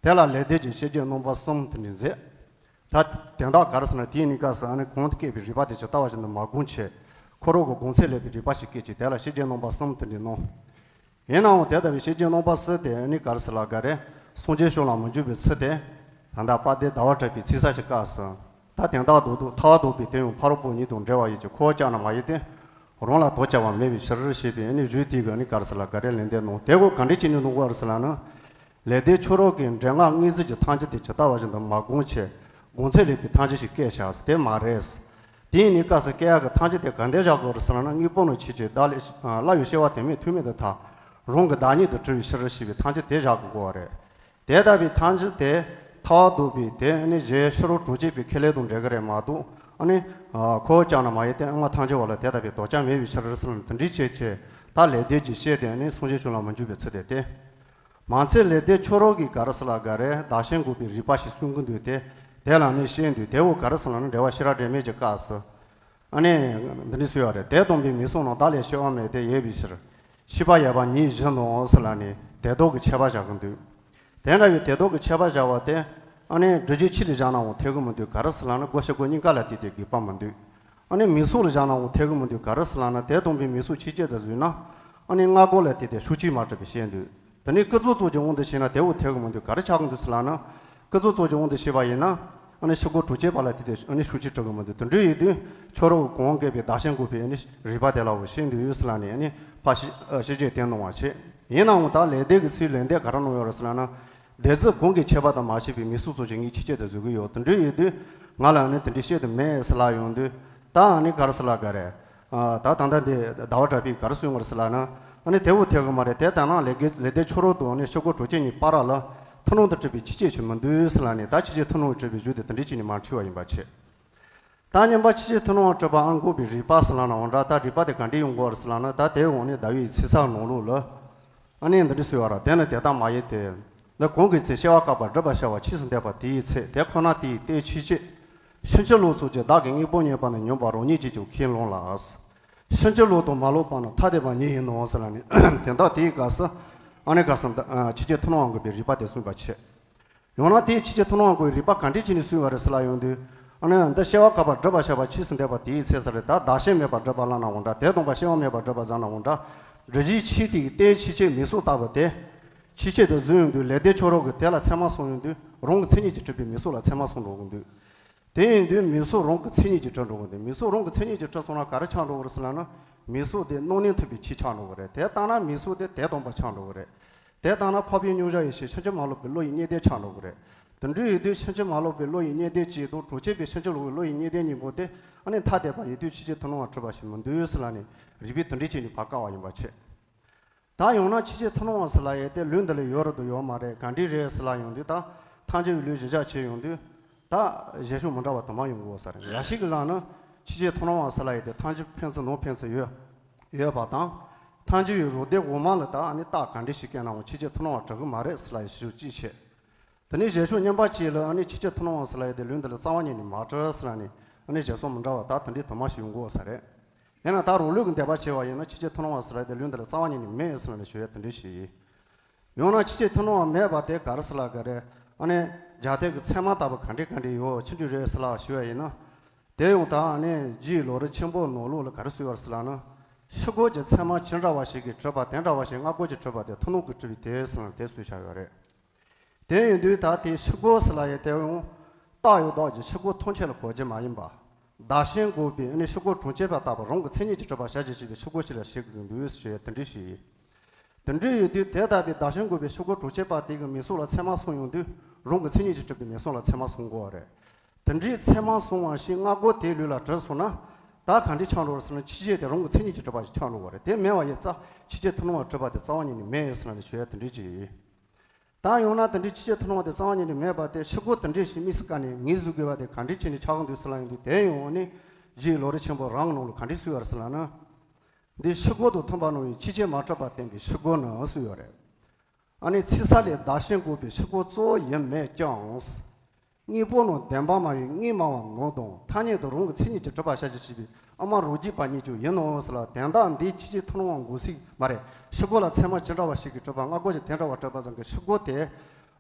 དེ་ལ་ལེགས་ལྡན་གྱིས་བཤད་རྒྱུད་རྣམ་པ་གསུམ་དེ་འདྲ་མཛད། ད་དོན་དག་ག་རེ་ཟེར་ན་དེའི་ནི་སྐབས་སུ་ཨ་ནི་གོང་དུ་བཀོད་པའི་རིགས་པ་དེ་ཇི་ལྟ་བ་བཞིན་དུ་མ་བསྒོམས་བྱས། འཁོར་རོ་གི་སྒོམ་ཚུལ་ལེགས་པའི་རིགས་པ་ཞིག་བཀོད་ཅིང་དེ་ལ་བཤད་རྒྱུད་རྣམ་པ་གསུམ་དེ་འདྲ་གནང་། ཡིན་ནའང་དེ་ལྟ་བུའི་བཤད་རྒྱུད་རྣམ་པ་གསུམ་དེ་ཨ་ནི་ག་རེ་ཟེར་ལབ་ག་རེ། སངས་རྒྱས་བྱོན་ལ་མི་འཇུག་པའི་ཚུལ་དེ། ད་ལྟ་དཔལ་ལྡན་ཟླ་བ་གྲགས་པའི་ཚིག་གསལ་གྱི་སྐབས་སུ། ད་དོན་དག་རྡོག་རྡོག་ཐལ་བ་རྡོག་པའི་དོན་ཡང་ཕ་རོལ་པོ་ཉིད་དང་འབྲེལ་བ་ཡོད་ཀྱི་ཁོ་བོ་ཅག་རྣམས་མ་ཡིན་ཏེ། རང་ལ་དོ་ཁྱབ་པ་མེད་པའི་ཕྱིར་ཞེས་པའི་ཨ་ནི་རྒྱུད་དེ་གི་ཨ་ནི་ག་རེ་ཟེར་ལ་ག་རེ་ལན་འདེབས་གནང་། དེ་གོ་ག་འདྲས་བྱས་ནས་གནང་གོ་རེད་ཟེར་ལ་ན། ལེགས་ལྡན་ཆོས་རབ་ཀྱི་འདྲེ་ལྔ་དངོས་གཟུགས་ཀྱི་ཐམས་ཅད་དེ་ཇི་ལྟ་བ་བཞིན་དུ་མ་བསྒོམས་ཆེད་སྒོམ་ཚད་ལས་པའི་ཐམས་ཅད་ཞིག་བཀལ་བཞག་ཟེར་དེ་མ་རེད། དེ་ཡིན་ནི་སྐབས་སུ་བཀལ་ཡག་གི་ཐམས་ཅད་དེ་ག་འདྲས་བཞག་དགོས་རེད་ཟེར་ལ་ན། དངོས་པོ་ནི་ཆོས་ཅན། བདག་ལས་སླར་ཡང་སྐྱེ་བ་དེ་མེད་ཐུག་མེད་དུ་ཐལ། རང་གི་བདག་ཉིད་དུ་གྲུབ་པའི་ཕྱིར་ཞེས་པའི་ཐམས་ཅད་དེ་བཞག་དགོས་པ་རེད། དེ་ལྟ་བུའི་ཐམས་ཅད་དེ་ཐལ་བ་དག་པའི་དེ་ནི་གཞན་ཕྱི་རོལ་གྲོང་ཁྱེར་པའི་ཁས་ལེན་དང་འབྲེལ་གྱི་རེད་མ་གཏོགས། ཨ་ནི་ཁོ་བོ་ཅག་ན་མ་ཡིན་ཏེ། ཨ་ང་ཐམས་ཅད་པ་ལ་དེ་ལྟ་བུའི་དོ་ཅག་མེད་པའི་ཕྱིར་ཟེར་ནས་དེ་འདྲའི་བྱས་བྱས། ད་ལེགས་ལྡན་གྱིས་བཤད་དེ་ནི་སངས་རྒྱས་བྱོན་ལ་མི་འཇུག་པའི་ཚུལ་དེ་སྟེ། མ་ཚད་ལེགས་ལྡན་ཆོས་རབ་ཀྱིས་ག་རེ་ཟེར་ལ་ག་རེ་བདག་གཞན་འགོག་པའི་རིགས་པ་ཞིག་གསུང་གི་འདུག་སྟེ། དེ་ལ་ནི་བཤད་འདུག་དེ་བོ་ག་རེ་ཟེར་ལ་ན། འགྲེལ་པ་ཤེས་རབ་སྒྲོན་མེ་གི་སྐབས་སུ། ཨ་ནི་འདི་འདྲ་གསུངས་ཡོད་རེད། དེ་སྟོན་པའི་མིང་གསུམ་རྣམས་བདག་ལས་སྐྱེ་བ་མེད་དེ་ཡོད་པའི་ཕྱིར། ཤེས་པ་ཡོད་པ་ཉིད་གཞན་ནོ་ཟེར་ལ་ནི་དེ་དག་གི་ཁྱད་པར་བཞག་གི་འདུག་དེ་འདྲ་བའི་དེ་དག་གི་ཁྱད་པར་བཞག་པ་དེ། ཨ་ནི་སྒྲུབ་བྱེད་ཆོས་ལ་བཞག་ནའང་འཐད་གི་མི་འདུག་ག་རེ་ཟེར་ལ་ན། སྒོ་ཕྱི་སྒོ་གཉིས་ཀ་ལ་དེ་དེ་འགེགས་པ་མི་འདུག་ཨ་ནི་མིང་གསུམ་ལ་བཞག་ནའང་འཐད་གི་མི་འདུག་ག་རེ་ཟེར་ལ་ན། དེ་སྟོན་པའི་མིང་གསུམ་ཆོས་ཅན་དུ་བཟུང་ན། ཨ་ནི་སྔ་རྒོལ་ལ་དེ་དེ་ཤུགས་ཆེས་མ་གྲུབ་པའི་ཕྱིར་འདུག་དེ་ནས་ཀུན་རྫོབ་ཙམ་གྱི་དབང་དུ་བྱས་ན་དེ་བོ་འཐད་གི་མི་འདུག་ག་རེ་ཆགས་གི་འདུག་ཟེར་ལ་ན། ཀུན་རྫོབ་ཙམ་གྱི་དབང་དུ་བྱས་པ་ཡིན་ན། ཨ་ནི་ཕྱི་རྒོལ་གྲོང་ཁྱེར་པ་ལ་དེ་དེ་ཨ་ནི་ཤུགས་ཆེས་གྲུབ་གི་མི་འདུག་དེ་འདྲ་ཡིན་དུས་ཆོས་རབ་ཀྱིས་གོང་བཀོད་པའི་བདག་གཞན་འགོག་པའི་ཨ་ནི་རིགས་པ་དེ་ལ་འོ་བཤད་འདུག་ཟེར་ལ་ནི་ཨ་ནི་ཕར་ཤེས་ཤེས་བྱེད་དེ་གནང་བ་བྱེད། ཡིན་ནའང་ད་ལེགས་ལྡན་གྱི་ཚིག་ལན་འདེབས་ག་རེ་གནང་ཡོད་རེད་ཟེར་ལ་ན། དེ་ཚོ་གོང་གི་ཁྱད་པར་དང་མ་ཕྱེད་པའི་མིང་གསུམ་ཙམ་ཞིག་ངས་ཆོས་ཅན་དུ་བཟོ་གི་ཡོད། དེ་འདྲ་ཡིན་དུས་ང་ལ་ཨ་ནི་དེ་འདྲའི་བཤད་དུ་མེད་ཟེར་ལ་ཡོང་དུས། ད་ཨ་ནི་ག་རེ་ཟེར་ལ་ག་རེ། ད་ད་ལྟ་འདི་ཟླ་བ་གྲགས་པས་ག་རེ་གསུངས་པ་རེད་ཟེར་ལ་ན། ཨ་ནི་དེ་བོ་འཐད་གི་མ་རེད། དེ་ལྟ་ན་ལེགས་ལྡན་ལེགས་ལྡན་ཆོས་རབ་དང་ཨ་ནི་ཕྱི་རྒོལ་གྲོང་ཁྱེར་གཉིས་བར་ལ་ཐུན་མོང་དུ་གྲུབ་པའི་ཆོས་ཅན་ཞིག་མི་འདུག་ཟེར་ལ་ནི། ད་ཆོས་ཅན་ཐུན་མོང་གྲུབ་པའི་རྒྱུ་དེ་དེ་འདྲ་ཅིག་ནས་མར་འཁྲུལ་བ་ཡིན་པ་བྱེད། ད་སྙམ་པ་ཆོས་ཅན་ཐུན་མོང་གྲུབ་པ་ཨ་འགོག་པའི་རིགས་པ་ཟེར་ལ་ན་འོ་འདྲ། ད་རིགས་པ་དེ་ག་འདྲ་ཡོང་གི་ཡོད་རེད་ཟེར་ལ་ན། ད་དེ་འོ་ནི་ཟླ་བའི་ཚེས་གསར་ནང་ལོགས་ལ་ཨ་ནི་འདི་འདྲ་གསུངས་པ་རེད། དེ་ནི་དེ་ལྟ་མ་ཡིན་ཏེ། འདི་གོང་གི་ཚིག་སྐྱེ་བ་བསྐལ་པ་བསྒྲུབ་པར་བྱ་བ་ཆོས་སུ་འདོད་པ་དེའི་ཚེ། དེ་ཁོ་ན་དེའི་རྟེན་ཆོས་ཅན། ཕྱིན་ཅི་ལོག་ཙམ་གྱི་བདག་གི་དངོས་པོ་རྙེད་པ་ནི་ཉམས་པ་རང་ཉིད་ཀྱིས་ཀྱང་ཁས་བླངས་ལ། ཕྱིན་ཅི་ལོག་དང་མ་ལོག་པ་ནི་ཐ་དད་པ་ཉིད་ཡིན་ནོ་ཟེར་ལ་ནི། དེ་འདྲ་དེའི་སྐབས་སུ་ཨ་ནི་ག་རེ་ཟེར། ཆོས་ཅན་ཐུན་མོང་བ་འགོག་པའི་རིགས་པ་དེ་གསུངས་པ་བྱེད། ཡང་ན་དེའི་ཆོས་ཅན་ཐུན་མོང་བ་འགོག་པའི་རིགས་པ་ག་འདྲ་བྱས་ནས་གསུངས་པ་རེད་ཟེར་ལ་ཡོང་དུས། ཨ་ནི་འདི་སྐྱེ་བ་བསྐལ་པ་བསྒྲུབ་པར་བྱ་བ་ཆོས་སུ་འདོད་པ་དེའི་ཚེ་ཟེར་རེད། ད་བདག་གཞན་མེད་པར་སྒྲུབ་པ་ལབ་ན་འོ་འདྲ། དེ་སྟོན་པ་སྐྱེ་བ་མེད་པར་སྒྲུབ་པ་ཟེར་ན་འོ་འདྲ། སྒྲུབ་བྱའི་ཆོས་དེའི་རྟེན་ཆོས་ཅན་མིང་གསུམ་ལྟ་བུ་དེ། ཆོས་ཅན་དུ་བཟུང་ཡོང་དུས་ལེགས་ལྡན་ཆོས་རབ་ཀྱིས་དེ་ལ་ཚད་མ་གསུངས་ཡོང་དུས་རང་གི་མཚན་ཉིད་ཀྱིས་གྲུབ་པའི་མིང་གསུམ་ལ་ཚད་མ་གསུངས་འགྲོ་གི་འདུག་དེ་ཡིན་དུས་མིང་གསུམ་རང་གི་མཚན་ཉིད་ཀྱིས་གྲུབ་འགྲོ་གི་འདུག་མིང་གསུམ་རང་གི་མཚན་ཉིད་ཀྱིས་གྲུབ་སོང་ན་ག་རེ་ཆགས་འགྲོ་གི་རེད་ཟེར་ལབ་ན། མིང་གསུམ་དེ་སྣང་གནས་མཐུན་པའི་ཆོས་ཆགས་འགྲོ་གི་རེད། དེ་ལྟ་ན་མིང་གསུམ་དེ་དོན་དམ་པ་ཆགས་འགྲོ་གི་རེད། དེ་ལྟ་ན་འཕགས་པའི་མྱོང་བྱ་ཡེ་ཤེས་ཕྱིན་ཅི་མ་ལོག་པའི་བློ་ཡི་གནས་བརྟན་ཆགས་འགྲོ་གི་རེད། དེ་འདྲ་ཡིན་དུས་ཕྱིན་ཅི་མ་ལོག་པའི་བློ་ཡི་གནས་བརྟན་གཅིག་དང་གྲོང་ཁྱེར་པའི་ཕྱིན་ཅི་ལོག་པའི་བློ་ཡི་གནས་བརྟན་གཉིས་པོ་དེ་ཨ་ནི་ཐ་དད་པ་ཡིན་དུས་ཆོས་ཅན་ཐུན་མོང་བ་གྲུབ་པ་ཞིག་མི་འདུག་ཟེར་ལབ་ནས་རིགས་པས་དེ་འདྲ་བྱས་ནས་ཕར་བཀག་པ་ཡིན་པ་བྱས། ད་ཡང་ན་ཆོས་ཅན་ཐུན་མོང་བ་ཟེར་ལབ་ཡས་དེ་ལུགས་འདི་ལ་ཡོད་རེད་དང་ཡོད་མ་རེད། ག་འདྲས་རེད་ཟེར་ལབ་ཡོང་དུས། ད་ཐལ་འགྱུར་བའི་ལུགས་གཞི་བཞག་བྱས་ཡོང་དུས། ད་བཞེད་ཕྱོགས་མི་འདྲ་བ་དུ་མ་ཡོང་གི་ཡོད་ས་རེད། འགའ་ཞིག་གིས་ལབ་ན་ཆོས་ཅན་ཐུན་མོང་བ་ཟེར་ལབ་ཡས་དེ་ཐལ་འགྱུར་ཕན་ཚུན་ནང་ཕན་ཚུན་ཡོད་ཡོད་པ་དང་། ཐལ་འགྱུར་བའི་རང་སྡེ་འོག་མ་ལ་ད་ཨ་ནི་རྟགས་ག་འདྲས་ཤིག་བཀལ་ནའང་ཆོས་ཅན་ཐུན་མོང་བ་གྲུབ་ཀྱི་མ་རེད་ཟེར་ལབ་ཡས་བཞེད་ཕྱོགས་གཅིག་བྱས། དེ་ནས་བཞེད་ཕྱོགས་གཉིས་པ་གཅིག་ལ་ཨ་ནི་ཆོས་ཅན་ཐུན་མོང་བ་ཟེར་ལབ་ཡས་དེ་ལུགས་འདི་ལ་རྩ་བ་ཉིད་ནས་མ་གྲུབ་ཟེར་ལབ་ནས་ཨ་ནི་བཞེད་སྲོལ་མི་འདྲ་བ་ད་དེ་འདྲས་དུ་མ་ཞིག་ཡོང་གི་ཡོད་ས་རེད། ཡིན་ན་ད་རང་ལུགས་ཀྱི་འདོད་པ་བྱས་པ་ཡིན་ན་ཆོས་ཅན་ཐུན་མོང་བ་ཟེར་ལབ་ཡས་དེ་ལུགས་འདི་ལ་རྩ་བ་ཉིད་ནས་མེད་ཟེར་ལབ་ནས་ཞུ་ཡས་དེ་འདྲས་ཤིག་ཡིན། ཡང་ན་ཆོས་ཅན་ཐུན་མོང་བ་མེད་པ་དེ་ག་རེ་ཟེར་ལབ་ག་རེ། ཨ་ནི་རྒྱ་སྡེ་གི་ཚད་མ་ལྟ་བུ་ག་འདྲས་ག་འདྲས་ཡོད་ཆི་འདྲ་རེད་ཟེར་ལབ་ཞུ་བ་ཡིན་ན། དེ་ཡང་ད་ཨ་ནི་རྗེ་ལམ་རིམ་ཆེན་པོ་ནང་ལོགས་ལ་ག་རེ་གསུངས་ཡོད་ཟེར་ལབ་ན། ཕྱི་རྒོལ་གྱི་ཚད་མ་ཇི་འདྲ་བ་ཞིག་གིས་གྲུབ་པ་དེ་འདྲ་བ་ཞིག་སྔ་རྒོལ་གྱིས་གྲུབ་པ་དེ་ཐུན་མོང་གིས་གྲུབ་པའི་དེ་ཟེར་ན་དེ་གསུངས་བཞག་ཡོད་རེད། དེ་ཡིན་དུས་ད་དེ་ཕྱི་རྒོལ་ཟེར་ལབ་ཡས་དེ་ཡང་རྟགས་ཡོད་རྟགས་ཀྱི་ཕྱི་རྒོལ་ཐམས་ཅད་ལ་གོ་རྒྱུ་མ་ཡིན་པ། བདག་གཞན་འགོག་པའི་ཨ་ནི་ཕྱི་རྒོལ་གྲོང་ཁྱེར་པ་ལྟ་བུ་རང་གི་མཚན་ཉིད་ཀྱིས་གྲུབ་པ་བྱ་བྱེད་ཅེས་པའི་ཕྱི་རྒོལ་ཞིག་ལ་བཞེད་དགོས་ཀྱི་འདུག་ཞེས་དེ་འདྲ་ཞིག་ཡིན། དེ་འདྲ་ཡོད་དུས་དེ་ལྟ་བུའི་བདག་གཞན་འགོག་པའི་ཕྱི་རྒོལ་གྲོང་ཁྱེར་པ་དེ་གི་མིང་གསུམ་ལ་ཚད་མ་གསུངས་ཡོང་དུས་རང་གི་མཚན་ཉིད་ཀྱིས་གྲུབ་པའི་མིང་གསུམ་ལ་ཚད་མ་གསུངས་དགོས་པ་རེད། དེ་འདྲའི་ཚད་མ་གསུངས་པ་ཞིག་སྔ་རྒོལ་དེའི་ལུགས་ལ་གྲུབ་སོང་ན། ད་ག་འདྲས་ཆགས་འགྲོ་ཟེར་ན་ཆོས་ཅན་དེ་རང་གི་མཚན་ཉིད་ཀྱིས་གྲུབ་པ་ཞིག་ཆགས་འགྲོ་བ་རེད། དེ་མེད་པ་ཡིན་ཙང་ཆོས་ཅན་ཐུན་མོང་བ་གྲུབ་པ་དེ་རྩ་བ་ཉིད་ནས་མེད་ཟེར་ན་ནི་ཞུ་ཡ་དེ་འདྲས་ཅིག་ཡིན། ད་ཡང་ན་དེ་འདྲའི་ཆོས་ཅན་ཐུན་མོང་བ་དེ་རྩ་བ་ཉིད་ནས་མེད་པ་དེ་ཕྱི་རྒོལ་དེ་འདྲས་ཞིག་དམིགས་སུ་བཀར་ནས་ངོས་བཟུང་དགོས་པ་དེ་ག་འདྲས་བྱས་ནས་ཆགས་ཀྱི་འདུག་ཟེར་ལབ་ཡོང་དུས། དེ་ཡང་ནི་རྗེ་ལམ་རིམ་ཆེན་པོ་རང་གི་ནང་ལ་ག་འདྲས་གསུངས་ཡོད་རེད་ཟེར་ལབ་ན། འདི་ཕྱི་རྒོལ་དང་མཐུན་པ་ནང་བཞིན་ཆོས་ཅན་མ་གྲུབ་པར་བསྟན་པའི་ཕྱི་རྒོལ་ནི་གསུངས་ཡོད་རེད། ཨ་ནི་ཚིག་གསལ་ལས་བདག་གཞན་འགོག་པའི་ཕྱི་རྒོལ་གཙོ་བོ་ཡིན་མོད་ཀྱང་། དངོས་པོ་རྣམས་བདེན་པར་སྨྲ་བའི་དངོས་སྨྲ་བ་རྣམས་དང་ཐ་སྙད་དུ་རང་གི་མཚན་ཉིད་ཀྱིས་གྲུབ་པར་བྱ་ཞིང་བྱེད་པའི་ཨ་མ་རང་རྒྱུད་པ་གཉིས་ཀྱང་ཡིན་ནོ་ཟེར་ལ། དོན་དག་འདིའི་ཆོས་ཅན་ཐུན་མོང་བ་འགོག་ཚིག་མ་རེད། ཕྱི་རྒོལ་ལ་ཚད་མ་ཇི་འདྲ་བ་ཞིག་གིས་གྲུབ་པ་སྔ་རྒོལ་གྱིས་དེ་འདྲ་བ་གྲུབ་པ་ཙམ་གྱིས་ཕྱི་རྒོལ་དེ་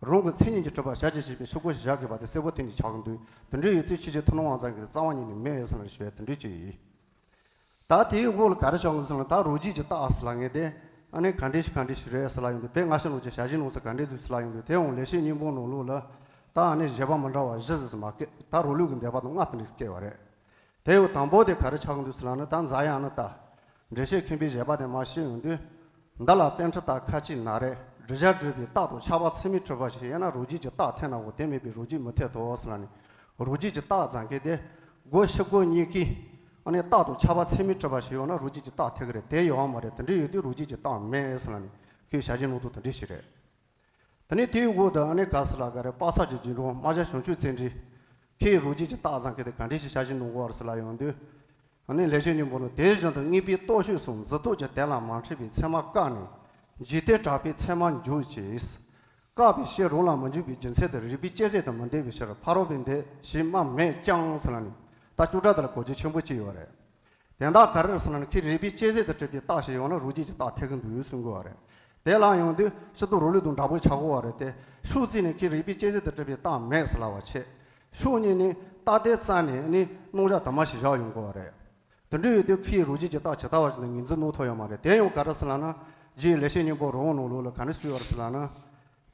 རང་གི་མཚན་ཉིད་ཀྱིས་གྲུབ་པར་བྱ་ཞིང་བྱེད་པའི་ཕྱི་རྒོལ་ཞེས་བཞག་དགོས་པ་དེ་གསལ་པོ་དེ་འདྲ་ཆགས་ཀྱི་འདུག་དེ་འདྲའི་ཡོད་ཚེ་ཆོས་ཅན་ཐུན་མོང་བ་ཙམ་གྱིས་རྩ་བ་ཉིད་ནས་མེད་ཟེར་ལ་ཞུ་ཡ་དེ་འདྲ་ཅིག་ཡིན། ད་དེའི་འོག་ལ་ག་རེ་ཆགས་ཀྱི་ཟེར་ན། ད་རང་རྒྱུད་ཀྱི་རྟགས་ཟེར་ལབ་མཁན་དེ་ཨ་ནི་ག་འདྲ་ཞིག་ག་འདྲ་ཞིག་རེད་ཟེར་ལབ་ཡོང་དུས། དཔེར་སྔ་ཕྱི་ནང་བཞིན་བྱ་བྱེད་ནང་ཚན་ག་འདྲ་འདུག་ཟེར་ལབ་ཡོང་དུས། དེ་ཡང་ལེགས་བཤད་སྙིང་པོ་ནང་ལོགས་ལ་ད་ཨ་ནི་བཞེད་པ་མི་འདྲ་བ་བཞི་ཟེར་ཟེར་མ་བཀལ། ད་རང་ལུགས་ཀྱི་འདོད་པ་དང་ལྔ་དེ་འདྲ་བཀལ་བ་རེད། དེ་ཡང་དང་པོ་དེ་ག་རེ་ཆགས་ཀྱི་འདུག་ཟེར་ལབ་ན། ད་འཛག་ཡང་ན་ད། འགྲེལ་བཤད་མཁན་པོས་བཞེད་པ་དེ་མར་བཤད་ཡོང་དུས། འདི་ལ་པཎྜི་ཏ་ཁ་ཅིག་ན་རེ། འབྲི་བྱ་བྲིས་པའི་རྟགས་དང་ཁྱབ་པ་ཚད་མས་གྲུབ་པ་ཞིག་ཡོད་ན་རང་རྒྱུད་ཀྱི་རྟགས་འཐད་ནའང་དེ་མེད་པས་རང་རྒྱུད་མི་འཐད་དོ་ཟེར་ལབ་ནས། རང་རྒྱུད་ཀྱི་རྟགས་ཟེར་མཁན་དེ། སྒོ་ཕྱི་སྒོ་གཉིས་ཀའི། ཨ་ནི་རྟགས་དང་ཁྱབ་པ་ཚད་མས་གྲུབ་པ་ཞིག་ཡོད་ན་རང་རྒྱུད་ཀྱི་རྟགས་འཐད་ཀྱི་རེད། དེ་ཡོད་མ་རེད། དེ་འདྲ་ཡོད་དུས་རང་རྒྱུད་ཀྱི་རྟགས་མེད་ཟེར་ལབ་ནས་ཁོས་བྱ་བྱེད་ནང་དོན་དེ་འདྲ་ཞིག་རེད། དེ་ནས་དེའི་འོག་ཏུ་ཨ་ནི་ག་ཟེར་ལབ་ག་རེ། དཔག་བསམ་གྱི་རྒྱུན་འགྲོ་རྨ་བྱ་བྱང་ཆུབ་རྩེ་གྲས། ཁོས་རང་རྒྱུད་ཀྱི་རྟགས་ཟེར་མཁན་དེ་ག་འདྲ་ཞིག་བྱ་བྱེད་ནང་དགོས་པ་རེད་ཟེར་ལབ་ཡོང་དུས། ཨ་ནི་ལེགས་བཤད་སྙིང་པོ་ནང་དེ་བཞིན་དུ་དངོས་པོའི་རྟོག་ཞིབ་སོགས་འཛིན་རྟོག་གི་དོན་ལ་མ་འཁྲིད་པའི་ཚད་མ་བཀག་ནས། འཇིག་རྟེན་གྲགས་པའི་ཚད་མར་འཇུག་ཅེས། བཀག་པའི་ཕྱིར་རང་ལ་མི་འཇུག་པའི་རྒྱུ་མཚན་དེ་རིགས་པས་དཔྱད་བྱས་ཏེ་མི་འདོད་པའི་ཕྱིར་ཕ་རོལ་པོས་འདོད་ཞེས་སྨྲ་མེད་ཀྱང་ཟེར་ལབ་ནས། ད་བཅུ་ཕྲག་དེ་ལ་གོ་རྒྱུ་ཆེན་པོ་གཅིག་ཡོད་རེད། དོན་དག་ག་རེ་རེད་ཟེར་ན། ཁོས་རིགས་པས་དཔྱད་བྱས་ཏེ་གྲུབ་པའི་རྟགས་ཤིག་ཡོང་ན་རང་རྒྱུད་ཀྱི་རྟགས་འཐད་ཀྱི་འདུག་གསུང་གི་ཡོད་རེད། དེ་ལ་ཡོང་དུས་སྤྱིར་བཏང་རང་ལུགས་དང་འདྲ་པོ་ཆགས་ཀྱི་ཡོད་རེད་དེ། ཕྱོགས་གཅིག་ནས་ཁོས་རིགས་པས་དཔྱད་བྱས་ཏེ་གྲུབ་པའི་རྟགས་མེད་ཟེར་ལབ་པ་བྱས། ཕྱོགས་གཉིས་ནས་རྟགས་དེ་རྩ་ནས་ནི་རྣམ་གཞག་དུ་མ་ཞིག་བཞག་ཡོང་གི་ཡོད་རེད། དེ་འདྲ་ཡོད་དུས་ཁོས་རང་རྒྱུད་ཀྱི་རྟགས་ཇི་ལྟ་བ་བཞིན་དུ་ངོས་འཛིན་གནང་ཐུབ་ཡོད་མ་རེད། དེ་ཡང་ག་རེ་ཟེར་ལབ་ན། རྗེ་ཡི་ལེགས་བཤད་སྙིང་པོ་རི་བོང་ནང་ལོགས་ལ་ག་འདྲ་གསུངས་ཡོད་རེད་ཟེར་ལབ་ན།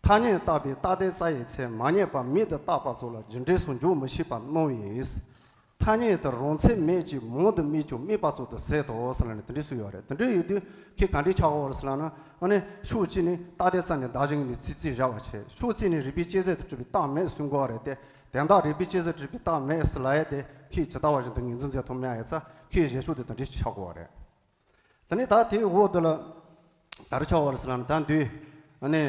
ཐ་སྙད་བཏགས་པའི་རྟགས་དེ་རྩ་ཡི་ཚད་མ་རྙེད་པ་མེད་དུ་བཏགས་པ་ཙམ་ལ་རྒྱུ་འབྲས་སུ་འཇོག་མི་ཤེས་པར་སྣང་བས། ཐ་སྙད་དེ་རང་ཚད་མེད་ཅིང་མང་དུ་སྨྲས་ཀྱང་སྨྲས་པ་ཙམ་དུ་ཟད་དོ་ཟེར་ལབ་ནས་དེ་འདྲ་གསུངས་ཡོད་རེད། དེ་འདྲ་ཡོད་དུས་ཁོས་ག་འདྲ་ཆགས་ཀྱི་ཡོད་རེད་ཟེར་ལབ་ན། ཨ་ནི་ཕྱོགས་གཅིག་ནས་རྟགས་དེ་རྩ་ནས་བདག་གཞན་གཉིས་ནས་ཚིག་རྩིས་བཞག་པ་བྱས། ཕྱོགས་གཅིག་ནས་རིགས་པས་དཔྱད་བྱས་ཏེ་གྲུབ་པའི་རྟགས་མེད་གསུང་གི་ཡོད་རེད་དེ། དོན་དག་རིགས་པས་དཔྱད་བྱས་ཏེ་གྲུབ་པའི་རྟགས་མེད་ཟེར་ལབ་ཡས་དེ་ཁོས་ཇི་ལྟ་བ་བཞིན་དུ་ངོས་འཛིན་མཛད་ཐུབ་མེད་ཡས་ཙང་ཁོའི་བཞེད་ཕྱོགས་དེ་དེ་འདྲ་ཞིག་ཆགས་ཀྱི་ཡོད་རེད། དེ་ནས་ད་དེའི་འོག་དེ་ལ་ག་རེ་ཆགས་ཡོད་རེད་ཟེར་ལབ་ན། ད་འདི་ཨ་ནི་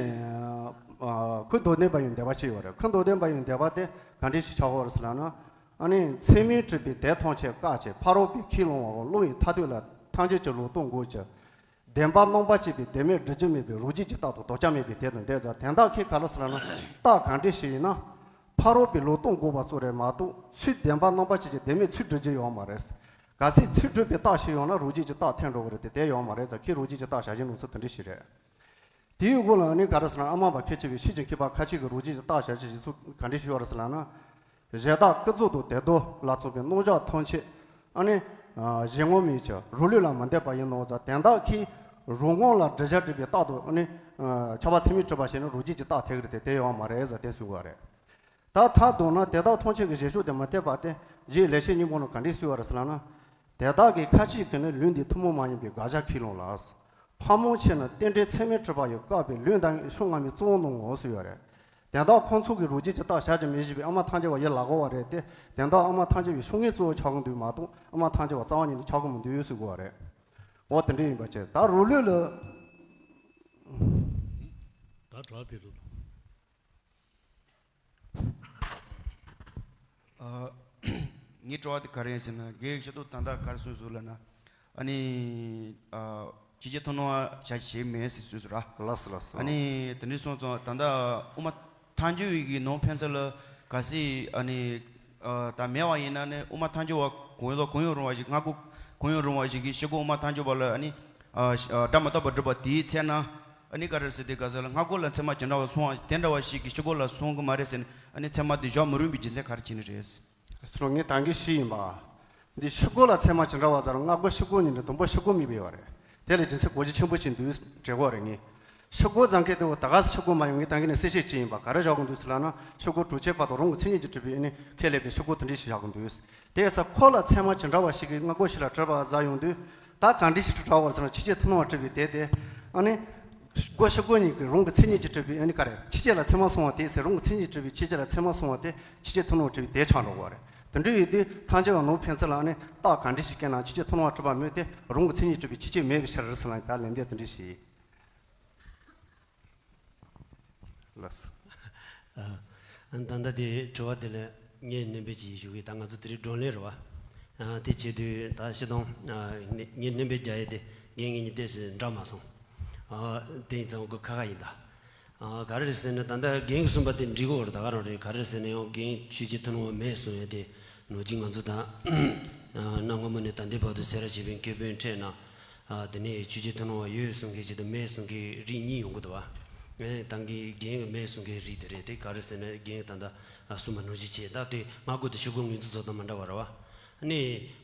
ཨ་ཁུ་མདོ་སྡེ་པ་ཡི་འདོད་པ་ཅིག་ཡོད་རེད། ཁུ་མདོ་སྡེ་པ་ཡི་འདོད་པ་དེ་ག་འདྲ་ཞིག་ཆགས་ཡོད་རེད་ཟེར་ལབ་ན། ཨ་ནི་ཚད་མས་གྲུབ་པའི་དོན་ཐམས་ཅད་བཀག་ཅིང་ཕ་རོལ་པོས་ཁས་བླངས་པའམ་བླང་བའི་ཐ་དད་ལ་ཐམས་ཅད་ཀྱི་ལུགས་གཏོང་དགོས་ཀྱི། བདེན་པ་རྣམ་པར་བཅད་པའི་བདེན་མེད་སྒྲུབ་རྒྱུ་མེད་པའི་རང་རྒྱུད་ཀྱི་རྟགས་དང་དོར་བྱ་མེད་པའི་དོན་དུ་འདོད་ཙང་། དོན་དག་ཁོས་ག་རེ་ཟེར་ལབ་ན། རྟགས་ག་འདྲ་ཞིག་ཡིན་ན་ཕ་རོལ་པོས་ལུགས་གཏོང་དགོས་པ་ཙམ་རེད་མ་གཏོགས་ཚུར་བདེན་པ་རྣམ་པར་བཅད་ཀྱི་བདེན་མེད་ཚུར་སྒྲུབ་རྒྱུ་ཡོད་མ་རེད། གལ་སྲིད་ཚུར་སྒྲུབ་པའི་རྟགས་ཤིག་ཡོང་ན་རང་རྒྱུད་ཀྱི་རྟགས་འཐད་འགྲོ་གི་རེད་དེ། དེ་ཡོད་མ་རེད་ཙང་ཁོས་རང་རྒྱུད་ཀྱི་རྟགས་བྱ་བྱེད་ནང་ཚུལ་དེ་འདྲ་ཞིག་རེད། དེའི་འོག་ལ་ཨ་ནི་ག་རེ་ཟེར་ན། ཨ་མ་པ་ཁྱེད་ཅེས་པའི་ཤེས་ཀྱི་མཁས་པ་ཁ་ཅིག་གིས་རང་རྒྱུད་ཀྱི་རྟགས་བྱ་བྱེད་བཞེད་ཚུལ་ག་འདྲ་ཞིག་ཡོད་རེད་ཟེར་ལབ་ན། གཞན་དག་ཀུན་རྫོབ་དང་དོན་ལྡོག་ལ་སོགས་པའི་རྣམ་གཞག་ཐམས་ཅད་ཨ་ནི་གཞན་ངོ་མས་ཀྱི་རང་ལུགས་ལ་མི་ལྡན་པ་ཡིན་ནོ་ཙང་། དོན་དག་ཁོས་རང་ངོ་ལ་བསྒྲུབ་བྱ་སྒྲུབ་པའི་རྟགས་དང་ཨ་ནི་ཁྱབ་པ་ཚད་མས་གྲུབ་པ་ཞིག་ནི་རང་རྒྱུད་ཀྱི་རྟགས་འཐད་ཀྱི་རེད་དེ། དེ་ཡོད་མ་རེད་ཟེར་དེ་གསུངས་པ་རེད། ད་མཐར་དོན་ན་དེ་དག་ཐམས་ཅད་ཀྱི་བཞེད་ཕྱོགས་དེ་མི་འཐད་པ་སྟེ། རྗེ་ལེགས་བཤད་སྙིང་པོ་ནང་ག་འདྲ་གསུངས་པ་རེད་ཟེར་ལབ་ན། དེ་དག་གི་ཁ་ཅིག་གིས་ནི་ལུགས་འདི་ཐུན་མོང་མ་ཡིན་པའི་དགག་བྱ་ཁས་ལེན་ལ། ཕ་མ་ཆེ་ན་རྟེན་འབྲེལ་ཚད་མས་གྲུབ་པ་ཡི་བཀག་པའི་ལུགས་འདི་ཉིད་ཕྱོགས་སྔ་མའི་གཙོ་བོར་སྣང་ངོ་ཟེར་ཡོད་རེད། དོན་དག་ཁོང་ཚོ་གིས་རང་རྒྱུད་ཀྱི་རྟགས་བྱ་བྱེད་མི་བཞེད་པའི་ཨ་མ་ཐམས་ཅད་པ་ཡི་ལ་གོ་བ་རེད་དེ། དོན་དག་ཨ་མ་ཐམས་ཅད་པའི་ཕྱོགས་སྔའི་གཙོ་བོ་ཆགས་ཀྱི་འདུག་མ་གཏོགས་ཨ་མ་ཐམས་ཅད་པ་རྩ་བ་ཉིད་ནས་ཆགས་ཀྱི་མི་འདུག་ཟེར་དགོས་པ་རེད། འོ་དེ་འདྲ་ཡིན་པ་བྱས། ད་རང་ལུགས་ལ། ད་དྲག་པའི་རུ། ཨ། ངའི་དྲི་བ་དེ་ག་རེ་ཡིན་ཟེར་ན། རྒན་ཞུ་དོ་ད་ལྟ་ག་རེ་གསུངས་སོང་ལབ་ན། ཨ་ནི། ཨ། ཆོས་རྒྱལ་ཐུབ་སྣང་བ་བྱ་བྱེད་མེད་ཟེར་གསུངས་སོང་ར། ལགས་སོ་ལགས་སོ། ཨ་ནི་དེ་འདྲ་སོང་ཙང་ད་ལྟ་དབུ་མ་ཐལ་འགྱུར་བའི་གི་ནང་ཕན་ཚུན་ལ་གལ་སྲིད་ཨ་ནི། ཨ། ད་མེད་པ་ཡིན་ན་ནི་དབུ་མ་ཐལ་འགྱུར་བ་གང་ཡོད་གང་ཡོད་རུང་བ་ཞིག་སྔ་རྒོལ་གང་ཡོད་རུང་བ་ཞིག་གིས་ཕྱི་རྒོལ་དབུ་མ་ཐལ་འགྱུར་བ་ལ་ཨ་ནི། ཨ། སྒྲ་མི་རྟག་པར་སྒྲུབ་པ་དེའི་ཚེ་ན། ཨ་ནི་ག་རེ་ཟེར་དེ་ག་ཟེར་ལ། སྔ་རྒོལ་ལ་ཚད་མ་ཇི་འདྲ་བ་སོང་བ་དེ་འདྲ་བ་ཞིག་གིས་ཕྱི་རྒོལ་ལ་སོང་གི་མ་རེད་ཟེར་ནས། ཨ་ནི་ཚད་མ་དེ་བཞག་མི་རུང་བའི་རྒྱུ་མཚན་ག་རེ་བྱས་ནས་རེད། ཟེར་རོ། ངས་ད་གིན་ཞུས་ཡིན་པ། འདི་ཕྱི་རྒོལ་ལ་ཚད་མ་ཇི་འདྲ་བ་ཟེར་ན། སྔ་རྒོལ་ཕྱི་རྒོལ་གཉིས་འདྲ། དང་པོ་ཕྱི་རྒོལ་གཉིས་འདྲ་དང་པོ་ཕྱི་རྒོལ་མེད་པའི་བར་རེད། དེ་ལ་རྒྱུ་མཚན་གོ་རྒྱུ་ཆེན་པོ་ཅིག་འདུག་དྲི་གོ་རེད། ངས་ཕྱི་རྒོལ་ཟེར་མཁན་དེ་འོ་ད་ག་ཟེ་ཕྱི་རྒོལ་མ་ཡོང་། ངས་ད་གིན་ནས་གསལ་བཤད་བྱས་ཡིན་པ། ག་རེ་བཞག་གི་འདུག་ཟེར་ལབ་ན། ཕྱི་རྒོལ་གྲོང་ཁྱེར་པ་དང་རང་གི་མཚན་ཉིད་ཀྱིས་གྲུབ་པའི་ཨ་ནི་ཁས་ལེན་པའི་ཕྱི་རྒོལ་དེ་འདྲ་ཞིག་བཞག་གི་འདུག་དེ་ཡིན་ཙང་ཁོ་ལ་ཚད་མ་ཇི་འདྲ་བ་ཞིག་གིས་སྔ་རྒོལ་ཞིག་ལ་གྲུབ་པ་ཟེར་ཡོང་དུས། ད་ག་འདྲ་ཞིག་གྲུབ་པ་ཟེར་ན། ཆོས་རྒྱལ་ཐུབ་སྣང་བ་གྲུབ་པའི་དེ་དེ་ཨ་ནི། སྒོ་ཕྱི་སྒོ་གཉིས་ཀྱི་རང་གི་མཚན་ཉིད་ཀྱིས་གྲུབ་པའི་ཨ་ནི་ག་རེ། ཆོས་ཅན་ལ་ཚད་མ་སོང་བ་དེ་ཚེ། རང་གི་མཚན་ཉིད་གྲུབ་པའི་ཆོས་ཅན་ལ་ཚད་མ་སོང་བ་དེ་ཆོས་རྒྱལ་ཐུབ་སྣང་བ་གྲུབ་པའི་དེ་ཆགས་འགྲོ་གི་རེད། དེ་འདྲ་ཡིན་དུས་ཐལ་འགྱུར་བ་ནང་ཕན་ཚུན་ལ་ཨ་ནི་རྟགས་ག་འདྲ་ཞིག་བཀལ་ན་ཆོས་ཅན་ཐུབ་སྣང་བ་གྲུབ་པ་མེད་དེ། རང་གི་མཚན་ཉིད་གྲུབ་པའི་ཆོས་ཅན་མེད་པའི་ཕྱིར་ཟེར་ལབ་ན། ད་ལན་འདེབས་དེ་འདྲ་ཞིག་ལགས་སོ། ཨ། ད་ལྟ་དེ་དྲི་བ་དེ་ལ་ངས་སྣོན་པ་ཅིག་ཞུ་གི། ད་ང་ཚོ་དེ་རིང་བགྲོ་གླེང་རེད་བ། ཨ། དེ་བྱེད་དུས་ད་སྤྱིར་བཏང་། ཨ། ངས་སྣོན་པ་རྒྱག་ཡས་དེ་རྒན་ངེད་གཉིས་ཏོག་ཙམ་འདྲ་མ་སོང་། ཨ། དེ་ཡིན་ཙང་ཁོ་ཁ་ཁ་ཡིན་ད། ཨ། ག་རེ་ཟེར་ན། ད་ལྟ་རྒན་གྱིས་གསུངས་པ་དེ་འགྲིག་གི་ཡོད་རེད། ད་ག་རང་རེད། ག་རེ་ཟེར་ན་ཡང་རྒན་ཆོས་ཅན་ཐུབ་སྣང་བ་མེད་གསུང་ཡས་དེ། ནོར་གྱི་ང་ཚོ་ད། ཨ། གནའ་སྔ་མོ་ནས་ད་ལྟའི་བར་དུ་སེ་ར་བྱེས་པའི་མཁས་པའི་གྲས་ན། ཨ། དེ་ནས་ཆོས་ཅན་ཐུབ་སྣང་བ་ཡོད་གསུང་མཁན་ཞིག་དང་མེད་གསུང་མཁན་རིགས་གཉིས་ཡོང་གི་འདུག་བ། ཨེ། ད་གིན་རྒན་གྱིས་མེད་གསུང་མཁན་རིགས་དེ་རེད། དེ་ག་རེ་ཟེར་ན་རྒན་གྱིས་ད་ལྟ། ཨ། གསུངས་པ་ནོར་གྱི་བྱས། ད་དེ་སྔ་རྒོལ་དང་ཕྱི་རྒོལ་ངོས་འཛིན་བཟོ་སྟངས་མི་འདྲ་བ་རེད་བ། ཨ་ནི་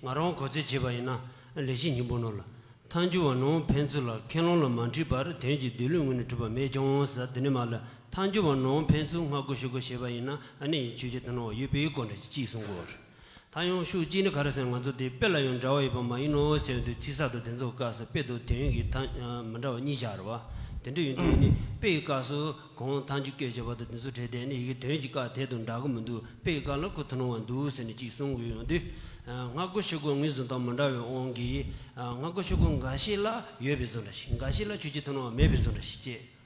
ང་རང་གོ་ཚོད་བྱས་པ་ཡིན་ན། ལེགས་བཤད་སྙིང་པོ་ནང་ལ། ཐལ་འགྱུར་བ་ནང་ཕན་ཚུན་ལ་ཁས་བླངས་ལ་མ་འཁྲིད་པར་དོན་གྱི་སྡེ་ལུགས་ངོས་ནས་གྲུབ་པ་མེད་ཀྱང་ཟེར། དེ་ནས་མར་ལ་ཐལ་འགྱུར་བ་ནང་ཕན་ཚུན་སྔ་རྒོལ་ཕྱི་རྒོལ་བྱས་པ་ཡིན་ན། ཨ་ནི་ཆོས་ཅན་ཐུབ་སྣང་བ་ཡོད་པའི་སྐོར་འདྲ་ཅིག་གསུང་གི་ཡོད་རེད། ད་ ད་ཡང་ཤུགས་གཅིག་ནི་ག་རེ་ཟེར། ང་ཚོ་དེ་དཔེ་ལ་ཡང་འདྲ་བ་ཡོད་པ་མ་ཡིན་ནོ་ཟེར་དུས། ཚིག་གསར་དང་དེ་ཚོ་སྐབས་སུ་དཔེ་དང་དོན་གྱི་ཐ་མི་འདྲ་བ་གཉིས་བཞག་རེད་བ། དེ་འདྲ་ཡིན་དུས་ནི་དཔེ་ཡི་སྐབས་སུ་གང་ཐང་ཅིག་བཀོད་བྱས་པ་དང་དེ་ཚོ་བྲལ་ཏེ་ནི་ཡི་གེ་དོན་གྱི་སྐབས་དེ་དང་འདྲ་གི་མི་འདུག་དཔེ་ཡི་སྐབས་ལ་ཁོ་ཐུན་མོང་བ་འདུག་ཟེར་ནས་གཅིག་གསུང་གི་ཡོང་དུས། སྔ་རྒོལ་ཕྱི་རྒོལ་ངོས་བཟུང་སྟངས་མི་འདྲ་བའི་དབང་གིས། སྔ་རྒོལ་ཕྱི་རྒོལ་འགའ་ཤས་ལ་ཡོད་པའི་བཟོ་འདྲ་ཞིག་འགའ་ཤས་ལ་ཆོས་ཅན་ཐུན་མོང་བ་མེད་པའི་བཟོ་འདྲ་ཞིག་བྱས།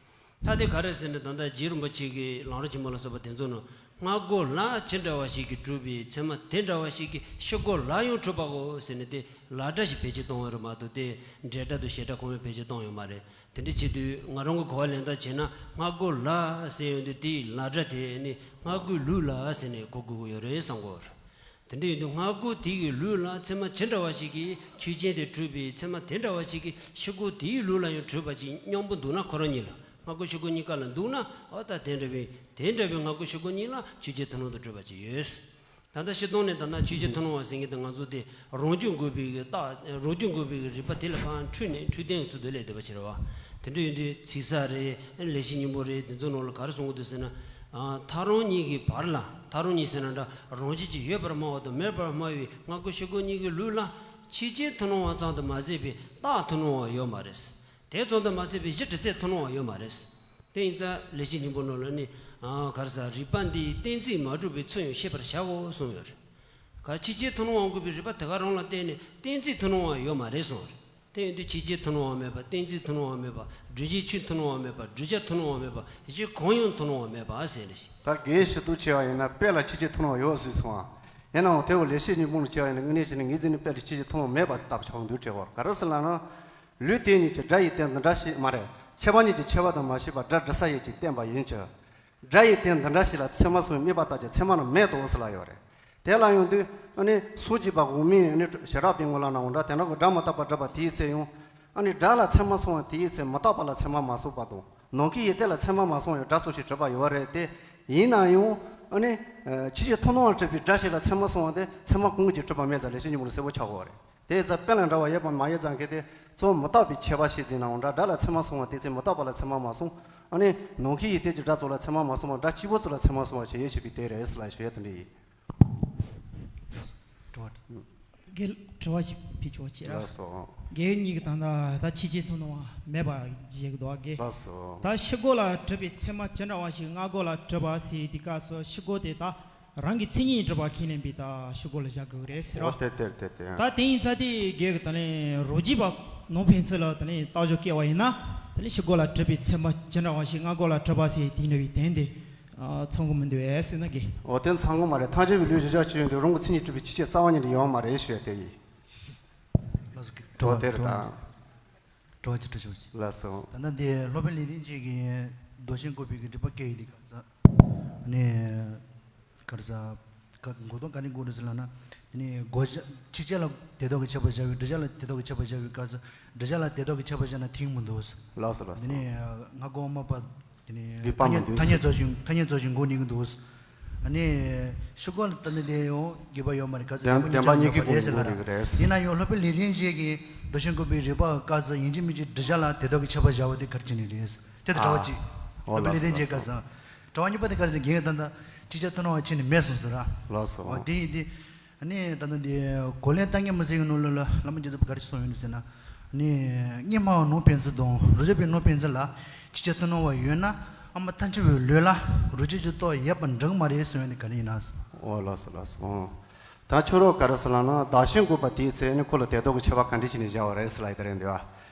ད་དེ་ག་རེ་ཟེར་ན། ད་ལྟ་རྗེ་རིན་པོ་ཆེ་གི་ལམ་རིམ་ཆེན་མོ་ལ་སོགས་པ་དེ་ཚོ་ནང་སྔ་རྒོལ་ལ་ཅི་འདྲ་བ་ཞིག་གིས་གྲུབ་པའི་ཚད་མ་དེ་འདྲ་བ་ཞིག་གིས་ཕྱི་རྒོལ་ལ་ཡང་གྲུབ་པའོ་ཟེར་ནས། དེ་ལ་སྒྲ་ཞིག་བེད་སྤྱོད་བཏང་བ་རེད་མ་གཏོགས། དེ་འབྲེལ་སྒྲ་དང་བྱེད་སྒྲ་གང་ཡང་བེད་སྤྱོད་བཏང་ཡོད་མ་རེད། དེ་འདྲ་བྱེད་དུས་ང་རང་གི་གོ་བ་ལེན་སྟངས་བྱས་ན། སྔ་རྒོལ་ལ་ཟེར་ཡོང་དུས། དེའི་ལ་སྒྲ་དེ་ནི་སྔ་རྒོལ་ལུགས་ལ་ཟེར་ནས་གོ་དགོས་ཀྱི་ཡོད་རེད་བསམ་གྱི་ཡོད་རེད། དེ་འདྲ་ཡིན་དུས་སྔ་རྒོལ་དེ་ཡི་ལུགས་ལ་ཚད་མ་ཇི་འདྲ་བ་ཞིག་གིས་ཆོས་ཅན་དེ་གྲུབ་པའི་ཚད་མ་དེ་འདྲ་བ་ཞིག་གིས་ཕྱི་རྒོལ་དེ་ཡི་ལུགས་ལ་ཡང་གྲུབ་པ་ཅིག་སྙམ་པོ་འདུག་ན། ཁོ་རང་ཉིད་ལ། སྔ་རྒོལ་ཕྱི་རྒོལ་གཉིས་ཀ་ལ་འདུག་ན། འོ་ད་དེ་འདྲ་བའི་དེ་འདྲ་བའི་སྔ་རྒོལ་ཕྱི་རྒོལ་གཉིས་ལ་ཆོས་ཅན་ཐུན་མོང་དུ་གྲུབ་པ་ཅིག་ཡོད། ད་ལྟ་སྤྱིར་བཏང་ནས་ད་ལྟ་ཆོས་ཅན་ཐུན་མོང་བ་ཟེར་མཁན་དེ་ང་ཚོ་དེ་རང་རྒྱུད་འགོག་པའི་གི་རྟགས། རང་རྒྱུད་འགོག་པའི་གི་རིགས་པ་དེ་ལ་ཕར་འཁྲུལ་ནས་འཁྲུལ་རྟེན་གྱི་ཚུལ་དུ་སླེབས་བསྡད་པ་ཞིག་རེད་བ། དེ་འདྲ་ཡིན་དུས་ཚིག་གསར་རེད། ལེགས་བཤད་སྙིང་པོ་རེད། དེ་ཚོ་ནང་ལ་ག་རེ་གསུང་གི་འདུག་ཟེར་ན། ཐག་རིང་གཉིས་ཀྱི་བར་ལ། ཐག་རིང་གཉིས་ཟེར་ན་འདྲ། རང་བཞིན་གྱིས་ཡོད་པར་སྨྲ་བ་དང་མེད་པར་སྨྲ་བའི་སྔ་རྒོལ་ཕྱི་རྒོལ་གཉིས་ཀྱི་ལུགས་ལ་ཆོས་ཅན་ཐུན་མོང་བ་ཙམ་དུ་མ་ཟད་པའི་རྟགས་ཐུན་མོང་བ་ཡོད་མ་རེད། དེ་ཙམ་དུ་མ་ཟད་པའི་གཞི་དྲི་རྩད་ཐུན་མོང་བ་ཡོད་མ་རེད། དེ་ཡིན་ཙང་ལེགས་བཤད་སྙིང་པོ་ནང་ལ་ནི། ཨ། ག་རེ་ཟེར། རིགས་པ་འདིའི་གཏན་ཚིགས་མ་གྲུབ་པའི་ཚུལ་ཡང་ཤེས་པར་བྱའོ་གསུངས་ཡོད་རེད། ག་ཆོས་ཅན་ཐུན་མོང་བ་འགོག་པའི་རིགས་པ་དེ་ག་རང་ལ་བརྟེན་ནས་གཏན་ཚིགས་ཐུན་མོང་བ་ཡོད་མ་རེད་གསུངས་རེད། དེ་ཡིན་དུས་ཆོས་ཅན་ཐུན་མོང་བ་མེད་པ། གཏན་ཚིགས་ཐུན་མོང་བ་མེད་པ། བསྒྲུབ་བྱའི་ཆོས་ཐུན་མོང་བ་མེད་པ། བསྒྲུབ་བྱ་ཐུན་མོང་བ་མེད་པ། གཞི་གང་ཡང་ཐུན་མོང་བ་མེད་པ་ཟེར་ནས། ད་དགེ་བཤེས་ཏུ་བྱས་པ་ཡིན་ན་དཔེ་ལ་ཆོས་ཅན་ཐུན་མོང་བ་ཡོད་ཟེར་སོང་ཨ། ཡིན་ནའང་དེ་བོ་ལེགས་བཤད་སྙིང་པོ་ལ་བྱས་པ་ཡིན་ན། དངོས་གནས་བྱས་ན་ངོས་འཛིན་ནི་དཔེ་ལ་ཆོས་ཅན་ཐུན་མོང་བ་མེད་པ་ལྟ་བུ་ཆགས་འདུག་དྲན་གྱི་ཡོད། ག་རེ་ཟེར་ལབ་ན། ལུས་དེ་ཉིད་ཀྱི་སྒྲ་ཡི་སྟེང་དུ་འདྲ་ཞིག་མ་རེད། ཕྱེ་བ་ཉིད་ཀྱི་ཕྱེ་བ་དང་མ་ཕྱེ་བར་སྒྲ་འདྲི་ས་ཡོད་ཅེས་བསྟན་པ་ཡིན་ཀྱང་། སྒྲ་ཡི་སྟེང་འདི་འདྲ་ཞིག་ལ་ཚད་མ་སོང་དམིགས་པ་ལྟར་གྱི་ཚད་མ་རྣམས་མེད་དོ་ཟེར་ལབ་ཡོད་རེད། དེ་ལ་ཡོང་དུས་ཨ་ནི་སངས་རྒྱས་པ་དབུ་མའི་ཨ་ནི་ཞི་རགས་པའི་ངོ་ལ་ནའང་འདྲ། དེ་འདྲ་གི་སྒྲ་མི་རྟག་པ་སྒྲུབ་པ་དེའི་ཚེ་ཡང་། ཨ་ནི་སྒྲ་ལ་ཚད་མ་སོང་བ་དེའི་ཚེ་མི་རྟག་པ་ལ་ཚད་མ་མ་སོང་བ་དང་། ནམ་མཁའི་ཡུལ་དེ་ལ་ཚད་མ་མ་སོང་བའི་སྒྲ་ཙམ་ཞིག་གྲུབ་པ་ཡོད་རེད་དེ། ཡིན་ན་ཡང་ཨ་ནི་ཆོས་ཅན་ཐུན་མོང་བ་གྲུབ་པའི་སྒྲ་ཞིག་ལ་ཚད་མ་སོང་བ་དེ་ཚད་མ་གང་གིས་གྲུབ་པ་མེད་ཙང་ལེགས་བཤད་སྙིང་པོ་ལ་གསལ་པོ་ཆགས་ཡོད་རེད། དེ་ཙམ་དཔེ་ལ་འདྲ་བ་ཡོད་པ་མ་ཡོད་ཙང་གི་དེ་ཚོ་མི་རྟག་པའི་ཁྱད་པར་ཤེས་ཚེ་ནའང་འདྲ། སྒྲ་ལ་ཚད་མ་སོང་བ་དེ་ཚེ་མི་རྟག་པ་ལ་ཚད་མ་མ་སོང་། ཨ་ནི་ནམ་མཁའི་ཡུལ་དེ་གྱི་སྒྲ་ཙམ་ལ་ཚད་མ་མ་སོང་བར་སྒྲ་གཅིག་པོ་ཙམ་ལ་ཚད་མ་སོང་བ་ཞིག་ཡོད་ཅེས་པའི་དེ་རེད་ཟེར་ལབ་ཞུ་ཡ་དེ་འདྲ་ཡིན། དྲི་བ། དྲི་བ་ཞིག་ཕུལ་ཆོག་ཅེས་ར། ལགས་སོ། རྒན་གཉིས་ཀྱི་ད་ལྟ་ད་ཆོས་ཅན་ཐུན་མོང་བ་མེད་པ་བརྗོད་ཀྱི་འདུག་ག་ལགས་སོ། ད་ཕྱི་རྒོལ་ལ་གྲུབ་པའི་ཚད་མ་ཇི་འདྲ་བ་ཞིག་སྔ་རྒོལ་ལ་གྲུབ་པ་ཟེར་དུས་སྐབས་སུ་ཕྱི་རྒོལ་དེ་ད། རང་གི་མཚན་ཉིད་གྲུབ་པ་ཁས་ལེན་པའི་ད་ཕྱི་རྒོལ་ལ་བཞག་དགོས་རེད་ཟེར་བ། འོ་དེ་དེ་དེ་དེ། ད་དེ་ཡིན་ཙང་དེ་རྒྱལ་གྱི་ད་ལན་རོ་གཅིག་པ་ནང་ཕན་ཚུན་ལ་ད་ལན་རྟགས་སྦྱོར་བཀལ་བ་ཡིན་ན། ད་ལན་ཕྱི་རྒོལ་ལ་གྲུབ་པའི་ཚད་མ་ཇི་འདྲ་བ་ཞིག་སྔ་རྒོལ་ལ་གྲུབ་པ་ཟེར་དེ་འདྲ་བའི་དོན་དེ་ཚང་གི་མི་འདུག་ཨེ་ཟེར་ན་དགེ། འོ་དེ་ཚང་གི་མ་རེད། ཐམས་ཅད་ཀྱི་ལུས་གཞི་བཞག་ཅིག་ཡོང་དུས་རང་གི་མཚན་ཉིད་གྲུབ་པའི་ཕྱི་ཆོས་རྩ་བ་ཉིད་ནས་ཡོད་མ་རེད་ཞུ་ཡ་དེ་ཡིན། ལགས་སོ། འོ་དེ་རེད་ད། དྲི་བ་ཅིག་དྲི་ཆོག་ཅིག་ལགས་སོ། ད་ལྟ་འདི་སློབ་དཔོན་ལེགས་ལྡན་འབྱེད་ཀྱི་མདོ་ཆེན་བཀོད་པའི་གི་འགྲེལ་པ་སྐད་ཡིག་འདི་ག་ས་ནས་ག་རེ་ཟ་ག་མགོ་སྟོང་ག་ནས་འགོ་རེད་ཟེར་ལབ་ན། དེ་ནས་གོ་ཆ་ཕྱི་ཆ་ལ་དེ་དག་གི་ཁྱད་པར་བཞག་པའི་འབྲུ་ཆ་ལ་དེ་དག་གི་ཁྱད་པར་བཞག་པའི་སྐབས་སུ་འབྲུ་ཆ་ལ་དེ་དག་གི་ཁྱད་པར་བཞག་ན་དེ་མི་འདུག་ལགས་སོ་ལགས་སོ། དེ་ནས་སྔ་རྒོལ་མ་པ། དེ་ནས་དགོས་པ་ཐ་སྙད་མི་འདུག་ཐ་སྙད་ཚོགས་ཤིག་ཐ་སྙད་ཚོགས་ཤིག་འགོ་ནི་གི་འདུག་ཨ་ནི་ཕྱི་རྒོལ་ལ་ལྟ་ན་དེ་ཡང་དགོས་པ་ཡོད་མ་རེད། ག་ཚོད་བདེན་པ་བདེན་པ་གཉིས་ཀྱི་སྒོ་ནས་འགོ་ནི་གི་རེད། ཡིན་ན་ཡང་སློབ་དཔོན་ལེགས་ལྡན་འབྱེད་ཀྱི་མདོ་ཆེན་བཀོད་པའི་རིགས་པ་སྐབས་སུ་ཡིན་གཅིག་མིན་གཅིག་འབྲུ་ཆ་ལ་དེ་དག་གི་ཁྱད་པར་བཞག་པ་དེ་ག་རེ་བྱས་ནས་རེད། དེ་ལྟར་བ་ཅིག་ཨ། འོ་སློབ་དཔོན་ལེགས་ལྡན་འབྱེད་སྐབས་སུ་དྲི་བ་གཉིས་པ་དེ་ག་རེ་ཟེར་རྒན་ཡོད་ད་ལྟ་ཕྱི་ཆ་ཐུན་མོང་བ་ཁྱོན་ནས་མེད་གསུངས་སོང་ར། ལགས་སོ། འོ་དེ་ཡིན་དེ། ཨ་ནི་ད་ལྟ་འདི་གོ་ལེན་ལྟ་ངན་མི་སེར་གྱི་ནང་ལོགས་ལ་བླ་མ་རྒྱལ་ཚབ་ག་རེ་གསུངས་ཡོད་ནི་ཟེར་ན། ཨ་ནི་གཉིས་སྨྲ་བའི་ནང་ཕན་ཚུན་དང་རོ་གཅིག་པའི་ནང་ཕན་ཚུན་ལ་ཕྱི་ཆ་ཐུན་མོང་བ་ཡོད་ན། ཨ་མ་ཐལ་འགྱུར་བའི་ལུགས་ལ་རོ་གཅིག་གི་སྟོབས་ཡོད་པ་འགྲིག་མ་རེད་གསུངས་ཡོད་ནི་ག་རེ་ཡིན་ན། འོ་ལགས་སོ་ལགས་སོ། ད་ཁྱོད་རང་ག་རེ་ཟེར་ལབ་ན། བདག་གཞན་འགོག་པ་དེའི་ཚེ་ནི་ཁོ་ལ་དེ་དག་གི་ཁྱད་པར་ག་འདྲ་བྱས་ནས་བཞག་པ་རེད་ཟེར་ལབ་ཡི་དེ་རེད་འདུག་ཨ།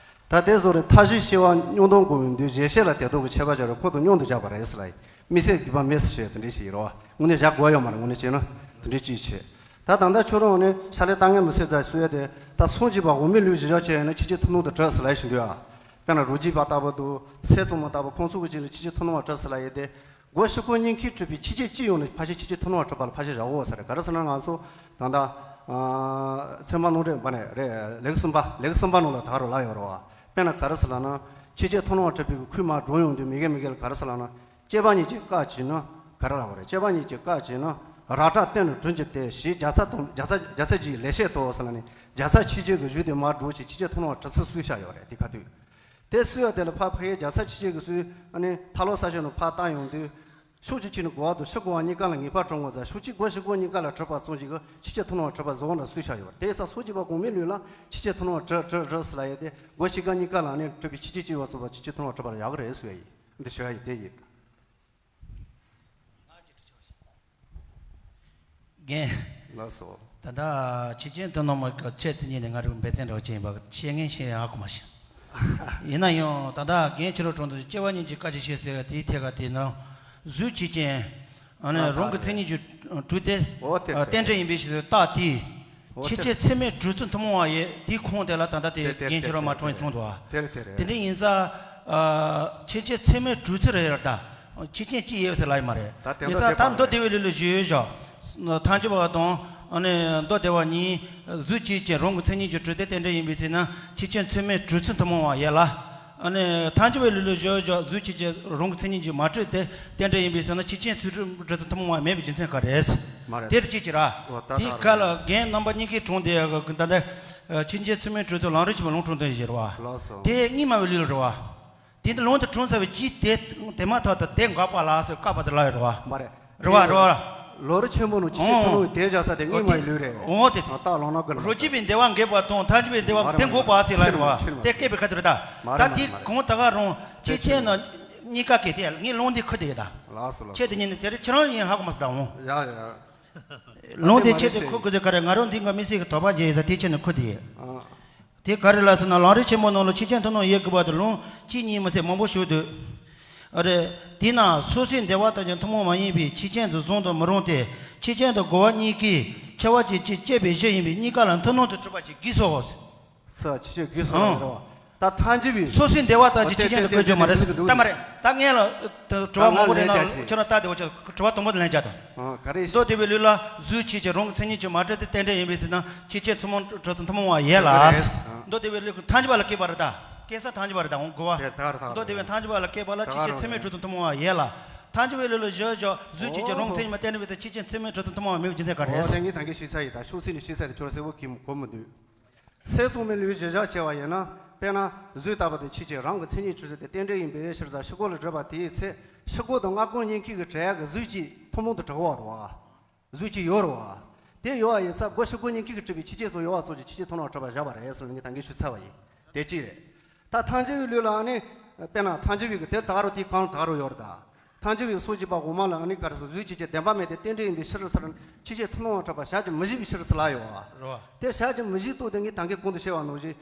ད་དེ་བཟོ་རེད། མཐའ་བཞིའི་ཤེས་པ་མྱོང་སྟངས་འགོག་པའི་མདོའི་གཞལ་བྱ་ལ་དེ་དག་གི་ཁྱད་པར་བཞག་རེད། ཁོ་དང་མཉམ་དུ་བཞག་པ་རེད་ཟེར་ལབ་ཡི། དམིགས་བསལ་དགོས་པ་མེད་ཟེར་བྱས་དེ་འདྲ་ཞིག་ཡིན་རོ། དངོས་གནས་བཞག་དགོས་ཡོད་མ་རེད། དངོས་གནས་བྱས་ན་དེ་འདྲ་ཅིག་བྱས། ད་ད་ལྟ་ཁྱོད་རང་ནི་ཕྱག་ལས་ལྟ་ངན་མི་སེར་ཚ་གསུང་ཡ་དེ། ད་སངས་རྒྱས་པ་དབུ་མའི་ལུགས་གཞིར་བཞག་བྱས་ན་ཕྱི་ཆ་ཐུན་མོང་དུ་གྲུབ་ཟེར་ལབ་ཡི་ཞིག་འདུག་ཨ། དཔེར་ན་རོ་གཅིག་པ་ལྟ་བུ་དང་སེམས་གཙང་མ་ལྟ་བུ་ཁོང་ཚོ་གི་ཅིག་ལ་ཕྱི་ཆ་ཐུན་མོང་བ་གྲུབ་ཟེར་ལབ་ཡི་དེ། སྒོ་ཕྱི་སྒོ་གཉིས་ཀའི་གྲུབ་པའི་ཕྱི་ཆ་གཅིག་ཡོང་ནས་ཕལ་ཆེར་ཕྱི་ཆ་ཐུན་མོང་བ་གྲུབ་པ་ལ་ཕལ་ཆེར་བཞག་འོ་ཟེར་རེད། ག་རེ་ཟེར་ན་ང་ཚོ་ད་ལྟ་ཚད་མ་ནང་འདྲེན་པ་ནས་རེད། ལེའུ་གསུམ་པ་ལེའུ་གསུམ་པ་ནང་ལ་ད་ག་རང་ལབ་ཡོད་རེད་བ། དཔེར་ན་ག་རེ་ཟེར་ལབ་ན། ཕྱི་ཆ་ཐུན་མོང་བ་གྲུབ་པའི་ཁུངས་མར་འགྲོ་ཡོང་དུས་མི་དགེ་མི་དགེ་ལ་ག་རེ་ཟེར་ལབ་ན། སྐྱེས་པ་ཉིད་ཀྱི་སྐབས་ཀྱི་ནི་ག་རེ་ལབ་པ་རེད། སྐྱེས་པ་ཉིད་ཀྱི་སྐབས་ཀྱི་ནི་རག་བྲལ་རྟེན་ལ་གྲུབ་འགྱུར་ཏེ་ཞེས་བརྒྱ་རྩ་དང་བརྒྱ་རྩ་བརྒྱ་རྩ་བརྒྱད་ཀྱི་ལེགས་བཤད་དུ་ཟེར་ལབ་ནས། བརྒྱ་རྩ་ཆོས་ཅན་གྱི་གཞུང་དེ་མར་འགྲོ་ཞིང་ཕྱི་ཆ་ཐུན་མོང་བ་གྲུབ་ཚུལ་སུས་བཤད་ཡོད་རེད། དེ་ཁ་ཐུག་དེ་སུས་ཡང་དེ་ལ་ཕར་ཕ་གིའི་རྒྱལ་ཚབ་ཆོས་ཅན་གྱི་སྲོལ་ཨ་ནི་ཐར་ལམ་གསལ་བྱེད་ནང་ཕར་བལྟ་ཡོང་དུས། ཕྱོགས་གཅིག་གཅིག་ནི་གོ་བ་དང་ཕྱི་གོ་བ་གཉིས་ཀ་ལ་ངེས་པར་གྲུབ་ངོ་། ཕྱོགས་གཅིག་སྒོ་ཕྱི་སྒོ་གཉིས་ཀ་ལ་གྲུབ་པ་ཙམ་ཞིག་གིས་ཕྱི་ཆོས་ཐུན་མོང་བ་གྲུབ་པ་བཟོ་བ་འདྲ་སུས་བྱ་ཡོད་པ། དེ་ཡིན་ཙང་སོ་བརྒྱད་པ་གོང་མའི་ལུགས་ལ་ཕྱི་ཆོས་ཐུན་མོང་བ་གྲུབ་གྲུབ་གྲུབ་ཟེར་ལབ་ཡོད་དེ། སྒོ་ཕྱི་ག་གཉིས་ཀ་ལ་ནི་གྲུབ་པའི་ཕྱི་ཆོས་གཅིག་ཡོད་ཙམ་པ་ཕྱི་ཆོས་ཐུན་མོང་བ་གྲུབ་པ་ལ་ཡག་གི་རེད་ཟེར་བ་ཡིན། འདི་ཞུ་ཡ་ཡིན། དེ་ཡིན། རྒན། ལགས་སོ། ད་ལྟ་ཕྱི་ཆོས་ཐུན་མོང་མ་གི་ཆེད་དུ་ཉིད་ནས་ང་རང་འབད་བརྩོན་འདྲ་བོ་བྱས་ཡིན་པ། བཤད་མཁན་ཞིག་ཧ་གོ་མ་ཤེས། ཡིན་ན་ཡང་ད་ལྟ་རྒན་ཁྱེད་རང་དྲུང་དུ་སྐྱེ་བ་གཉིས་ཀྱི་སྐད་ཆ་བཤད་ཟེར་བ་དེའི་ཐད་ཀ་དེ་ནང་གཟུགས་ཕྱི་ཆོས་ཨ་ནི་ཨ་རང་གི་མཚན་ཉིད་ཀྱི་གྲུབ་སྟེ། འོ་དེ་རེད། རྟེན་འབྲེལ་ཡིན་པའི་ཕྱིར་རྟགས་དེས། འོ་ཕྱི་དེ་ཆོས་ཚད་མས་གྲུབ་ཚུལ་ཐུན་མོང་བ་ཡིན། དེའི་ཁུངས་དེ་ལ་ད་ལྟ་དེ་དེ་དེ་རྒན་ཁྱེད་རང་མ་དྲུང་དྲུང་དུ་བ། དེ་རེད་དེ་རེད། དེ་འདྲ་ཡིན་ཙང་། ཨ་ཕྱི་ཆོས་ཚད་མས་གྲུབ་ཚུལ་རེད་ད། ཕྱི་ཆོས་ཅི་ཡོད་ཟེར་ལབ་ཡོད་མ་རེད། ད་དེ་ཡིན་ཙང་ད་མདོ་སྡེ་པའི་ལུགས་ལ་ཞུས་བཞག་ཐལ་འགྱུར་བ་དང་ཨ་ནི་མདོ་སྡེ་པ་གཉིས། གཟུགས་ཕྱི་ཆོས་རང་གི་མཚན་ཉིད་ཀྱིས་གྲུབ་སྟེ་རྟེན་འབྲེལ་ཡིན་པའི་ཚེ་ན་ཕྱི་ཆོས་ཚད་མས་གྲུབ་ཚུལ་ཐུན་མོང་བ་ཡིན་ལ། ཨ་ནི་ཐལ་འགྱུར་བའི་ལུགས་ལ་ཞུས་བཞག་གཟུགས་ཕྱི་ཆོས་རང་གི་མཚན་ཉིད་ཀྱིས་མ་གྲུབ་སྟེ་རྟེན་འབྲེལ་ཡིན་པའི་ཚེ་ན་ཕྱི་ཆོས་ཚད་མས་གྲུབ་ཚུལ་ཐུན་མོང་བ་མེད་པའི་རྒྱུ་མཚན་ག་རེ་རེད། མ་རེད། དེ་ལ་ཅི་བྱེད་ར། འོ་ད་དེ་ད་ག་ལ་རྒན་རྣམ་པ་གཉིས་ཀའི་དྲུང་དེ་ད་ལྟ་ཕྱི་ཆོས་ཚད་མས་གྲུབ་ཚུལ་ལམ་རིམ་ཆེན་མོའི་ལུང་དྲངས་དོན་བཞིན་རེད་བ། ལགས་སོ། དེ་རྙིང་མ་བའི་ལུགས་རེད་བ། དེ་འདི་ལུང་དུ་དྲངས་ཚར་བའི་རྗེས་དེ་དེ་མ་ཐག་ཏུ་དེ་འགག་པ་ལ་སོགས་བཀག་པ་དེ་ལ་ཡོད་རེད་བ། མ་རེད། རེད་བ་རེད་བ། ལམ་རིམ་ཆེན་མོ་ནང་ཕྱི་ཆོས་ཐུན་མོང་བའི་དེ་བཞག་ས་དེ་རྙིང་མ་ཡི་ལུགས་རེད། འོ་དེ། རྟགས་ལོང་ན་དགོས་ལ། རང་རྒྱུད་པའི་འདོད་པ་འགེགས་པ་དང་ཐལ་འགྱུར་བའི་འདོད་པ་དེ་འགོག་པ་ཟེར་ལ་ཡོད་རེད་བ། དེ་སྐད་པའི་ཁ་ཐུར་ད། ད་དེ་གང་ད་ག་རང་ཕྱི་ཆོས་ནང་གཉིས་ཀ་གི་དེ་ངའི་ལུང་འདི་ཁུར་དེ་ད། ལགས་སོ་ལགས་སོ། ཆེད་དུ་ཉིད་ནས་དེ་རེད། ཁྱེད་རང་ཡིན་ཧ་གོ་མ་སོང་ད་འོང་། ཡ་ཡ། ལུང་དེ་ཆེད་དུ་ཁུར་དགོས་ཚེ་ག་རེ་ང་རང་འདི་ང་མི་སྲིད་ཀྱི་དོགས་པ་བྱས་ཡིན་ས་དེ་ཆེད་ནས་ཁུར་དེ་ཡོད། དེ་ག་རེ་ལ་ཟེར་ན་ལམ་རིམ་ཆེན་མོ་ནང་ལ་ཕྱི་ཆོས་ཐུན་མོང་ཡོད་དགོས་པ་དེ་ལུང་གཅིག་གཉིས་མ་ཚད་མང་པོ་ཞིག་འདུག་ཨ་རེ། དེས་ན་སོ་སོའི་འདོད་པ་ལྟར་གྱི་ཐུན་མོང་མ་ཡིན་པའི་ཕྱི་ཆོས་དུ་བཟུང་དུ་མི་རུང་སྟེ། ཕྱི་ཆོས་དང་རྒོལ་བ་གཉིས་ཀས་ཁྱད་པར་ཅན་གཅིག་སྐྱེད་པའི་གཞི་ཡིན་པས་གཉིས་ཀ་ལ་མཐུན་སྣང་དུ་གྲུབ་པ་ཞིག་གིས་སོ། ས་ཕྱི་ཆོས་གིས་སོ་ཨང་། རེད་བ། ད་ཐལ་འགྱུར་བའི། སོ་སོའི་འདོད་པ་ལྟར་གྱི་ཕྱི་ཆོས་དུ་བཀོད་རྒྱུ་མ་རེད། ད་མ་རེད། ད་ངས་ལ་དྲི་བ་མང་པོ་རེ་གནང་། ཁྱོད་རང་ལྟ་དེ་འོ་ཆ་དྲི་བ་དང་པོ་དེ་ལན་རྒྱག་དང་། ཨ་ག་རེ། མདོ་སྡེ་པའི་ལུགས་ལ་གཟུགས་ཕྱི་ཆོས་རང་གི་མཚན་ཉིད་ཀྱིས་མ་གྲུབ་སྟེ་རྟེན་འབྲེལ་ཡིན་པའི་ཚེ་ན་ཕྱི་ཆོས་ཐུན་མོང་གྲུབ་ཚུལ་ཐུན་མོང་བ་ཡིན་ལ། མདོ་སྡེ་པའི་ལུགས་ཐལ་འགྱུར་བ་ལ་སྐྱེས་པ་རེད་ད། སྐྱེས་ས་ཐལ་འགྱུར་བ་རེད་ད་འོང་དགོས་བ། དེ་ལྟར་ཐལ། མདོ་སྡེ་པའི་ཐལ་འགྱུར་བ་ལ་སྐྱེས་པ་ལ་ཕྱི་ཆོས་ཚད་མས་གྲུབ་ཚུལ་ཐུན་མོང་བ་ཡིན་ལ། ཐལ་འགྱུར་བའི་ལུགས་ལ་གཞི་བཞག་གཟུགས་ཕྱི་ཆོས་རང་གི་མཚན་ཉིད་མ་གཏན་ནས་པའི་ཕྱི་ཆོས་ཚད་མས་གྲུབ་ཚུལ་ཐུན་མོང་བ་མེད་པའི་རྒྱུ་མཚན་ག་རེ་རེད། འོ་དེ་ངས་ད་གིན་ཞུས་ཚར་ཡིན། ད་ཕྱོགས་གཅིག་ནས་ཞུས་ཚར་ཡིན། ཁྱོད་རང་གསལ་པོ་གིས་གོ་མི་འདུག་སེལ་གཙང་མའི་ལུགས་གཞིར་བཞག་བྱས་པ་ཡིན་ན། དཔེར་ན་གཟུགས་ལྟ་བུ་དེ་ཕྱི་ཆོས་རང་གི་མཚན་ཉིད་གྲུབ་ཚུལ་དེ་རྟེན་འབྲེལ་ཡིན་པའི་ཕྱིར་ཟེར་ཕྱི་རྒོལ་ལ་སྒྲུབ་པ་དེའི་ཚེ་ཕྱི་རྒོལ་དང་སྔ་རྒོལ་གཉིས་ཀའི་གྲུབ་ཡག་གི་གཟུགས་གཅིག་ཐུན་མོང་དུ་གྲུབ་པ་རེད་བ། གཟུགས་གཅིག་ཡོད་རེད་བ། དེ་ཡོད་པ་ཡིན་ཙང་སྒོ་ཕྱི་རྒོལ་གཉིས་ཀའི་གྲུབ་པའི་ཕྱི་ཆོས་སོགས་ཡོད་པ་ཙམ་གྱིས་ཕྱི་ཆོས་ཐུན་མོང་གྲུབ་པ་བཞག་པ་རེད་ཟེར་ནས་ངས་ད་གིན་ཞུས་ཚར་བ་ཡིན། དེ་གཅིག་རེད། ད་ཐལ་འགྱུར་བའི་ལུགས་ལ་ནི། དཔེར་ན་ཐལ་འགྱུར་བའི་གི་དེར་ད་རུང་དེའི་གང་ད་རུང་ཡོད་རེད་ད། ཐལ་འགྱུར་བའི་སོ་བཞི་པ་འོག་མ་ལ་ཨ་ནི་ག་རེ་ཟེར། གཟུགས་ཕྱི་ཆོས་བདེན་པ་མེད་དེ་རྟེན་འབྲེལ་ཡིན་པའི་ཕྱིར་ཟེར། ཕྱི་ཆོས་ཐུན་མོང་བ་གྲུབ་པ་བཞག་རྒྱུ་མི་བཞེད་པའི་ཕྱིར་ཟེར་ལབ་ཡོད་བ། རེད་བ། དེ་བཞག་རྒྱུ་མི་བཞེད་རྟོགས་དེ་ངས་ད་གིན་གོང་དུ་བཤད་པ་ནང་བཞིན།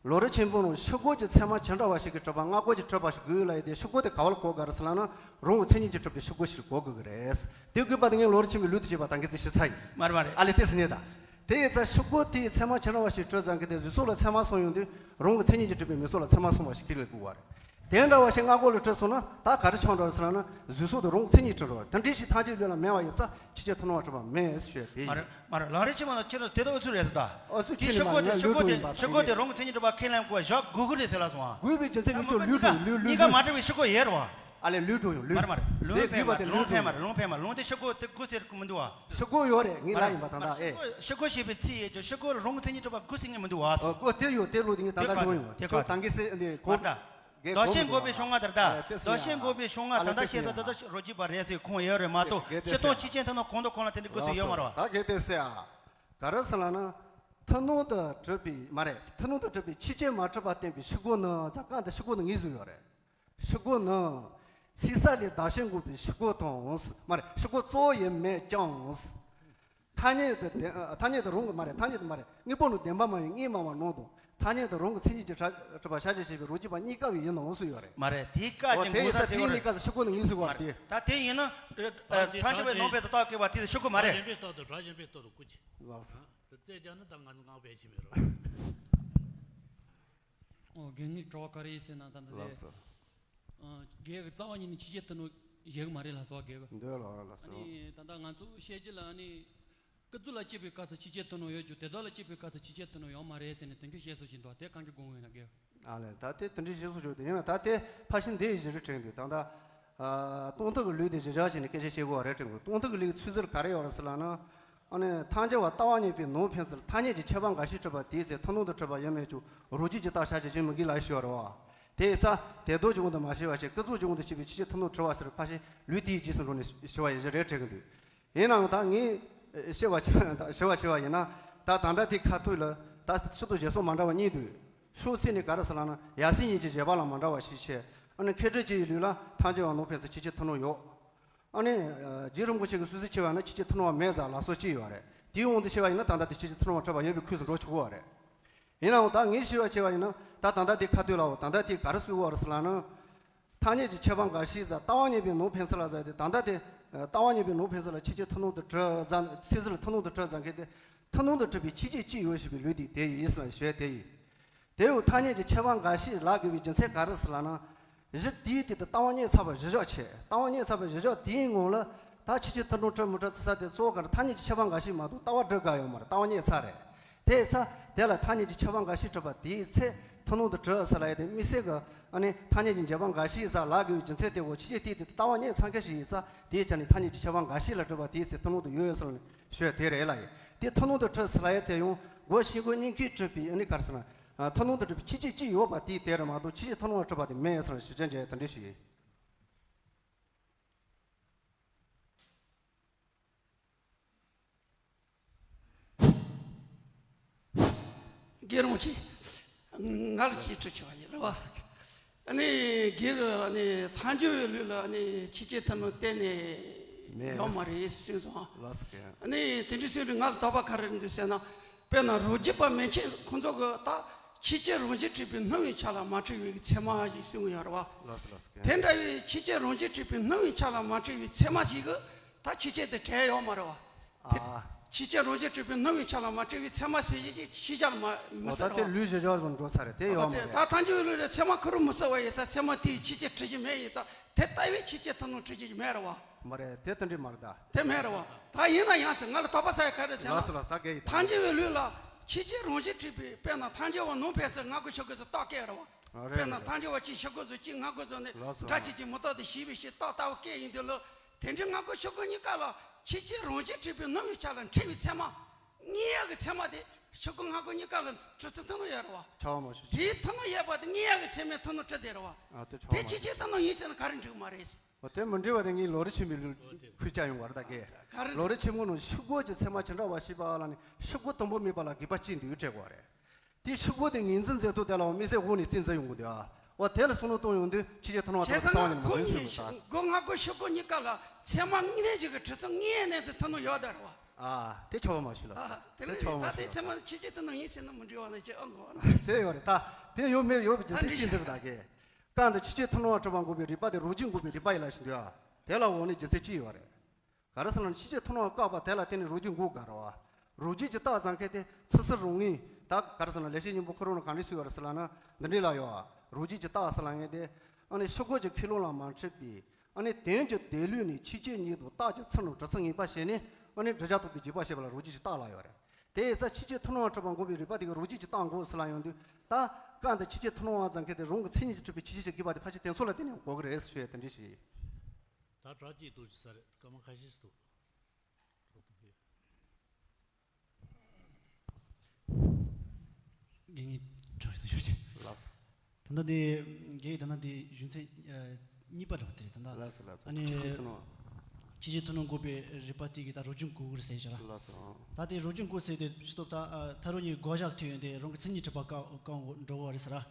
ལམ་རིམ་ཆེན་པོ་ནང་ཕྱི་རྒོལ་གྱི་ཚད་མ་ཇི་འདྲ་བ་ཞིག་གིས་གྲུབ་པ་སྔ་རྒོལ་གྱིས་གྲུབ་པ་ཞིག་དགོས་ལབ་ཡོད་དེ། ཕྱི་རྒོལ་དེ་ག་བ་ལ་གོ་དགོས་རེད་ཟེར་ལབ་ན། རང་གི་མཚན་ཉིད་ཀྱིས་གྲུབ་པའི་ཕྱི་རྒོལ་ཞིག་གོ་དགོས་ཀྱི་རེད། དེ་དགོས་པ་དེ་ངས་ལམ་རིམ་ཆེན་པོའི་ལུགས་དེ་བྱས་པ་ད་གིན་ཙམ་ཞུས་ཚར་ཡིན། མ་རེད་མ་རེད། ཨ་ལས་དེ་ཟེར་ནས་ད། དེ་ཡིན་ཙང་ཕྱི་རྒོལ་དེའི་ཚད་མ་ཇི་འདྲ་བ་ཞིག་གྲུབ་ཙང་གི་དེ་གཟུགས་སོགས་ལ་ཚད་མ་སོང་ཡོང་དུས་རང་གི་མཚན་ཉིད་ཀྱིས་གྲུབ་པའི་མིང་སོགས་ལ་ཚད་མ་སོང་བ་ཞིག་དེ་ལ་དགོས་པ་རེད། དེ་འདྲ་བ་ཞིག་སྔ་རྒོལ་ལ་གྲུབ་སོང་ན་ད་ག་རེ་ཆགས་འགྲོ་རེད་ཟེར་ན། གཟུགས་སོགས་དེ་རང་གི་མཚན་ཉིད་གྲུབ་འགྲོ་བ་རེད། དེ་འདྲའི་ཞིག་ཐལ་འགྱུར་ལུགས་ལ་མེད་པ་ཡིན་ཙང་ཕྱི་ཆོས་ཐུན་མོང་བ་གྲུབ་པ་མེད་ཞུ་ཡ་དེ་མ་ཡིན། རེད་མ་རེད། ལམ་རིམ་ཆེན་མོ་ནང་ཁྱེད་རང་དེ་ལྟ་ཨུ་ཚུགས་རེད་ཟེར་ད། ཨུ་ཚུགས་དེ་ཕྱི་རྒོལ་དེ་ཕྱི་རྒོལ་དེ་ཕྱི་རྒོལ་དེ་རང་གི་མཚན་ཉིད་གྲུབ་པ་ཁས་ལེན་དགོས་པ་བཞག་དགོས་ཀྱི་རེད་ཟེར་ལབ་སོང་ཨ། དགོས་པའི་རྒྱུ་མཚན་མི་ཆོག་ལུགས་དང་ལུགས་ལུགས་གཉིས་ཀ་མ་འགྲིག་པའི་ཕྱི་རྒོལ་ཡོད་རེད་བ། ཨ་ལས་ལུགས་དང་ཡང་ལུགས་མ་རེད་མ་རེད། ལུགས་ཕན་མ་རེད། ལུགས་ཕན་མ་རེད། ལུགས་ཕན་མ་རེད། ལུགས་དེ་ཕྱི་རྒོལ་དེ་དགོས་ཟེར་གི་མི་འདུག་བ། ཕྱི་རྒོལ་ཡོད་རེད། ངས་ལབ་ཡིན་པ་ད་ལྟ་ཨེ། ཕྱི་རྒོལ་ཞེས་པའི་ཚིག་ཡོད་ཀྱང་ཕྱི་རྒོལ་རང་གི་མཚན་ཉིད་གྲུབ་པ་དགོས་ཟེར་ངས་མི་འདུག་བ། ཨོ་དགོས་དེ་ཡོད་དེ་ལུགས་དེ་ངས་ད་ལྟ་འགྲོ་ཡོང་བ་དེ་ཁྱོད་ད་གིན་ཟེར་ནས་གོ་མ་ད། བདག་གཞན་འགོག་པའི་ཕྱོགས་སྔ་དེར་ད། བདག་གཞན་འགོག་པའི་ཕྱོགས་སྔ་ད་ལྟ་བཤད་ད་ད་ལྟ་རོ་གཅིག་པ་རེད་ཟེར་ཁུངས་ཡོད་རེད་མ་གཏོགས་སྤྱིར་བཏང་ཕྱི་ཆོས་ཐོག་ན་གང་དང་གང་ལ་དེ་འདྲའི་དགོས་ཚུལ་ཡོད་མ་རེད་བ། ད་གལ་ཏེ་ཟེར་ཨ། ག་རེ་ཟེར་ལབ་ན། ཐུན་མོང་དུ་གྲུབ་པའི་མ་རེད། ཐུན་མོང་དུ་གྲུབ་པའི་ཕྱི་ཆོས་མ་གྲུབ་པ་བསྟན་པའི་ཕྱི་རྒོལ་ནི་ཙམ་གང་དུ་ཕྱི་རྒོལ་ནི་ངེས་བཟུང་ཡོད་རེད། ཕྱི་རྒོལ་ནི། ཚིག་གསལ་ལས་བདག་གཞན་འགོག་པའི་ཕྱི་རྒོལ་དང་། མ་རེད། ཕྱི་རྒོལ་གཙོ་བོ་ཡིན་མོད་ཀྱང་། ཐ་སྙད་དུ་བདེན། ཐ་སྙད་དུ་རང་གི་མ་རེད། ཐ་སྙད་དུ་མ་རེད། དངོས་པོ་ནི་བདེན་པ་མ་ཡིན་དངོས་སྨྲ་བ་རྣམས་དང་། ཐ་སྙད་དུ་རང་གི་མཚན་ཉིད་ཀྱིས་གྲུབ་པ་བྱ་བྱེད་ཅེས་པའི་རོ་གཅིག་པ་གཉིས་ཀ་བས་ཡིན་ནོ་གསུངས་ཡོད་རེད། མ་རེད། དེའི་སྐད་ཀྱི་འགོག་ས་ཟེར་བ་རེད། ད་དེ་ཡིན་ན། ཐལ་འགྱུར་བའི་ནང་པའི་རྟགས་བཀོད་པ་དེ་ཕྱི་རྒོལ་མ་རེད། གཞན་པའི་རྟགས་དང་སྒྲ་གཞན་པའི་རྟགས་དང་ཀུན་གྱི། ལགས་སོ། དེ་རྩད་རྒྱག་ན་ད་ང་ཚོ་ངག་འབད་ཀྱི་མེད་རོ། ཨོ་རྒན་ངའི་དྲི་བ་ག་རེ་ཡིན་ཟེར་ན་ད་ལྟ་ལགས་སོ། རྒན་གྱི་རྩ་བ་ཉིད་ནས་ཕྱི་ཆོས་ཐུན་མོང་བཞག་གི་མ་རེད་ལ་སོགས་རྒན་གྱི། འདོད་ལ་ལ་སོགས། ཨ་ནི་ད་ལྟ་ང་ཚོ་བཤད་རྒྱུ་ལ་ཨ་ནི། སྐུ་གཟུགས་ལ་སྐྱེས་པའི་སྐབས་སུ་ཕྱི་ཆོས་ཐུན་མོང་ཡོད་ཀྱང་དེ་དག་ལ་སྐྱེས་པའི་སྐབས་སུ་ཕྱི་ཆོས་ཐུན་མོང་ཡོད་མ་རེད་ཟེར་ནས་དོན་འཁྱོལ་བཤད་སྲོལ་ཞིག་འདུག་དེ་གང་གི་དགོངས་ཡོད་ན་རྒན། ཨ་ལས་ད་དེ་དེ་འདྲའི་བཤད་སྲོལ་ཞིག་དེ་ཡིན་ན་ད་དེ་ཕལ་ཆེར་འདི་ཡི་གཞི་རུ་དྲན་འདུག་ད་ལྟ། སྟོང་ཐུན་གྱི་ལུགས་དེ་གཞི་བཞག་བྱས་ནས་སྐད་ཆ་བཤད་དགོས་པ་རེད་དྲན་དགོས། སྟོང་ཐུན་གྱི་ལུགས་ཚུལ་ཟུར་ག་རེ་ཡོད་རེད་ཟེར་ལབ་ན། ཨ་ནི་ཐལ་འགྱུར་བ་ལྟ་བ་གཉིས་པའི་ནང་ཕན་ཚུན་ཐ་སྙད་ཀྱི་ཁྱད་པར་འགའ་ཞིག་གྲུབ་པ་དེའི་ཚེ་ཐུན་མོང་དུ་གྲུབ་པ་ཡིན་མོད་ཀྱང་རོ་གཅིག་གི་རྟགས་བྱ་བྱེད་གཞན་མི་འགལ་ལ་ཞེས་པ་རེད་བ། དེ་ཡི་ཚེ་དེ་དོན་གྱི་དབང་དུ་མ་བྱས་པ་བྱས། ཀུན་རྫོབ་ཀྱི་དབང་དུ་བྱས་པའི་ཆོས་ཅན་ཐུབ་རྣམས་བྲི་བ་ཟེར། ཕལ་ཆེར་ལུས་དེའི་རྗེས་སུ་འགྲོ་ནས་ཞི་བ་ཡི་གཞི་རེད་དྲན་གྱི་འདུག། ཡིན་ནའང་ད་ངས་ཞིབ་པ་ཞིབ་པ་ཞིབ་པ་བྱས་ན། ད་ད་ལྟ་དེའི་ཁ་ཐུག་ལ་ད་ཕྱི་དང་ཞེ་སོགས་མ་འདྲ་བ་གཉིས་འདུག། ཕྱོགས་ཚིག་ནས་ག་རེ་ཟེར་ལབ་ན། ཡ་མཚན་ཉིད་ཀྱི་བཞེད་པ་ལ་མ་འདྲ་བ་ཞིག་བྱས། ཨ་ནི་མཁས་གྲུབ་སྤྱི་ཡི་ལུགས་ལ་ཐལ་འགྱུར་བ་ནོར་འཕེན་ཚུལ་ཆོས་ཅན་ཐུབ་རྣམས་ཡོད། ཨ་ནི་རྗེ་རིན་པོ་ཆེ་གིས་སུད་སི་ཆེ་བ་ན་ཆོས་ཅན་ཐུབ་རྣམས་མེད་ཟེར་ལབ་སྲོལ་ཅིག་ཡོད་རེད། དེའི་དབང་དུ་བྱས་པ་ཡིན་ན་ད་ལྟ་དེ་ཆོས་ཅན་ཐུབ་རྣམས་བྲིས་པ་ཡོད་པའི་ཁུངས་སུ་འགྲོ་ཆོག་གི་ཡོད་རེད། ཡིན་ནའང་ད་ངས་ཞུས་པ་བྱས་པ་ཡིན་ན། ད་ད་ལྟ་དེ་ཁ་ཐུག་ལའོ། ད་ལྟ་དེ་ག་རེ་གསུངས་ཡོད་རེད་ཟེར་ལབ་ན། ཐ་སྙད་ཀྱི་ཁྱད་པར་འགའ་ཞིག་ཟེར། ལྟ་བ་ཉིད་པའི་ནོར་འཕེན་ཚུལ་ལ་ཟེར་ཏེ། ད་ལྟ་དེ་ལྟ་བ་ཉིད་པའི་ནོར་འཕེན་ཚུལ་ལ་ཆོས་ཅན་ཐུབ་རྣམས་དུ་བྲི་ཟེར། ཚིག་ཟུར་ལ་ཐུབ་རྣམས་དུ་བྲི་ཟེར་མཁན་དེ། ཐུབ་རྣམས་དུ་བྲིས་པའི་ཆོས་ཅན་སྤྱི་ཡོད་ཞེས་པའི་ལུགས་འདི་དེ་ཡིན་ཟེར་ཞུ་ཡ་དེ་ཡིན། དེ་ཡང་ཐ་སྙད་ཀྱི་ཁྱད་པར་འགའ་ཞིག་ལབ་དགོས་པའི་རྒྱུ་མཚན་ག་རེ་ཟེར་ལབ་ན། གཞི་དེའི་སྟེང་དུ་ལྟ་བ་རྙེད་ཚར་བ་གཞིར་བཞག་བྱས། ལྟ་བ་རྙེད་ཚར་བ་གཞིར་བཞག་དེའི་ངོ་ལ་ད་ཆོས་ཅན་ཐུབ་རྣམས་བྲི་མི་བྲི་ཟེར་ས་དེ་གཙོ་བོ་ག་རེ། ཐ་སྙད་ཀྱི་ཁྱད་པར་འགའ་ཞིག་མ་གཏོགས་ལྟ་བ་བྲི་དགོས་ཡོད་མ་རེད། ལྟ་བ་རྙེད་ཚར་རེད། དེའི་ཚེ་དེ་ལ་ཐ་སྙད་ཀྱི་ཁྱད་པར་འགའ་ཞིག་བྲིས་པ་དེའི་ཚེ་ཐུབ་རྣམས་དུ་བྲི་ཟེར་ལབ་ཡ་དེ་དམིགས་བསལ་གྱི། ཨ་ནི་ཐ་སྙད་ཀྱི་འགྱུར་བ་འགའ་ཞིག་ཟེར་ལབ་དགོས་པའི་རྒྱུ་མཚན་དེ། འོ་ཆོས་ཅན་དེའི་སྟེང་དུ་ལྟ་བ་རྙེད་ཚར་མཁན་ཞིག་ཡིན་ཙང་། དེའི་ཆ་ནས་ཐ་སྙད་ཀྱི་ཁྱད་པར་འགའ་ཞིག་ལ་བྲིས་པ་དེའི་ཚེ་ཐུབ་རྣམས་དུ་ཡོད་ཟེར་ནས་ཞུ་ཡ་དེ་རེད་ལབ་ཡིན། དེ་ཐུབ་རྣམས་དུ་བྲི་ཟེར་ལབ་ཡ་དེ་ཡང་སྒོ་ཤེས་སྒོ་རྙེད་མཁན་བྲིས་པའི། ཨ་ནི་ག་རེ་ཟེར་ན། ཨ། ཐུབ་རྣམས་དུ་བྲིས་པའི་ཆོས་ཅན་སྤྱི་ཡོད་པ་དེའི་དེ་རེད་མ་གཏོགས་ཆོས་ཅན་ཐུབ་རྣམས་བྲིས་པ་དེ་མེད་ཟེར་ཞུ་རྒྱུ་བྱས། དེ་འདྲ་ཞིག་ཡིན། རྒན་རིན་པོ་ཆེ། ང་ལ་གཅིག་དྲི་ཆོག་ཡིན་རེད་བ། ཨ་ནི་རྒན་གྱིས་ཨ་ནི་ཐལ་འགྱུར་བའི་ལུགས་ལ་ཨ་ནི་ཆོས་ཅན་ཐུབ་རྣམས་གཏན་ནས་མེད། ཡོད་མ་རེད་ཟེར་གསུངས་སོང་། ལགས་སོ། ཨ་ནི་དེ་འདྲ་ཟེར་དུས་ང་ལ་དོགས་པ་ག་རེ་འདུག་ཟེར་ན། དཔེར་ན་རང་རྒྱུད་པ་མན་ཆད་ཁོང་ཚོ་གིས་ད་ཆོས་ཅན་རང་བཞིན་བྲིས་པའི་སྣང་བའི་ཆ་ལ་མ་བྲིས་པའི་ཚད་མ་ཞིག་གསུངས་ཡོད་རེད་བ། ལགས་སོ། ལགས་སོ། དེ་འདྲ་བའི་ཆོས་ཅན་རང་བཞིན་བྲིས་པའི་སྣང་བའི་ཆ་ལ་མ་བྲིས་པའི་ཚད་མ་ཞིག་གིས་ད་ཆོས་ཅན་དེ་བྲལ་ཡོད་མ་རེད་བ། དེ། ཨ། ཆོས་ཅན་རང་བཞིན་བྲིས་པའི་སྣང་བའི་ཆ་ལ་མ་བྲིས་པའི་ཚད་མ་ཟེར་ཞིག་ཅིག་ཤེས་བྱ་ལ་མ་མི། འོ་ད་ཟེར་དེ་བ། ལུས་གཞིར་བཞག་བཟོ་འགྲོ་ཚར་རེད། དེ། འོ་ཡོད་མ་དེ་རེད། ད་ཐལ་འགྱུར་བའི་ལུགས་ལ་ཚད་མ་ཁོ་རང་མི་གསལ་བ་ཡིན་ཙང་། ཚད་མ་དེའི་ཆོས་ཅན་བྲི་གི་མེད་ཡིན་ཙང་། དེ་ལྟ་བུའི་ཆོས་ཅན་ཐུབ་རྣམས་བྲི་གི་མེད་རེད་བ། མ་རེད། དེ་ལྟ་འདྲི་མ་རེད་ད། དེ་མེད་རེད་བ། ད་ཡིན་ན་ཡང་ཞིག་ང་ལ་དོགས་པ་ཟ་ཡ་ག་རེ་ཟེར་ན། ལགས་སོ། ལགས་སོ། ད་ག་ཡིན་ད། ཐལ་འགྱུར་བའི་ལུགས་ལ་ཆོས་ཅན་རང་བཞིན་བྲིས་པའི། དཔེར་ན་ཐལ་འགྱུར་བ་ནོར་འཕེན་ཚུལ་སྔ་རྒོལ་ཕྱི་རྒོལ་སོགས་རྟགས་བཀོད་རེད་བ། ཨ། རེད། དཔེར་ན་རེད། ཐལ་འགྱུར་བ་གཅིག་ཕྱི་རྒོལ་སོགས་གཅིག་སྔ་རྒོལ་སོགས་ནས། ལགས་སོ། སྒྲ་ཆོས་ཅན་མུ་སྟེགས་ཏུ་ཞེས་པའི་ཕྱིར་རྟགས་ལྟ་བུ་སྐད་ཡིན་དུས་ལ། དེ་འདྲའི་སྔ་རྒོལ་ཕྱི་རྒོལ་གཉིས་ཀ་ལ་ཆོས་ཅན་རང་བཞིན་བྲིས་པའི་སྣང་བའི་ཆ་ལ་འཁྲུལ་བའི་ཚད་མ། རྙེད་ཡག་གི་ཚད་མ་དེ་ཕྱི་རྒོལ་སྔ་རྒོལ་གཉིས་ཀ་ལ་བྲི་ཚུལ་ཐུབ་རྣམས་ཡོད་རེད་བ། ཆགས་པ་མ་བྱུང་། དེའི་ཐུབ་རྣམས་ཡོད་པ་དེ་རྙེད་ཡག་གི་ཚད་མས་ཐུབ་རྣམས་བྲི་བསྡད་རེད་བ། ཨ། དེ་ཆགས་པ་མ་བྱུང་། དེ་ཆོས་ཅན་ཐུབ་རྣམས་ཡིན་ཟེར་ན་ག་རེ་འགྲིག་མ་རེད། འོ་དེ་མི་འགྲིག་པ་དེ་ངས་ལམ་རིམ་ཆེན་མོའི་ལུགས་ཁུལ་བཅའ་ཡོང་བ་རེད་ད་གས། ག་རེ། ལམ་རིམ་ཆེན་མོ་ནང་ཕྱི་རྒོལ་གྱི་ཚད་མ་ཇི་འདྲ་བ་ཞིག་པ་ལ་ནི་ཕྱི་རྒོལ་དང་པོ་མེད་པ་ལ་དགག་པ་གཅིག་འདུག་བྲིས་དགོས་རེད། དེ་ཕྱི་རྒོལ་དེ་ངོས་འཛིན་མཛད་ཐུབ་དེ་ལའང་དམིགས་བསལ་འོག་ནས་རྩིས་འཛིན་ཡོང་གི་འདུག་ཨ། འོ་དེ་ལ་བསམ་བློ་གཏོང་ཡོང་དུས་ཆོས་ཅན་ཐུབ་རྣམས་བྲིས་པ་དེ་རྩ་བ་ཉིད་ནས་མ་ཡིན་ཟེར་དགོས་ས། སྒོ་སྔ་རྒོལ་ཕྱི་རྒོལ་གཉིས་ཀ་ལ་ཚད་མ་དངོས་གནས་ཅིག་གི་བྲི་ཚུལ་དངོས་གནས་ཚུལ་ཐུབ་རྣམས་ཡོད་དེ་རེད་བ། ཨ། དེ་ཆགས་པ་མ་བྱུང་ལ། ཨ། དེ་ལ་དེ་ཆགས་པ་མ་ད་དེ་བྱུང་ཚད་ལ། མ་ཆོས་ཅན་ཐུབ་རྣམས་ཡིན་ཟེར་ན་མི་འགྲིག་པ་ནི་ཅི་ཨང་གོ་ན། དེ་ཡོད་རེད་ད། དེ་ཡོད་མེད་ཡོད་པའི་རྒྱུ་མཚན་ཅི་འདུག་ད་གས། གང་དུ་ཆོས་ཅན་ཐུབ་རྣམས་བྲིས་པ་འགོག་པའི་རིགས་པ་དེ་རང་རྒྱུད་འགོག་པའི་རིགས་པ་ཡིན་ལབ་བཞིན་འདུག་ཨ། དེ་ལ་འོག་ནས་རྒྱུ་མཚན་ཅི་ཡོད་རེད། ག་རེ་ཟེར་ན་ཆོས་ཅན་ཐུབ་རྣམས་བཀག་པ་དེ་ལ་བརྟེན་ནས་རང་རྒྱུད་འགོག་དགོས་རེད་བ། རང་རྒྱུད་ཀྱི་རྟགས་ཟེར་མཁན་དེ་ཚུལ་གསུམ་རང་ངོས། ད་ག་རེ་ཟེར་ན་ལེགས་བཤད་སྙིང་པོ་ཁོ་རང་ལ་ག་འདྲ་གསུངས་ཡོད་རེད་ཟེར་ལབ་ན་འདི་འདྲ་ལབ་ཡོད་བ། རང་རྒྱུད་ཀྱི་རྟགས་ཟེར་ལབ་མཁན་དེ། ཨ་ནི་ཕྱི་རྒོལ་གྱི་ཁས་བླངས་ལ་མ་འཁྲིལ་བའི། ཨ་ནི་དོན་གྱི་དེ་ལུགས་ནི་ཆོས་ཅན་ཉིད་དུ་རྟགས་ཀྱི་ཚུལ་རྣམས་བྲི་ཚུལ་ངེས་པར་བྱས་ནས། ཨ་ནི་འདྲི་བྱ་རྟོག་པའི་རྗེས་དཔག་བྱེད་པ་ལ་རང་རྒྱུད་ཀྱི་རྟགས་ལབ་ཡོད་རེད། དེ་ཡིན་ཙང་ཆོས་ཅན་ཐུབ་རྣམས་བྲིས་པ་འགོག་པའི་རིགས་པ་དེ་གིས་རང་རྒྱུད་ཀྱི་རྟགས་འགོག་ཟེར་ལབ་ཡོང་དུས། ད་གང་དུ་ཆོས་ཅན་ཐུབ་རྣམས་ཟེར་མཁན་དེ་རང་གི་མཚན་ཉིད་ཀྱིས་གྲུབ་པའི་ཆོས་ཅན་ཞེས་དགག་པ་དེ་ཕལ་ཆེར་དེ་ཚོ་ལ་བརྟེན་ནས་འགོག་གི་རེད་ཟེར་ཞུ་ཡ་དེ་འདྲ་ཞིག་ཡིན། ད་དྲག་སྐྱེད་དུ་ཅི་ས་རེད། སྐར་མ་ཁ་ཤས་སུ། རྒན་ངའི་དྲི་བ་ཞིག་ཞུ་ཆེ། ལགས་སོ། ད་ལྟ་དེ་རྒན་ད་ལྟ་དེ་རྒྱུ་མཚན་ཨ་གཉིས་པ་འདྲ་བ་དེ་རེད་ད་ལྟ། ལགས་སོ་ལགས་སོ། ཨ་ནི་ཆོས་ཅན་ཐུབ་རྣམས། ཆོས་ཅན་ཐུབ་རྣམས་འགོག་པའི་རིགས་པ་དེ་གིས་ད་རང་རྒྱུད་འགོག་གི་རེད་ཟེར་བྱས་ར། ལགས་སོ། ཨང་། ད་དེ་རང་རྒྱུད་འགོག་ཟེར་དེ་ཕྱི་སྟོབས་ད་ཨ་ཐལ་རང་གཉིས་བགོ་བཤའ་ཐེབས་ཡོང་དེ་རང་གི་མཚན་ཉིད་གྲུབ་པ་བཀག་བཀག་འགྲོ་གི་རེད་ཟེར་ར།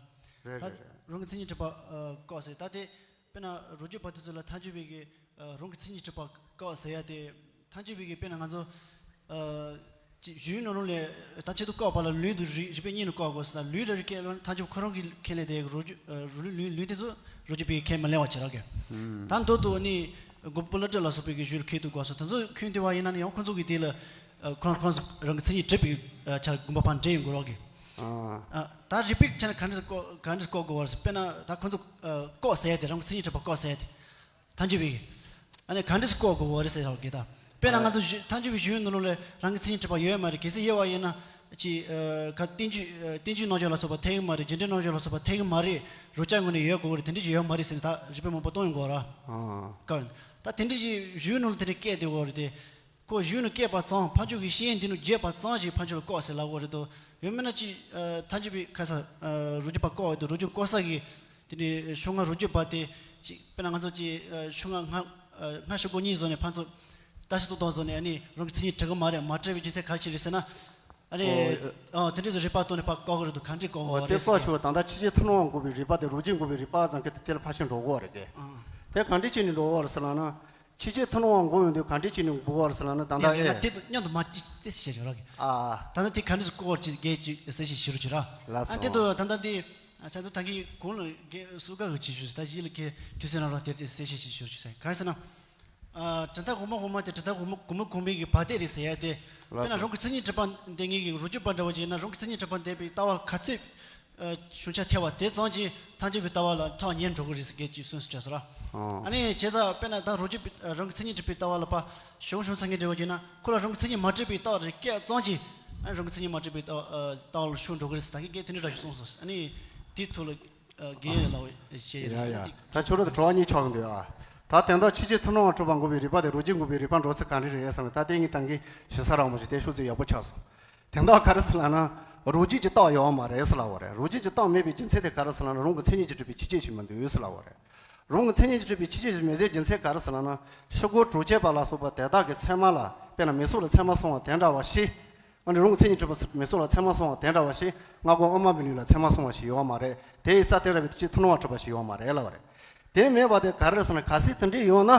རེད་ད་རེད་རེད། རང་གི་མཚན་ཉིད་གྲུབ་པ་ཨ་བཀག་ཟེར་ད་དེ། དཔེར་ན་རང་རྒྱུད་པ་དེ་ཚོ་ལ་ཐལ་འགྱུར་བའི་གི་ཨ་རང་གི་མཚན་ཉིད་གྲུབ་པ་བཀག་ཟེར་ཡ་དེ། ཐལ་འགྱུར་བའི་གི་དཔེར་ན་ང་ཚོ་ཨ་ཅིག་གཞུང་ནང་ལོགས་ལ་ད་ཆེད་དུ་བཀག་པ་ལ་ལུང་དང་རིགས་རིགས་པས་གཉིས་ནས་བཀག་དགོས་ཟེར་ན། ལུང་དང་རིགས་ཁས་ལེན་ཐལ་འགྱུར་ཁོ་རང་གི་ཁས་ལེན་དེ་རང་རྒྱུད་ཨ་རང་ལུང་ལུང་དེ་ཚོ་རང་རྒྱུད་པའི་ཁས་མི་ལེན་པ་བྱེད་རོགས་གི། ཨུམ། ད་མདོར་བསྡུས་ནི་མགོན་པོ་ཀླུ་སྒྲུབ་ལ་སོགས་པའི་གི་གཞུང་ལ་ཁས་ལེན་དགོས་སོ། དེ་ཚོ་ཁས་ལེན་དེ་བ་ཡིན་ན་ནི་ཡང་ཁོ་ཚོ་གི་དེ་ལ་ཨ་ཁོ་རང་ཁོ་རང་གི་མཚན་ཉིད་གྲུབ་པའི་ཨ་ཆ་དགོངས་པ་ཕར་འདྲེན་ཡོང་དགོས་རོགས་གི། ཨ། ཨ། ད་རིགས་པས་ཁྱེད་རང་ག་འདྲ་བཀག་ག་འདྲ་བཀག་དགོས་པ་རེད། དཔེར་ན་ད་ཁོ་ཚོ་ཨ་བཀག་ཟེར་ཡ་དེ་རང་གི་མཚན་ཉིད་གྲུབ་པ་བཀག་ཟེར་ཡ་དེ། ཐལ་འགྱུར་བའི་གི། ཨ་ནི་ག་འདྲ་བཀག་དགོས་པ་རེད་ཟེར་ཡ་གི་ད། དཔེར་ན་ང་ཚོ་གཞུ་ཐལ་འགྱུར་བའི་གཞུང་ནང་ལོགས་ལ་རང་གི་མཚན་ཉིད་གྲུབ་པ་ཡོད་མ་རེད། གལ་སྲིད་ཡོད་པ་ཡིན་ན་ཅིག་ཨ་ག་བསྟན་བཅོས་ཨ་བསྟན་བཅོས་རྣམ་འཇོམས་ལ་སོགས་པ་ཐེག་གི་མ་རེད། རྒྱས་འབྲིང་རྣམ་འཇོམས་ལ་སོགས་པ་ཐེག་གི་མ་རེད། རང་རྐྱ་ངོས་ནས་ཡོད་དགོས་ཀྱི་རེད། དེ་འདྲ་ཅིག་ཡོད་མ་རེད་ཟེར་ནས་ད་རིགས་པས་མང་པོ་གཏོང་ཡོང་གི་ཡོད་ར། ཨ། ད་དེ་འདྲ་ཅིག་གཞུང་ནང་ལ་དེ་འདྲ་བཀལ་བསྡད་ཡོད་རེད་དེ། ཁོ་གཞུང་ནས་བཀལ་བ་ཙམ། ཕར་ཕྱོགས་ཀྱི་ཤེས་ཡོན་དེ་ནས་རྒྱས་པ་ཙམ་ཞིག་ཕར་ཕྱོགས་ལ་བཀག་ཟེར་ལབ་ཡོད་རེད་དོ། ཡང་མིན་ན་ཅིག་ཨ་ཐལ་འགྱུར་བའི་ཁ་ས་ཨ་རང་རྒྱུད་པ་བཀག་ཡོད་དོ། རང་རྒྱུད་བཀག་ས་གི་ ནི་ཤོག་ལྔ་རུས་རྒྱུད་པ་དེ་ཅིག་དཔེར་ན་ང་ཚོ་ཅིག་ཤོག་ལྔ་ལྔ་ལྔ་ཤོག་གུ་གཉིས་བཟོ་ནས་ཕན་ཚུན་ལྟ་ཞིབ་ཏོག་ཏོག་བཟོ་ནས་ཨ་ནི་རང་གི་མཚན་ཉིད་འབྲི་གི་མ་རེད། མ་འབྲི་བའི་རྒྱུ་མཚན་ག་རེ་ཞིག་རེད་ཟེར་ན། ཨ་ནི་ཨོ། ཨ་དེ་འདྲའི་བཟོ་རིག་པ་བཏོན་ནས་ཕར་བཀག་གི་རེད་འདུག་ག་འདྲས་བཀག་ཨོ་གི་དེ་རེད་ཟེར་སོགས་གྱི། ཆུ་བ་ད་ལྟ་ཕྱི་རྒྱལ་ཐུན་མོང་བ་འགོག་པའི་རིག་པ་དེ་རུས་རྒྱུད་འགོག་པའི་རིག་པ་ཙམ་གྱི་དེ་ལ་ཕལ་ཆེར་འགྲོ་གི་རེད་དེ། ཨ་དེ་ག་འདྲས་བྱས་ནས་འགྲོ་གི་རེད་ཟེར་ལབ་ན། ཕྱི་རྒྱལ་ཐུན་མོང་བ་འགོག་ཡོང་དུས་ག་འདྲས་བྱས་ནས་འགོག་གི་རེད་ཟེར་ལབ་ན། ད་ལྟ་ཡང་ཡང་ཨེ། ན་དེ་དང་མཉམ་དུ་མ་ཅིག་དེ་བཤད་ཆོག་ར་གི། ཨ། ད་ལྟ་དེ་ག་འདྲས་སུ་བཀོག་ཅིག་རྒྱས་ཅིག་ཟེར་ཞིག་ཞུ་རུ་ཆུ་ར། ལགས་སོ། ཨ་དེ་དུ་ད་ལྟ་དེ་ཆ་དུ་ད་གིན་གོང་ལ་གི་སུ་ག་གི་ཆེ་ཤོས་ད་གཞི་ལ་གི་དུས་ཚོད་ནང་རང་དེར་དེ་ཟེར་ཞིག་ཞིག་ཞུ་རུ་ཆུ་ཟེར་ག་རེ་ཟེར་ན། ཨ་དྲན་ཐག་གོང་མ་གོང་མ་དེ་དྲན་ཐག་གོང་མ་གོང་མ་གོང་མའི་གི་བ་དེ་རེད་ཟེར་ཡ་དེ། དཔེར་ན་རང་གི་མཚན་ཉིད་གྲུབ་པ་འདི་ངེད་ཀྱི་རུས་རྒྱུད་པ་འདྲ་བོ་ཅིག་ཡིན་ན། རང་གི་མཚན་ཉིད་གྲུབ་པ་འདས་པའི་ལྟ་བ་ག་ཚོད་ཨ་བྱུང་ཆ་ཐེ་བ་དེ་ཙམ་གྱིས་ཐམས་ཅད་པའི་ལྟ་བ་ལ་ཐག་ཉེ་འགྲོ་གི་རེད་ཟེར་སྐད་ཅིག་གསུངས་སུ་བྱ་སོ་ར། ཨོ། ཨ་ནི་བྱས་ཙང་དཔེར་ན་ད་རུས་རྒྱུད་པའི་རང་གི་མཚན་ཉིད་གྲུབ་པའི་ལྟ་བ་ལ་ཕར་ཞུགས་བྱུང་ཚང་གི་འདྲ་བོ་ཅིག་ཡིན་ན། ཁོ་ལ་རང་གི་མཚན་ཉིད་མ་གྲུབ་པའི་ལྟ་བ་རེ་སྐྱེས་ཙམ་གྱིས་ཨ་རང་གི་མཚན་ཉིད་མ་གྲུབ་པའི་ལྟ་བ་ལ་ཞུགས་འགྲོ་གི་རེད་ཟེར་ད་གིན་སྐད་དེ་འདྲ་འདྲ་ཞིག་གསུངས་སོ། ཨ་ནི་དེའི་ཐོག་ལ་རྒན་ཡོད་ལ་བཤད་ཡོད་ཡ་ཡ། རེད། ད་ཁྱོད་རང་དུ་དྲི་བ་གཉིས་ཆགས་འདུག་ཨ། ད་དེང་སང་ཕྱི་རྒྱལ་ཐུན་མོང་བ་གྲུབ་པ་འགོག་པའི་རིག་པ་དེ་རུས་རྒྱུད་འགོག་པའི་རིག་པ་འགྲོ་ཚུལ་ག་འདྲ་རེད་བསམ་ན། ད་དེ་ངས་ད་གིན་ཞུ་ས་རག་མ་བྱུང་། དེ་ཤུགས་ཚོད་ཡག་པོ་ཆགས་སོང་། དེང་སང་ག་རེ་ཟེར་ལབ་ན། རུས་རྒྱུད་ཀྱི་རྟགས་ཡོད་མ་རེད་ཟེར་ལབ་པ་རེད། རུས་རྒྱུད་ཀྱི་རྟགས་མེད་པའི་རྒྱུ་མཚན་དེ་ག་རེ་ཟེར་ལབ་ན། རང་གི་མཚན་ཉིད་ཀྱིས་གྲུབ་པའི་ཆོས་ཅན་ཞིག་མི་འདུག་ཟེར་ལབ་པ་རེད། རང་གི་མཚན་ཉིད་ཀྱིས་གྲུབ་པའི་ཆོས་ཅན་ཞིག་མེད་ཟེར་རྒྱུ་མཚན་ག་རེ་ཟེར་ལབ་ན། ཤོག་གུ་དྲུག་ཅན་པ་ལ་སོགས་པ་དེ་དག་གི་ཚད་མ་ལ། དཔེར་ན་མིག་སོགས་ལ་ཚད་མ་སོང་བ་དེ་འདྲ་བ་ཞིག་ཨ་ནི་རང་གི་མཚན་ཉིད་གྲུབ་པ་མིག་སོགས་ལ་ཚད་མ་སོང་བ་དེ་འདྲ་བ་ཞིག་སྔ་རྒོལ་དབུ་མ་པའི་ལུགས་ལ་ཚད་མ་སོང་བ་ཞིག་ཡོད་མ་རེད། དེ་ཡི་རྩ་དེ་འདྲ་བའི་ཕྱི་རྒྱལ་ཐུན་མོང་བ་གྲུབ་པ་ཞིག་ཡོད་མ་རེད་ལབ་པ་རེད། དེ་མེད་པ་དེ་ག་རེ་རེད་ཟེར་ན། གལ་སྲིད་དེ་འདྲ་ཡོད་ན།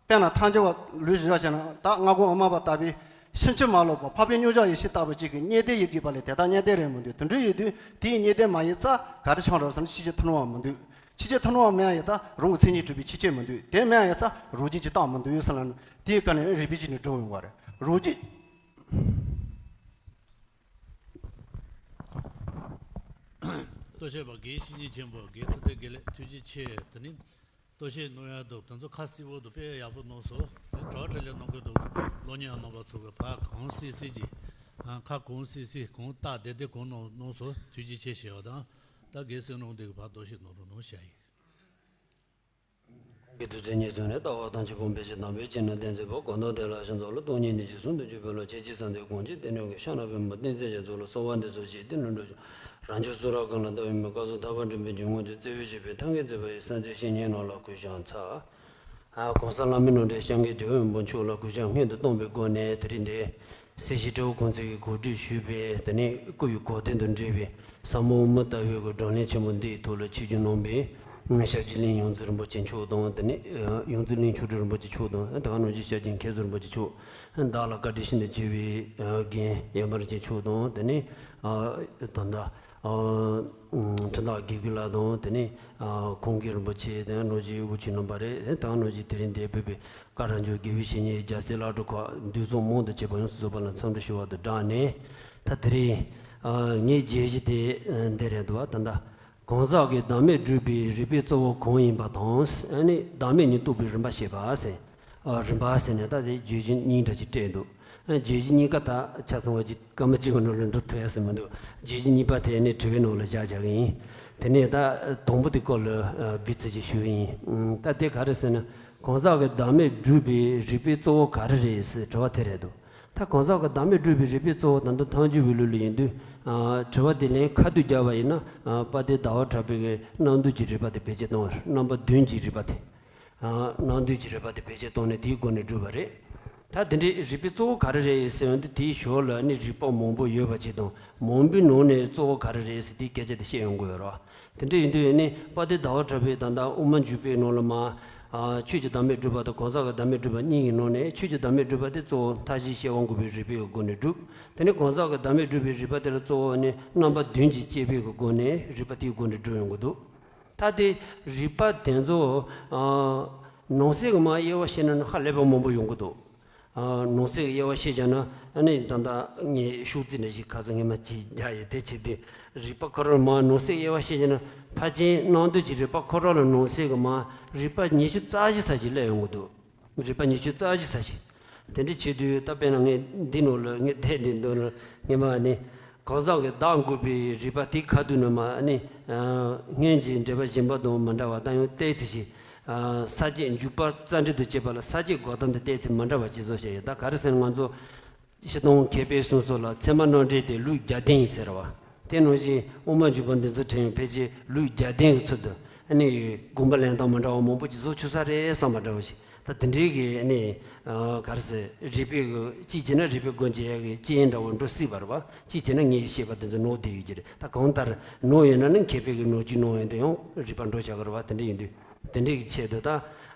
དཔེར་ན་ཐལ་འགྱུར་བ་ལུགས་བཞི་བ་བྱས་ན། ད་སྔ་རྒོལ་དབུ་མ་པ་ལྟ་བུའི་ཕྱིན་ཅི་མ་ལོག་པ་འཕགས་པའི་མཉམ་གཞག་ཡེ་ཤེས་ལྟ་བུ་ཅིག་གི་རྙེད་དོན་ཡིན་དགོས་པ་ལས། དེ་དག་རྙེད་དོན་རེད་མི་འདུག་དེ་འདྲ་ཡིན་དུས་དེའི་རྙེད་དོན་མ་ཡིན་ཙང་ག་རེ་ཆགས་འགྲོ་ཟེར་ན། ཕྱི་རྒྱལ་ཐུན་མོང་བ་མི་འདུག་ཕྱི་རྒྱལ་ཐུན་མོང་བ་མེད་ཡ་ཡིན་ཙང་རང་གི་མཚན་ཉིད་གྲུབ་པའི་ཆོས་ཅན་མི་འདུག་དེ་མེད་ཡ་ཡིན་ཙང་རུས་རྒྱུད་ཀྱི་རྟགས་མི་འདུག་ཟེར་ལབ་ན། དེའི་སྐབས་ནས་རིགས་པས་ཕྱེ་ནས་འགྲོ་ཡོང་བ་རེད། རུས་རྒྱུད། ལྟོ་ཤེས་པ་དགེ་བཤེས་གཉེན་ཆེན་པོ་དགེ་ཐུབ་བསྟན་དགེ་ལེགས། ཐུགས་རྗེ་ཆེ། དེ་ནི་ལྟོ་ཤེས་གནང་ཡག་འདུག་དེ་ཚོ་ཁ་གསལ་པོ་འདུག་དཔེ་ཡག་པོ་གནང་སོང་། དེ་དྲི་བ་དྲིས་ལན་གནང་གི་འདུག་སློབ་གཉེར་གནང་བ་ཚོ་གི་ཕར་གོང་གསལ་གསལ་གྱིས། ཨ། ཁ་གོང་གསལ་གསལ་གོང་བཏགས་བདེ་བདེ་གོང་གནང་གནང་སོང་། ཐུགས་རྗེ་ཆེ་ཞུ་བ་དང་། ད་དགེ་བཤེས་གནང་དེ་གི་ཕར་ལྟོ་ཤེས་གནང་རོགས་གནང་ཞུ་ཡ་ཡིན། གི་དུས་ཚོད་ཉིད་བཟུང་ནས་ལྟ་བ་དང་བྱེད་པོ་འབད་ཞིང་དམ་པའི་ཆོས་ནི་སྟོན་མཛད་པ། གང་དག་དེ་ལ་ཞིང་རྫོགས་ལ་སྟོང་ཉིད་ནི་ཞེས་གསུངས་ཏེ། བརྗོད་པ་ལ་ཁྱེད་ཅི་ཙམ་དེ་གོང་ཆེན་སྟེང་ནོ་གི་ཤ་ན་པའི་མུ་སྟེང་ཚན་ཞིག་ཚོགས་ལ་གསོལ་བ་འདེབས་སོ་ཞེས་དེ་ལུ་འགྲོ་ཞིང་། རང་ཅག་གསུང་རབ་ཀུན་ལ་ལྟ་བའི་མི་དཀར་སོགས་ཐར་པ་འབྲིང་པོའི་འཇུག་ངོགས་ཀྱི་རྩ་བའི་བྱེད་པའི་ཐབས་མཁས་མཛད་པ་ཡི་གསང་ཆེན་བཤེས་གཉེན་རྣམས་ལ་གུས་ཕྱག་འཚལ། ཨ། གོང་ས་ལྷ་མི་ནོར་བྲལ་སྐྱབས་མགོན་རྒྱལ་བའི་དབང་པོ་མཆོག་ལ་གུས་ཕྱག་སྔོན་དུ་བཏང་བའི་སྒོ་ནས། དེ་རིང་འདིར་སྲིད་ཞི་བྲེལ་བ་ཁོང་ཚོས་ཀྱིས་གོ་སྒྲིག་ཞུས་པའི་དེ་ནས་སྐུ་ཡི་གོ་སྟོན་དང་འབྲེལ་བའི་ཟབ་མོ་དབུ་མ་ལྟ་བའི་གི་བགྲོ་གླེང་ཆེན་མོ་འདིའི་ཐོག་ལ་ཆིབས་བསྒྱུར་གནང་བའི་ཞབས་ཀྱི་གླིང་ཡོངས་འཛིན་རིན་པོ་ཆེ་མཆོག་དང་། དེ་ནས་ཡོངས་འཛིན་གླིང་ཆོས་སྒྲོན་རིན་པོ་ཆེ་མཆོག་དང་། ད་ག་ནང་བཞིན་ཤར་ཆེན་མཁན་ཟུར་རིན་པོ་ཆེ་མཆོག། བདག་ལ་བཀའ་དྲིན་ཆེ་ནས་ཆེ་བའི་རྒན་ཡེ་མར་ཆེན་མཆོག་དང་། དེ་ནས་ད་ལྟ་ཁྲི་ཐག་དགེ་བསྐོས་ལགས་དང་། དེ་ནས་ཁོང་གི་རིན་པོ་ཆེ། དེ་ནང་བཞིན་དབུ་ཆེན་རྣམ་པ་རེད། ད་ག་ནང་བཞིན་དེ་རིང་འདིར་ཕེབས་པའི་བཀའ་རབ་འབྱོར་དགེ་བའི་བཤེས་གཉེན་རྒྱལ་སྲས་བླ་སྤྲུལ་ཁག་འདུས་ཚོགས་མང་དུ་བཅས་པ་ཡོངས་སུ་རྫོགས་པ་ལ་འཚམས་འདྲི་ཞུ་བ་དང་སྦྲགས་ནས། ད་དེ་རིང་ངའི་བརྗོད་གཞི་དེ་འདི་རེད་འདུག་བ། ད་ལྟ་གང་ཟག་གི་བདག་མེད་སྒྲུབ་པའི་རིགས་པའི་གཙོ་བོ་གང་ཡིན་པ་དང་། ཨ་ནི་བདག་མེད་གཉིས་རྟོགས་པའི་རིམ་པ་བཤད་པ་ཟེར། ཨ། རིམ་པ་ཟེར་ནས་ད་དེ་བརྗོད་གཞི་གཉིས་འདྲ་ཅིག་སྤྲད་འདུག་ཨ། བརྗོད་གཞི་གཉིས་ཀ་ད་ཆ་ཚང་བ་ཅིག་སྐར་མ་གཅིག་གི་ནང་ལ་འགྲོ་ཐུབ་ཡ་ཟེར་མི་འདུག་བརྗོད་གཞི་གཉིས་པ་དེ་ནི་དྲི་བའི་ནང་ལ་བཞག་བཞག་གི་ཡིན། དེ་ནས་ད་དང་པོ་དེ་སྐོར་ལ་ཨ་འབུད་ཚིག་ཅིག་ཞུ་གི་ཡིན། ཨ། ད་དེ་ག་རེ་ཟེར་ན། གང་ཟག་གི་བདག་མེད་སྒྲུབ་པའི་རིགས་པའི་གཙོ་བོ་ག་རེ་རེད་ཟེར་དྲི་བ་དེ་རེད་འདུག་ད་གང་ཟག་གི་བདག་མེད་སྒྲུབ་པའི་རིགས་པའི་གཙོ་བོ་ད་ལྟ་ཐལ་འགྱུར་བའི་ལུགས་ལ་ཡིན་དུས། ཨ། དྲི་བ་དེ་ལན་ཁ་བསྡུས་བརྒྱབ་པ་ཡིན་ན། ཨ། དཔལ་ལྡན་ཟླ་བ་གྲགས་པའི་རྣམ་འདུས་ཀྱི་རིགས་པ་དེ་བེད་སྤྱོད་གཏོང་བ་རེད། རྣམ་པ་བདུན་གྱི་རིགས་པ་དེ། ཨ། རྣམ་འདུས་ཀྱི་རིགས་པ་དེ་བེད་སྤྱོད་གཏོང་ནས་དེའི་སྒོ་ནས་བསྒྲུབས་པ་རེད། ད་དེ་འདྲའི་རིགས་པའི་གཙོ་བོ་ག་རེ་རེད་ཟེར་ཡོང་དུས། དེའི་ཞོར་ལ་ནི་རིགས་པ་མང་པོ་ཡོད་པ་ཅིག་དང་། མང་པོའི་ནང་ནས་གཙོ་བོ་ག་རེ་རེད་ཟེར་དེའི་སྐད་ཆ་དེ་བཤད་ཡོང་གི་ཡོད་རེད་བ། དེ་འདྲ་ཡིན་དུས་ནི་དཔལ་ལྡན་ཟླ་བ་གྲགས་པའི་ད་ལྟ་དབུ་མ་འཇུག་པའི་ནང་ལ་མ། ཨ། ཆོས་ཀྱི་བདག་མེད་སྒྲུབ་པ་དང་གང་ཟག་གི་བདག་མེད་སྒྲུབ་པ་གཉིས་ཀྱི་ནང་ནས། ཆོས་ཀྱི་བདག་མེད་སྒྲུབ་པ་དེ་གཙོ་བོ་མཐའ་བཞིའི་སྐྱེ་བ་འགོག་པའི་རིགས་པའི་སྒོ་ནས་བསྒྲུབས། དེ་ནས་གང་ཟག་གི་བདག་མེད་སྒྲུབ་པའི་རིགས་པ་དེ་ལ་གཙོ་བོ་ནི་རྣམ་པ་བདུན་གྱི་དཔྱད་པའི་སྒོ་ནས་རིགས་པ་དེའི་སྒོ་ནས་བསྒྲུབས་ཡོང་གི་འདུག་ད་དེ་རིགས་པ་དེ་ཚོ། ཨ། ནང་གསེས་ཀྱི་མ་དབྱེ་བ་ཕྱེ་ན་ནི་ཧ་ལས་པ་མང་པོ་ཡོང་གི་འདུག་ཨ། ནང་གསེས་ཀྱི་དབྱེ་བ་ཕྱེ་བྱས་ན། ཨ་ནི་ད་ལྟ་ངས་ཤོག་རྩིས་འདྲ་ཞིག་ཁ་སང་ངས་མ་ཅིག་རྒྱག་ཡོད། དེ་བྱེད་དུས་རིགས་པ་ཁོ་རང་མ་ནང་གསེས་དབྱེ་བ་ཕྱེ་བྱས་ན། ཕལ་ཆེར་རྣམ་འདུས་ཀྱི་རིགས་པ་ཁོ་རང་ལ་ནང་གསེས་ཀྱི་མ་རིགས་པ་ཉི་ཤུ་རྩ་བཞི་ཙམ་ཞིག་སླེབས་ཡོང་གི་འདུག་རིགས་པ་ཉི་ཤུ་རྩ་བཞི་ཙམ་ཞིག་དེ་འདྲ་བྱེད་དུས་ད་དཔེར་ན་ངས་འདི་ནང་ལ་ངས་བལྟས་འདི་འདུག་ན། ངས་མ་ནི་གང་ཟག་གི་བདག་འགོག་པའི་རིགས་པ་དེའི་ཁ་ཐུག་ན་མ་ནི། ཨ། སྔོན་གྱི་འགྲེལ་པ་གཞན་པ་དང་མི་འདྲ་བ་ད་ཡང་ཏོག་ཙམ་ཞིག་ཨ། ས་བཅད་འཇུག་པ་རྩ་འགྲེལ་དང་བཅས་པ་ལ་ས་བཅད་འགོག་སྟངས་དེ་ཏོག་ཙམ་མི་འདྲ་བ་ཅིག་བཟོ་བྱས་ཡོད། ད་ག་རེ་ཟེར་ན། ང་ཚོ་སྤྱིར་བཏང་མཁས་པའི་གསུང་སྲོལ་ལ་ཚད་མ་རྣམ་འགྲེལ་དེ་ལུགས་བརྒྱ་ལྡན་ཡིན་ཟེར་བ། དེ་ནང་བཞིན་དབུ་མ་འཇུག་པ་འདི་ཚོ་ཕལ་ཆེར་ལུགས་བརྒྱ་ལྡན་གྱི་ཚུལ་དུ། ནི་དགོངས་པ་ལེན་སྟངས་མི་འདྲ་བ་མང་པོ་ཅིག་བཟོ་ཆོག་ས་རེད་བསམ་པ་འདྲ་བོ་ཞིག་ད་དེ་འདྲའི་གི་ནི་ག་རེ་ཟེར་རིགས་པའི་གི་གཅིག་བྱས་ན་རིགས་པའི་སྒོ་འབྱེད་ཀྱི་རྐྱེན་འདྲ་བོ་འགྲོ་སྲིད་པ་རེད་བ། གཅིག་བྱས་ན་ངས་བཤད་པ་དེ་ཚོ་ནོར་བསྡད་ཡོད་ཀྱི་རེད། ད་གང་ལྟར་ནོར་ཡོད་ན་ནི་མཁས་པའི་གི་ནོར་རྒྱུས་ནོར་ཡོད་དུ་ཡང་རིགས་པ་འགྲོ་བྱ་གི་རེད་བ། དེ་འདྲ་ཡིན་དུས་དེ་འདྲའི་གི་ཆེད་དུ་ད་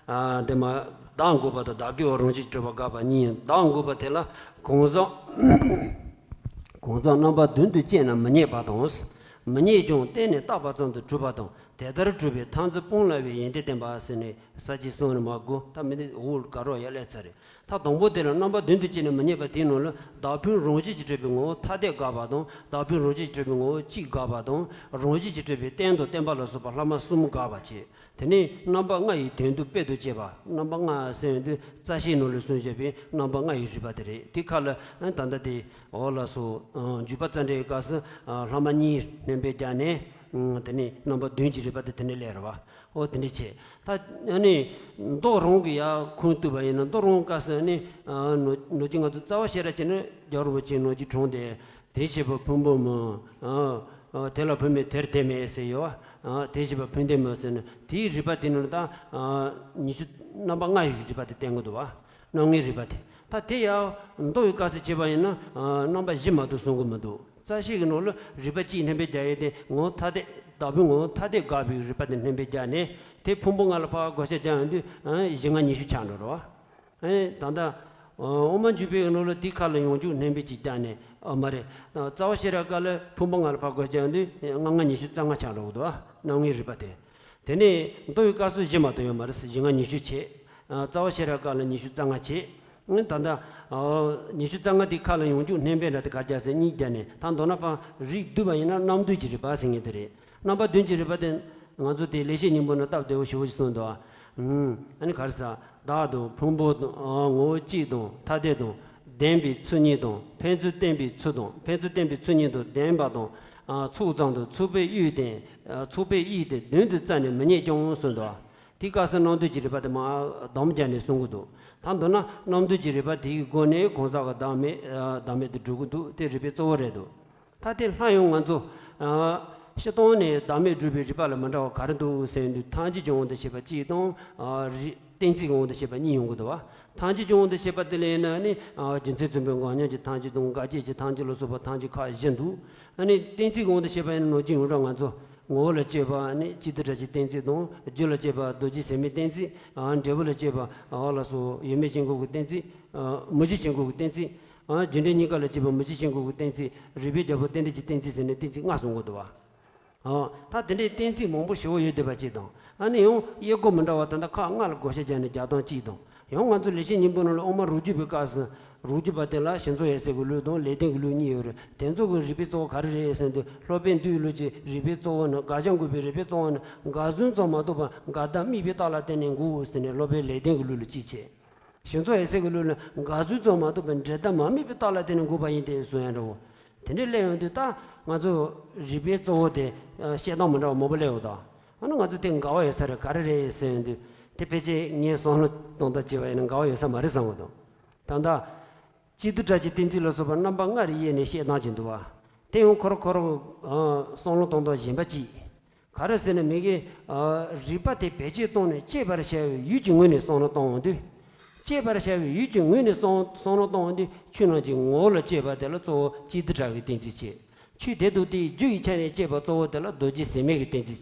འདི་མ་བདག་འགོད་པ་དང་བདག་གིས་རང་བཞིན་གྱིས་གྲུབ་པ་དགག་པ་གཉིས་ཡིན། བདག་འགོད་པ་དེ་ལ་གང་ཟག་གང་ཟག་རྣམ་པ་བདུན་དུ་དཔྱད་ན་མི་རྙེད་པ་དང་། མི་རྙེད་ཀྱང་བརྟེན་ནས་བརྟགས་པ་ཙམ་དུ་གྲུབ་པ་དང་། དེ་ལྟར་གྲུབ་པའི་ཐ་ཚིག་སྤང་སླ་བའི་ཡོན་ཏན་བསྟན་པ་ཟེར་ནས་ས་བཅད་གསུམ་ནས་མར་བགོ། ད་མི་འདི་འུར་དགའ་རོགས་ཡ་ལས་ཚར་རེད། ད་དང་པོ་དེ་ལ་རྣམ་པ་བདུན་དུ་དཔྱད་ནས་མི་རྙེད་པ་དེའི་ནང་ལ་བདག་ཕུང་རང་བཞིན་གྱིས་གྲུབ་པའི་ངོ་བོ་ཐ་དད་དགག་པ་དང་། བདག་ཕུང་རང་བཞིན་གྱིས་གྲུབ་པའི་ངོ་བོ་གཅིག་དགག་པ་དང་། རང་བཞིན་གྱིས་གྲུབ་པའི་རྟེན་དང་བརྟེན་པ་ལ་སོགས་པ་ལྷག་མ་གསུམ་དགག་པ་བྱས། དེ་ནས་རྣམ་པ་ལྔ་ཡི་དོན་དུ་དཔེ་དང་བཅས་པ། རྣམ་པ་ལྔ་ཟེར་དུས་རྩ་ཤེའི་ནང་ལ་གསུངས་བཞག་པའི་རྣམ་པ་ལྔ་ཡི་རིགས་པ་དེ་རེད། དེ་ཁ་ལ་ད་ལྟ་དེ་འོ་ལགས་སོ། འཇུག་པ་རྩ་འགྲེལ་གྱི་སྐབས་སུ་ལྷག་མ་གཉིས་སྣོན་པ་བརྒྱབ་ནས། དེ་ནས་རྣམ་པ་བདུན་གྱི་རིགས་པ་དེ་དེ་འདྲ་ལས་རེད་བ། འོ་དེ་འདྲ་བྱས། ད་ཨ་ནི་མདོ་རང་གི་ཡར་ཁུངས་གཏུགས་པ་ཡིན་ན། མདོ་རང་སྐབས་སུ་ཨ་ནི་ནོར་ནོར་གྱི་ང་ཚོ་རྩ་བ་ཤེས་རབ་བྱས་ན་རྒྱལ་བ་རིན་པོ་ཆེའི་ནོར་གྱི་གྲངས་དེ། དེ་བྱེད་པ་ཕུང་པོ་མིན། དེ་ལ་བུད་མེད་དེར་དེ་མེད་ཟེར་ཡོད་བ། དེ་བྱེད་པ་ཕུང་ལྡན་མིན་ཟེར་ནས་དེའི་རིགས་པ་དེ་ནི་ད་ཉི་ཤུ་རྣམ་པ་ལྔ་ཡི་རིགས་པ་དེ་བསྟན་གྱི་འདུག་བ། རྣམ་ལྔའི་རིགས་པ་དེ། ད་དེ་ཡང་མདོ་ཡི་སྐབས་སུ་བྱས་པ་ཡིན་ན་རྣམ་པ་བཞི་མ་གཏོགས་གསུང་གི་མི་འདུག་རྩ་ཤེ་གི་ནང་ལ་རིགས་པ་གཅིག་སྣོན་པ་བརྒྱབ་ཡོད་དེ། ངོ་བོ་ཐ་དད། བདག་ཕུང་ངོ་བོ་ཐ་དད་དགག་པའི་རིགས་པ་དེ་སྣོན་པ་བརྒྱབ་ནས་དེ་ཕུང་པོ་ལྔ་ལ་ཕར་བགོ་བཤའ་རྒྱག་ཡོང་དུས་བཞི་ལྔ་ཉི་ཤུ་ཆགས་འགྲོ་རེད་བ། ཨེ་ད་ལྟ་དབུ་མ་འཇུག་པའི་ནང་ལ་དེའི་ཁ་ལ་ཡང་འཇུག་སྣོན་པ་གཅིག་བརྒྱབ་ནས། ཨ་མ་རེད། རྩ་བ་ཤེས་རབ་སྐབས་ལ་ཕུང་པོ་ལྔ་ལ་ཕར་བགོ་བཤའ་ཡོང་དུས་ལྔ་ལྔ་ཉི་ཤུ་རྩ་ལྔ་ཆགས་འགྲོ་གི་འདུག་བ། རྣམ་ལྔའི་རིགས་པ་དེ། དེ་ནས་མདོ་ཡི་སྐབས་སུ་བཞི་མ་གཏོགས་ཡོད་མ་རེད། བཞི་ལྔ་ཉི་ཤུ་བྱས། རྩ་བ་ཤེས་རབ་སྐབས་ལ་ཉི་ཤུ་རྩ་ལྔ་བྱས། ད་ལྟ་ཉི་ཤུ་རྩ་ལྔ་དེའི་ཁ་ལ་ཡང་འཇུག་སྣོན་པ་འདྲ་དེ་ག་རེ་བརྒྱབ་ཟེར་གཉིས་བརྒྱབ་ནས། ད་མདོར་ན་ཕར་རིགས་བསྡུས་པ་ཡིན་ན་རྣམ་བདུན་གྱི་རིགས་པ་ཟེར་མཁན་དེ་རེད། རྣམ་པ་བདུན་གྱི་རིགས་པ་དེ་ང་ཚོ་དེ་ལེགས་བཤད་སྙིང་པོ་ན་སྟབས་བདེ་བོ་ཞེ་པོ་ཞིག་གསུངས་འདུག་ཨ་ནི་ག་རེ་ཟེར། བདག་དང་ཕུང་པོ་དང་ངོ་བོ་གཅིག་དང་ཐ་དད་དང་། ལྡན་པའི་ཚུལ་གཉིས་དང་། ཕན་ཚུན་བརྟེན་པའི་ཚུལ་དང་། ཕན་ཚུན་བརྟེན་པའི་ཚུལ་གཉིས་དང་ལྡན་པ་དང་། ཚོགས་ཙམ་དང་ཚོགས་པའི་དབྱིབས་དེ། ཚོགས་པའི་དབྱིབས་དེ་བདུན་དུ་རྩ་ནས་མི་རྙེད་ཀྱང་གསུངས་འདུག་དེའི་སྐབས་སུ་རྣམ་བདུན་གྱི་རིགས་པ་དེ་མར་སྡོམ་བརྒྱབ་ནས་གསུང་གི་འདུག་ད་མདོར་ན་རྣམ་བདུན་གྱི་རིགས་པ་དེའི་སྒོ་ནས་གང་ཟག་གི་བདག་མེད་བདག་མེད་དུ་སྒྲུབ་ཀྱི་འདུག་དེ་རིགས་པའི་གཙོ་བོ་རེད་འདུག་ད་དེ་སླར་ཡང་ང་ཚོ་སྤྱིར་བཏང་ནས་བདག་མེད་སྒྲུབ་པའི་རིགས་པ་ལ་མི་འདྲ་བ་ག་རེ་འདུག་ཟེར་དུས། ཐམས་ཅད་ཀྱི་དབང་དུ་བྱས་པ་གཅིག་དང་། རིགས་གཏན་ཚིགས་ཀྱི་དབང་དུ་བྱས་པ་གཉིས་ཡོང་གི་འདུག་བ། ཐམས་ཅད་ཀྱི་དབང་དུ་བྱས་པ་དེ་ལ་ཡིན་ན་ནི་རྒྱུ་མཚན་མཚོན་པའི་འགོག་སྙམ་གྱི་ཐམས་ཅད་དང་། འགལ་བྱེད་ཀྱི་ཐམས་ཅད་ལ་སོགས་པ་ཐམས་ཅད་ཁག་བཞི་འདུག་ཨ་ནི་གཏན་ཚིགས་ཀྱི་དབང་དུ་བྱས་པ་ཡིན་ན་ནང་བཞིན་ཡོངས་གྲགས་ང་ཚོ་ངོ་བོ་ལ་དཔྱད་པ་ནི་གཅིག་ཏུ་བྲལ་གྱི་གཏན་ཚིགས་དང་། རྒྱུ་ལ་དཔྱད་པ་རྡོ་རྗེ་ཟེར་མའི་གཏན་ཚིགས། འབྲས་བུ་ལ་དཔྱད་པ་འོ་ལགས་སོ་ཡོད་མེད་སྐྱེ་འགོག་གི་གཏན་ཚིགས། མུ་བཞི་སྐྱེ་འགོག་གི་གཏན་ཚིགས། རྒྱུ་འབྲས་གཉིས་ཀ་ལ་དཔྱད་པ་མུ་བཞི་སྐྱེ་འགོག་གི་གཏན་ཚིགས། རིགས་པའི་རྒྱལ་པོ་རྟེན་འབྲེལ་གྱི་གཏན་ཚིགས་ཟེར་ནས་གཏན་ཚིགས་ལྔ་གསུང་གི་འདུག་བ། ད་དེ་འདྲའི་གཏན་ཚིགས་མང་པོ་ཞེ་པོ་ཡོད་བསྡད་པ་གཅིག་དང་། ཨ་ནི་ཡང་དབྱེ་སྒོ་མི་འདྲ་བ་ད་ལྟ་ཁག་ལྔ་ལ་བགོ་བཤའ་བརྒྱབ་ནས་རྒྱག་སྟངས་གཅིག་དང་། ཡང་ང་ཚོ་ལེགས་བཤད་སྙིང་པོ་ནང་ལ་དབུ་མ་རབ་བརྒྱུད་པའི་སྐབས་སུ་རབ་བརྒྱུད་པ་དེ་ལ་བྱང་ཆུབ་འོད་གསལ་གྱི་ལུགས་དང་ལེགས་ལྡན་གྱི་ལུགས་གཉིས་ཡོད་རེད། དེ་ཚོ་གི་རིགས་པའི་གཙོ་བོ་ག་རེ་རེད་ཟེར་དུས། སློབ་དཔོན་འདུལ་བའི་ལུགས་ཀྱི་རིགས་པའི་གཙོ་བོ་ནི། དགག་བྱ་འགོག་པའི་རིགས་པའི་གཙོ་བོ་ནི་འགལ་རྫུན་ཙམ་མ་གཏོགས་པར་འགལ་ཟླ་དམིགས་པའི་རྟགས་ལ་བརྟེན་ནས་འགོག་ཟེར་ནས་སློབ་དཔོན་ལེགས་ལྡན་གྱི་ལུགས་ལ་གཅིག་བྱས། བྱང་ཆུབ་འོད་གསལ་གྱི་ལུགས་ལ་འགལ་རྫུན་ཙམ་མ་གཏོགས་པའི་འབྲས་རྟགས་མ་དམིགས་པའི་རྟགས་ལ་བརྟེན་ནས་འགོག་པ་ཡིན་ཏེ་གསུང་ཡ་འདྲ་བོ། དེ་འདྲའི་སླེབས་ཡོང་དུས་ད་ང་ཚོ་རིགས་པའི་གཙོ་བོ་དེ་བཤད་སྟངས་མི་འདྲ་བ་མང་པོ་སླེབས་ཡོད་ད། ཨ་ནི་ང་ཚོ་དེ་འགལ་བ་ཡོད་ས་རེད། ག་རེ་རེད་ཟེར་ཡོང་དུས་དེ་ཕལ་ཆེར་ངས་བསམ་བློ་གཏོང་སྟངས་བྱས་པ་ཡིན་ན་འགལ་བ་ཡོད་ས་མ་རེད་བསམ་གྱི་འདུག་ད་ལྟ་གཅིག་ཏུ་བྲལ་གྱི་གཏན་ཚིགས་ལ་སོགས་པ་རྣམ་པ་ལྔ་རེ་དབྱེ་ནས་བཤད་སྟངས་ཅིག་འདུག་བ། དེ་ཡང་ཁོ་རང་ཁོ་རང་བསམ་བློ་གཏོང་སྟངས་གཞན་པ་གཅིག་ག་རེ་ཟེར་ན་མི་གི་རིགས་པ་དེ་བེད་སྤྱོད་བཏང་ནས་དཔྱད་པར་བྱ་བའི་ཡུལ་གྱི་ངོས་ནས་བསམ་བློ་གཏོང་འོང་དུས། དཔྱད་པར་བྱ་བའི་ཡུལ་གྱི་ངོས་ནས་བསམ་བསམ་བློ་གཏོང་འོང་དུས། ཆོས་རྣམས་ཀྱི་ངོ་བོ་ལ་དཔྱད་པ་དེ་ལ་གཙོ་བོ་གཅིག་ཏུ་བྲལ་བའི་གཏན་ཚིགས་བྱེད། ཆོས་དེ་དང་དེའི་རྒྱུ་ཡི་ཆ་ནས་དཔྱད་པ་གཙོ་བོ་དེ་ལ་རྡོ་རྗེ་ཟེར་མའི་གི་གཏན་ཚིགས་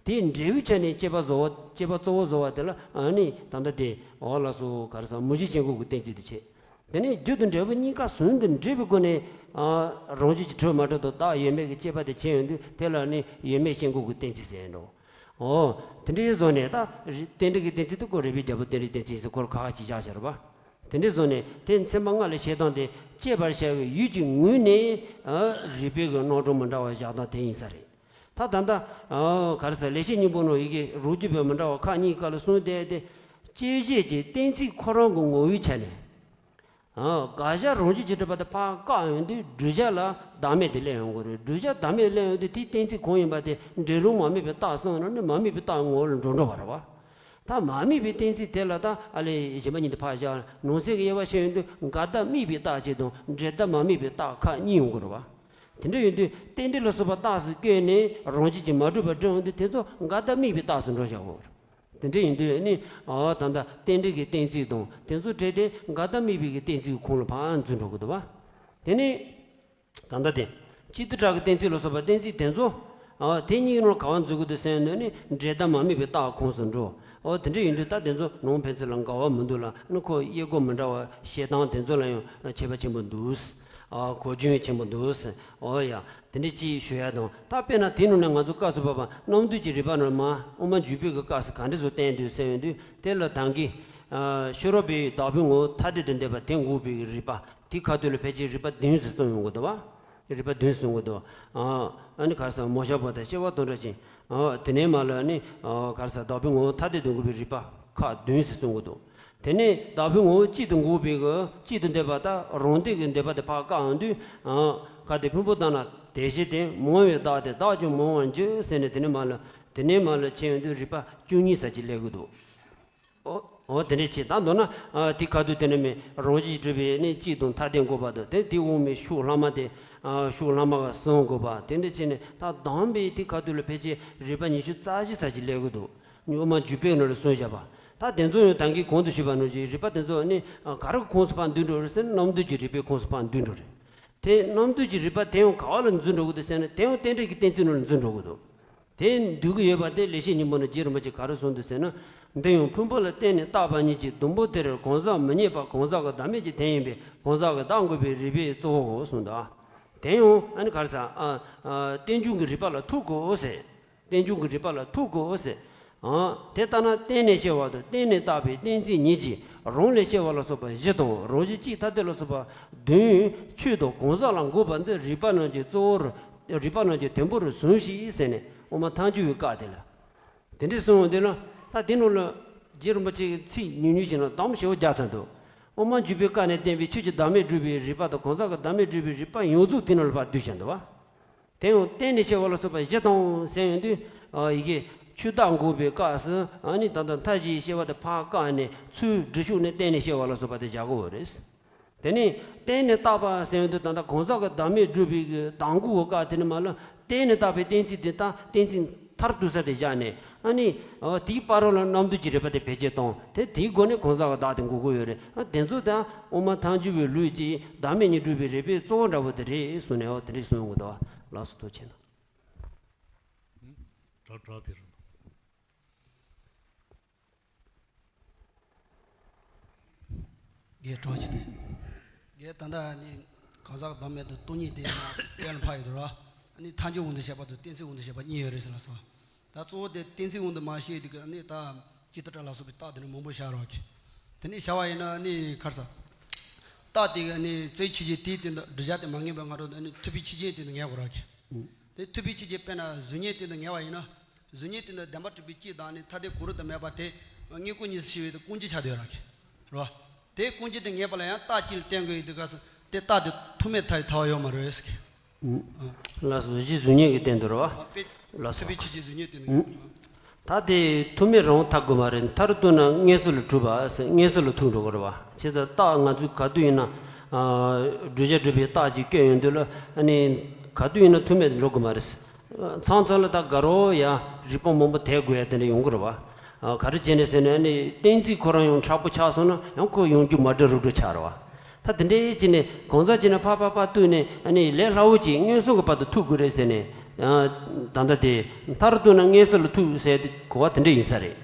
བྱེད། དེའི་འབྲས་བུའི་ཆ་ནས་དཔྱད་པ་བཟོ་བ་དཔྱད་པ་གཙོ་བོ་བཟོ་བ་དེ་ལ་ཨ་ནི་ད་ལྟ་དེ་འོ་ལགས་སོ་ག་རེ་ཟེར་མུ་བཞི་སྐྱེ་འགོག་གི་གཏན་ཚིགས་དེ་བྱེད། དེ་ནས་རྒྱུ་དང་འབྲས་བུ་གཉིས་ཀ་ཟུང་དུ་འབྲེལ་བའི་སྒོ་ནས་རང་བཞིན་གྱིས་གྲུབ་མ་གྲུབ་དང་བདག་ཡོད་མེད་ཀྱི་དཔྱད་པ་དེ་བྱས་ཡོང་དུས། དེ་ལ་ནི་ཡོད་མེད་ཤེས་འགོག་གི་གཏན་ཚིགས་ཟེར་འགྲོ། འོ། དེ་འདྲའི་བཟོ་ནས་ད་རྟེན་འབྲེལ་གྱི་གཏན་ཚིགས་དེ་ཁོ་རིགས་པའི་རྒྱལ་པོ་རྟེན་འབྲེལ་གཏན་ཚིགས་ཟེར་ཁོ་ར་ཁག་ཁག་ཅིག་བཞག་བཞག་རེད་པ། དེ་འདྲའི་བཟོ་ནས་དེ་ཚན་པ་ལྔ་ལ་བཤད་སྟངས་དེ་དཔྱད་པར་བྱ་བའི་ཡུལ་གྱི་ངོས་ནས་རིགས་པའི་གི་རྣམ་གྲངས་མི་འདྲ་བ་བཞག་སྟངས་དེ་ཡིན་ས་རེད། ད་ད་ལྟ་ག་རེ་ཟེར་ལེགས་བཤད་སྙིང་པོ་ནང་ཡི་གེ་རབ་བརྒྱུད་པའི་མི་འདྲ་བ་ཁག་གཉིས་ཀ་ལ་གསུངས་བསྡད་དེ། དཔྱད་བྱེད་ཀྱི་གཏན་ཚིགས་ཁོ་རང་གི་ངོ་བོའི་ཆ་ནས། དགག་བྱ་རང་བཞིན་གྱིས་གྲུབ་པ་དེ་ཕར་བཀག་ཡོང་དུས་བསྒྲུབ་བྱ་ལ་བདག་མེད་དེ་སླེབས་ཡོང་གི་རེད། བསྒྲུབ་བྱ་བདག་མེད་སླེབས་ཡོང་དུས་དེའི་གཏན་ཚིགས་གང་ཡིན་པ་དེ་འབྲས་རང་མ་དམིགས་པའི་རྟགས་སོང་ན་ནི་མ་དམིགས་པའི་རྟགས་ངོ་བོ་ལ་འགྲོ་འགྲོ་བ་རེད་བ། ད་མ་དམིགས་པའི་གཏན་ཚིགས་དེ་ལ་ད་ཨ་ལས་གཞན་པ་གཉིས་དེ་ཕར་བཞག་ནང་གསེས་ཀྱི་དབྱེ་བ་ཕྱེ་ཡོང་དུས་འགལ་ཟླ་དམིགས་པའི་རྟགས་གཅིག་དང་འབྲས་ཟླ་མ་དམིགས་པའི་རྟགས་ཁག་གཉིས་ཡོང་གི་རེད་བ། དེ་འདྲ་ཡིན་དུས་རྟེན་འབྲེལ་ལ་སོགས་པ་རྟགས་སུ་བཀོད་ནས་རང་བཞིན་གྱིས་མ་གྲུབ་པར་སྒྲུབ་ཡོང་དུས་དེ་ཚོ་འགལ་ཟླ་དམིགས་པའི་རྟགས་སུ་འགྲོ་བཞག་གོ། དེ་འདྲ་ཡིན་དུས་ནི་ཨོ་ད་ལྟ་རྟེན་འབྲེལ་གྱི་གཏན་ཚིགས་དང་དེ་ཚོ་བྲལ་ཏེ་འགལ་ཟླ་དམིགས་པའི་གི་གཏན་ཚིགས་ཁོངས་ལ་ཕར་འཛུལ་འགྲོ་གི་འདུག་བ། དེ་ནི། ད་ལྟ་དེ། སྤྱི་ལྡོག་ཕྲད་ཀྱི་གཏན་ཚིགས་ལ་སོགས་པ་གཏན་ཚིགས་དེ་ཚོ། ཨ་དེ་གཉིས་ཀྱི་ནང་ག་བ་འཛུལ་གྱི་འདུག་ཟེར་ན་ནི་འབྲེལ་ཟླ་མ་དམིགས་པའི་རྟགས་ཁོངས་སུ་འགྲོ། ཨོ་དེ་འདྲ་ཡིན་དུས་ད་དེ་ཚོ་ནང་ཕན་ཚུན་ལ་འགལ་བ་མི་འདུག་ལ་ནི་ཁོ་དབྱེ་སྒོ་མི་འདྲ་བ་བཤད་སྟངས་དེ་ཚོ་ལ་ཡང་ཁྱད་པར་ཆེན་པོ་འདུག་ཨ་གོ་རྒྱུན་ཆེན་པོ་འདུག་ཨོ་ཡ། དེ་འདྲ་ཅིག་ཞུ་ཡ་དང་ད་དཔེར་ན་དེ་ནང་ནས་ང་ཚོ་སྐབས་སུ་བབ་པ་རྣམ་འདུས་ཀྱི་རིགས་པ་ནང་མ་དབུ་མ་འཇུག་པའི་གི་སྐབས་སུ་ག་འདྲ་བཟོ་བསྟན་འདུག་ཟེར་ཡོང་དུས་དེ་ལ་ད་གིན། ཨ་ཤེས་རབ་པའི་བདག་པོའི་ངོ་བོ་ཐ་དད་དུ་འདོད་པ་དེ་འགོག་པའི་རིགས་པ། དེ་ཁ་ཐུག་ལ་ཕལ་ཆེར་རིགས་པ་བདུན་ཟེར་གསུངས་ཡོང་གི་འདུག་བ། རིགས་པ་བདུན་གསུང་གི་འདུག་ཨ་ནི་ག་རེ་ཟེར་མོ་ཤ་བོ་དང་སྐྱེ་བ་དང་འདྲ་ཞིང་། ཨ་དེ་ནས་མ་ལ་ནི་ཨ་ག་རེ་ཟེར་བདག་པོའི་ངོ་བོ་ཐ་དད་དུ་འགོག་པའི་རིགས་པ་ཁག་བདུན་ཟེར་གསུང་གི་འདུག་དེ་ནས་བདག་པོའི་ངོ་བོ་གཅིག་ཏུ་འགོག་པའི་གི་གཅིག་ཏུ་འདོད་པ་དང་རང་སྡེ་གི་འདོད་པ་དེ་ཕར་བཀག་ཡོང་དུས་ཨ་ག་དེ་ཕུང་པོ་ལྟར་ན་དེ་བཞིན་ཏེ་མང་བས་བདག་སྟེ་བདག་ཀྱང་མང་བར་འགྱུར་ཟེར་ནས་དེ་ནས་མ་ལ་དེ་ནས་མ་ལ་ཕྱེ་ཡོང་དུས་རིགས་པ་བཅུ་གཉིས་ཙམ་ཅིག་སླེབས་ཀྱི་འདུག་ཨོ་ཨོ་དེ་འདྲས་བྱས་ད་མདོར་ན་ཨ་དེ་ཁ་ཐུག་དེ་ནས་མི་རང་བཞིན་གྱིས་གྲུབ་པའི་ནི་གཅིག་དང་ཐ་དད་འགོག་པ་དང་དེ་དེ་དབུ་མའི་ཤུགས་ལྷག་མ་དེ་ཨ་ཤུགས་ལྷག་མ་ག་གསུམ་དགོས་པ་དེ་འདྲས་བྱས་ནས་ད་དམ་པའི་དེ་ཁ་ཐུག་ལ་ཕལ་ཆེར་རིགས་པ་ཉི་ཤུ་རྩ་བཞི་ཙམ་ཅིག་སླེབས་ཀྱི་འདུག་དབུ་མ་འཇུག་པའི་ནང་ལ་གསུངས་བཞག་པ་ད་དེ་ཚོ་ཡང་ད་གིན་གོང་དུ་ཞུས་པ་ནང་བཞིན་རིགས་པ་དེ་ཚོ་ནི་ཨ་ག་རེ་གི་ཁོངས་སུ་ཕར་འདུས་འགྲོ་རེད་ཟེར་ན་རྣམ་འདུས་ཀྱི་རིགས་པའི་ཁོངས་སུ་ཕར་འདུས་འགྲོ་རེད། དེ་རྣམ་འདུས་ཀྱི་རིགས་པ་དེ་ཡང་ག་བ་ལ་འཛུལ་འགྲོ་གི་འདུག་ཟེར་ན་དེ་ཡང་རྟེན་འབྲེལ་གྱི་གཏན་ཚིགས་ནང་ལ་འཛུལ་འགྲོ་གི་འདུག་དེ་འདུས་ཀྱི་ཡོད་པ་དེ་ལེགས་བཤད་སྙིང་པོ་ནས་རྗེ་རིན་པོ་ཆེས་ག་རེ་གསུངས་འདུག་ཟེར་ན། འདི་ཡང་ཕུང་པོ་ལ་བརྟེན་ནས་བཏགས་པ་ཉིད་ཀྱིས་བསྡོམས་པ་དེར་གང་ཟག་མི་རྙེད་པ་གང་ཟག་གི་བདག་མེད་ཀྱི་དོན་ཡིན་པས་གང་ཟག་གི་བདག་འགོག་པའི་རིགས་པས་གཙོ་བོའོ་གསུངས་འདུག་དེ་ཡང་ཨ་ནི་ག་རེ་ཟེར་ཨ་ཨ་རྟེན་འབྱུང་གི་རིགས་པ་ལ་ཐུག་དགོས་ཟེར། རྟེན་འབྱུང་གི་རིགས་པ་ལ་ཐུག་དགོས་ཟེར། ཨ་དེ་ལྟ་ན་བརྟེན་ནས་སྐྱེ་བ་དང་བརྟེན་ནས་བཏགས་པའི་གཏན་ཚིགས་ཉིད་ཀྱིས་རང་ལས་སྐྱེ་བ་ལ་སོགས་པ་བཞི་དང་རང་བཞིན་གཅིག་ཐ་དད་ལ་སོགས་པ་བདུན་ཆོས་དང་གང་ཟག་ལ་འགོག་པ་འདི་རིགས་པ་རྣམས་ཀྱི་གཙོ་བོར་རིགས་པ་རྣམས་ཀྱི་དོན་པོར་ཟུངས་ཤིག་ཟེར་ནས་དབུ་མ་ཐལ་འགྱུར་བའི་བཀའ་དེ་ལ། དེ་འདྲ་གསུངས་འོང་དུས་ན་ད་དེ་ནང་ལ་རྗེ་རིན་པོ་ཆེ་གི་ཚིག་ཉུང་ཉུང་ཞིག་ན་གཏམ་ཞེ་པོ་རྒྱག་ཚར་འདུག་དབུ་མ་འཇུག་པའི་བཀའ་ནས་བསྟན་པའི་ཆོས་ཀྱི་བདག་མེད་སྒྲུབ་པའི་རིགས་པ་དང་གང་ཟག་གི་བདག་མེད་སྒྲུབ་པའི་རིགས་པ་ཡོངས་རྫོགས་དེ་ནང་ལ་ཕར་བསྡུས་བཞག་འདུག་བ། དེ་ཡང་བརྟེན་ནས་སྐྱེ་བ་ལ་སོགས་པ་བཞི་དང་ཟེར་ཡོང་དུས་ཨ་ཡི་གེ་ཆོས་བདག་འགོག་པའི་སྐབས་སུ་ཨ་ནི་ད་ལྟ་མཐའ་བཞིའི་སྐྱེ་བ་དེ་ཕར་བཀག་ནས་ཚུར་སྒྲུབ་ཕྱོགས་ནས་བརྟེན་ནས་སྐྱེ་བ་ལ་སོགས་པ་དེ་བཞག་གི་ཡོད་རེད། དེ་ནས་བརྟེན་ནས་བཏགས་པ་ཟེར་ཡོང་དུས་ད་ལྟ་གང་ཟག་གི་བདག་མེད་སྒྲུབ་པའི་གི་བདག་འགོག་གི་སྐབས་དེ་ནས་མ་ལ་བརྟེན་ནས་བཏགས་པའི་གཏན་ཚིགས་དེ་དང་གཏན་ཚིགས་མཐར་གཏུགས་ས་དེ་བཞག་ནས་ཨ་ནི་ཨ་དེའི་བར་རོ་ལ་རྣམ་འདུས་ཀྱི་རིགས་པ་དེ་བེད་སྤྱད་བཏང་དེ་དེའི་སྒོ་ནས་གང་ཟག་གི་བདག་དེ་འགོག་གི་ཡོད་རེད། ཨ་དེ་ཚོ་དང་དབུ་མ་ཐལ་འགྱུར་བའི་ལུགས་ཀྱིས་བདག་མེད་གཉིས་སྒྲུབ་པའི་རིགས་པའི་གཙོ་བོ་འདྲ་བོ་དེ་རེད་གསུངས་ནས་ཨོ་དེ་འདྲས་གསུང་གི་འདུག་ལགས་སོ་ཐུགས་རྗེ་གནང་། དྲག་དྲག་པའི་རང་། རྒན་གྲོགས་ཅིག་དང་། རྒན་ད་ལྟ་ནི་གང་ཟག་བདག་མེད་དུ་སྟོང་ཉིད་དེ་ཡང་གཏན་ལ་ཕབ་ཡོད་དོ་ར། ནི་ཐལ་འགྱུར་དབང་དུ་བྱས་པ་དང་གཏན་ཚིགས་དབང་དུ་བྱས་པ་གཉིས་ཡོད་རེད་ཟེར་ལ་སོང་། ད་གཙོ་བོ་དེ་གཏན་ཚིགས་དབང་དུ་མ་བྱས་དེ་ག་ནི་ད་སྤྱི་ལྡོག་ཕྲད་ལ་སོགས་པའི་རྟགས་དེ་ནི་མང་པོ་བཞག་རོགས་གི། དེ་ནི་བྱ་བ་ཡིན་ན་ནི་ག་རེ་ཟ། རྟགས་དེ་ག་ནི་རྩའི་ཆོས་ཅན་དེའི་སྟེང་དུ་བསྒྲུབ་བྱ་དེ་མ་ངེས་པའི་སྔ་རོལ་དུ་ནི་ཐུབ་པའི་ཆོས་ཅན་སྟེང་དུ་ངེས་དགོས་རོགས་གི། དེ་ཐུབ་པའི་ཆོས་ཅན་དཔེར་ན་གཟུགས་བརྙན་སྟེང་དུ་ངེས་པ་ཡིན་ན། གཟུགས་བརྙན་དེ་ནི་བདེན་པར་གྲུབ་པའི་སྤྱི་དང་ནི་ཐ་དད་གོ་རིམ་དུ་མེད་པ་དེ་དངོས་ཀུན་གཉིས་སུ་ཕྱེ་བའི་དེ་ཀུན་གཞི་ཆགས་བསྡད་ཡོད་ར་གི། རེད་བ། དེ་ཀུན་གཞི་དེ་ངེས་པ་ལ་ཡང་རྟགས་གཅིག་ལ་བརྟེན་དགོས་ཡོད་དུས་སྐབས་སུ་དེ་རྟགས་དེ་ཐུག་མེད་ཐལ་བའི་ཐལ་བ་ཡོད་མ་རེད་ཟེར་གི། ལགས་སོ། གཟུགས་གཞི་གཟུགས་བརྙན་གྱི་སྟེང་དུ་རེད་བ། ལགས་སོ། ཐུབ་པའི་ཆོས་ཅན་གཟུགས་བརྙན་སྟེང་དུ་ངེས་པ། ད་དེ་ཐུག་མེད་རང་ཐལ་དགོས་མ་རེད། མཐར་གཏུགས་ན་མངོན་སུམ་ལ་གྲུབ་པ་ཟེར་མངོན་སུམ་ལ་ཐུག་འགྲོ་གི་རེད་བ། བྱས་ཙང་རྟགས་ང་ཚོས་ག་དུས་ཡིན་ན་བསྒྲུབ་བྱ་སྒྲུབ་པའི་རྟགས་ཅིག་བཀོད་ཡོང་དུས་ལ་ཨ་ནི་ག་དུས་ཡིན་ན་ཐུག་མེད་དུ་འགྲོ་དགོས་མ་རེད། མཚམས་མཚམས་ལ་ད་དགའ་རོགས་ཡ་རིགས་པ་མང་པོ་དེ་དགོས་ཡ་དེ་འདྲ་ཡོང་གི་རེད་བ། ག་རེ་བྱས་ནས་ཟེར་ན་ཨ་ནི་གཏན་ཚིགས་ཁོ་རང་ཡང་མཁྲེགས་པོ་ཆགས་སོང་ན་ཡང་ཁོ་ཡོང་རྒྱུ་མ་འགྲོ་རུ་འགྲོ་ཆགས་རེད་བ། ད་དེ་འདྲའི་བྱས་ནས་གང་ཟག་བྱས་ན་ཕར་ཕར་ཕར་བཏུས་ནས་ཨ་ནི་ལས་སླ་བོ་ཅིག་མངོན་སུམ་གྱི་བར་དུ་ཐུག་དགོས་རེད་ཟེར་ནས། ད་ལྟ་དེ་མཐར་གཏུགས་ན་མངོན་སུམ་ལ་ཐུག་ཟེར་དེ་གོ་བ་དེ་འདྲ་ཡིན་ས་རེད།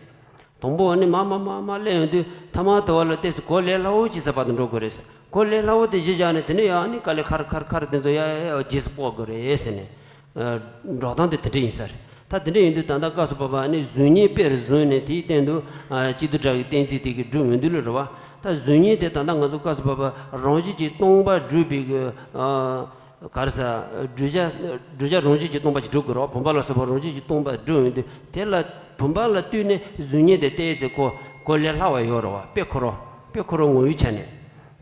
དང་པོ་ཨ་ནི་མར་མར་མར་མར་སླེབས་ཡོང་དུས་ཐ་མ་དེ་བ་ལ་ཏོག་ཙམ་གོ་ལས་སླ་བོ་ཅིག་ཟེར་བར་དུ་འགྲོ་དགོས་རེད། གོ་ལས་སླ་བོ་དེ་གཞི་བཞག་ནས་དེ་ནས་ཡང་ཨ་ནི་དཀའ་ལས་ཁག་རེ་ཁག་རེ་ཁག་རེ་དེ་ཚོ་ཡ་ཡ་ཡ་རྗེས་སུ་དཔོག་དགོས་རེད་ཟེར་ནས། འགྲོ་སྟངས་དེ་དེ་འདྲ་ཡིན་ས་རེད། ད་དེ་འདྲ་ཡིན་དུས་ད་ལྟ་སྐབས་སུ་བབ་པ་ཨ་ནི་གཟུགས་བརྙན་དཔེ་རུ་བཟུང་ནས་དེའི་སྟེང་དུ་སྤྱི་ལྡོག་ཕྲད་ཀྱི་གཏན་ཚིགས་དེ་གི་སྒྲུབ་འོང་དུས་ལ་རེད་བ། ད་གཟུགས་བརྙན་དེ་ད་ལྟ་ང་ཚོ་སྐབས་སུ་བབ་པ་རང་བཞིན་གྱིས་སྟོང་པར་སྒྲུབ་པའི་གི་ག་རེ་ཟ། བསྒྲུབ་བྱ་བསྒྲུབ་བྱ་རང་བཞིན་གྱིས་སྟོང་པ་ཞིག་སྒྲུབ་དགོས་རེད་བ། བུམ་པ་ལ་སོགས་པ་རང་བཞིན་གྱིས་སྟོང་པར་སྒྲུབ་ཡོང་དུས་དེ་ལ་བུམ་པ་ལ་ལྟོས་ནས་གཟུགས་བརྙན་དེ་ཏོག་ཙམ་གོ་གོ་ལས་སླ་བ་ཡོད་རེད་བ། དཔེ་ཁོ་རང་དཔེ་ཁོ་རང་ངོ་བོའི་ཆ་ནས།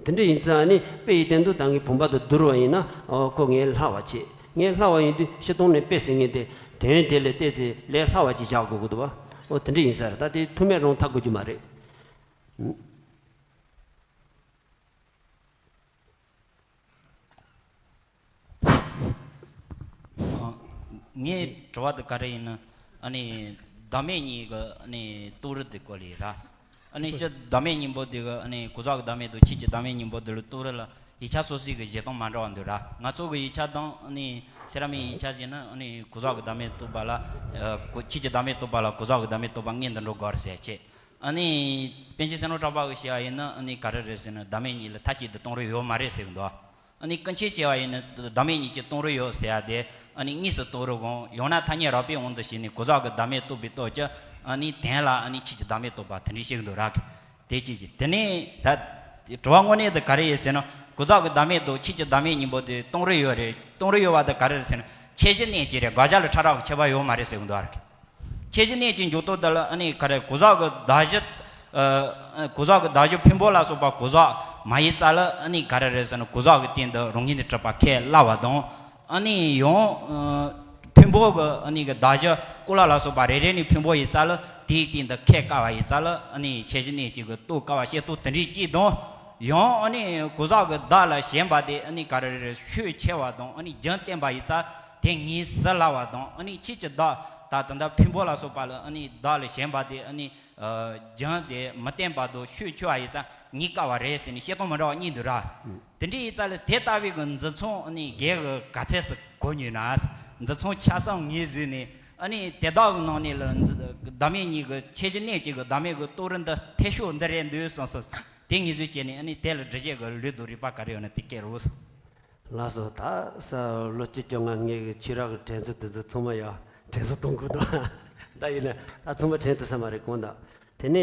དེ་འདྲ་ཡིན་ཙང་ནི་དཔེ་ཡི་སྟེང་དུ་ད་ངས་བུམ་པ་དང་བསྡུར་བ་ཡིན་ན་ཨོ་ཁོ་ངས་སླ་བ་བྱེད། ངས་སླ་བ་ཡིན་དུས་སྤྱིར་བཏང་ནས་དཔེ་ཟེར་མཁན་དེ་དོན་དེ་ལས་ཏོག་ཙམ་ལས་སླ་བ་ཅིག་བཞག་དགོས་ཀྱི་འདུག་བ། ཨོ་དེ་འདྲ་ཡིན་ས་རེད། ད་དེ་ཐུག་མེད་རང་ཐལ་དགོས་རྒྱུ་མ་རེད། ངའི་དྲི་བ་དེ་ག་རེ་ཡིན་ན། ཨ་ནི་བདག་མེད་གཉིས་ཀྱི་ཨ་ནི་རྟོགས་རིགས་དེ་སྐོར་ལ་ར། ཨ་ནི་སྤྱིར་བདག་མེད་གཉིས་པོ་དེ་གི་ཨ་ནི་གོ་ས་གི་བདག་མེད་དང་ཆོས་ཀྱི་བདག་མེད་གཉིས་པོ་དེ་ལ་རྟོགས་རིགས་ལ་ཡིག་ཆ་སོ་སོའི་གི་བཞེད་སྟངས་མ་འདྲ་བ་འདུག་ར། ང་ཚོ་གི་ཡིག་ཆ་དང་ཨ་ནི་སེ་ར་མིག་ཡིག་ཆ་བཞེས་ན། ཨ་ནི་གོ་ས་གི་བདག་མེད་རྟོགས་པ་ལ། ཨ་གོ་ཆོས་ཀྱི་བདག་མེད་རྟོགས་པ་ལ་གོ་ས་གི་བདག་མེད་རྟོགས་པ་ངེས་འདི་འགྲོ་དགོས་རེད་ཟེར་བྱས། ཨ་ནི་པཎ་ཆེན་བསམ་གྲུབ་གྲགས་པ་གི་བཤད་པ་ཡིན་ན། ཨ་ནི་ག་རེ་རེད་ཟེར་ན། བདག་མེད་གཉིས་ལ་མཐའ་གཅིག་ཏུ་སྟོང་རིགས་ཡོད་མ་རེད་ཟེར་གི་འདུག་ཨ་ནི་ཀུན་མཁྱེན་བྱས་པ་ཡིན་ན་བདག་མེད་གཉིས་ཀྱི་སྟོང་རིགས་ཡོད་ཟེར་ཡ་དེ། ཨ་ནི་དངོས་སུ་རྟོགས་རིགས་གང་། ཡང་ན་ཐ་སྙད་རགས་པའི་དབང་དུ་བྱས་ནས་གོ་ས་གི་བདག་མེད་རྟོགས་པའི་སྟོབས་ཀྱིས། ཨ་ནི་དོན་ལ་ཨ་ནི་ཆོས་ཀྱི་བདག་མེད་རྟོགས་པ་དེ་འདྲ་བཤད་གི་འདུག་ར། དེ་གཅིག་བྱས། དེ་ནས་ད་དྲི་བ་དངོས་གནས་དེ་ག་རེ་ཡིན་ཟེར་ན། གོ་ས་གི་བདག་མེད་དང་ཆོས་ཀྱི་བདག་མེད་གཉིས་པོ་དེ་སྟོང་རིགས་ཡོད་རེད། སྟོང་རིགས་ཡོད་པ་དེ་ག་རེ་རེད་ཟེར་ན། ཁྱད་གཞི་གནས་གཅིག་རེད། དགག་བྱ་ལ་ཕྲ་རགས་ཀྱི་ཁྱད་པར་ཡོད་མ་རེད་ཟེར་གི་འདུག་ར། ཁྱད་གཞི་གནས་གཅིག་འཇོག་སྟངས་དེ་ལ་ཨ་ནི་ག་རེ། གོ་ས་གི་གདགས་གཞི། ཨ་གོ་ས་གི་གདགས་གཞི་ཕུང་པོ་ལ་སོགས་པ་གོ་ས་མ་ཡིན་ཙང་ལ། ཨ་ནི་ག་རེ་རེད་ཟེར་ན། གོ་ས་གི་སྟེང་དུ་རང་ངོས་ནས་གྲུབ་པ་ཁས་སླ་བ་དང་། ཨ་ནི་ཡང་ཨ་ཕུང་པོ་གི་ཨ་ནི་གི་གདགས་གཞི་ཀོ་ལ་ལ་སོགས་པ་རེ་རེ་ནས་ཕུང་པོ་ཡིན་ཙང་ལ། དེའི་སྟེང་དུ་ཁས་དཀའ་བ་ཡིན་ཙང་ལ། ཨ་ནི་ཁྱད་གཞི་གནས་གཅིག་གི་རྟོགས་དཀའ་བ་བཤད་སྟངས་དེ་འདྲའི་གཅིག་དང་། ཡང་ཨ་ནི་གོ་ས་གི་བདག་ལ་ཞེན་པ་དེ་ཨ་ནི་ག་རེ་རེད། ཤུགས་ཆེ་བ་དང་། ཨ་ནི་རྒྱུན་བརྟན་པ་ཡིན་ཙང་དེ་ངེས་ཟིན་སླ་བ་དང་། ཨ་ནི་ཆོས་ཀྱི་བདག་ད་ད་ལྟ་ཕུང་པོ་ལ་སོགས་པ་ལ་ཨ་ནི་བདག་ལ་ཞེན་པ་དེ་ཨ་ནི་ཨ་རྒྱུན་དེ་མི་བརྟན་པ་དང་ཤུགས་ཆེ་བ་ཡིན་ཙང་ངེས་དཀའ་བ་རེད་ཟེར་ནས་བཤད་སྟངས་མི་འདྲ་བ་གཉིས་འདུག་ར། དེ་འདྲ་ཡིན་ཙང་ལ་དེ་ལྟ་བུའི་གི་འཛིན་མཚམས་ཨ་ནི་སྒེར་གྱི་ག་ཚད་སུ་གོ་ནུས་ན། འཛིན་མཚམས་ཆ་ཚང་ངོས་བཟུང་ནས། ཨ་ནི་དེ་དག་གི་ནང་ནས་ལ་འཛི་བདག་མེད་གཉིས་ཀྱི་ཁྱད་གཞི་གནས་གཅིག་གི་བདག་མེད་ཀྱི་རྟོགས་རིགས་འདི་འཐད་ཤོས་འདི་རེད་འདུག་བསམ་སོང་། དེ་ངོས་བཟུང་བྱས་ནས་ཨ་ནི་དེ་ལ་འགྲེལ་བཤད་ཀྱི་ལུགས་དང་རིགས་པ་ག་རེ་ཡོད་ན་དེ་སྐད་རོགས། ལགས་སོ། ད་ས་ལོ་གཅིག་བཅོ་ལྔ་ངེད་ཀྱི་ཆོས་ར་གི་དྲན་ཚུལ་དེ་ཚོ་ཚང་མ་ཡང་དྲན་གསོ་གཏོང་དགོས་འདུག་ད་ཡིན་ན་ད་ཚང་མ་དྲན་ཐུབ་ས་མ་རེད་གང་ལྟར། དེ་ནས་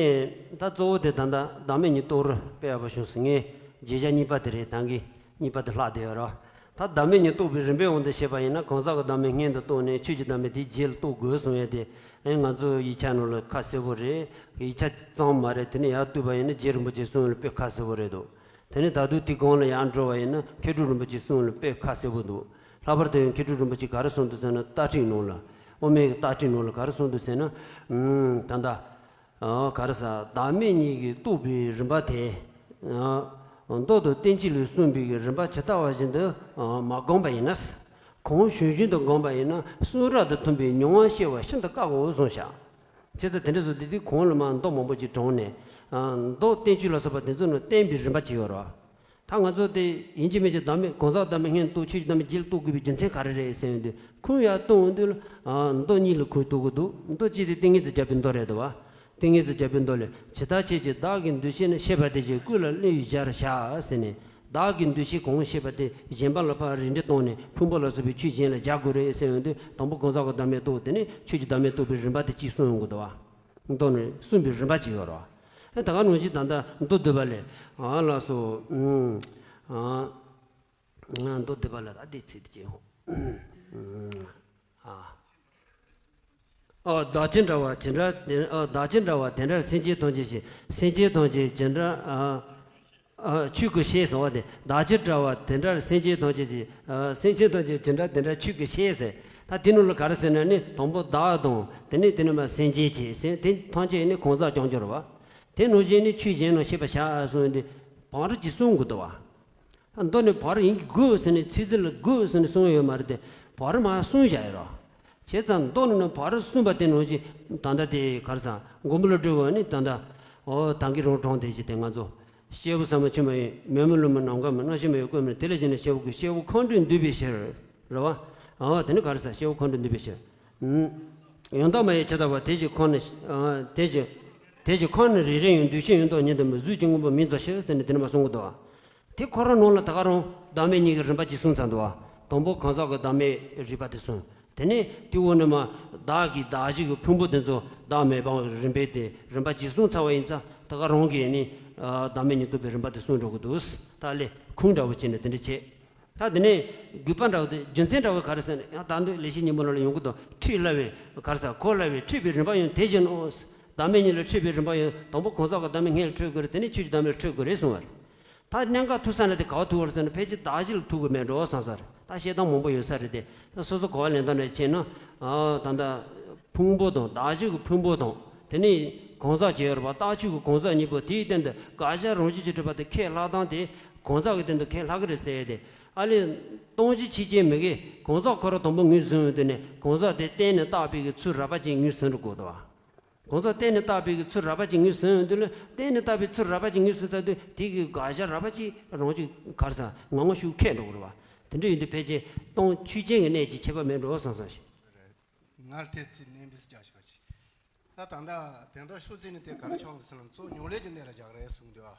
ད་གཙོ་བོ་དེ་ད་ལྟ་བདག་མེད་གཉིས་རྟོགས་རིགས་དཔེ་ཡག་པོ་བྱུང་སོང་། ངས་བརྗོད་བྱ་གཉིས་པ་དེ་རེད། ད་གིན་གཉིས་པ་དེ་ལྷག་བསྡད་ཡོད་ར། ད་བདག་མེད་གཉིས་རྟོགས་པའི་རིམ་པའི་དབང་དུ་བྱས་པ་ཡིན་ན། གང་ཟག་གི་བདག་མེད་སྔོན་དུ་རྟོགས་ནས་ཆོས་ཀྱི་བདག་མེད་དེ་རྗེས་ལ་རྟོགས་དགོས་གསུང་ཡས་དེ། ཨེ་ང་ཚོ་ཡིག་ཆ་ནང་ལ་ཁ་གསལ་པོ་རེད། ཡིག་ཆ་ཙམ་མ་རེད། དེ་ནས་ཡར་བཏུས་པ་ཡིན་ན་རྗེ་རིན་པོ་ཆེའི་གསུང་ལ་དཔེ་ཁ་གསལ་པོ་རེད་འདུག་དེ་ནས་ད་དུང་དེ་གོང་ལ་ཡར་འགྲོ་བ་ཡིན་ན་མཁས་གྲུབ་རིན་པོ་ཆེའི་གསུང་ལ་དཔེ་ཁ་གསལ་པོ་འདུག་ལྷག་པར་དུ་ཡང་མཁས་གྲུབ་རིན་པོ་ཆེས་ག་རེ་གསུངས་འདུག་ཟེར་ན། རྟགས་ཁྲིད་ནང་ལ། དབུ་མའི་རྟགས་ཁྲིད་ནང་ལ་ག་རེ་གསུངས་འདུག་ཟེར་ན། ཨུམ། ད་ལྟ་ཨ་ག་རེ་ཟ། བདག་མེད་གཉིས་ཀྱིས་རྟོགས་པའི་རིམ་པ་དེ། ཨ་མདོ་དང་བསྟན་བཅོས་ལས་གསུངས་པའི་རིམ་པ་ཇི་ལྟ་བ་བཞིན་དུ་ཨ་མ་བསྒོམས་པ་ཡིན་ན། གང་ཞུམ་ཞུམ་དུ་བསྒོམས་པ་ཡིན་ན་གསུང་རབ་དང་མཐུན་པའི་མྱོང་བ་སྐྱེ་བ་ཤིན་ཏུ་དཀའ་འོ་གསུངས་ཤག་བྱས་ཙང་དེ་འདྲ་སོང་དུས་དེ་གོང་ལ་མར་མདོ་མང་པོ་ཅིག་དྲངས་ནས། ཨ་མདོ་བསྟན་བཅོས་ལ་སོགས་པ་དེ་ཚོ་ནི་བསྟན་པའི་རིམ་པ་ཅིག་ཡོད་རེད་བ། ད་ང་ཚོ་དེ་ཡིན་གཅིག་མིན་གཅིག་བདག་མེད་གང་ཟག་བདག་མེད་སྔོན་རྟོགས། ཆོས་ཀྱི་བདག་མེད་རྗེས་ལ་རྟོགས་དགོས་པའི་རྒྱུ་མཚན་ག་རེ་རེད་ཟེར་ཡོང་དུས། ཁུངས་ཡར་གཏོང་ཡོང་དུས་ལ་ཨ་མདོ་གཉིས་ལ་ཁུངས་གཏུག་གི་འདུག་མདོ་གཅིག་དེ་ཏིང་ངེ་འཛིན་རྒྱས་པའི་མདོ་རེད་འདུག་བ། ཏིང་ངེ་འཛིན་རྒྱས་པའི་མདོ་ལས། ཇི་ལྟར་ཁྱེད་ཀྱིས་བདག་གི་འདུ་ཤེས་ནི་ཤེས་པ་དེ་བཞིན་ཀུན་ལ་བསླུས་བཞག་བྱ་ཟེར་ནས། བདག་གི་འདུ་ཤེས་གང་ཤེས་པ་དེ་གཞན་པ་ལ་ཕར་རིས་འགྲེ་བཏང་ནས་ཕུང་པོ་ལ་སོགས་པའི་ཆོས་གཞན་ལ་སྦྱར་དགོས་རེད་ཟེར་ཡོང་དུས། དང་པོ་གང་ཟག་གི་བདག་མེད་རྟོགས། དེ་ནས་ཆོས་ཀྱི་བདག་མེད་རྟོགས་པའི་རིམ་པ་དེ་གཅིག་གསུངས་ཡོང་གི་འདུག་བ། མདོ་ནས་གསུངས་པའི་རིམ་པ་གཅིག་ཡོད་རེད་བ། ཨ་ད་ག་ནང་བཞིན་ད་ལྟ་མདོ་སྡུད་པ་ལས། ཨ་ལགས་སོ། ཨུམ། ཨ་མདོ་སྡུད་པ་ལ་ད་འདི་ཚིག་དེ་ཅན་ཧོ། ཨ། ཨ་བདག་ཅི་འདྲ་བ་དེ་འདྲ་དེ། ཨ་བདག་ཅི་འདྲ་བ་དེ་འདྲར་སེམས་ཅན་ཐམས་ཅད་ཀྱི། སེམས་ཅན་ཐམས་ཅད་ཇི་འདྲ་ཨ་ཨ་ཆོས་ཀྱི་ཤེས་ཟེར་བ་དེ། བདག་ཅི་འདྲ་བ་དེ་འདྲར་སེམས་ཅན་ཐམས་ཅད་ཀྱི། ཨ་སེམས་ཅན་ཐམས་ཅད་ཇི་འདྲ་དེ་འདྲ་ཆོས་ཀྱི་ཤེས་ཟེར། ད་དེ་ནང་ལ་ག་རེ་ཟེར་ན་ནི། དང་པོ་བདག་དང་། དེ་ནས་དེ་ནས་མ་སེམས་ཅན་བྱས་ཟེར། དེ་ཐམས་ཅད་ནི་གང་ཟག་རྐྱང་རྐྱང་རེད་བ། དེ་ནང་བཞིན་ནི་ཆོས་གཞན་རྣམས་ཤེས་པར་བྱ་གསུངས་ཏེ་བར་གྱི་གསུང་དགོས་འདུག་བ། ད་མདོ་ནི་བར་ཡིན་དགོས་ཟེར་ནས། ཚིག་ཟིན་ལ་དགོས་ཟེར་ནས་གསུངས་ཡོད་མ་རེད་དེ། བར་མ་གསུངས་བཞག་ཡོད་རོ། བྱས་ཙང་མདོ་ནི་ནི་བར་གསུངས་པ་དེ་ནང་བཞིན། ད་ལྟ་དེ་ག་རེ་ཟ། མགོན་པོ་ཀླུ་སྒྲུབ་ཀྱིས་ནི་ད་ལྟ། འོ་ད་གིན་རང་དྲངས་དེ་བཞིན་དེ་ང་ཚོ། སྐྱེས་བུ་ཟབ་མོ་མཆི་མ་ཡིན། མེ་མི་ལུས་མི་ནམ་མཁའ་མིན། རྣམ་ཤེས་མི་ཡི་སྐུ་མིན། དེ་ལས་བཞེངས་ནས་སྐྱེ་བོ་ཀུན། སྐྱེས་བུ་མཁའ་འགྲོས་འདུས་པའི་ཕྱིར། རེད་བ། འོ་དེ་ནི་ག་རེ་ཟ། སྐྱེས་བུ་མཁའ་འགྲོས་འདུས་པའི་ཕྱིར། ཡང་དག་མ་ཡིན་ཇི་ལྟ་བར། དེ་བཞིན་ཁམས་ནི། དེ་བཞིན་དེ་བཞིན་ཁམས་ནི་རེ་རེ་ཡང་། འདུས་ཤིང་ཡང་དག་ཉིད་དུ་མིན། གཟུགས་ཀྱི་དངོས་པོ་མིང་ཙམ་ཞིག་ཟེར་ནས་དེ་ནི་མ་གསུང་གི་འདུག་བ། དེ་ཁོ་རང་ནང་ལ་ད་ག་རང་བདག་མེད་གཉིས་ཀྱི་རིམ་པ་གཅིག་གསུངས་ཚར་འདུག་བ། དང་པོ་གང་ཟག་གི་བདག་མེད་རིགས་པ་དེ་གསུངས། དེ་ནས་དེའི་འོག་ནས་མ་བདག་གི་གདགས་གཞི་གི་ཕུང་པོ་དེ་ཚོ་བདག་མེད་པའི་རིམ་པས་དེ་རིམ་པ་གཅིག་གསུངས་ཚར་བ་ཡིན་ཙང་། ད་ག་རང་གིས་ནི་བདག་མེད་གཉིས་རྟོགས་པའི་རིམ་པ་དེ་གསུངས་འགྲོ་གི་འདུག་ད་ལས་ཁུངས་འདྲ་བོ་བྱས་ནས་དེ་འདྲ་བྱས། ད་དེ་ནས་དགོས་པ་འདྲ་བོ་དེ། རྒྱུ་མཚན་འདྲ་བོ་ག་རེ་ཟེར་ན། ཡང་ད་འདོད་ལེགས་བཤད་སྙིང་པོ་ནང་ལ་ཡོང་གི་འདུག་འཁྲིད་སླ་བའི་ག་རེ་ཟ། གོ་སླ་བའི་འཁྲིད་པའི་རིམ་པ་ཡང་དེ་བཞིན་ནོ། བདག་མེད་གཉིས་ལ་འཁྲིད་པའི་རིམ་པ་ཡང་། དང་པོ་གང་ཟག་གི་བདག་མེད་སྔོན་ལ་འཁྲིད་དགོས་རེད། དེ་ནས་ཆོས་ཀྱི་བདག་མེད་ལ་འཁྲིད་དགོས་རེད་གསུངས་པ་རེད། ད་གནད་འགག་ཐུག་ས་ལ་དེ་ག་བ་ཐུག་པ་རེད་ཟེར་ན། ཕལ་ཆེར་གདགས་གཞི་ལ་ཐུག་གི་མེད་འགྲོ་བསམ་ས་རེད། ད་བཤད་སྟངས་མང་པོ་ཡོད་ས་རེད་དེ། ད་སོ་སོ་གོ་བ་ལེན་སྟངས་འདྲ་བྱས་ན། ཨ་ད་ལྟ་ཕུང་པོ་དང་། གདགས་གཞི་གི་ཕུང་པོ་དང་། དེ་ནས་གང་ཟག་ཅིག་ཡོད་རེད་པ། རྟགས་ཆོས་ཀྱི་གང་ཟག་གཉིས་པོ། དེའི་སྟེང་དུ་དགག་བྱ་རང་བཞིན་གྱིས་གྲུབ་པ་དེ་ཁས་བླངས་སྟངས་དེ་གང་ཟག་གི་སྟེང་དུ་ཁས་བླངས་ཀྱི་རེད་ཟེར་ཡས་དེ། ཨ་ལས། སྟོང་གཞི་ཆོས་ཅན། མི་དགེ་གང་ཟག་ཁོ་རང་དང་པོ་ངོས་ཟིན་ཡོང་དུས་ནས་གང་ཟག་དེ་གཏན་ནས་བཏགས་པའི་གི་ཚུལ་རགས་པ་ཅན་ངོས་ཟིན་འགྲོ་དགོས་དོ། གང་ཟག་གཏན་ནས་བཏགས་པའི་གི་ཚུལ་རགས་པ་ཅན་ངོས་ཟིན་ཡོང་དུས་ལ། གཏན་ནས་བཏགས་པའི་ཚུལ་རགས་པ་ཅན་ངོས་ཟིན་ཚར་དུས་དེ་གི་དགག་བྱ་རགས་པ་ཅན་རང་བཞིན་ག་རེ་ཟ་ངང་ངམ་ཤུགས་ཁེགས་འགྲོ་གི་རེད་བ། དེ་འདྲ་ཡིན་དུས་ཕལ་ཆེར་སྟོང་ཆོས་ཅན་གྱི་གནད་ཀྱི་ཁྱད་པར་མེད་འགྲོ་བསམ་བསམ་ཞིག་ངར་ཐེབས་ཀྱི་གནས་འབུལ་རྒྱག་ཤོག་ཅིག་ད་ད་ལྟ་དེ་འདྲ་ཤོག་ཅིག་ནི་དེ་ག་རེ་ཆགས་འདུག་ཟེར་ན། གཙོ་བོ་མྱོང་ལས་ཀྱི་གནས་ལ་རྒྱག་རེད་གསུངས་འདུག་ཨ།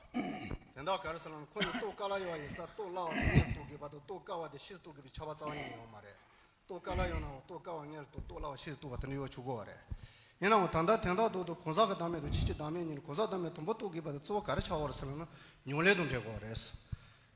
དེ་འདྲ་ག་རེ་ཟེར་ན། ཁོ་ནི་རྟོགས་དཀའ་སླ་ཡོད་ཡིན་ཙང་རྟོགས་སླ་བ་དེ་སྔོན་རྟོགས་དགོས་པ་དང་རྟོགས་དཀའ་བ་དེ་ཕྱིས་སུ་རྟོགས་དགོས་པའི་ཁྱབ་པ་རྩ་བ་ཉིད་ནས་ཡོད་མ་རེད། རྟོགས་དཀའ་སླ་ཡོད་ནའང་རྟོགས་དཀའ་བ་སྔོན་ལ་རྟོགས། རྟོགས་སླ་བ་ཕྱིས་སུ་རྟོགས་པ་དེ་འདྲ་ཡོད་ཆོག་གོ་བ་རེད། ཡིན་ནའང་ད་ལྟ་དོན་དག་ཏུ་གང་ཟག་གི་བདག་མེད་དང་ཕྱིན་ཅི་བདག་མེད་གཉིས་ནི། གང་ཟག་བདག་མེད་དང་པོ་རྟོགས་དགོས་པ་དེ་གཙོ་བོ་ག་རེ་ཆགས་ཡོད་རེད་ཟེར་ན། མྱོང་ལས་དང་འབྲེལ་དགོས་རེད།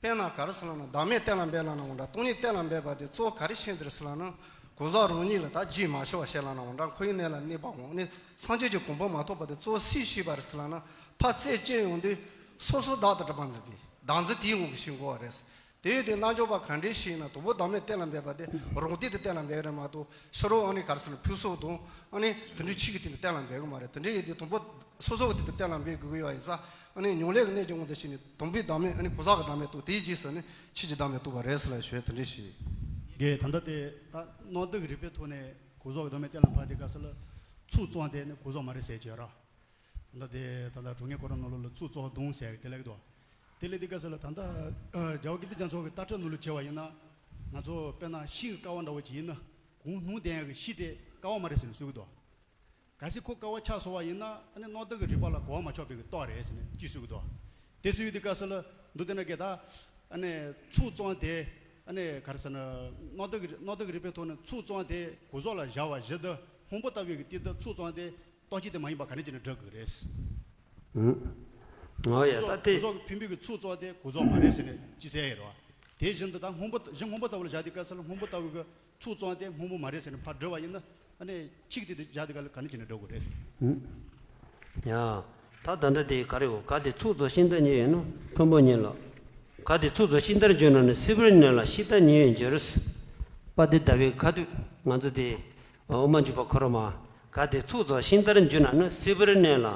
དཔེར་ན་ག་རེ་ཟེར་ན། བདག་མེད་གཏན་ལ་འབེབས་ལབ་ནའང་འདྲ། སྟོང་ཉིད་གཏན་ལ་འབེབས་པ་དེ་གཙོ་བོ་ག་རེ་ཤེས་འདུག་ཟེར་ན། གང་ཟག་རང་ཉིད་ལ་ད་རྗེས་མ་ཤེས་པ་ཤེས་ལབ་ནའང་འདྲ། འཁོར་བའི་གནས་ལ་གནས་པའམ་ནི་སངས་རྒྱས་ཀྱི་གོ་འཕང་མ་ཐོབ་པ་དེ་གཙོ་བོ་སུས་ཤེས་པ་རེད་ཟེར་ལབ་ན། ཕར་རྩད་གཅོད་ཡོང་དུས་སོ་སོ་བདག་དང་སྒྲིབ་པ་འཛིན་པའི་བདག་འཛིན་དེའི་འོག་གི་ཤེས་དགོས་པ་རེད། དེ་ཡོད་དུས་རྣལ་འབྱོར་པ་ག་འདྲས་ཤིག་ཡིན་ན། དང་པོ་བདག་མེད་གཏན་ལ་འབེབས་པ་དེ་རང་སྟེང་དུ་གཏན་ལ་འབེབས་རེད་མ་གཏོགས། ཕྱི་རོལ་ཨ་ནི་ག་རེ་ཟེར་ན། ཕུན་ཚོགས་དང་ཨ་ནི་དེ་འདྲའི་ཕྱི་གི་སྟེང་དུ་གཏན་ལ་འབེབས་གི་མ་རེད། དེ་འདྲ་ཡིན་དུས་དང་པོ་སོ་སོ་གི་སྟེང་དུ་གཏན་ལ་འབེབས་དགོས་ཀྱི་ཡོད་ཡིན་ཙང་། ཨ་ནི་མྱོང་ལས་ཀྱི་གནས་ཀྱི་དབང་དུ་བྱས་ནས་དང་པོའི་བདག་མེད། ཨ་ནི་གང་ཟག་གི་བདག་མེད་རྟོགས། དེའི་རྗེས་སུ་ནི་ཕྱིན་ཅི་བདག་མེད་རྟོགས་པ་རེད་ཟེར་ལབ་ཞུ་ཡས་དེ་འདྲས་ཤིག་རེད། ད་ལྟ་དེ་ད་རྣམ་བདག་གི་རིགས་པའི་ཐོག་ནས་གང་ཟག་གི་བདག་མེད་གཏན་ལ་ཕབ་དུས་སྐབས་སུ་ལ། ཚོགས་གཙོ་དེ་ནི་གང་ཟག་མ་རེད་ཟེར་གྱི་ཡོད་ར། ད་ལྟ་དེ་ད་ལྟ་གྲོང་ཁྱེར་ཁོ་རང་ནང་ལོགས་ལ་ཚོགས་གཙོ་བདུན་ཟེར་གི་དེ་ལབ་ཀྱི་འདུག་དེ་ལབ་དུས་སྐབས་སུ་ལ་ད་ལྟ་རྒྱལ་བ་དགེ་ལྡན་རྒྱ་མཚོ་གི་ལྟ་གྲུབ་ནང་ལ་བྱས་པ་ཡིན་ན། ང་ཚོ་དཔེར་ན་ཤིང་གི་ཀ་བ་འདྲ་བོ་ཅིག་ཡིན་ན། གོང་སྣང་ལྡན་ཡག་གི་ཤིང་དེ་ཀ་བ་མ་རེད་ཟེར་ནས་གསུང་གི་འདུག་གལ་སྲིད་ཁོ་ཀ་བ་ཆགས་སོང་བ་ཡིན་ན། ཨ་ནི་རྣམ་བདག་གི་རིགས་པ་ལ་གོ་བ་མ་ཆོད་པའི་གི་རྟགས་རེད་ཟེར་ནས་ཅིག་གསུང་གི་འདུག་དེ་གསུང་ཡོང་དུས་སྐབས་སུ་ལ་འདུག་དེ་ན་གི་ད། ཨ་ནི་ཚོགས་གཙོ་དེ། ཨ་ནི་ག་རེ་ཟེར་ན། རྣམ་བདག་གི་རྣམ་བདག་གི་རིགས་པའི་ཐོག་ནས་ཚོགས་གཙོ་དེ་གང་ཟག་ལ་བཞག་པ་བཞིན་དུ། སྔོན་པོ་ལྟ་བུའི་གི་སྟེང་དུ་ཚོགས་གཙོ་དེ་རྟགས་ཅན་དེ་མ་ཡིན་པ་ག་ནས་ཅི་ནས་འགྲོ་དགོས་རེད། ཨང་། ཨོ་ཡ། གང་ཟག་ད་དེ། གང་ཟག་གི་ཕན་པའི་གི་ཚོགས་གཙོ་དེ་གང་ཟག་མ་རེད་ཟེར་ནས་ཅི་ཟེར་ཡོད་རེད་བ། དེ་བཞིན་དུ་ད་སྔོན་པོ་གཞི་སྔོན་པོ་ལྟ་བུ་ལ་བཞག་དུས་སྐབས་སུ་ལ། སྔོན་པོ་ལྟ་བུའི་གི་ཚོགས་གཙོ་དེ་སྔོན་པོ་མ་རེད་ཟེར་ནས་ཕར་འགྲོ་བ་ཡིན་ན། ཨ་ནི་ཕྱིའི་སྟེང་དུ་བཞག་དུས་སྐབས་ལ་ག་ནས་ཅི་ནས་འགྲོ་དགོས་རེད་ཟེར། ཨང་། ཡ། ད་ད་ལྟ་དེ་ག་རེ་ཡོད། གལ་ཏེ་ཚོགས་གཙོ་ཤིང་རྟ་ཉིད་ཡོད་ན་ཕུང་པོ་ཉིད་ལ། གལ་ཏེ་ཚོགས་གཙོ་ཤིང་རྟར་འགྱུར་ན་ནི། སྲིད་པར་གནས་ལ་ཤིང་རྟ་ཉིད་ཡོད་འགྱུར། པ་དེ་ལྟ་བུའི་ཁ་ཐུག་ང་ཚོ་དེ་དབུ་མ་འཇུག་པ་ཁོ་རང་མ། གལ་ཏེ་ཚོགས་གཙོ་ཤིང་རྟར་འགྱུར་ན་ནི། སྲིད་པར་གནས་ལ་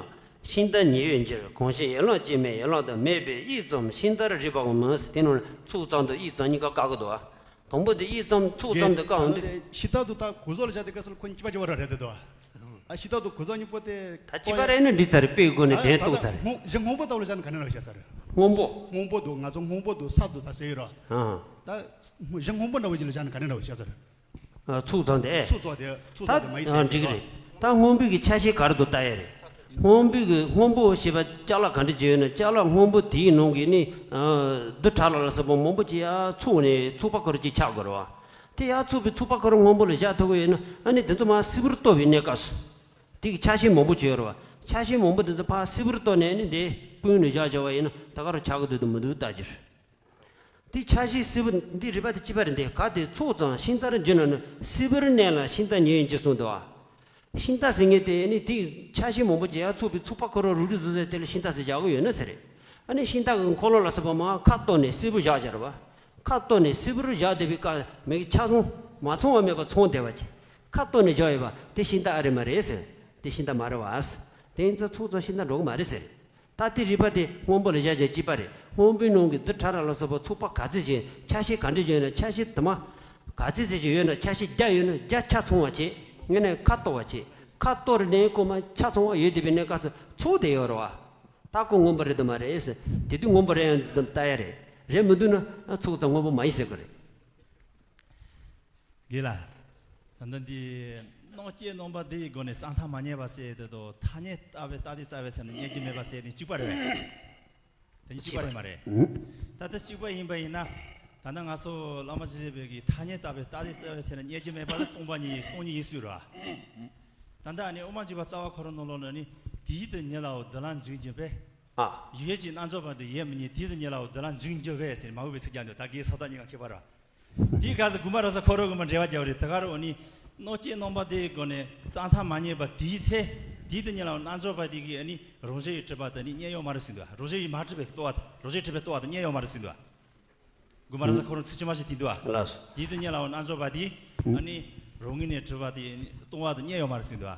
ཤིང་རྟ་ཉིད་ཡོད་འགྱུར། གང་ཕྱིར་ཡན་ལག་སྐྱེ་མེད་ཡན་ལག་ཏུ། མེད་པའི་དབྱིབས་ཙམ་ཤིང་རྟར་རིག་པའང་མིན་ཟེར། དེ་ནང་ཚོགས་ཙམ་དང་དབྱིབས་ཙམ་གཉིས་ཀ་བཀག་གི་འདུག་བ། དང་པོ་དེ་དབྱིབས་ཙམ་ཚོགས་ཙམ་དེ་བཀག་འོང་དུས། ད་ལྟ་དེ་ཤིང་རྟ་དང་ད་གང་ཟག་ལ་བཞག་དུས་སྐབས་སུ་ལ་ཁོ་གཉིས་གཅིག་པ་གཅིག་པ་རང་རེད་དེ་འདུག་བ། ཨ། ཤིང་རྟ་དང་གང་ཟག་གཉིས་པོ་དེ་ད་གཅིག་པ་རེད་ན་འགྲིག་ཚར་རེད། དཔེ་དགོས་ནས་ད་དེ་ད་རྟོགས་ཚར་རེད། སྔོན་གཞི་སྔོན་པོ་ལྟ་བུ་ལ་བཞག་ན་ག་འདྲ་འདྲ་བོ་ཤར་ཚར་རེད། སྔོན་པོ། སྔོན་པོ་དང་ང་ཚོ་སྔོན་པོ་དང་ས་དང་ད་ཟེར་ཡོད་ར། ཨ། ད་གཞི་སྔོན་པོ་འདྲ་བོ་ཅིག་ལ་བཞག་ན་ག་འདྲ་འདྲ་བོ་ཤར་ཚར་རེད། ཨ། ཚོགས་ཙམ་དེ། ཚོགས་ཙམ་དེ། ཚོགས་ད་ཙམ་དེ་མ་ཡིན་ཟེར་ཨ་འགྲིག་གི་རེད། ད་སྔོན་པོའི་གི་ཆ་ཤས་ག་རེ་འདུག་ལྟ་ཡ་རེད། སྔོན་པོའི་གི་སྔོན་པོ་ཞེས་པ་ཅ་ལག་ག་འདྲ་ཅིག་ཡོད་ན། ཅ་ལག་སྔོན་པོ་དེའི་ནང་གི་ནི། ཨ། རྡུལ་ཕྲ་རབ་ལ་སོགས་པ་མང་པོ་ཅིག་ཡར་ཚུགས་ནས་ཚུགས་པ་ཁོ་རང་ཅིག་ཆགས་དགོས་རེད་བ། དེ་ཡར་ཚུགས་པའི་ཚུགས་པ་ཁོ་རང་སྔོན་པོ་ལ་བཞག་ཐུབ་ཀྱི་ཡོད་ན། ཨ་ནི་དེ་ཚོ་མར་སིལ་བུར་གཏོར་བའི་གནས་སྐབས་སུ། དེ་གི་ཆ་ཤས་མང་པོ་ཅིག་ཡོད་རེད་བ། ཆ་ཤས་མང་པོ་དེ་ཚོ་ཕར་སིལ་བུར་གཏོར་ནས་ནི་འདི་སྤུངས་ནས་བཞག་བཞག་པ་ཡིན་ན། ད་ག་རང་ཆགས་ཀྱི་འདུག་དང་མི་འདུག་ལྟ་རྒྱུ་རེད། དེ་ཆ་ཤས་སིལ་བུར་འདི་རིགས་པ་དེ་གཅིག་པ་རེད། འདི་གལ་ཏེ་ཚོགས་ཙམ་ཤིང་རྟར་འགྱུར་ན་ནི། སྲིད་པར་གནས་ལ་ཤིང་རྟ་ཉིད་ཡོད་འགྱུར་གསུངས་འདུག་བ། ཤིང་རྟ་ཟེར་མཁན་དེ་ནི་དེའི་ཆ་ཤས་མང་པོ་ཅིག་ཡར་ཚུགས་པའི་ཚུགས་པ་ཁོ་རང་རུག་རུག་བཟོས་བཟོས་དེ་ལ་ཤིང་རྟ་ཟེར་བཞག་གི་ཡོད་ན་ཟེར་རེད། ཨ་ནི་ཤིང་རྟ་གི་འཁོར་ལོ་ལ་སོགས་པ་མར་ཁ་གཏོར་ནས་སིལ་བུར་བཞག་བཞག་རེད་བ། ཁ་གཏོར་ནས་སིལ་བུར་བཞག་བསྡད་པའི་སྐབས་མི་གི་ཆ་ཚང་མ་ཚང་བ་མེད་པ་ཚང་བསྡད་པ་ཅིག་ཁ་གཏོར་ནས་བཞག་ཡོད་པ་དེ་ཤིང་རྟ་ཨེ་རེད་མ་རེད་ཟེར། དེ་ཤིང་རྟ་མ་རེད་བ། དེ་ཡིན་ཙང་ཚོགས་ཙམ་ཤིང་རྟ་འགྲོ་གི་མ་རེད་ཟེར། ད་དེ་རིགས་པ་དེ་སྔོན་པོ་ལ་བཞག་བཞག་གཅིག་པ་རེད། སྔོན་པོའི་ནང་གི་རྡུལ་ཕྲ་རབ་ལ་སོགས་པ་ཚུགས་པ་ག་ཚོད་ཅིག་ཆ་ཤས་ག་འདྲ་ཅིག་ཡོད་ན། ཆ་ཤས་དུ་མ་ག་ཚོད་ཚོད་ཅིག་ཡོད་ན། ཆ་ཤས་བརྒྱ་ཡོད་ན་བརྒྱ་ཆ་ཚང་བ་བྱས། ངས་ནས་ཁ་གཏོར་བ་བྱས། ཁ་གཏོར་ནས་ཁོ་མར་ཆ་ཚང་བ་ཡོད་བསྡད་པའི་གནས་སྐབས་སུ་ཚུགས་བསྡད་ཡོད་རེད་བ། ད་ཁོ་སྔོན་པོ་རེད་དམ་མ་རེད་ཟེར། དེ་དུས་སྔོན་པོ་རེད་ཡང་ལྟ་ཡ་རེད། རེད་མི་འདུག་ན་ཚོགས་ཙམ་སྔོན་པོ་མ་ཡིན་ཟེར་གི་རེད། དགེ་ལགས། ད་ལྟ་འདི་སྣང་བཅས་རྣམ་པ་འདི་ཡི་སྒོ་ནས་རྩ་ཐ་མ་རྙེད་པ་ཟེར་དེ་དང་། ཐ་སྙད་བཏགས་པའི་རྟགས་དེ་རྩ་བའི་ཚེ་ན་རྙེད་རྒྱུ་མེད་པ་ཟེར་ནི་གཅིག་པ་རེད་པས། དེ་གཉིས་གཅིག་པ་རེད་མ་རེད། ད་ལྟ་གཅིག་པ་ཡིན་པ་ཡིན་ན། ད་ལྟ་ང་ཚོ་བླ་མ་ཇི་སྲིད་པའི་གི་ཐ་སྙད་བཏགས་པའི་རྟགས་དེ་རྩ་བའི་ཚེ་ན་རྙེད་རྒྱུ་མེད་པ་ལ་སྟོང་པ་ཉིད་སྟོང་ཉིད་ཡིན་ཟེར་ར། ད་ལྟ་ཨ་ནི་དབུ་མ་འཇུག་པ་རྩ་བ་ཁོ་རང་ནང་ལོགས་ན་ནི། དེའི་དུ་ཉིད་ལའོ་འདི་ལ་འཇུག་འགྱུར་བས། ཨ། ཡུལ་ཡུལ་གྱི་རྣལ་འབྱོར་པ་དེ་ཡེ་མི་རྙེད། དེའི་དུ་ཉིད་ལའོ་འདི་ལ་འཇུག་འགྱུར་བས་ཟེར་མ་འོས་པའི་ཚིག་རྒྱག་འདུག་ད་གའི་ས་བཏགས་གཉིས་ཀ་ཁྱད་པར་ར། དེའི་སྐབས་སུ་དགོངས་པ་རབ་གསལ་ཁོ་རང་གིས་མར་འགྲེལ་བ་རྒྱབ་རེད། དེ་ག་རུ་འོ་ནི། སྣང་བཅས་རྣམ་པ་དེའི་སྒོ་ནས་རྩ་ཐ་མ་རྙེད་པ་དེའི་ཚེ། དེའི་དུ་ཉིད་ལའོ་རྣལ་འབྱོར་པ་དེ་གིས་ཨ་ནི་རང་བཞིན་གྱིས་གྲུབ་པ་དེ་ནི་རྙེད་ཡོད་མ་རེད་གསུངས་འདུག་རང་བཞིན་གྱིས་མ་གྲུབ་པའི་རྟོག་པ་དང་རང་བཞིན་གྲུབ་པའི་རྟོག་པ་དེ་རྙེད་ཡོད་མ་རེད་གསུངས་འདུག་དགོངས་པ་རབ་གསལ་ཁོ་རང་ཚིག་ཇི་མ་ཇི་བཞིན་བྲིས་འདུག་ཨ། ལགས་སོ། དེའི་དུ་ཉིད་ལའོ་རྣལ་འབྱོར་པ་དེ། ཨ་ནི་རང་ངོས་ནས་གྲུབ་པ་དེ་སྟོང་པ་དེ་རྙེད་ཡོད་མ་རེད་གསུངས་འདུག་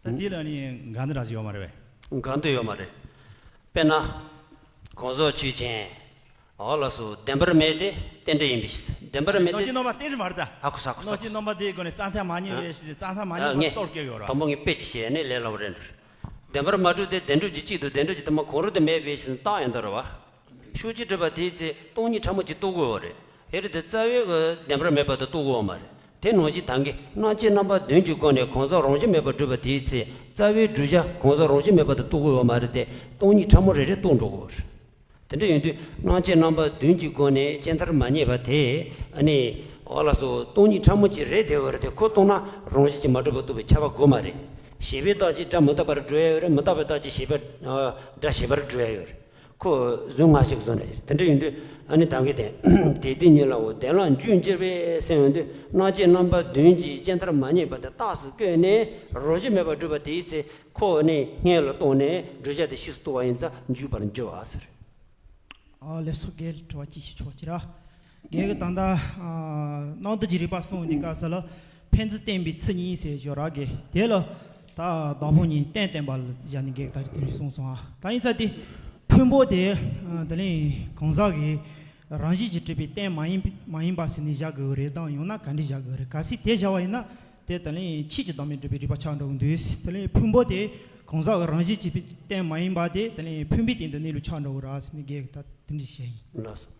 ཨ། ད་དེ་ལ་ནི་འགལ་འདུ་རང་བཞིན་ཡོད་མ་རེད་པས། འགལ་འདུ་ཡོད་མ་རེད། དཔེར་ན། གང་ཟག་ཆོས་ཅན། འོ་ལགས་སོ། བདེན་པར་མེད་དེ་རྟེན་འབྲེལ་ཡིན་པས། བདེན་པར་མེད་དེ། སྣང་བཅས་རྣམ་པ་རྟེན་འབྲེལ་མ་རེད་ད། ཧ་གོ་ས་གོ་ས། སྣང་བཅས་རྣམ་པ་དེའི་སྒོ་ནས་རྩ་མཐའ་མ་ངེས་པའི་ཕྱིར་རྩ་མཐའ་མ་ངེས་པ་ངེས། གཏོར་སྐྱེལ་ཡོད་ར། དང་པོ་ངས་དཔེ་ཅིག་བཤད་ནས་ལས་སླ་པོ་རེད་འགྲོ། བདེན་པར་མ་གྲུབ་སྟེ་བདེན་གྲུབ་ཀྱི་གཅིག་ཏུ་བདེན་གྲུབ་ཀྱི་དུ་མ་གང་རུང་དུ་མེད་པའི་ཕྱིར་རྟགས་ཡིན་དོ་རེད་བ། ཤུགས་ཀྱིས་གྲུབ་པ་དེའི་ཚེ་སྟོང་ཉིད་ཕྲ་མོ་གཅིག་རྟོགས་དགོས་པ་རེད། དེ་རེད་དེ་རྩ་བའི་གི་བདེན་པར་མེད་པ་དེ་རྟོགས་དགོས་པ་མ་རེད། དེ་ནང་བཞིན་ད་གིན་སྣང་བཅས་རྣམ་པ་བདུན་གྱི་སྒོ་ནས་གང་ཟག་རང་བཞིན་མེད་པར་གྲུབ་པ་དེའི་ཚེ་རྩ་བའི་བསྒྲུབ་བྱ་གང་ཟག་རང་བཞིན་མེད་པ་དེ་རྟོགས་དགོས་པ་མ་རེད་དེ་སྟོང་ཉིད་ཕྲ་མོ་རེ་རེ་རྟོགས་འགྲོ་དགོས་པ་རེད། དེ་འདྲ་ཡིན་དུས་སྣང་བཅས་རྣམ་པ་བདུན་གྱི་སྒོ་ནས་སྐྱེ་མཐར་མ་རྙེད་པ་དེ་ཨ་ནི་འོ་ལགས་སོ། སྟོང་ཉིད་ཕྲ་མོ་གཅིག་རེད་དེ་བར་དེ་ཁོ་རྟོགས་ན་རང་བཞིན་གྱིས་མ་གྲུབ་པ་རྟོགས་པའི་ཁྱབ་པ་དགོས་མ་རེད། ཞེས་པའི་རྟགས་ཀྱིས་སྒྲ་མི་རྟག་པར་སྒྲུབ་ཡ་ཡོད་རེད། མི་རྟག་པའི་རྟགས་ཀྱིས་ཞེས་པ་སྒྲ་ཞེས་པར་སྒྲུབ་ཡ་ཡོད་རེད། ཁོ་རྫུན་སྔ་ཕྱི་གི་བཟོ་འདྲ་རེད། དེ་འདྲ་ཡིན་དུས་ཨ་ནི་ད་གིན་དེ་དེ་དེ་ཉིད་ལའོ་བདེན་ལ་འཇུག་འགྱུར་བས་ཟེར་ཡོང་དུས་སྣང་བཅས་རྣམ་པ་བདུན་གྱིས་སྐྱེ་མཐར་མ་རྙེད་པ་དེ་རྟགས་སུ་བཀོད་ནས་རང་བཞིན་མེད་པར་སྒྲུབ་པ་དེའི་ཚེ་ཁོ་ནི་སྔོན་ལ་བཏང་ནས་བསྒྲུབ་བྱ་དེ་ཕྱིས་སུ་རྟོགས་པ་ཡིན་ཙང་འཇུག་པར་འགྱུར་བ་ཟེར། ཨ་ལེགས་སོ། རྒན་དྲི་བ་ཅི་ཞིག་ཆོག་ཅི་ར། རྒན་གྱིས་ད་ལྟ་ཨ་སྣང་དུས་ཀྱི་རིགས་པ་གསུངས་འདི་ག་ས་ལ་ཕན་ཚུན་བརྟེན་པའི་ཚུལ་གཉིས་ཟེར་ཞོར་ར་གི་དེ་ལ་ད་བདག་ཕུང་གཉིས་རྟེན་བརྟེན་པ་ལ་བཞག་ནས་རྒན་གྱིས་ད་རེས་དེ་རིགས་གསུངས་སོང་ཨ། ད་ཡིན་ཙང་དེ་ཕུང་པོ་དེ་ཨ་དེ་ལས་གང་ཟག་གི་རང་བཞིན་གྱིས་གྲུབ་པའི་རྟེན་མ་ཡིན་མ་ཡིན་པ་ཟེར་ནས་བཞག་དགོས་རེད་དམ་ཡང་ན་ག་འདྲ་བཞག་དགོས་རེད། གལ་སྲིད་དེ་བཞག་པ་ཡིན་ན། དེ་དེ་ལས་ཆོས་ཀྱི་བདག་མེད་སྒྲུབ་པའི་རིགས་པ་ཆགས་འགྲོ་གི་འདུག་དེ་ལས་ཕུང་པོ་དེ་གང་ཟག་གི་རང་བཞིན་གྱིས་རྟེན་མ་ཡིན་པ་དེ་དེ་ལས་ཕུང་པོའི་སྟེང་དུ་གནས་ལུགས་ཆགས་འགྲོ་གི་རེད་ཟེར་ནས་རྒན་གྱིས་ད་དེ་འདྲ་བཤད་ཡིན། ལགས་སོ།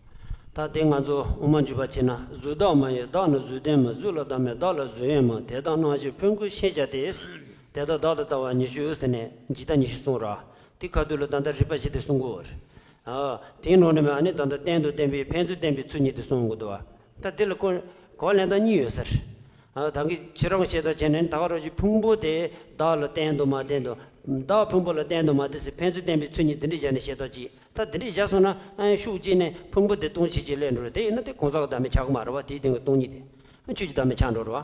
ད་དེ་ང་ཚོ་དབུ་མ་འཇུག་པ་བྱས་ན་གཟུགས་བདག་མ་ཡིན་བདག་ནི་གཟུགས་ལྡན་མིན། གཟུགས་ལ་བདག་མེད་བདག་ལ་གཟུགས་ཡོད་མིན། དེ་དག་སྣང་ཞིང་ཕུང་པོའི་ཤེས་བྱ་སྟེ། དེ་དག་བདག་ཏུ་ལྟ་བ་ཉི་ཤུ་ཟེར་ནས་འཇིག་ལྟ་ཉི་ཤུ་གསུངས་ར། དེ་ཁ་ཐུག་ལ་ད་ལྟ་རིགས་པ་བཞི་དེ་གསུང་གི་ཡོད་རེད། ཨ། དེའི་ནང་ནས་མ་ཨ་ནི་ད་ལྟ་རྟེན་དང་བརྟེན་པའི་ཕན་ཚུན་བརྟེན་པའི་ཚུལ་གཉིས་དེ་གསུང་གི་འདུག་བ། ད་དེ་ལ་གོ་གོ་ལན་ད་གཉིས་ཡོད་ཟེར། ཨ། ད་གིན་ཁྱེད་རང་བཤད་སྟངས་བྱས་ནས་ད་ག་རང་བཞིན་ཕུང་པོ་དེ་བདག་ལ་བརྟེན་དང་མ་བརྟེན་དང་། བདག་ཕུང་པོ་ལ་བརྟེན་དང་མ་བརྟེན་ཟེར་ཕན་ཚུན་བརྟེན་པའི་ཚུལ་གཉིས་དེ་འདྲ་བཞག་ནས་བཤད་སྟངས་ཅིག་ད་དེ་འདྲ་བཞག་སོང་ན་ཨ་ནི་ཤུགས་ཀྱིས་ནས་ཕུང་པོ་དེ་སྟོང་ཕྱིར་ཅིག་སླེབས་འགྲོ་རེད། དེ་ཡིན་ན་དེ་གང་ཟག་གི་བདག་མེད་ཆགས་ཀྱི་མ་རེད་བ། དེའི་སྟེང་གི་སྟོང་ཉིད་དེ་ཨ་ཆོས་ཀྱི་བདག་མེད་ཆགས་འགྲོ་རེད་བ།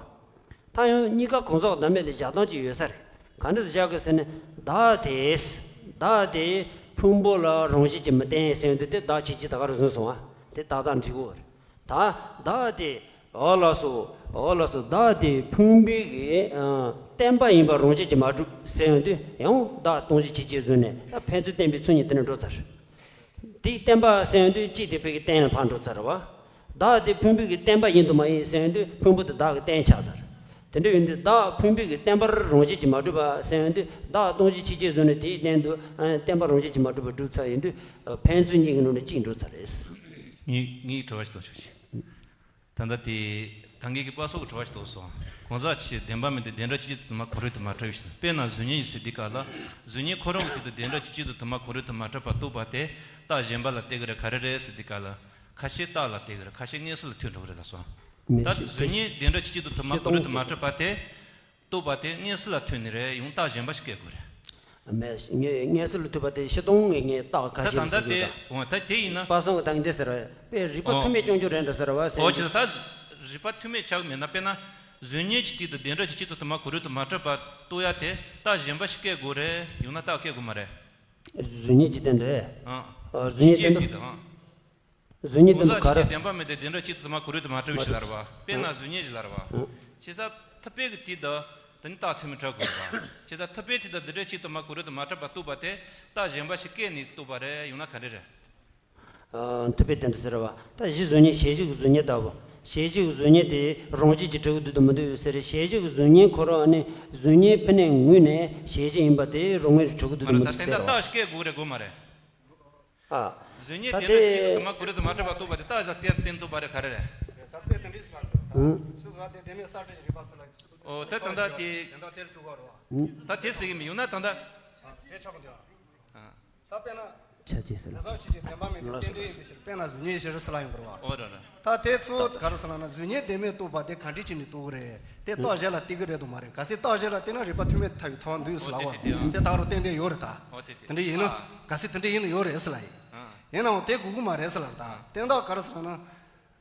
ད་ཡང་གཉིས་ཀ་གང་ཟག་གི་བདག་མེད་ལ་བཞག་སྟངས་ཅིག་ཡོད་ས་རེད། ག་འདྲ་སེ་བཞག་གི་ཟེར་ན། བདག་དེས། བདག་དེ་ཕུང་པོ་ལ་རང་བཞིན་གྱིས་མི་བརྟེན་ཟེར་ཡོང་དུས་དེ་བདག་བྱས་རྗེས་ད་ག་རང་བཟུང་སོང་བ། དེ་ཏག་ཏག་འགྲིག་གོ། ད་བདག་དེ། འོ་ལགས་སོ། འོ་ལགས་སོ། བདག་དེ་ཕུང་པོའི་གི་ཨ་བརྟེན་པ་ཡིན་པ་རང་བཞིན་གྱིས་མ་གྲུབ་ཟེར་ཡོང་དུས་ཡང་བདག་སྟོང་གཞི་ཆོས་ཅན་བཟུང་ནས་ད་ཕན་ཚུན་བརྟེན་པའི་ཚུལ་གཉིས་དེ་ནས་འགྲོ་ཚར། དེའི་བརྟེན་པ་ཟེར་ཡོང་དུས་གཅིག་དེ་ཕ་གི་རྟེན་ལ་ཕར་འགྲོ་ཚར་བ། བདག་དེ་ཕུང་པོའི་གི་བརྟེན་པ་ཡིན་དང་མ་ཡིན་ཟེར་ཡོང་དུས་ཕུང་པོ་དེ་བདག་གི་རྟེན་ཆགས་ཚར། དེ་འདྲ་ཡིན་དུས་བདག་ཕུང་པོའི་གི་བརྟེན་པར་རང་བཞིན་གྱིས་མ་གྲུབ་པ་ཟེར་ཡོང་དུས་བདག་སྟོང་གཞི་ཆོས་ཅན་བཟུང་ནས་དེའི་སྟེང་དུ་ཨ་བརྟེན་པ་རང་བཞིན་གྱིས་མ་གྲུབ་པ་གྲུབ་ཚར་ཡིན་དུས་ཨ་ཕན་ཚུན་གཉིས་ཀྱི་ནང་ནས་གཅིག་འགྲོ་ཚར་རེད། ངའི་ངའི་དྲི་བ་ཞིག་གཏོང་ཆོག་ཅིག་ད་ལྟ་དེ་ད་ངེད་ཀྱི་པ་སོགས་ཀྱི་དྲི་བ་ཞིག་གཏོང་སོང་། གང་ཟག་ཆོས་ཅན་བདེན་པ་མེད་དེ་བདེན་བྲལ་ཆོས་ཅན་དུ་མ་གང་རུང་དུ་མ་གྲུབ་ཟེར། དཔེར་ན་གཟུགས་བརྙན་ཞིག་ཟེར་དུས་སྐབས་ལ་གཟུགས་བརྙན་ཁོ་རང་གི་དུས་དུ་བདེན་བྲལ་ཆོས་ཅན་དུ་མ་གང་རུང་དུ་མ་གྲུབ་པ་རྟོགས་པ་དེ་རྟགས་གཞན་པ་ལ་བརྟེན་གི་རེད་ག་རེ་རེད་ཟེར་དུས་སྐབས་ལ། ཁ་ཤས་རྟགས་ལ་བརྟེན་གི་རེད། ཁ་ཤས་མངོན་སུམ་ལ་ཐུག་འགྲོ་གི་རེད་ལགས་སོ། མེད་ད་ཤེས་གཟུགས་བརྙན་བདེན་བྲལ་ཆོས་ཅན་དུ་དུ་མ་གང་རུང་དུ་མ་གྲུབ་པ་དེ་རྟོགས་པ་དེ་མངོན་སུམ་ལ་ཐུག་ནི་རེད། ཡང་རྟགས་གཞན་པ་ཞིག་བཀལ་དགོས་རེད། མེད་ངས་མངོན་སུམ་ལ་ཐུག་པ་དེ་ཤེས་སྟོང་ངས་ངས་རྟགས་ཁ་ད་ཤས་ད་ལྟ་ཟེར་དེ་གི་འོ་ད་དེ་ཡིན་ན། པ་སངས་ཀྱིས་ད་གིན་འདི་ཟེར་བས་རིགས་པ་ཨོ་མཐུན་མེད་རྐྱང་རྐྱང་རེད་འདྲ་ཟེར་བ་ཟེར། ཨོ་ཅི་ད་རིགས་པ་མཐུན་མེད་ཆགས་མེད་ན། དཔེར་ན་གཟུགས་བརྙན་གྱི་སྟེང་དུ་བདེན་བྲལ་ཆོས་ཅན་དུ་དུ་མ་གང་རུང་དུ་མ་གྲུབ་པ་རྟོགས་ཡ་དེ་རྟགས་གཞན་པ་ཞིག་བཀལ་དགོས་རེད། ཡང་ན་རྟགས་བཀལ་དགོས་མ་རེད། གཟུགས་བརྙན་གྱི་སྟེང་དུ། ཨ། གཟུགས་བརྙན་སྟེང་དུ། ཨ། གཟུགས་བརྙན་སྟེང་དུ་ག་རེ། གང་ཟག་ཆོས་ཅན་བདེན་པ་མེད་དེ་བདེན་བྲལ་ཆོས་ཅན་དུ་མ་གང་རུང་དུ་མ་གྲུབ་ཞེས་ལབ་རེད་བ། དཔེར་ན་གཟུགས་བརྙན་ཞིག་ལབ་རེད་བ། བྱས་ཙང་ཐུབ་པའི་གི་དུས་དུ་དེ་ནི་རྟགས་ཚད་མས་གྲུབ་དགོས་རེད་བ། བྱས་ཙང་ཐུབ་པའི་དུས་དུ་བདེན་བྲལ་ཆོས་ཅན་དུ་མ་གང་རུང་དུ་མ་གྲུབ་པ་རྟོགས་པ་དེ་རྟགས་གཞན་པ་ཞིག་བཀལ་ནས་རྟོགས་པ་རེད། ཡང་ན་ག་འདྲ་རེད། ཨ། ཐུབ་པའི་དོན་དུ་ཟེར་བ། ད་གཞི་གཟུགས་བརྙན་ཞལ་བཞི་གི་གཟུགས་བརྙན་ལྟ་བུ། ཞལ་བཞི་གི་གཟུགས་བརྙན་དེ་རང་བཞིན་གྱིས་གྲུབ་ཀྱི་འདུག་དང་མི་འདུག་ཟེར། ཞལ་བཞི་གི་གཟུགས་བརྙན་ཁོ་རང་ནི་གཟུགས་བརྙན་ཕུ་ནུའི་ངོས་ནས་ཞལ་བཞི་ཡིན་པ་དེ་རང་ངོས་སུ་གྲུབ་ཀྱི་འདུག་དང་མི་འདུག་ཟེར་བ། ད་རྟགས་ཤིག་བཀལ་དགོས་རེད་དགོས་མ་རེད། ཨ། གཟུགས་བརྙན་ད་བདེན་པ་དེ་གཅིག་ཏུ་དུ་མ་གང་རུང་དུ་མ་གྲུབ་པ་རྟོགས་པ་དེ་རྟགས་གཞན་དེར་བརྟེན་རྟོགས་པ་རེད་ག་རེ་རེད། ད་དཔེ་དེ་འདྲའི་ས་རེད། ཨང་། སུ་ག་དེ་བདེན་མེད་གསལ་བྲལ་གྱི་རིགས་པ་སུ་ལ་ཞིག་ཨོ་ད་ད་ལྟ་དེ། དེ་འདྲ་དེར་ཐུག་ག་རེད་བ། ད་དེ་ཟེར་གི་མི་ཡོང་ན་ད་ལྟ། དེ་ཆགས་པ་འདུག་ཨ། ད་དཔེར་ན། ཆ་ཅེས་ཟེར། གང་ཟག་ཆོས་ཅན་བདེན་པ་མེད་དེ་རྟེན་འབྲེལ་ཡིན་པའི་ཕྱིར་དཔེར་ན་གཟུགས་བརྙན་བཞིར་ཟེར་ལ་ཡོང་གི་རེད་བ། ཨོ་རེད་རེད། ད་དེ་གཙོ་བོ་ག་རེ་ཟེར་ལབ་ན་གཟུགས་བརྙན་བདེན་མེད་རྟོགས་པ་དེ་གང་འདྲ་བྱས་ནས་རྟོགས་ཀྱི་རེད། དེ་རྟགས་གཞན་ལ་བརྟེན་གྱི་རེད་དང་མ་རེད། གལ་སྲིད་རྟགས་གཞན་ལ་བརྟེན་ན་རིགས་པ་མཐུན་མེད་ཐལ་བའི་ཐལ་བ་འདུག་ཟེར་ལབ་བ། ཨོ་དེ་དེ་དེ་ད་ག་རང་གཏན་གཏན་ཡོད་རེད་ད། ཨོ་དེ་དེ་དེ་འདྲ་ཡིན་ན། ཨ། གལ་སྲིད་དེ་འདྲ་ཡིན་ན་ཡོད་རེད་ཟེར་ལབ་ཡིན། ཨ། ཡིན་ནའང་དེ་དགོས་ཀྱི་མ་རེད་ཟེར་ལབ་ད། དེ་ད་ག་རེ་ཟེར་ལབ་ན།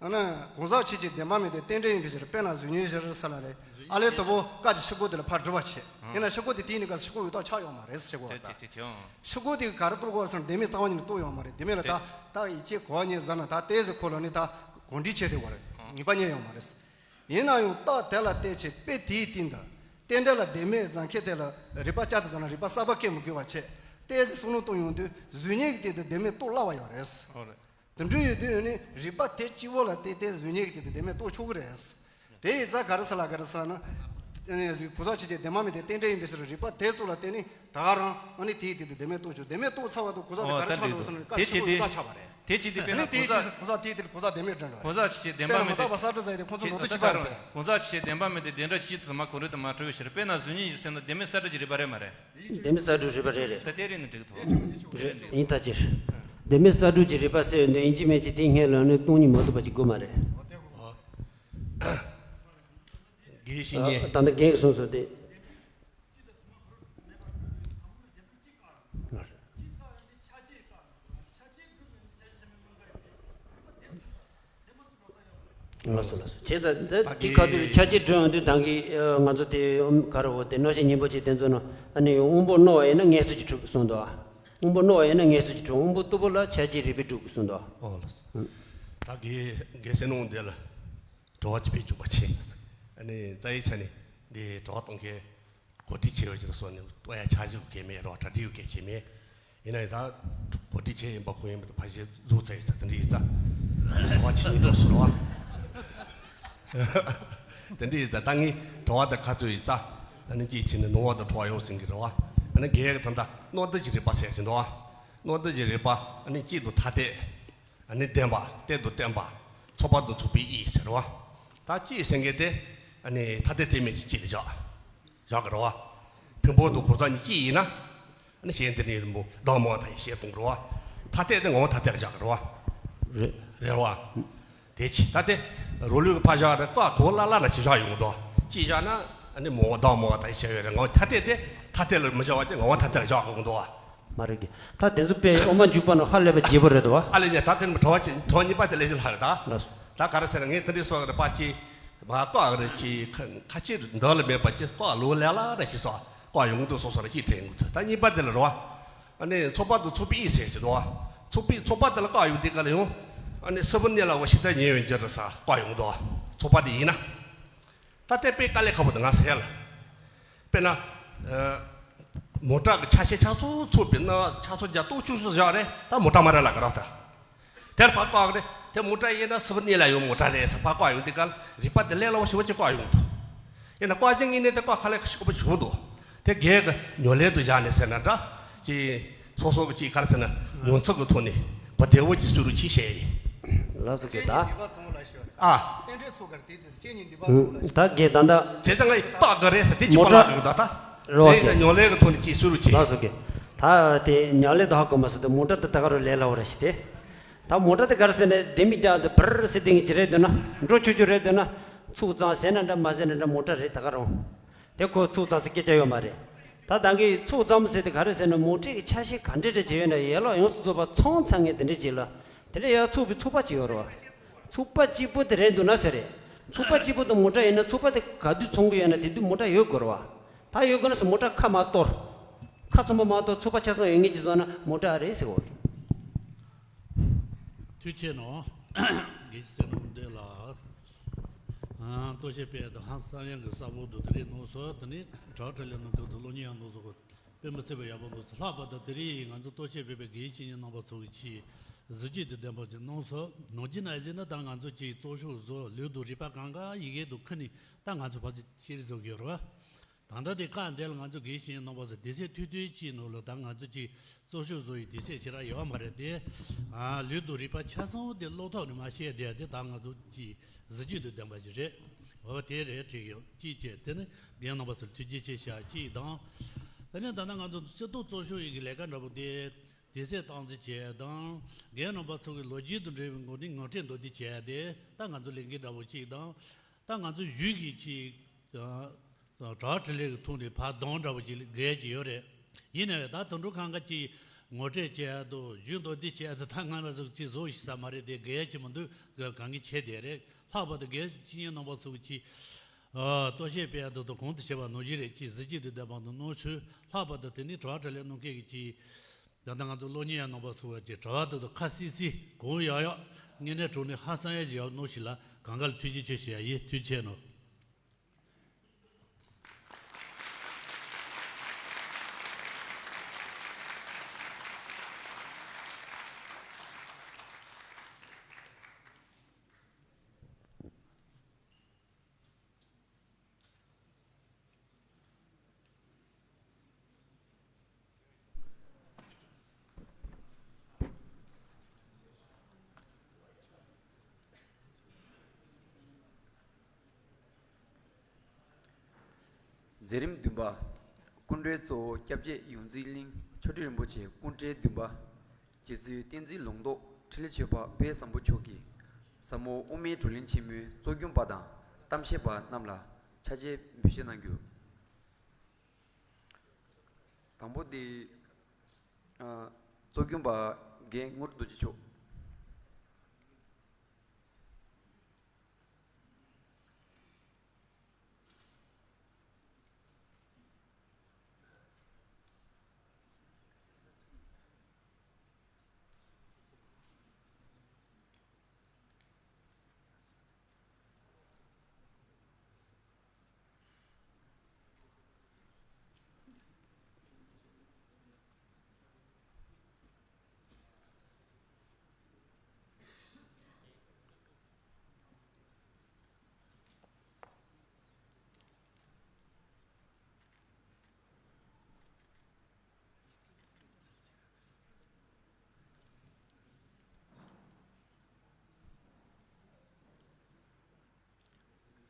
ཨ་ནི་གང་ཟག་ཆོས་ཅན་བདེན་པ་མེད་དེ་རྟེན་འབྲེལ་ཡིན་པའི་ཕྱིར་དཔེར་ན་གཟུགས་བརྙན་བཞིར་ཟེར་ལབ་རེད། ཨ་ལས་དོ་པོ་ཀ་གི་ཕྱིར་རྒོལ་དེ་ལ་ཕར་སྒྲུབ་པ་བྱེད། ཨ། ཡིན་ན་ཕྱིར་རྒོལ་དེ་དེའི་ནི་ག་ཕྱིར་རྒོལ་ཡོད་རྟགས་ཆགས་ཡོད་མ་རེད་ཟེར་བྱེད་དགོས་པ་ད། ཨོ་དེ་དེ་དེ་ཨང་། ཕྱིར་རྒོལ་དེ་ག་རེ་གཏོར་དགོས་ཟེར་ན་བདེན་མེད་རྩ་བ་ཉིད་ནས་རྟོགས་ཡོད་མ་རེད། བདེན་མེད་ལ་ད་ད་ཡིད་ཆེས་གོ་བ་ཉིད་ཟ་ན་ད་དེ་ཟེར་ཁོ་ལ་ནི་ད་གང་འགྲིག་བྱས་དེ་བ་རེད། ཨང་། ངེས་པ་རྙེད་ཡོད་མ་རེད། ཡིན་ན་ཡང་རྟགས་དེ་ལ་བལྟས་བྱས་དཔེ་དེའི་སྟེང་དུ་རྟེན་འབྲེལ་ལ་བདེན་མེད་ཟེར་མཁན་དེ་ལ་རིགས་པ་བསྐྱར་དུ་བཟུང་ན་རིགས་པ་གསར་པ་བཀལ་མི་དགོས་པ་བྱས་ཏེ་ཟེར་བསམ་བློ་གཏོང་ཡོང་དུས་གཟུགས་བརྙན་གྱི་སྟེང་དུ་བདེན་མེད་རྟོགས་སླ་བ་ཡོད་རེད། ཨོ་རེད། དེ་འདྲ་ཡོད་དུས་ནི་རིགས་པ་དེ་གཅིག་པོ་ལ་བལྟས་ཏེ་གཟུགས་བརྙན་གྱི་དེ་དེ་བདེན་མེད་རྟོགས་ཆོག་གི་རེད། དེ་ཡི་རྩ་ག་རེ་ཟེར་ལ་ག་རེ་ཟེར་ན། གོ་ས་ཆེ་ཆེ་བདེན་པ་མེད་དེ་རྟེན་འབྲེལ་ཡིན་པའི་ཕྱིར་རིགས་པ་དེ་ཚོ་ལ་བརྟེན་ནས་ད་ག་རང་ཨ་ནི་དེའི་དེ་དེ་བདེན་མེད་རྟོགས་ཆོག་བདེན་མེད་རྟོགས་ཚར་བ་དང་གོ་ས་དེ་ཨོ་ག་རེ་ད་ཆགས་འདུག་འགྲིག་ཟེར་ན་བཀའ་དེ་ཆེ་ཆེ་ཆེ་དེ་ལྟ་ཆགས་པ་རེད། དེ་ཆེ་དེ་དཔེར་ན་ནི་གོ་ས་དེའི་དེ་གོ་ས་དེའི་དེ་གོ་ས་བདེན་མེད་འདྲ་འདྲ་དེ་ལྟ་ཆགས་པ་རེད། གོ་ས་ཆེ་ཆེ་བདེན་པ་མེད་དེ་གོ་ས་ཆེ་ཆེ་བདེན་པ་མེད་དེ་གོ་ས་ཆེ་ཆེ་བདེན་པ་མེད་དེ་བདེན་འདྲ་ཆེ་ཆེ་དུ་མ་གོ་རེ་དུ་མ་གྲོལ་བའི་ཕྱིར་དཔེར་ན་གཟུགས་བརྙན་ཞིག་ཟེར་ན་བདེན་མེད་གསལ་བསྒྲགས་ཀྱི་རིགས་པ་རེད་མ་རེད། བདེན་མེད་གསལ་བསྒྲགས་རིགས་པ་རེད་རེད། ད་དེ་རེད་ནི་འགྲིག་ཐོག་རེད་ཡིན་ད་ཅི། བདེན་མེད་གསལ་བསྒྲགས་ཀྱི་རིགས་པ་ཟེར་ཡོད་འདི་ཡིན་གཅིག་མིན་གཅིག་དེའི་སྔོན་ལ་ནི་སྟོང་ཉིད་མ་གཏོགས་པ་ཅིག་དགོས་མ་རེད། དགེ་བཤེས་གཉེན། ད་ལྟ་རྒན་གྱིས་གསུངས་སོང་སྟེ། ལགས་སོ་ལགས་སོ། བྱས་ཙང་འདི་འདི་ཁ་ཐུག་ལ་ཆ་ཆེན་སྒྲུབ་ཡོང་དུས་ད་གིན་ང་ཚོ་དེ་ག་རེ་བོ་དེ་རྣམ་བཤད་སྙིང་པོ་ཅིག་དེ་ཚོ་ནང་ཨ་ནི་དབང་པོ་རྣོ་བ་ཡིན་ན་ངལ་གསོ་ཅིག་གྲུབ་གསུངས་འདུག་དབང་པོ་རྣོ་བ་ཡིན་ན་ངལ་གསོ་ཅིག་གྲུབ། དབང་པོ་རྟུལ་པོ་ལ་ཆ་ཆེན་རིགས་པས་སྒྲུབ་གསུངས་འདུག་ཨོ་ལགས་སོ། ད་གིན་རྒན་ཟེར་ནོ་འདི་ལ། དྲི་བ་ཅིག་ཕུལ་བཅུག་པ་བྱས། ཨ་ནི་རྩ་བའི་ཆ་ནས་འདི་དྲི་བ་གཏོང་མཁན་གོ་སྒྲིག་བྱས་པ་ཅིག་ལ་སོགས་ནས་ལྟོ་ཡ་འཆར་གཞི་གི་མེད་རོགས་གྲ་སྒྲིག་ཡོད་མཁན་བྱས་མེད། ཡིན་ན་ཡང་ད་གོ་སྒྲིག་བྱས་ཡིན་པ་ཁོ་ཡིན་པ་ད་ཕ་གཞི་བཟོ་ཚར་ཡིན་ཙང་དེ་འདྲ་ཡིན་ཙང་དྲི་བ་ཅིག་ཡིན་འགྲོ་སོང་རོགས། དེ་འདྲ་ཡིན་ཙང་ད་ངས་དྲི་བ་ད་ག་ཚོད་ཡིན་ཙང་ཨ་ནི་གཅིག་བྱས་ནས་ནོར་བ་དང་འཕྲོ་བ་ཡོང་ཟིན་གི་རེད་བ། ཨ་ནི་རྒན་གྱི་ད་ལྟ་རྣོ་རྟུལ་གྱི་རིགས་པ་ཟེར་ཟིན་འདུག་བ། རྣོ་རྟུལ་གྱི་རིགས་པ་ཨ་ནི་གཅིག་ཏུ་ཐ་དད། ཨ་ནི་བདེན་པ་གཏན་དུ་བརྟན་པ། ཚོགས་པ་དང་ཚོགས་པའི་དབྱིངས་ཟེར་བ། ད་གཅིག་ཟེར་མཁན་དེ་ཨ་ནི་ཐ་དད་ལྟོས་མེད་ཀྱི་གཅིག་ལ་བཞག་བཞག་གི་རེད་བ། ཕུང་པོ་དང་གང་ཟག་གཉིས་གཅིག་ཡིན་ན། ཨ་ནི་གཞན་དེ་ནི་མོ་བདག་མེད་པ་དང་ཡེ་ཤེས་སྟོང་གི་རེད་བ། ཐ་དད་དེ་ངོ་བོ་ཐ་དད་ལ་བཞག་གི་རེད་བ། རེད་རེད་བ། དེ་ཅི་ད་དེ་རོ་ལུས་ཀྱི་ཕར་བཞག་རེད་ཀ་གོ་ལ་ལ་ན་ཅི་བཞག་ཡོང་གི་འདུག་གཅིག་བཞག་ན་ཨ་ནི་མོ་བདག་མེད་པ་དང་ཡེ་ཤེས་ཡོད་རེད། ངོ་བོ་ཐ་དད་དེ་ཐ་དད་ལ་མི་བཞག་པ་ཅིག་ངོ་བོ་ཐ་དད་ལ་བཞག་དགོས་ཀྱི་འདུག་བ། མ་རེད་གི། ད་དེ་ཚོ་དཔེ་དབུ་མ་འཇུག་པ་ནང་ཧ་ལས་པ་བརྗེ་པོ་རེད་དོ། ཨ་ལས་ཉེ་ད་དེ་ནི་གྲོགས་ཅིག་གྲོགས་གཉིས་པ་དེ་ལས་ཅི་ལྷག་རེད་ད། ལགས་སོ། ད་ག་རེ་ཟེར་ན་ངས་དེ་འདྲའི་སོགས་རེད་པ་ཅི། མ་བཀག་རེད་ཅི་ཁ་ཁ་ཅིག་འདི་ལ་མེད་པ་ཅི་བཀག་ལོ་ལས་ལ་རེད་ཅི་སོགས་བཀག་ཡོང་དུ་སོ་སོ་རེད་ཅི་དྲན་གི་འདུག་ད་གཉིས་པ་དེ་ལ་རོ། ཨ་ནི་ཚོགས་པ་དུ་ཚོགས་པའི་ཡིད་ཟེར་ཅི་འདུག་ཚོགས་པའི་ཚོགས་པ་དེ་ལ་བཀག་ཡོང་དུས་ག་ལ་ཡོང་། ཨ་ནི་སྲིད་པ་གནས་ལ་བ་ཤི་ད་ཉེ་ཡོན་འགྱུར་རེད་ས་བཀག་ཡོང་དུ་ཚོགས་པ་དེ་ཡིན་ན། ད་ལྟའི་དཔེ་དཀའ་ལས་ཁག་པོ་དེ་ང་ཟེར་ལ། དཔེར་ན། མོ་ཊ་གི་ཆ་ཤས་ཆ་ཚང་ཚུགས་པའི་ན་ཆ་ཚང་རྒྱ་སྟོབས་ཆུང་ཤོས་བཞག་རེད་ད་མོ་ཊ་མ་རེད་ལ་ག་ར་ད། དེར་ཕར་བཀག་རེད་དེ་མོ་ཊ་ཡིན་ན་སྲིད་པ་གནས་ལ་ཡོད་མོ་ཊ་རེད་ཟེར་ཕར་བཀག་ཡོང་དུས་ག་ལ་རིག་པ་དེ་ལས་སླ་བོ་ཞེ་པོ་ཅིག་བཀག་ཡོང་འདུག་ཡིན་ན་བཀག་ཅིང་ངེས་གནས་དེ་བཀག་ཁ་ལས་ཁ་ཤས་ཁག་པོ་ཞིག་འདུག་དེ་རྒན་གི་ཉོན་ལས་དུ་བཞག་ནས་ཟེར་ན་འདྲ། ཅི། སོ་སོ་གི་ཅི་ག་རེ་ཟེར་ན་ཉོན་ཚུལ་གི་ཐོག་ནས་གོ་བདེ་བོ་ཅིག་སུ་རུ་ཅིག་བཤད་ཡིན། ལགས་སོ་གི་ད། ཨ། རྟེན་འབྲེལ་ཚོགས་ཀར་དེ་དེ་རྐྱེན་གཉིས་འདུས་པ་ཚོགས་ལ་ཞུ། ད་རྒན་ད་ད། བྱས་ཙང་ངས་རྟག་གི་རེད་ཟེར་དེ་ཅི་མོ་མ་ཊ་ལབ་གི་འདུག་ད། རོ་དེ་གི། ཡིན་ན་ཉོན་ལས་གི་ཐོག་ནས་ཅིག་སུ་རུ་ཅིག་ལགས་སོ་གི། ད་དེ་ཉོན་ལས་དུ་ཧ་གོ་མ་སོང་དེ་མོ་ཊ་དེ་ད་ག་རུ་ལས་སླ་བོ་ར་ཞིག་དེ། ད་མོ་ཊ་དེ་ག་རེ་ཟེར་ན་དེ་མི་རྒྱག་དེ་བར་ཟེར་དེ་ངས་ཅི་རེད་འདོད་ན་འགྲོ་ཆུ་ཆུ་རེད་འདོད་ན་ཚུགས་ཙང་ཟེར་ན་འདྲ་མ་ཟེར་ན་འདྲ་མོ་ཊ་རེད་ད་ག་རུ། དེ་ཁོ་ཚུགས་ཙམ་ཟེར་སྐད་ཆ་ཡོད་མ་རེད། ད་ད་གིན་ཚུགས་ཙམ་ཟེར་དེ་ག་རེ་ཟེར་ན་མོ་ཊའི་གི་ཆ་ཤས་ག་འདྲ་འདྲ་བྱས་ཡོད་ན་ཡན་ལག་ཡོངས་སུ་རྫོགས་པ་ཚང་ཚང་ངེས་དེ་འདྲ་བྱས་ལ། དེ་འདྲ་ཡང་ཚུགས་པའི་ཚུགས་པ་གཅིག་ཡོད་རེད་བ། ཚུགས་པ་གཅིག་པོ་དེ་རེད་འདུག་ན་ཟེར་རེད། ཚུགས་པ་གཅིག་པོ་དེ་མོ་ཊ་ཡིན་ན་ཚུགས་པ་དེ་ག་དུས་ཚང་གི་ཡོད་ན་དེ་དུས་མོ་ཊ་ཡོད་དགོས་རེད་བ། ད་ཡོད་དགོས་ན་ཟེར་མོ་ཊ་ཁ་མ་གཏོར། ཁ་ཚང་མ་མ་གཏོར་ཚུགས་པ་ཆ་ཚང་ཡོད་ངེས་ཅིག་བཟོ་ན་མོ་ཊ་ཨ་རེད་ཟེར་བ་རེད། ཐུགས་རྗེ་ཆེ་གནང་། དགེ་བཤེས་ཚེ་རིང་དོན་ལགས། ཨ། ལྟོ་ཆས་སྤེལ་དང་ཧང་སང་ཡང་གི་ས་བོ་དུ་དེ་རིང་གནང་སོང་། དེ་ནི་དྲག་ཁྲི་ལས་ནང་དུ་དུ་གློག་བརྙན་ཡང་གནང་སོང་གི། དཔེ་མི་སྲིད་པ་ཡག་པོ་འདུག་ལྷག་པར་དུ་དེ་རིང་ང་ཚོ་ལྟོ་ཆས་སྤེལ་པའི་དགེ་བཤེས་གཉེན་རྣམ་པ་ཚོ་གི་ཆེས་གཟི་བརྗིད་དུ་ལྡན་པ་ཅིག་གནང་སོང་། ནང་ཅི་ན་ཟེར་ན་ད་ང་ཚོ་ཅིག་གཙོ་ཤོག་བཟོ་ལུགས་དང་རིག་པ་གང་ག་ཡི་གེ་དུ་ཁུ་ནི་ད་ང་ཚོ་ཕལ་ཆེར་ཤེས་རིག་བཟོ་གི་ཡོད་རེད་བ། ད་ལྟ་དེ་ཁ་འདས་ལ་ང་ཚོ་དགེ་བཤེས་རྣམ་པ་ཚོ་དུས་ཚོད་ཐུང་ཐུང་ཅིག་ནང་ལ་ད་ང་ཚོ་ཅིག་གཙོ་ཤོག་བཟོ་ཡི་དུས་ཚོད་ཞེ་དྲག་ཡོད་མ་རེད་དེ། ཨ། ལུས་དང་རིག་པ་ཆ་ཚང་དེ་བློ་ཐོག་ནས་མ་བཤད་དེ་དེ་ད་ང་ཚོ་ཅིག་གཟི་བརྗིད་དུ་ལྡན་པ་ཞིག་རེད། འོ་དེ་རེད་དྲིས་ཡོད་ཅིག་བྱས་དེ་ནི་རྒན་རྣམ་པ་ཚོར་ཐུགས་རྗེ་ཆེ་ཞུ་ཅིག་དང་། དེ་ནས་ད་ལྟ་ང་ཚོ་སྤྱི་ཚོགས་གཙོ་ཤོག་ཡི་གི་ལས་ཀ་འདྲ་པོ་དེ་དུས་ཚོད་སྟངས་འཛིན་བྱས་དང་རྒན་རྣམ་པ་ཚོ་གི་ལོ་རྒྱུས་དང་འབྲེལ་བའི་སྒོ་ནས་ངོ་སྤྲོད་མདོར་བསྡུས་བྱས་དེ་ད་ང་ཚོ་ལས་འགན་འདྲ་པོ་ཅིག་དང་། ད་ང་ཚོ་གཞུང་གི་ཅིག་དྲག་ཁྲི་ལས་ཀྱི་ཐོག་ནས་ཕར་གདོང་འདྲ་པོ་ཅིག་དགོས་ཀྱི་ཡོད་རེད། ཡིན་ནའི་ད་དུང་འགྲོ་གང་ག་ཅིག་ངོ་སྤྲོད་བྱས་ཡ་དང་གཞུང་མདོར་བསྡུས་བྱས་ཡ་དང་ད་ང་རང་ཚོ་ཅིག་བཟོ་ཤེས་ས་མ་རེད་དེ་དགོས་ཀྱི་མི་འདུག་གང་གི་བྱས་བསྡད་རེད། ལྷག་པར་དུ་དགེ་བཤེས་གཉེན་རྣམ་པ་ཚོ་གི་ཅིག་ལྟོ་ཆས་སྤེལ་ཡ་དང་དང་གོང་དུ་བཤད་པ་ནང་བཞིན་རེད། ཅིག་གཟི་བརྗིད་དུ་ལྡན་པ་དང་གནང་ཚུལ་ལྷག་པར་དུ་དེ་ནི་དྲག་ཁྲི་ལས་གནང་མཁན་གྱི་ཅིག་ད་ལྟ་ང་ཚོ་གློག་བརྙན་ཡང་རྣམ་པ་ཚོ་བ་ཅིག་དྲ་བ་དེ་དང་ཁ་སིག་སིག་གོང་ཡག་ཡག་དངོས་གནས་དྲང་གནས་ཧ་སང་ཡ་ཅིག་ཡག་གནང་ཞིག་ལ་གང་ག་ལ་ཐུགས་རྗེ་ཆེ་ཞུ་ཡ་ཡིན། ཐུགས་རྗེ་ཆེ་གནང་། མཛད་རིམ་བདུན་པ། སྐུ་མགྲོན་གཙོ་བོ་སྐྱབས་རྗེ་ཡོངས་འཛིན་གླིང་ཆོས་སྒྲོན་རིན་པོ་ཆེ་སྐུ་ཕྲེང་བདུན་པ། རྗེ་བཙུན་བསྟན་འཛིན་ལུང་རྟོགས་འཕྲིན་ལས་ཆོས་འཕགས་དཔལ་བཟང་པོ་མཆོག་གིས་ཟབ་མོ་དབུ་མའི་བགྲོ་གླེང་ཆེན་མོའི་གཙོ་སྐྱོང་པ་དང་གཏམ་བཤད་པ་རྣམས་ལ་ཕྱག་འཚལ་འབུལ་བཞེས་གནང་རྒྱུ། དང་པོ་དེ། ཨ། གཙོ་སྐྱོང་པ་རྒན་དངོས་གྲུབ་རྡོ་རྗེ་མཆོག་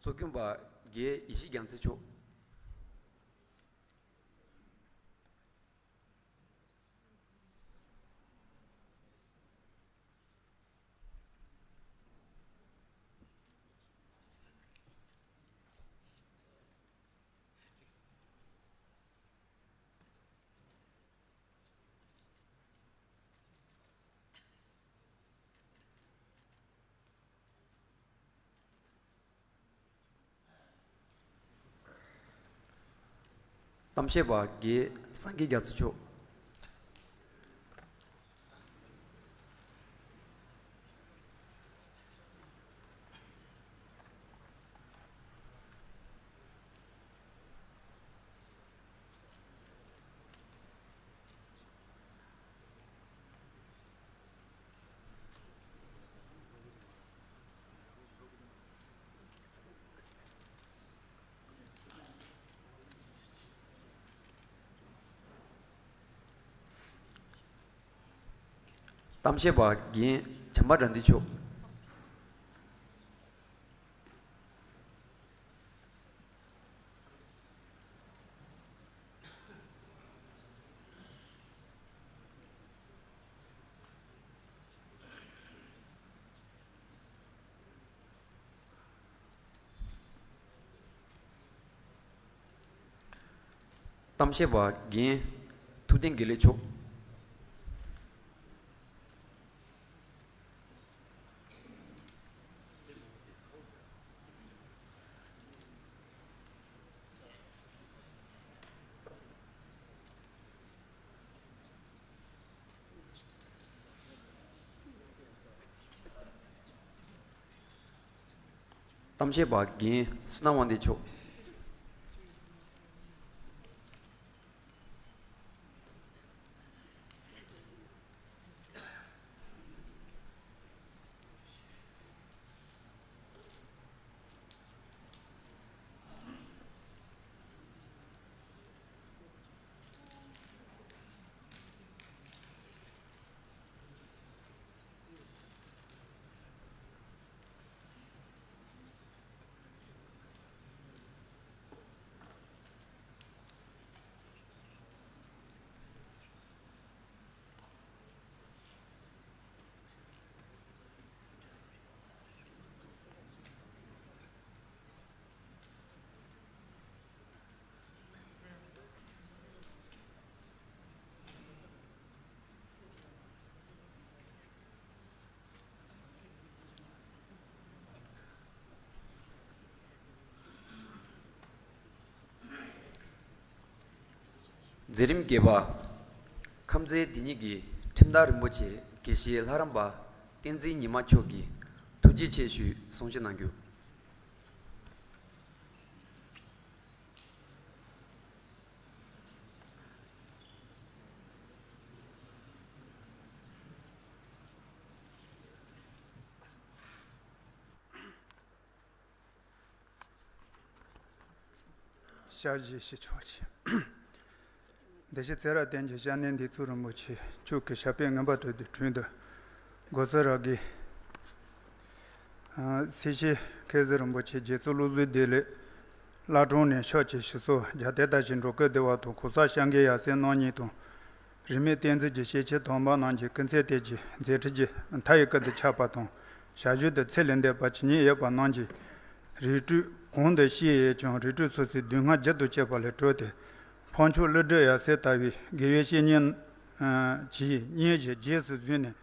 གཙོ་སྐྱོང་པ་རྒན་ཡེ་ཤེས་རྒྱལ་མཚན་མཆོག་གཏམ་བཤད་པ་རྒན་སངས་རྒྱས་རྒྱ་མཚོ་མཆོག་གཏམ་བཤད་པ་རྒན་བྱམས་པ་དགྲ་འདུལ་མཆོག་གཏམ་བཤད་པ་རྒན་ཐུབ་བསྟན་དགེ་ལེགས་མཆོག་གཏམ་བཤད་པ་རྒན་བསོད་ནམས་དབང་ལྡན་མཆོག་མཛད་རིམ་བརྒྱད་པ། ཁམས་ཚན་འདི་ཉིད་ཀྱི་ཁྲིམས་བདག་རིན་པོ་ཆེ་དགེ་བཤེས་ལྷ་རམས་པ་བསྟན་འཛིན་ཉི་མ་མཆོག་གིས་ཐུགས་རྗེ་ཆེ་ཞུས་གསུང་བཤད་གནང་རྒྱུ། ཞབས་ཞུ་ཞུ་ཆོག་ཅིང་། བདེ་གཤེགས་ཚེ་རབས་བརྟན་གྱི་སྐྱབས་གནས་འདི་ཚུ་རིན་པོ་ཆེ་མཆོག་གི་ཞབས་པད་མངོན་པར་དུ་དྲུང་དུ་གོ་ས་ར་གི། ཨ། སྲས་ཆེན་མཁས་བཙུན་རིན་པོ་ཆེ་རྗེ་བཙུན་བློ་བཟང་བདེ་ལེགས་ བླ་བྲང་ནས་ཕྱག་ཕྱིད་ཞུ་སོགས་རྒྱལ་བསྟན་དར་ཞིང་འགྲོ་ཀུན་བདེ་བ་དང་གོང་ས་སྐྱབས་མགོན་ཡབ་སྲས་རྣམ་གཉིས་དང་། རིས་མེད་བསྟན་འཛིན་གྱི་སྐྱེས་ཆེན་དམ་པ་རྣམས་ཀྱི་སྐུ་ཚེ་དེ་ཀྱི་མཛད་འཕྲིན་གྱི་མཐའ་ཡས་ཀུན་ཏུ་ཁྱབ་པ་དང་། ཞབས་ཞུ་དུ་ཚེ་ལས་འདས་པ་ཇི་སྙེད་ཡོད་པ་རྣམས་ཀྱི་རིགས་རུས་གང་དུ་སྐྱེས་ཡོད་ཀྱང་རིགས་རུས་སོ་སོའི་སྡུག་བསྔལ་རྒྱུ་དང་བཅས་པ་ལས་གྲོལ་ཏེ། འཕགས་མཆོག་ཀླུ་སྒྲུབ་ཡབ་སྲས་ལྟ་བུའི་དགེ་བའི་བཤེས་གཉེན་གྱིས་སྙན་ཞིང་རྗེས་སུ་བཟུང་ནས།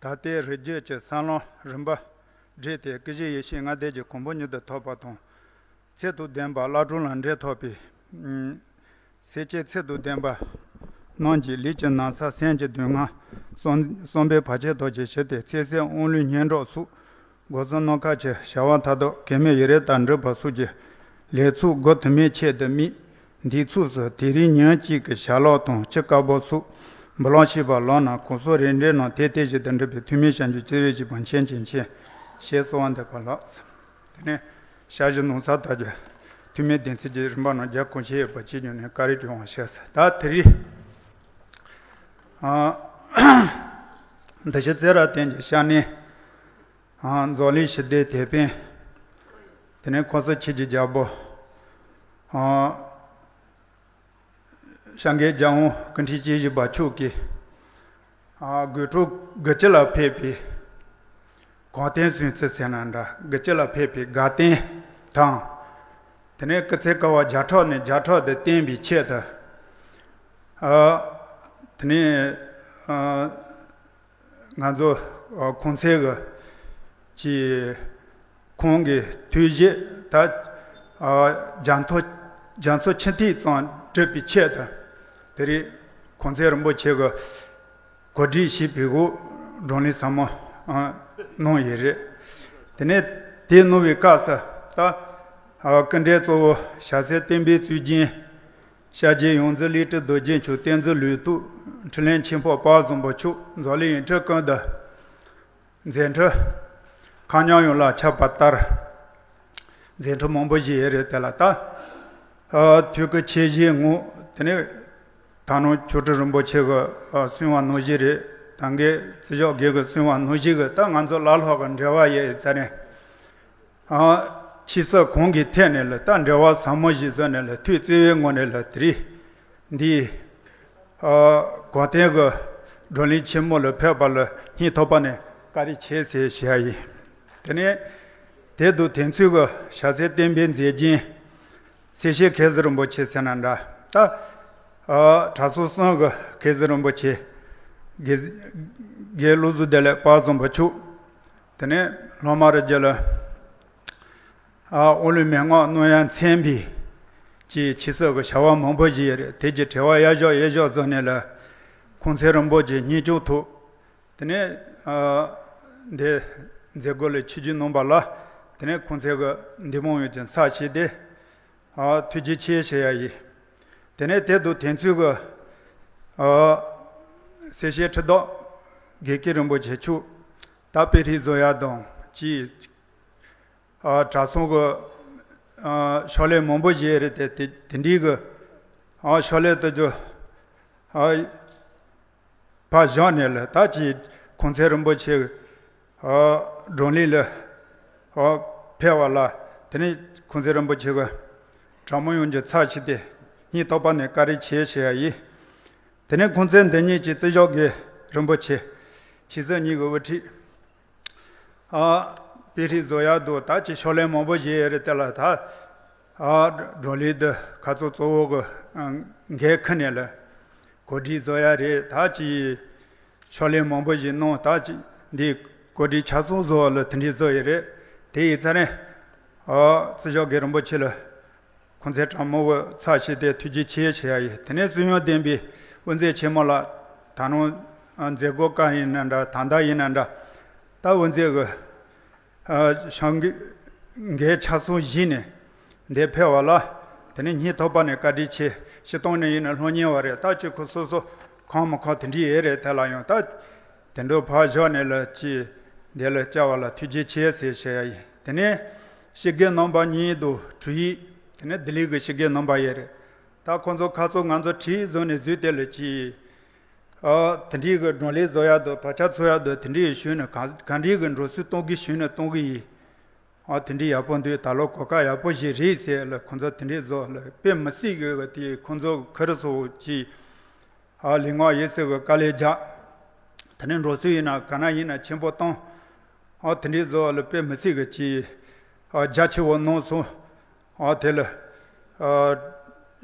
ད་ལྟའི་རིགས་རྒྱུད་ཀྱི་ས་ལམ་རིམ་པ་བསྒྲིགས་ཏེ་སྐུ་བཞི་ཡེ་ཤེས་ལྔ་ལྡན་གྱི་གོ་འཕང་མྱུར་དུ་ཐོབ་པ་དང་། ཚེ་དང་ལྡན་པ་བླ་བྲང་ལ་འབྲེལ་ཐོགས་པའི་སེམས་ཅན་ཚེ་དང་ལྡན་པ་རྣམས་ཀྱི་ལུས་ཀྱི་ན་ཚ་སེམས་ཀྱི་སྡུག་བསྔལ་བསམ་བསམ་པའི་བར་ཆད་དག་ཅིག་ཞི་སྟེ་ཚེ་སྲིད་དབང་ལུས་སྙན་གྲགས་སོགས་སྒོ་གསུམ་ནམ་མཁའ་ཆེ་བྱ་བ་མཐའ་དག་གེགས་མེད་ཡུན་རིང་དུ་འགྲུབ་པ་སོགས་ཀྱི་ལེགས་ཚོགས་དགུ་དུ་མའི་ཆེད་དུ་དམིགས། འདི་ཚོགས་སུ་དེ་རིང་ཉིན་གཅིག་གི་ཞལ་ལག་དང་ཆུ་དཀར་པོ་སོགས་འབུལ་ལམ་བྱས་པ་ལགས་ན་གོང་ས་རིམ་གྲོ་རྣམས་དེ་ལྟའི་ཞིག་ཏུ་འགྲུབ་པའི་ཐུགས་སྨོན་བྱང་ཆུབ་བརྩེ་བའི་བཞེད་པ་མཁྱེན་ཅིང་མཁྱེན། ཞེས་གསོལ་བ་འདེབས་པ་ལགས། དེ་ནས་ཞལ་བཞུགས་གནང་ས་དག་གི་ཐུགས་སྨོན་བདེན་ཚིག་གི་རིམ་པ་རྣམས་རྒྱ་གོང་ཆེ་ཡོད་པ་ཅིག་ཉོན་ནས་བཀའ་དྲིན་སྐྱོང་བ་ཞེས་ཟེར། ད་དེ་རིང་ཨ་འདི་ཕྱི་རྩེ་ར་བསྟན་གྱི་ཤར་ནས་ཨ་འཛམ་གླིང་ཞི་བདེའི་དེད་དཔོན། དེ་ནས་གོང་ས་ཁྱེད་ཀྱི་རྒྱལ་པོ་ཨ་སྐྱབས་མགོན་རྒྱལ་དབང་སྐུ་ཕྲེང་བཅུ་བཞི་པ་མཆོག་གིས་ཨ་དགོད་བྲོ་དགུ་བཅུ་ལ་ཕེབས་པའི་གོང་བསྟན་སྲུང་བརྩི་ཟེར་ན་འདྲ། དགུ་བཅུ་ལ་ཕེབས་པའི་དགའ་སྟོན་དང་། དེ་ནས་སྐུ་ཚེ་བསྐལ་པ་བརྒྱ་ཕྲག་ནས་བརྒྱ་ཕྲག་ཏུ་བརྟན་པའི་ཆེད་དུ། ཨ་དེ་ནས་ཨ་ང་ཚོ་ཨ་གོང་ཚད་ཀྱི་ཀྱི་ཁོང་གི་ཐུགས་བཞེད་ད་ཨ་རྒྱ་མཚོ་རྒྱ་མཚོ་ཆུ་ཐིགས་ཙམ་བསྒྲུབ་པའི་ཆེད་དུ། དེ་རིང་གོང་ཚད་རིན་པོ་ཆེ་གི་གོ་སྒྲིག་བྱས་པའི་འོག་བགྲོ་གླེང་ཟབ་མོ་ཨ་གནང་ཡོད་རེད། དེ་ནས་དེ་གནང་བའི་སྐབས་སུ་ད་ཨ་སྐུ་མགྲོན་གཙོ་བོ་ཞྭ་སེར་བསྟན་པའི་གཙུག་རྒྱན། ཤར་རྒྱལ་ཡོངས་འཛིན་ལས་སྤྲུལ་རྡོ་རྗེ་འཆང་བསྟན་འཛིན་ལུང་རྟོགས་འཕྲིན་ལས་ཆེན་པོ་དཔལ་བཟང་པོ་མཆོག་འཛམ་གླིང་ཡུལ་གྲུ་ཀུན་ཏུ་མཛད་འཕྲིན་གང་ཉམས་ཡོངས་ལ་ཁྱབ་པ་ལྟར་མཛད་འཕྲིན་མང་པོ་ཞིག་ཡོད་རེད། དེ་ལ་ད་ཨ་ཐུགས་ཀྱི་ཆེ་བཞེས་ངོ་། དེ་ནས་ད་ནང་མཆོག་སྤྲུལ་རིན་པོ་ཆེ་གི་ཨ་གསུང་བ་ནང་བཞིན་རེད། ད་གིན་བརྩི་བཞག་དགེ་གི་གསུང་བ་ནང་བཞིན་གི་ད་ང་ཚོ་བླ་ལྷག་གི་འབྲེལ་བ་ཡོད་ཡོད་ཙང་ནས། ཨ་ཕྱི་སྲིད་གང་གི་ཐད་ནས་ལ་ད་འབྲེལ་བ་ཟབ་མོ་ཞིག་བཟོས་ནས་ལ་ཐུགས་བརྩེ་བའི་ངང་ནས་ལ་དེ་རིང་འདི་ཨ་གོང་བསྟན་གྱི་བགྲོ་གླེང་ཆེན་མོ་ལ་ཕེབས་པ་ལ་སྙིང་ཐག་པ་ནས་བཀའ་དྲིན་ཆེ་ཟེར་ཞུ་ཡ་ཡིན། དེ་ནས་དེ་དུས་དེ་ཚོའི་གི་ཞྭ་སེར་བསྟན་པའི་མཛེས་རྒྱན་སེར་བྱེས་མཁས་བཟང་རིན་པོ་ཆེ་ཟེར་ན་འདྲ། ད་ཨ་གྲྭ་ཚང་གསུམ་གི་མཁས་བཟང་རིན་པོ་ཆེ་དགེ་དགེ་བློ་གཟུ་བདེ་ལེགས་དཔལ་བཟང་པོ་མཆོག་དེ་ནས་སློབ་མ་རུ་རྒྱ་ལ་ཨ་དབང་ལུང་མན་ངག་གནང་ཡ་མཚན་པའི་ཀྱི་ཕྱི་སྲིད་ཀྱི་བྱ་བ་མང་པོ་ཞིག་ཡོད་རེད། དེ་གྱི་བྲེལ་བ་གཡར་བཞག་གཡར་བཞག་བཟོས་ནས་ལ་གོང་ཚད་རིན་པོ་ཆེ་སྙིང་སྐྱོང་ཐོག་དེ་ནས་ཨ་འདི་མཛད་སྒོ་ལ་ཆིབས་བསྒྱུར་གནང་པ་ལ་དེ་ནས་གོང་ཚད་ཀྱི་འདི་མང་ཡོད་ཀྱི་ཚབ་བྱས་ཏེ་ཨ་ཐུགས་རྗེ་ཆེ་ཞུ་ཡ་ཡིན། དེ་ནས་དེ་དུས་དེ་ཚོའི་གི་ཨ་སེར་བྱེས་ཁྲི་བདག་དགེ་བསྐོས་རིན་པོ་ཆེ་མཆོག་ད་དཔེ་ཁྲིད་བཟོ་ཡ་དང་ཅིག་ཨ་གྲྭ་ཚང་གི་ཨ་ཕྱག་ལས་མང་པོ་བཞེས་རེད་དེ། དེ་དེ་འདྲའི་གི་ཨ་ཕྱག་ལས་དུ་རྒྱུ་ཨ་ཕར་བཞག་ནས་ལ་ད་ཅིག་གོང་ཚད་རིན་པོ་ཆེ་ཨ་བགྲོ་གླེང་ལ་ཨ་ཕེབས་པ་ལ་དེ་ནས་གོང་ཚད་རིན་པོ་ཆེ་གི་གྲྭ་མང་ཡོངས་ཀྱི་ཚབ་བྱས་ཏེ་སྙིང་ཐག་པ་ནས་བཀའ་དྲིན་ཆེ་ཞུ་ཡ་ཡིན། དེ་ནས་གོང་ཚད་འདི་ཉིད་ཀྱི་བརྩི་བཞག་དགེ་རིན་པོ་ཆེ་ཕྱི་སྲིད་གཉིས་ཀྱི་དབུ་ཁྲིད། ཨ་དཔེ་ཁྲིད་བཟོ་ཡག་འདུག་ད་ཅི་ཕྱག་ལས་མང་པོ་བཞེས་ཡོད་རེད། དེ་ལ་ད་ཨ་བགྲོ་གླེང་འདི་ཁ་ཚོ་གཙོ་བོ་གི་ཨ་འགན་ཁུར་ནས་ལ་གོ་སྒྲིག་བཟོ་ཡག་རེད། ད་ཅི་ཕྱག་ལས་མང་པོ་ཞིག་གནང་། ད་ཅི་འདི་གོ་སྒྲིག་ཆ་ཚང་བཟོ་བ་ལ་དེ་འདྲས་བཟོ་ཡོད་རེད། དེ་ཡིན་ཙང་ནས་ཨ་བརྩི་བཞག་དགེ་རིན་པོ་ཆེ་ལ་གོང་ཚད་གྲངས་མང་བོ་ཚབ་བྱས་ཏེ་ཐུགས་རྗེ་ཆེ་ཞུ་ཡ་ཡིན། དེ་ནས་སྲིད་སྐྱོང་ལྡན་པའི་དབུ་མཛད་ཆེན་མོ་ལགས་ད་ནང་མཛད་སྒོ་གང་ཡིན་ན་འདྲ། ད་ལྟ་ཡིན་ན་འདྲ། ད་དབུ་མཛད་གི་ཨ་བྱང་གི་འགན་ཆ་ཚང་བཞེས་ནས་འདིར་ཕེབས་པ་ལ་དེ་ནས་སྙིང་ཐག་པ་ནས་བཀའ་དྲིན་ཆེ། སྤྱིར་བཏང་ནས་ཡིན་ན་སློབ་གཉེར་བ་རེད། ད་ཅི་ཁོ་སོ་སོ་ཁོམ་མི་ཁོམ་དེ་འདྲ་ཡོད་རེད། དེ་ལ་ཡང་ད་དེ་འདྲ་ཕར་བཞག་ནས་ལ་ཅི་འདི་ལ་བཅར་བ་ལ་ཐུགས་རྗེ་ཆེ་ཟེར་ཞུ་ཡ་ཡིན། དེ་ནས་སྤྱི་སྒེར་རྣམ་པ་གཉིས་དང་དྲུང་ཡིག་དེ་ནས་ལྡི་ལི་གི་སྤྱི་སྒེར་རྣམ་པ་ཡོད་རེད། ད་ཁོང་ཚོ་ཁ་ཚོ་ང་ཚོ་གྲོས་བཟོས་ནས་བཟོས་དེ་ལ་ཅི། ཨ་དེ་འདྲའི་གི་བགྲོ་གླེང་བཟོ་ཡག་འདུག་དོ་ཆ་འཚོལ་ཡག་འདུག་དེ་འདྲའི་ཞུས་ནས་ག་ག་འདྲའི་གི་འགྲོ་སྲོལ་གཏོང་གི་ཞུས་ནས་གཏོང་གི་ཡིན། ཨ་དེ་འདྲའི་ཡག་པོ་འདུག་ད་ལོ་གོ་སྐབས་ཡག་པོ་ཞིག་རེད་ཟེར་ལ་ཁོང་ཚོ་དེ་འདྲའི་བཟོ་ལ་དཔེ་མི་སྲིད་གི་དེ་ཁོང་ཚོ་ཁུ་རུ་སོ་ཅིག་ཨ་ལི་ངག་ཡེ་སི་གི་དཀའ་ལས་རྒྱག་དེ་ནས་འགྲོ་སྲོལ་ཡིན་ན་ག་ན་ཡིན་ན་ཆེན་པོ་བཏང་། ཨ་དེ་འདྲའི་བཟོ་ལ་དཔེ་མི་སྲིད་གི་ཅིག་ཨ་རྒྱ་ཆེ་བོ་གནང་སོང་། ཨ་དེ་ལ་ཨ་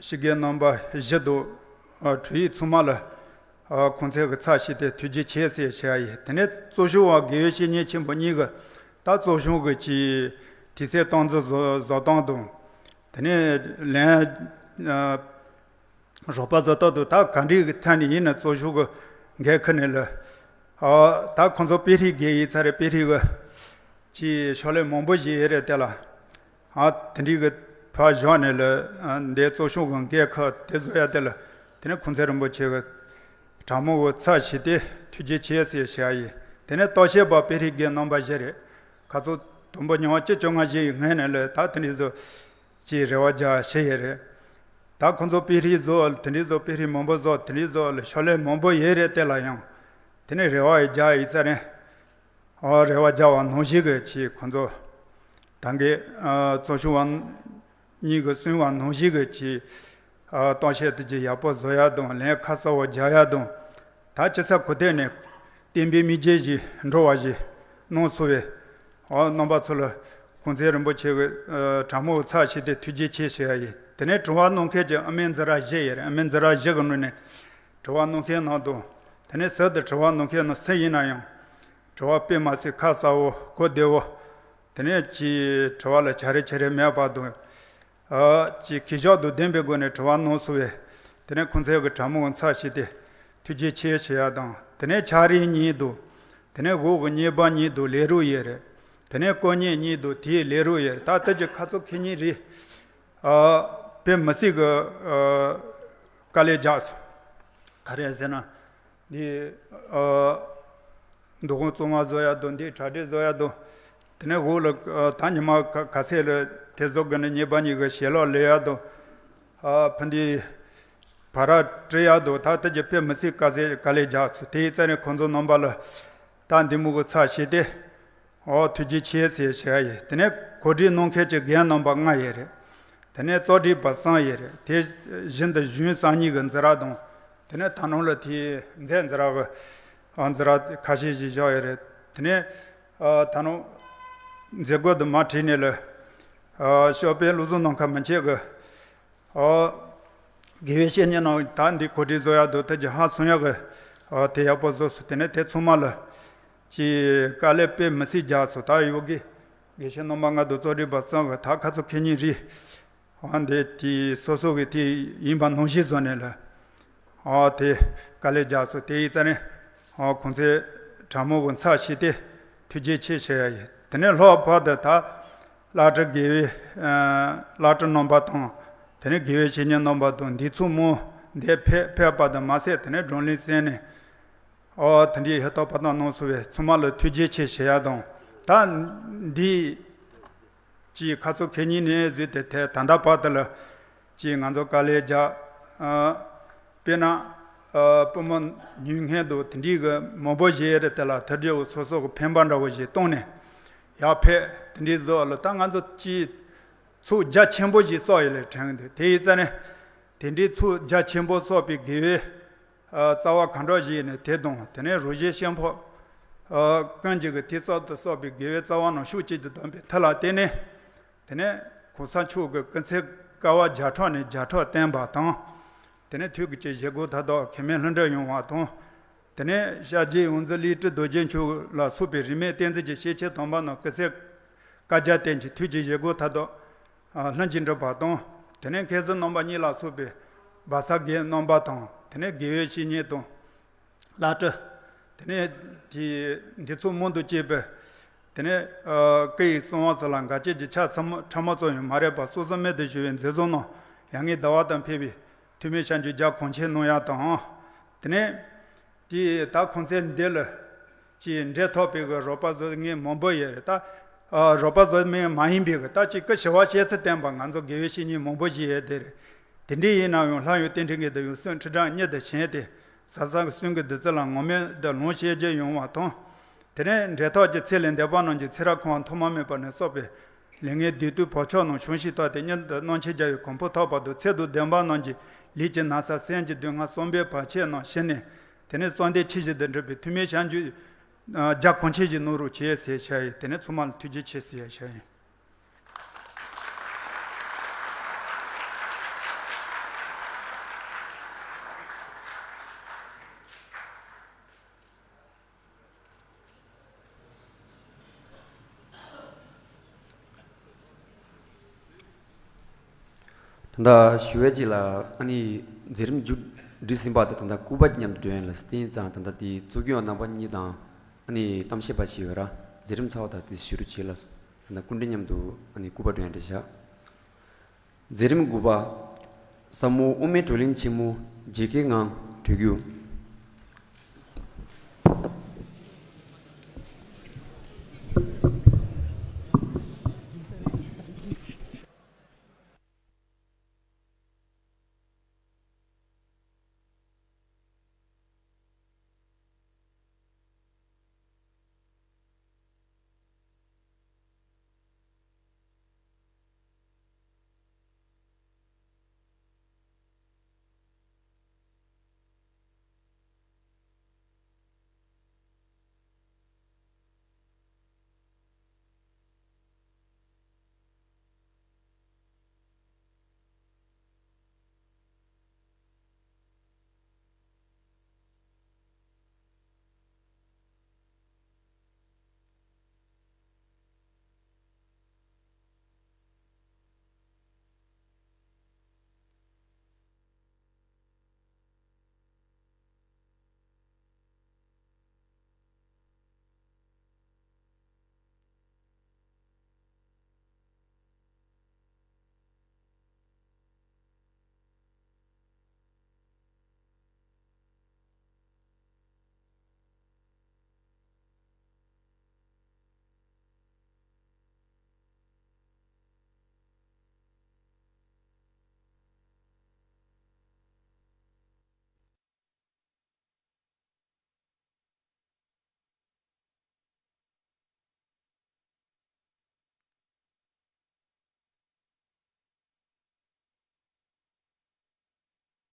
ཕྱི་རྒྱལ་རྣམ་པ་བཞི་དང་ཨ་དྲུག་ཡིག་ཚང་མ་ལ་ཨ་ཁོང་ཚོའི་གི་ཚབ་བྱས་ཏེ་ཐུགས་རྗེ་ཆེ་ཟེར་བྱ་ཡིན། དེ་ནས་གཙོ་བྱུང་བ་དགེ་བའི་བཤེས་གཉེན་ཆེན་པོ་གཉིས་གི་ད་གཙོ་བྱུང་གི་ཅིག་དུས་ཚོད་གཏོང་ཚུལ་བཟོ་བཟོ་སྟངས་དང་། དེ་ནས་ལན་ཨ་རོགས་པ་བཟོ་ལྟ་དུ་ད་ག་འདྲའི་གི་ཐད་ནས་ཡིན་ན་གཙོ་ཤུགས་ཀྱི་འགན་ཁུར་ནས་ལ། ཨ་ད་ཁོང་ཚོ་དཔེ་ཧྲིག་རྒྱལ་ཡིན་ཚ་རེད། དཔེ་ཧྲིག་གི་ཅིག་ཕྱག་ལས་མང་པོ་ཞིག་ཡོད་རེད་དེ་ལ། ཨ་དེ་འདྲའི་གི་ཕར་བཞག་ནས་ལ་འདས་གཙོ་ཤུགས་ཀྱི་འགན་ཁུར་དེ་བཟོ་ཡ་དེ་ལ། དེ་ནས་ཁོང་ཚོ་རིན་པོ་ཆེ་གི་དྲང་མོ་གི་ཚབ་བྱས་ཏེ་ཐུགས་རྗེ་ཆེ་ཟེར་བྱ་ཡིན། དེ་ནས་ལྟ་བཤལ་པ་དཔེ་ཧྲིག་རྒྱལ་རྣམ་པ་བཞི་རེད། ཁ་ཚོ་དུམ་བུ་ཉི་མ་བཅུ་བཅོ་ལྔ་ཞིག་སྔོན་ནས་ལ་ད་དེ་འདྲའི་བཟོ། ཅེས་རེ་བ་རྒྱག་ཤེས་ཡོད་རེད། ད་ཁོང་ཚོ་དཔེ་ཧྲིག་བཟོ་དེ་འདྲའི་བཟོ་དཔེ་ཧྲིག་མང་པོ་བཟོ་དེ་འདྲའི་བཟོ་ལ་ཕྱག་ལས་མང་པོ་ཡོད་རེད། དེ་ལ་ཡང་དེ་ནས་རེ་བ་རྒྱག་ཡིན་ཚ་རེད། ཨ་རེ་བ་རྒྱག་པ་ནང་བཞིན་གི་ཅིག་ཁོང་ཚོ་ད་གིན་ཨ་གཙོ་བྱུང་བ་གཉིས་ཀྱི་གསུང་བ་ནང་བཞིན་གི་ཅིག་ཨ་ལྟ་བཤལ་དེ་ཅིག་ཡག་པོ་བཟོ་ཡ་དང་ལན་ཁ་གསལ་བོ་རྒྱག་ཡ་དང་། ད་ཅི་ས་གོ་ཐད་ནས་བསྟན་པའི་མི་རྗེ་ཞིག་འགྲོ་བ་ཞིག་གནང་སོང་བས། ཨ་རྣམ་པ་ཚོ་ལ་གོང་ཚེ་རིན་པོ་ཆེ་གི་ཨ་དྲང་མོ་ཚབ་བྱས་ཏེ་ཐུགས་རྗེ་ཆེ་ཞུ་ཡ་ཡིན། དེ་ནས་དྲི་བ་གནང་མཁན་གྱི་ཨ་མའི་འཛིན་གྲྭ་བཞི་ཡོད་རེད། ཨ་མའི་འཛིན་གྲྭ་བཞི་གི་ནང་ནས་དྲི་བ་གནང་མཁན་ནང་དུ། དེ་ནས་ཟུར་དུ་དྲི་བ་གནང་མཁན་ནང་སུ་ཡིན་ན་ཡང་། དྲི་བ་དཔེ་མ་སྲིད་ཁ་གསལ་བོ་གོ་བདེ་བོ། དེ་ནས་ཅིག་དྲི་བ་ལ་བྱ་རེ་བྱེད་རེ་མེད་པ་དང་། ཨ་ཅིག་གུས་ཞབས་དང་ལྡན་པའི་སྒོ་ནས་དྲི་བ་གནང་སོང་བས། དེ་ནས་ཁོང་ཚོའི་གི་དྲང་མོ་ཚབ་བྱས་ཏེ་ཐུགས་རྗེ་ཆེ་ཞུ་ཡ་དང་། དེ་ནས་ཕྱག་རིས་གཉིས་དང་། དེ་ནས་འོག་གི་གཉེར་པ་གཉིས་དང་ལས་རོགས་ཡོད་རེད། དེ་ནས་དཀོན་གཉེར་གཉིས་དང་དེའི་ལས་རོགས་ཡོད་རེད། ད་ལྟ་གི་ཁ་ཚོ་ཁེ་གཉིས་རེད། ཨ་དཔེ་མི་སྲིད་གི་ཨ་དཀའ་ལས་རྒྱག་སོང་། ག་རེ་ཟེར་ན། འདི་ཨ་འདུ་ཁང་བཙོང་བ་བཟོ་ཡ་དང་འདི་གྲ་སྒྲིག་བཟོ་ཡ་དང་། དེ་ནས་འོག་ལ་ཨ་ད་ཉི་མ་ག་ག་ཚད་ལ་དེ་བཟོ་དགོས་ན་གཉེར་པ་གཉིས་ཀྱི་ཞལ་ལག་ལས་ཡ་དང་། ཨ་ཕ་འདི་བ་ར་སྤྲད་ཡ་དང་ད་ལྟ་གི་དཔེ་མི་སྲིད་དཀའ་ཚེགས་དཀའ་ལས་རྒྱག་སོང་། དེའི་རྩ་ནས་ཁོང་ཚོ་རྣམ་པ་ལ་ད་འདི་མོ་གི་ཚབ་བྱས་ཏེ། ཨོ་ཐུགས་རྗེ་ཆེ་ཟེར་བྱ་ཡིན། དེ་ནས་གོ་སྒྲིག་གནང་མཁན་གྱི་རྒན་རྣམ་པ་ལྔ་ཡོད་རེད། དེ་ནས་གཙོ་སྒྲིག་པ་གསུམ་ཡོད་རེད། དེ་བཞིན་དུ་གཞུང་གསར་རྙིང་གི་འཛིན་གྲྭ་དང་། དེ་ནས་ད་ནང་ལ་དེའི་མཛད་འཛིན་གྲྭ་གི་ཨ་འཛིན་གྲྭ་ཁ་ཤས་ཤིག་བཞག་ཡོད་རེད། དེ་ནས་ཨ་ད་ནང་མཛད་སྒོ་དུ་མ་ཁྲིད་ནས་ལ་ཨ་ཞོགས་པའི་བློ་བཟང་ནམ་མཁའ་མི་བྱེད་གི་ཨོ། དགེ་བའི་བཤེས་གཉེན་རྣམས་ད་འདི་གོ་སྒྲིག་བཟོ་ཡག་འདུག་ད་ཅི་ཧང་སང་ཡག་གི་ཨོ་དེ་ཡག་པོ་བཟོ་སོང་། དེ་ནས་དེ་ཚང་མ་ལ་ཅི་དཀའ་ལས་དཔེ་མི་སྲིད་རྒྱག་སོང་། ད་ཡོ་གི་དགེ་བཤེས་རྣམ་པ་ལྔ་དང་གཙོ་སྒྲིག་པ་གསུམ་གི་ད་ཁ་ཚོ་ཁེ་གཉིས་རེད། ཨོ་འདི་དེ་སོ་སོ་གི་དེ་ཡིན་པ་ནང་བཞིན་བཟོ་ནས་ལ་ཨོ་དེ་དཀའ་ལས་རྒྱག་སོང་། དེ་ཡིན་ཙང་ནས་ཨོ་ཁོང་ཚོས་དྲང་མོ་གི་ཚབ་བྱས་ཏེ་ཐུགས་རྗེ་ཆེ་ཞུ་ཡ་ཡིན། དེ་ནས་ལྷག་པར་དུ་ད། བླ་སྤྲུལ་དགེ་བའི་ཨ་བླ་སྤྲུལ་རྣམ་པ་དང་། དེ་ནས་དགེ་བའི་བཤེས་གཉེན་རྣམ་པ་དང་འདི་ཚོ་མོ་འདིར་ཕེབས་ཕེབས་པ་དང་མ་ཟད། དེ་ནས་བགྲོ་གླེང་གསན་ནས་ཨོ་དེ་འདྲའི་ཧུར་ཐག་པ་དང་གནང་སོང་བས་ཚང་མ་ལ་ཐུགས་རྗེ་ཆེ་ཞུ་ཡ་དང་། ད་འདི་ཅིག་ཁ་ཚོ་ཁེ་གཉིས་ནས་བཟོས་ཏེ་དེ་ད་ལྟ་བར་དུ་ལ་ཅིག་ང་ཚོ་དཀའ་ལས་རྒྱག་ཨ་དཔེར་ན་ཨ་པུས་མོ་ཉུལ་མཁན་དང་དེ་འདྲའི་གི་མང་པོ་ཞིག་རེད། དེ་ལ་དེ་འདྲའི་སོ་སོ་གི་འཕེན་པ་འདྲ་བོ་ཞིག་བཏང་ནས་ཡར་ཕེབས་དེ་འདྲའི་བཟོ་ལ་ད་ང་ཚོ་ཅིག་ཚོགས་རྒྱ་ཆེན་པོ་ཞིག་བསགས་ཡོད་ལེ་དྲན་གི་འདུག་དེ་ཡིན་ཙང་ནས་དེ་འདྲའི་ཚོགས་རྒྱ་ཆེན་པོ་བསགས་པའི་དགེ་བའི་ཨ་རྩ་བ་གང་འདྲ་ཞིག་ཡིན་ནས་དེ་དང་། དེ་ནས་རོ་བཞིན་ཤིང་ཕོ་ཨ་ཀུན་གྱི་གི་དེ་ཙམ་དུ་བསགས་པའི་དགེ་བའི་རྩ་བ་རྣམས་ཤུགས་གཅིག་ཏུ་ལྡན་པའི་མཐུ་ལ་བརྟེན་ནས། དེ་ནས་གོང་ས་མཆོག་གི་སྐུ་ཚེ་དཀའ་བ་བརྒྱ་ཕྲག་ནས་བརྒྱ་ཕྲག་བརྟན་པ་དང་། དེ་ནས་ཐུགས་ཀྱི་བཞེད་དགོངས་མཐའ་དག་གེགས་མེད་ལྷུན་གྲུབ་ཡོང་བ་དང་། དེ་ནས་ཤཱཀྱའི་ཡོངས་འཛིན་ལས་སྤྲུལ་རྡོ་རྗེ་འཆང་ལ་སོགས་པའི་རིས་མེད་བསྟན་འཛིན་གྱི་སྐྱེས་ཆེན་དམ་པ་རྣམས་སྐུ་ཚེ་བསྐལ་བརྒྱར་བརྟན་ཅིང་ཐུགས་ཀྱི་བཞེད་དགོངས་མཐའ་དག་ལྷུན་གྱིས་འགྲུབ་པ་དང་། དེ་ནས་མཁས་བཙུན་རྣམ་པ་གཉིས་ལ་སོགས་པའི་བར་གསེང་རྣམ་པ་དང་། དེ་ནས་དགེ་བའི་བཤེས་གཉེན་དང་། བླ་སྤྲུལ། དེ་ནས་དེ་འདི་ཚོ་མང་དུ་སྐྱེས་པའི། དེ་ནས་ཨ་སྐུ་ཡི་གསང་བ་སོགས་ལ་འགལ་རྐྱེན་གྱི་ཆ་ཚང་མ་ཕྲ་མ་ཙམ་ཡང་མ་རེག་པར་སོ་སོ་རྨད་དུ་བྱུང་བའི་མཛད་བཟང་རྣམས་ཡར་ངོའི་ཟླ་བ་ལྟར་ཕེབས་པའི་ཐུགས་སྨོན་སྐྱབས་འཇུག་རྒྱ་གང་ཆེ་གནང་ཡག་དང་། དེ་ནས་དེ་ད་གོང་ཚེ་འདི་ལ་ཅིག་འབྲེལ་ཐོགས་པའི་གི་རོགས་པ་བཟོ་མཁན་མང་པོ་ཡོད་རེད། ད་ཨ་རོགས་པ་བཟོ་མཁན་མ་ཡིན་པའི་གི་ད་ཅིག་སྐུ་ཞི་བ་གཤེགས་ཚུལ་བསྟན་པ་ང་ཚོ་དགེ་བའི་བཤེས་གཉེན་མང་པོ་ཞིག་ཡོད་དེ་རེད། དེ་འདྲའི་ཡིན་ན་ཡང་ལྷ་ཡུལ་རྟེན་འབྲེལ་གྱི་དུ་ཡང་སུན་ཁྲི་བྲག་གཉིས་དུ་བྱས་ཏེ་ཟབ་གསང་གི་གསུང་གི་བདུད་རྩི་ལ་ངོམས་མེད་དུ་ལོངས་སྤྱོད་རྒྱུ་ཡོང་བ་དང་། དེ་ནས་འབྲེལ་ཐོགས་ཀྱི་ཚེ་ལས་འདས་པ་རྣམས་ཀྱི་ཚེ་རབས་ཁོང་ཐོག་མ་མེད་པ་ནས་གསོག་པའི་ ལས་ངན་བདུད་བཏུལ་བག་ཆགས་རྣམས་བྱང་ཞིང་དག་སྟེ། གཉེན་དང་རྣམ་མཁྱེན་རྒྱལ་བའི་གོ་འཕང་ཐོབ་པར་འདོད། ཚེ་དང་ལྡན་པ་རྣམས་ཀྱིས་ལས་ཀྱི་ན་བཟའ་སེམས་ཀྱི་སྡུག་བསྔལ་བསམ་པའི་བར་ཆད་རྣམས་ཞི་ནས། དེ་ནས་བསམ་གཏན་ཆོས་བཞིན་དུ་འགྲོ་བའི་ཐུགས་སྨོན་བྱང་ཆུབ་རྒྱ་གང་ཆེ་ཞིག་གནང་རོགས་བྱེད་ཟེར་བྱ་ཡི། དེ་ནས་ཚང་མ་ལ་ཐུགས་རྗེ་ཆེ་ཟེར་ཡ་བྱ་ཡི། ད་ལྟ་ཞུ་བའི་རྗེས་ལ་ཨ་ནི་མཛད་རིམ་མཇུག་སྒྲིལ་ཟིན་པ་དང་། ད་ལྟ་སྐུ་པར་མཉམ་དུ་སྒྲོན་ཡ་ལ་བརྟེན་ཙང་། ད་ལྟ་དེ་གཙོ་སྐྱོང་རྣམ་པ་གཉིས་དང་ཨ་ནི་གཏམ་བཤད་པ་ཞིག་ཡོད་ར། མཛད་རིམ་ཚར་བ་དང་དེ་ཞུ་རོགས་བྱེད་ལ། ད་ལྟ་སྐུ་མགྲོན་མཉམ་དུ་ཨ་ནི་སྐུ་པར་སྒྲོན་ཡ་འདྲ་བཞག་མཛད་རིམ་དགུ་པ། ཟབ་མོ་དབུ་མའི་བགྲོ་གླེང་ཆེན་མོ་རྗེ་མཁན་ངང་གྲོལ་རྒྱུ།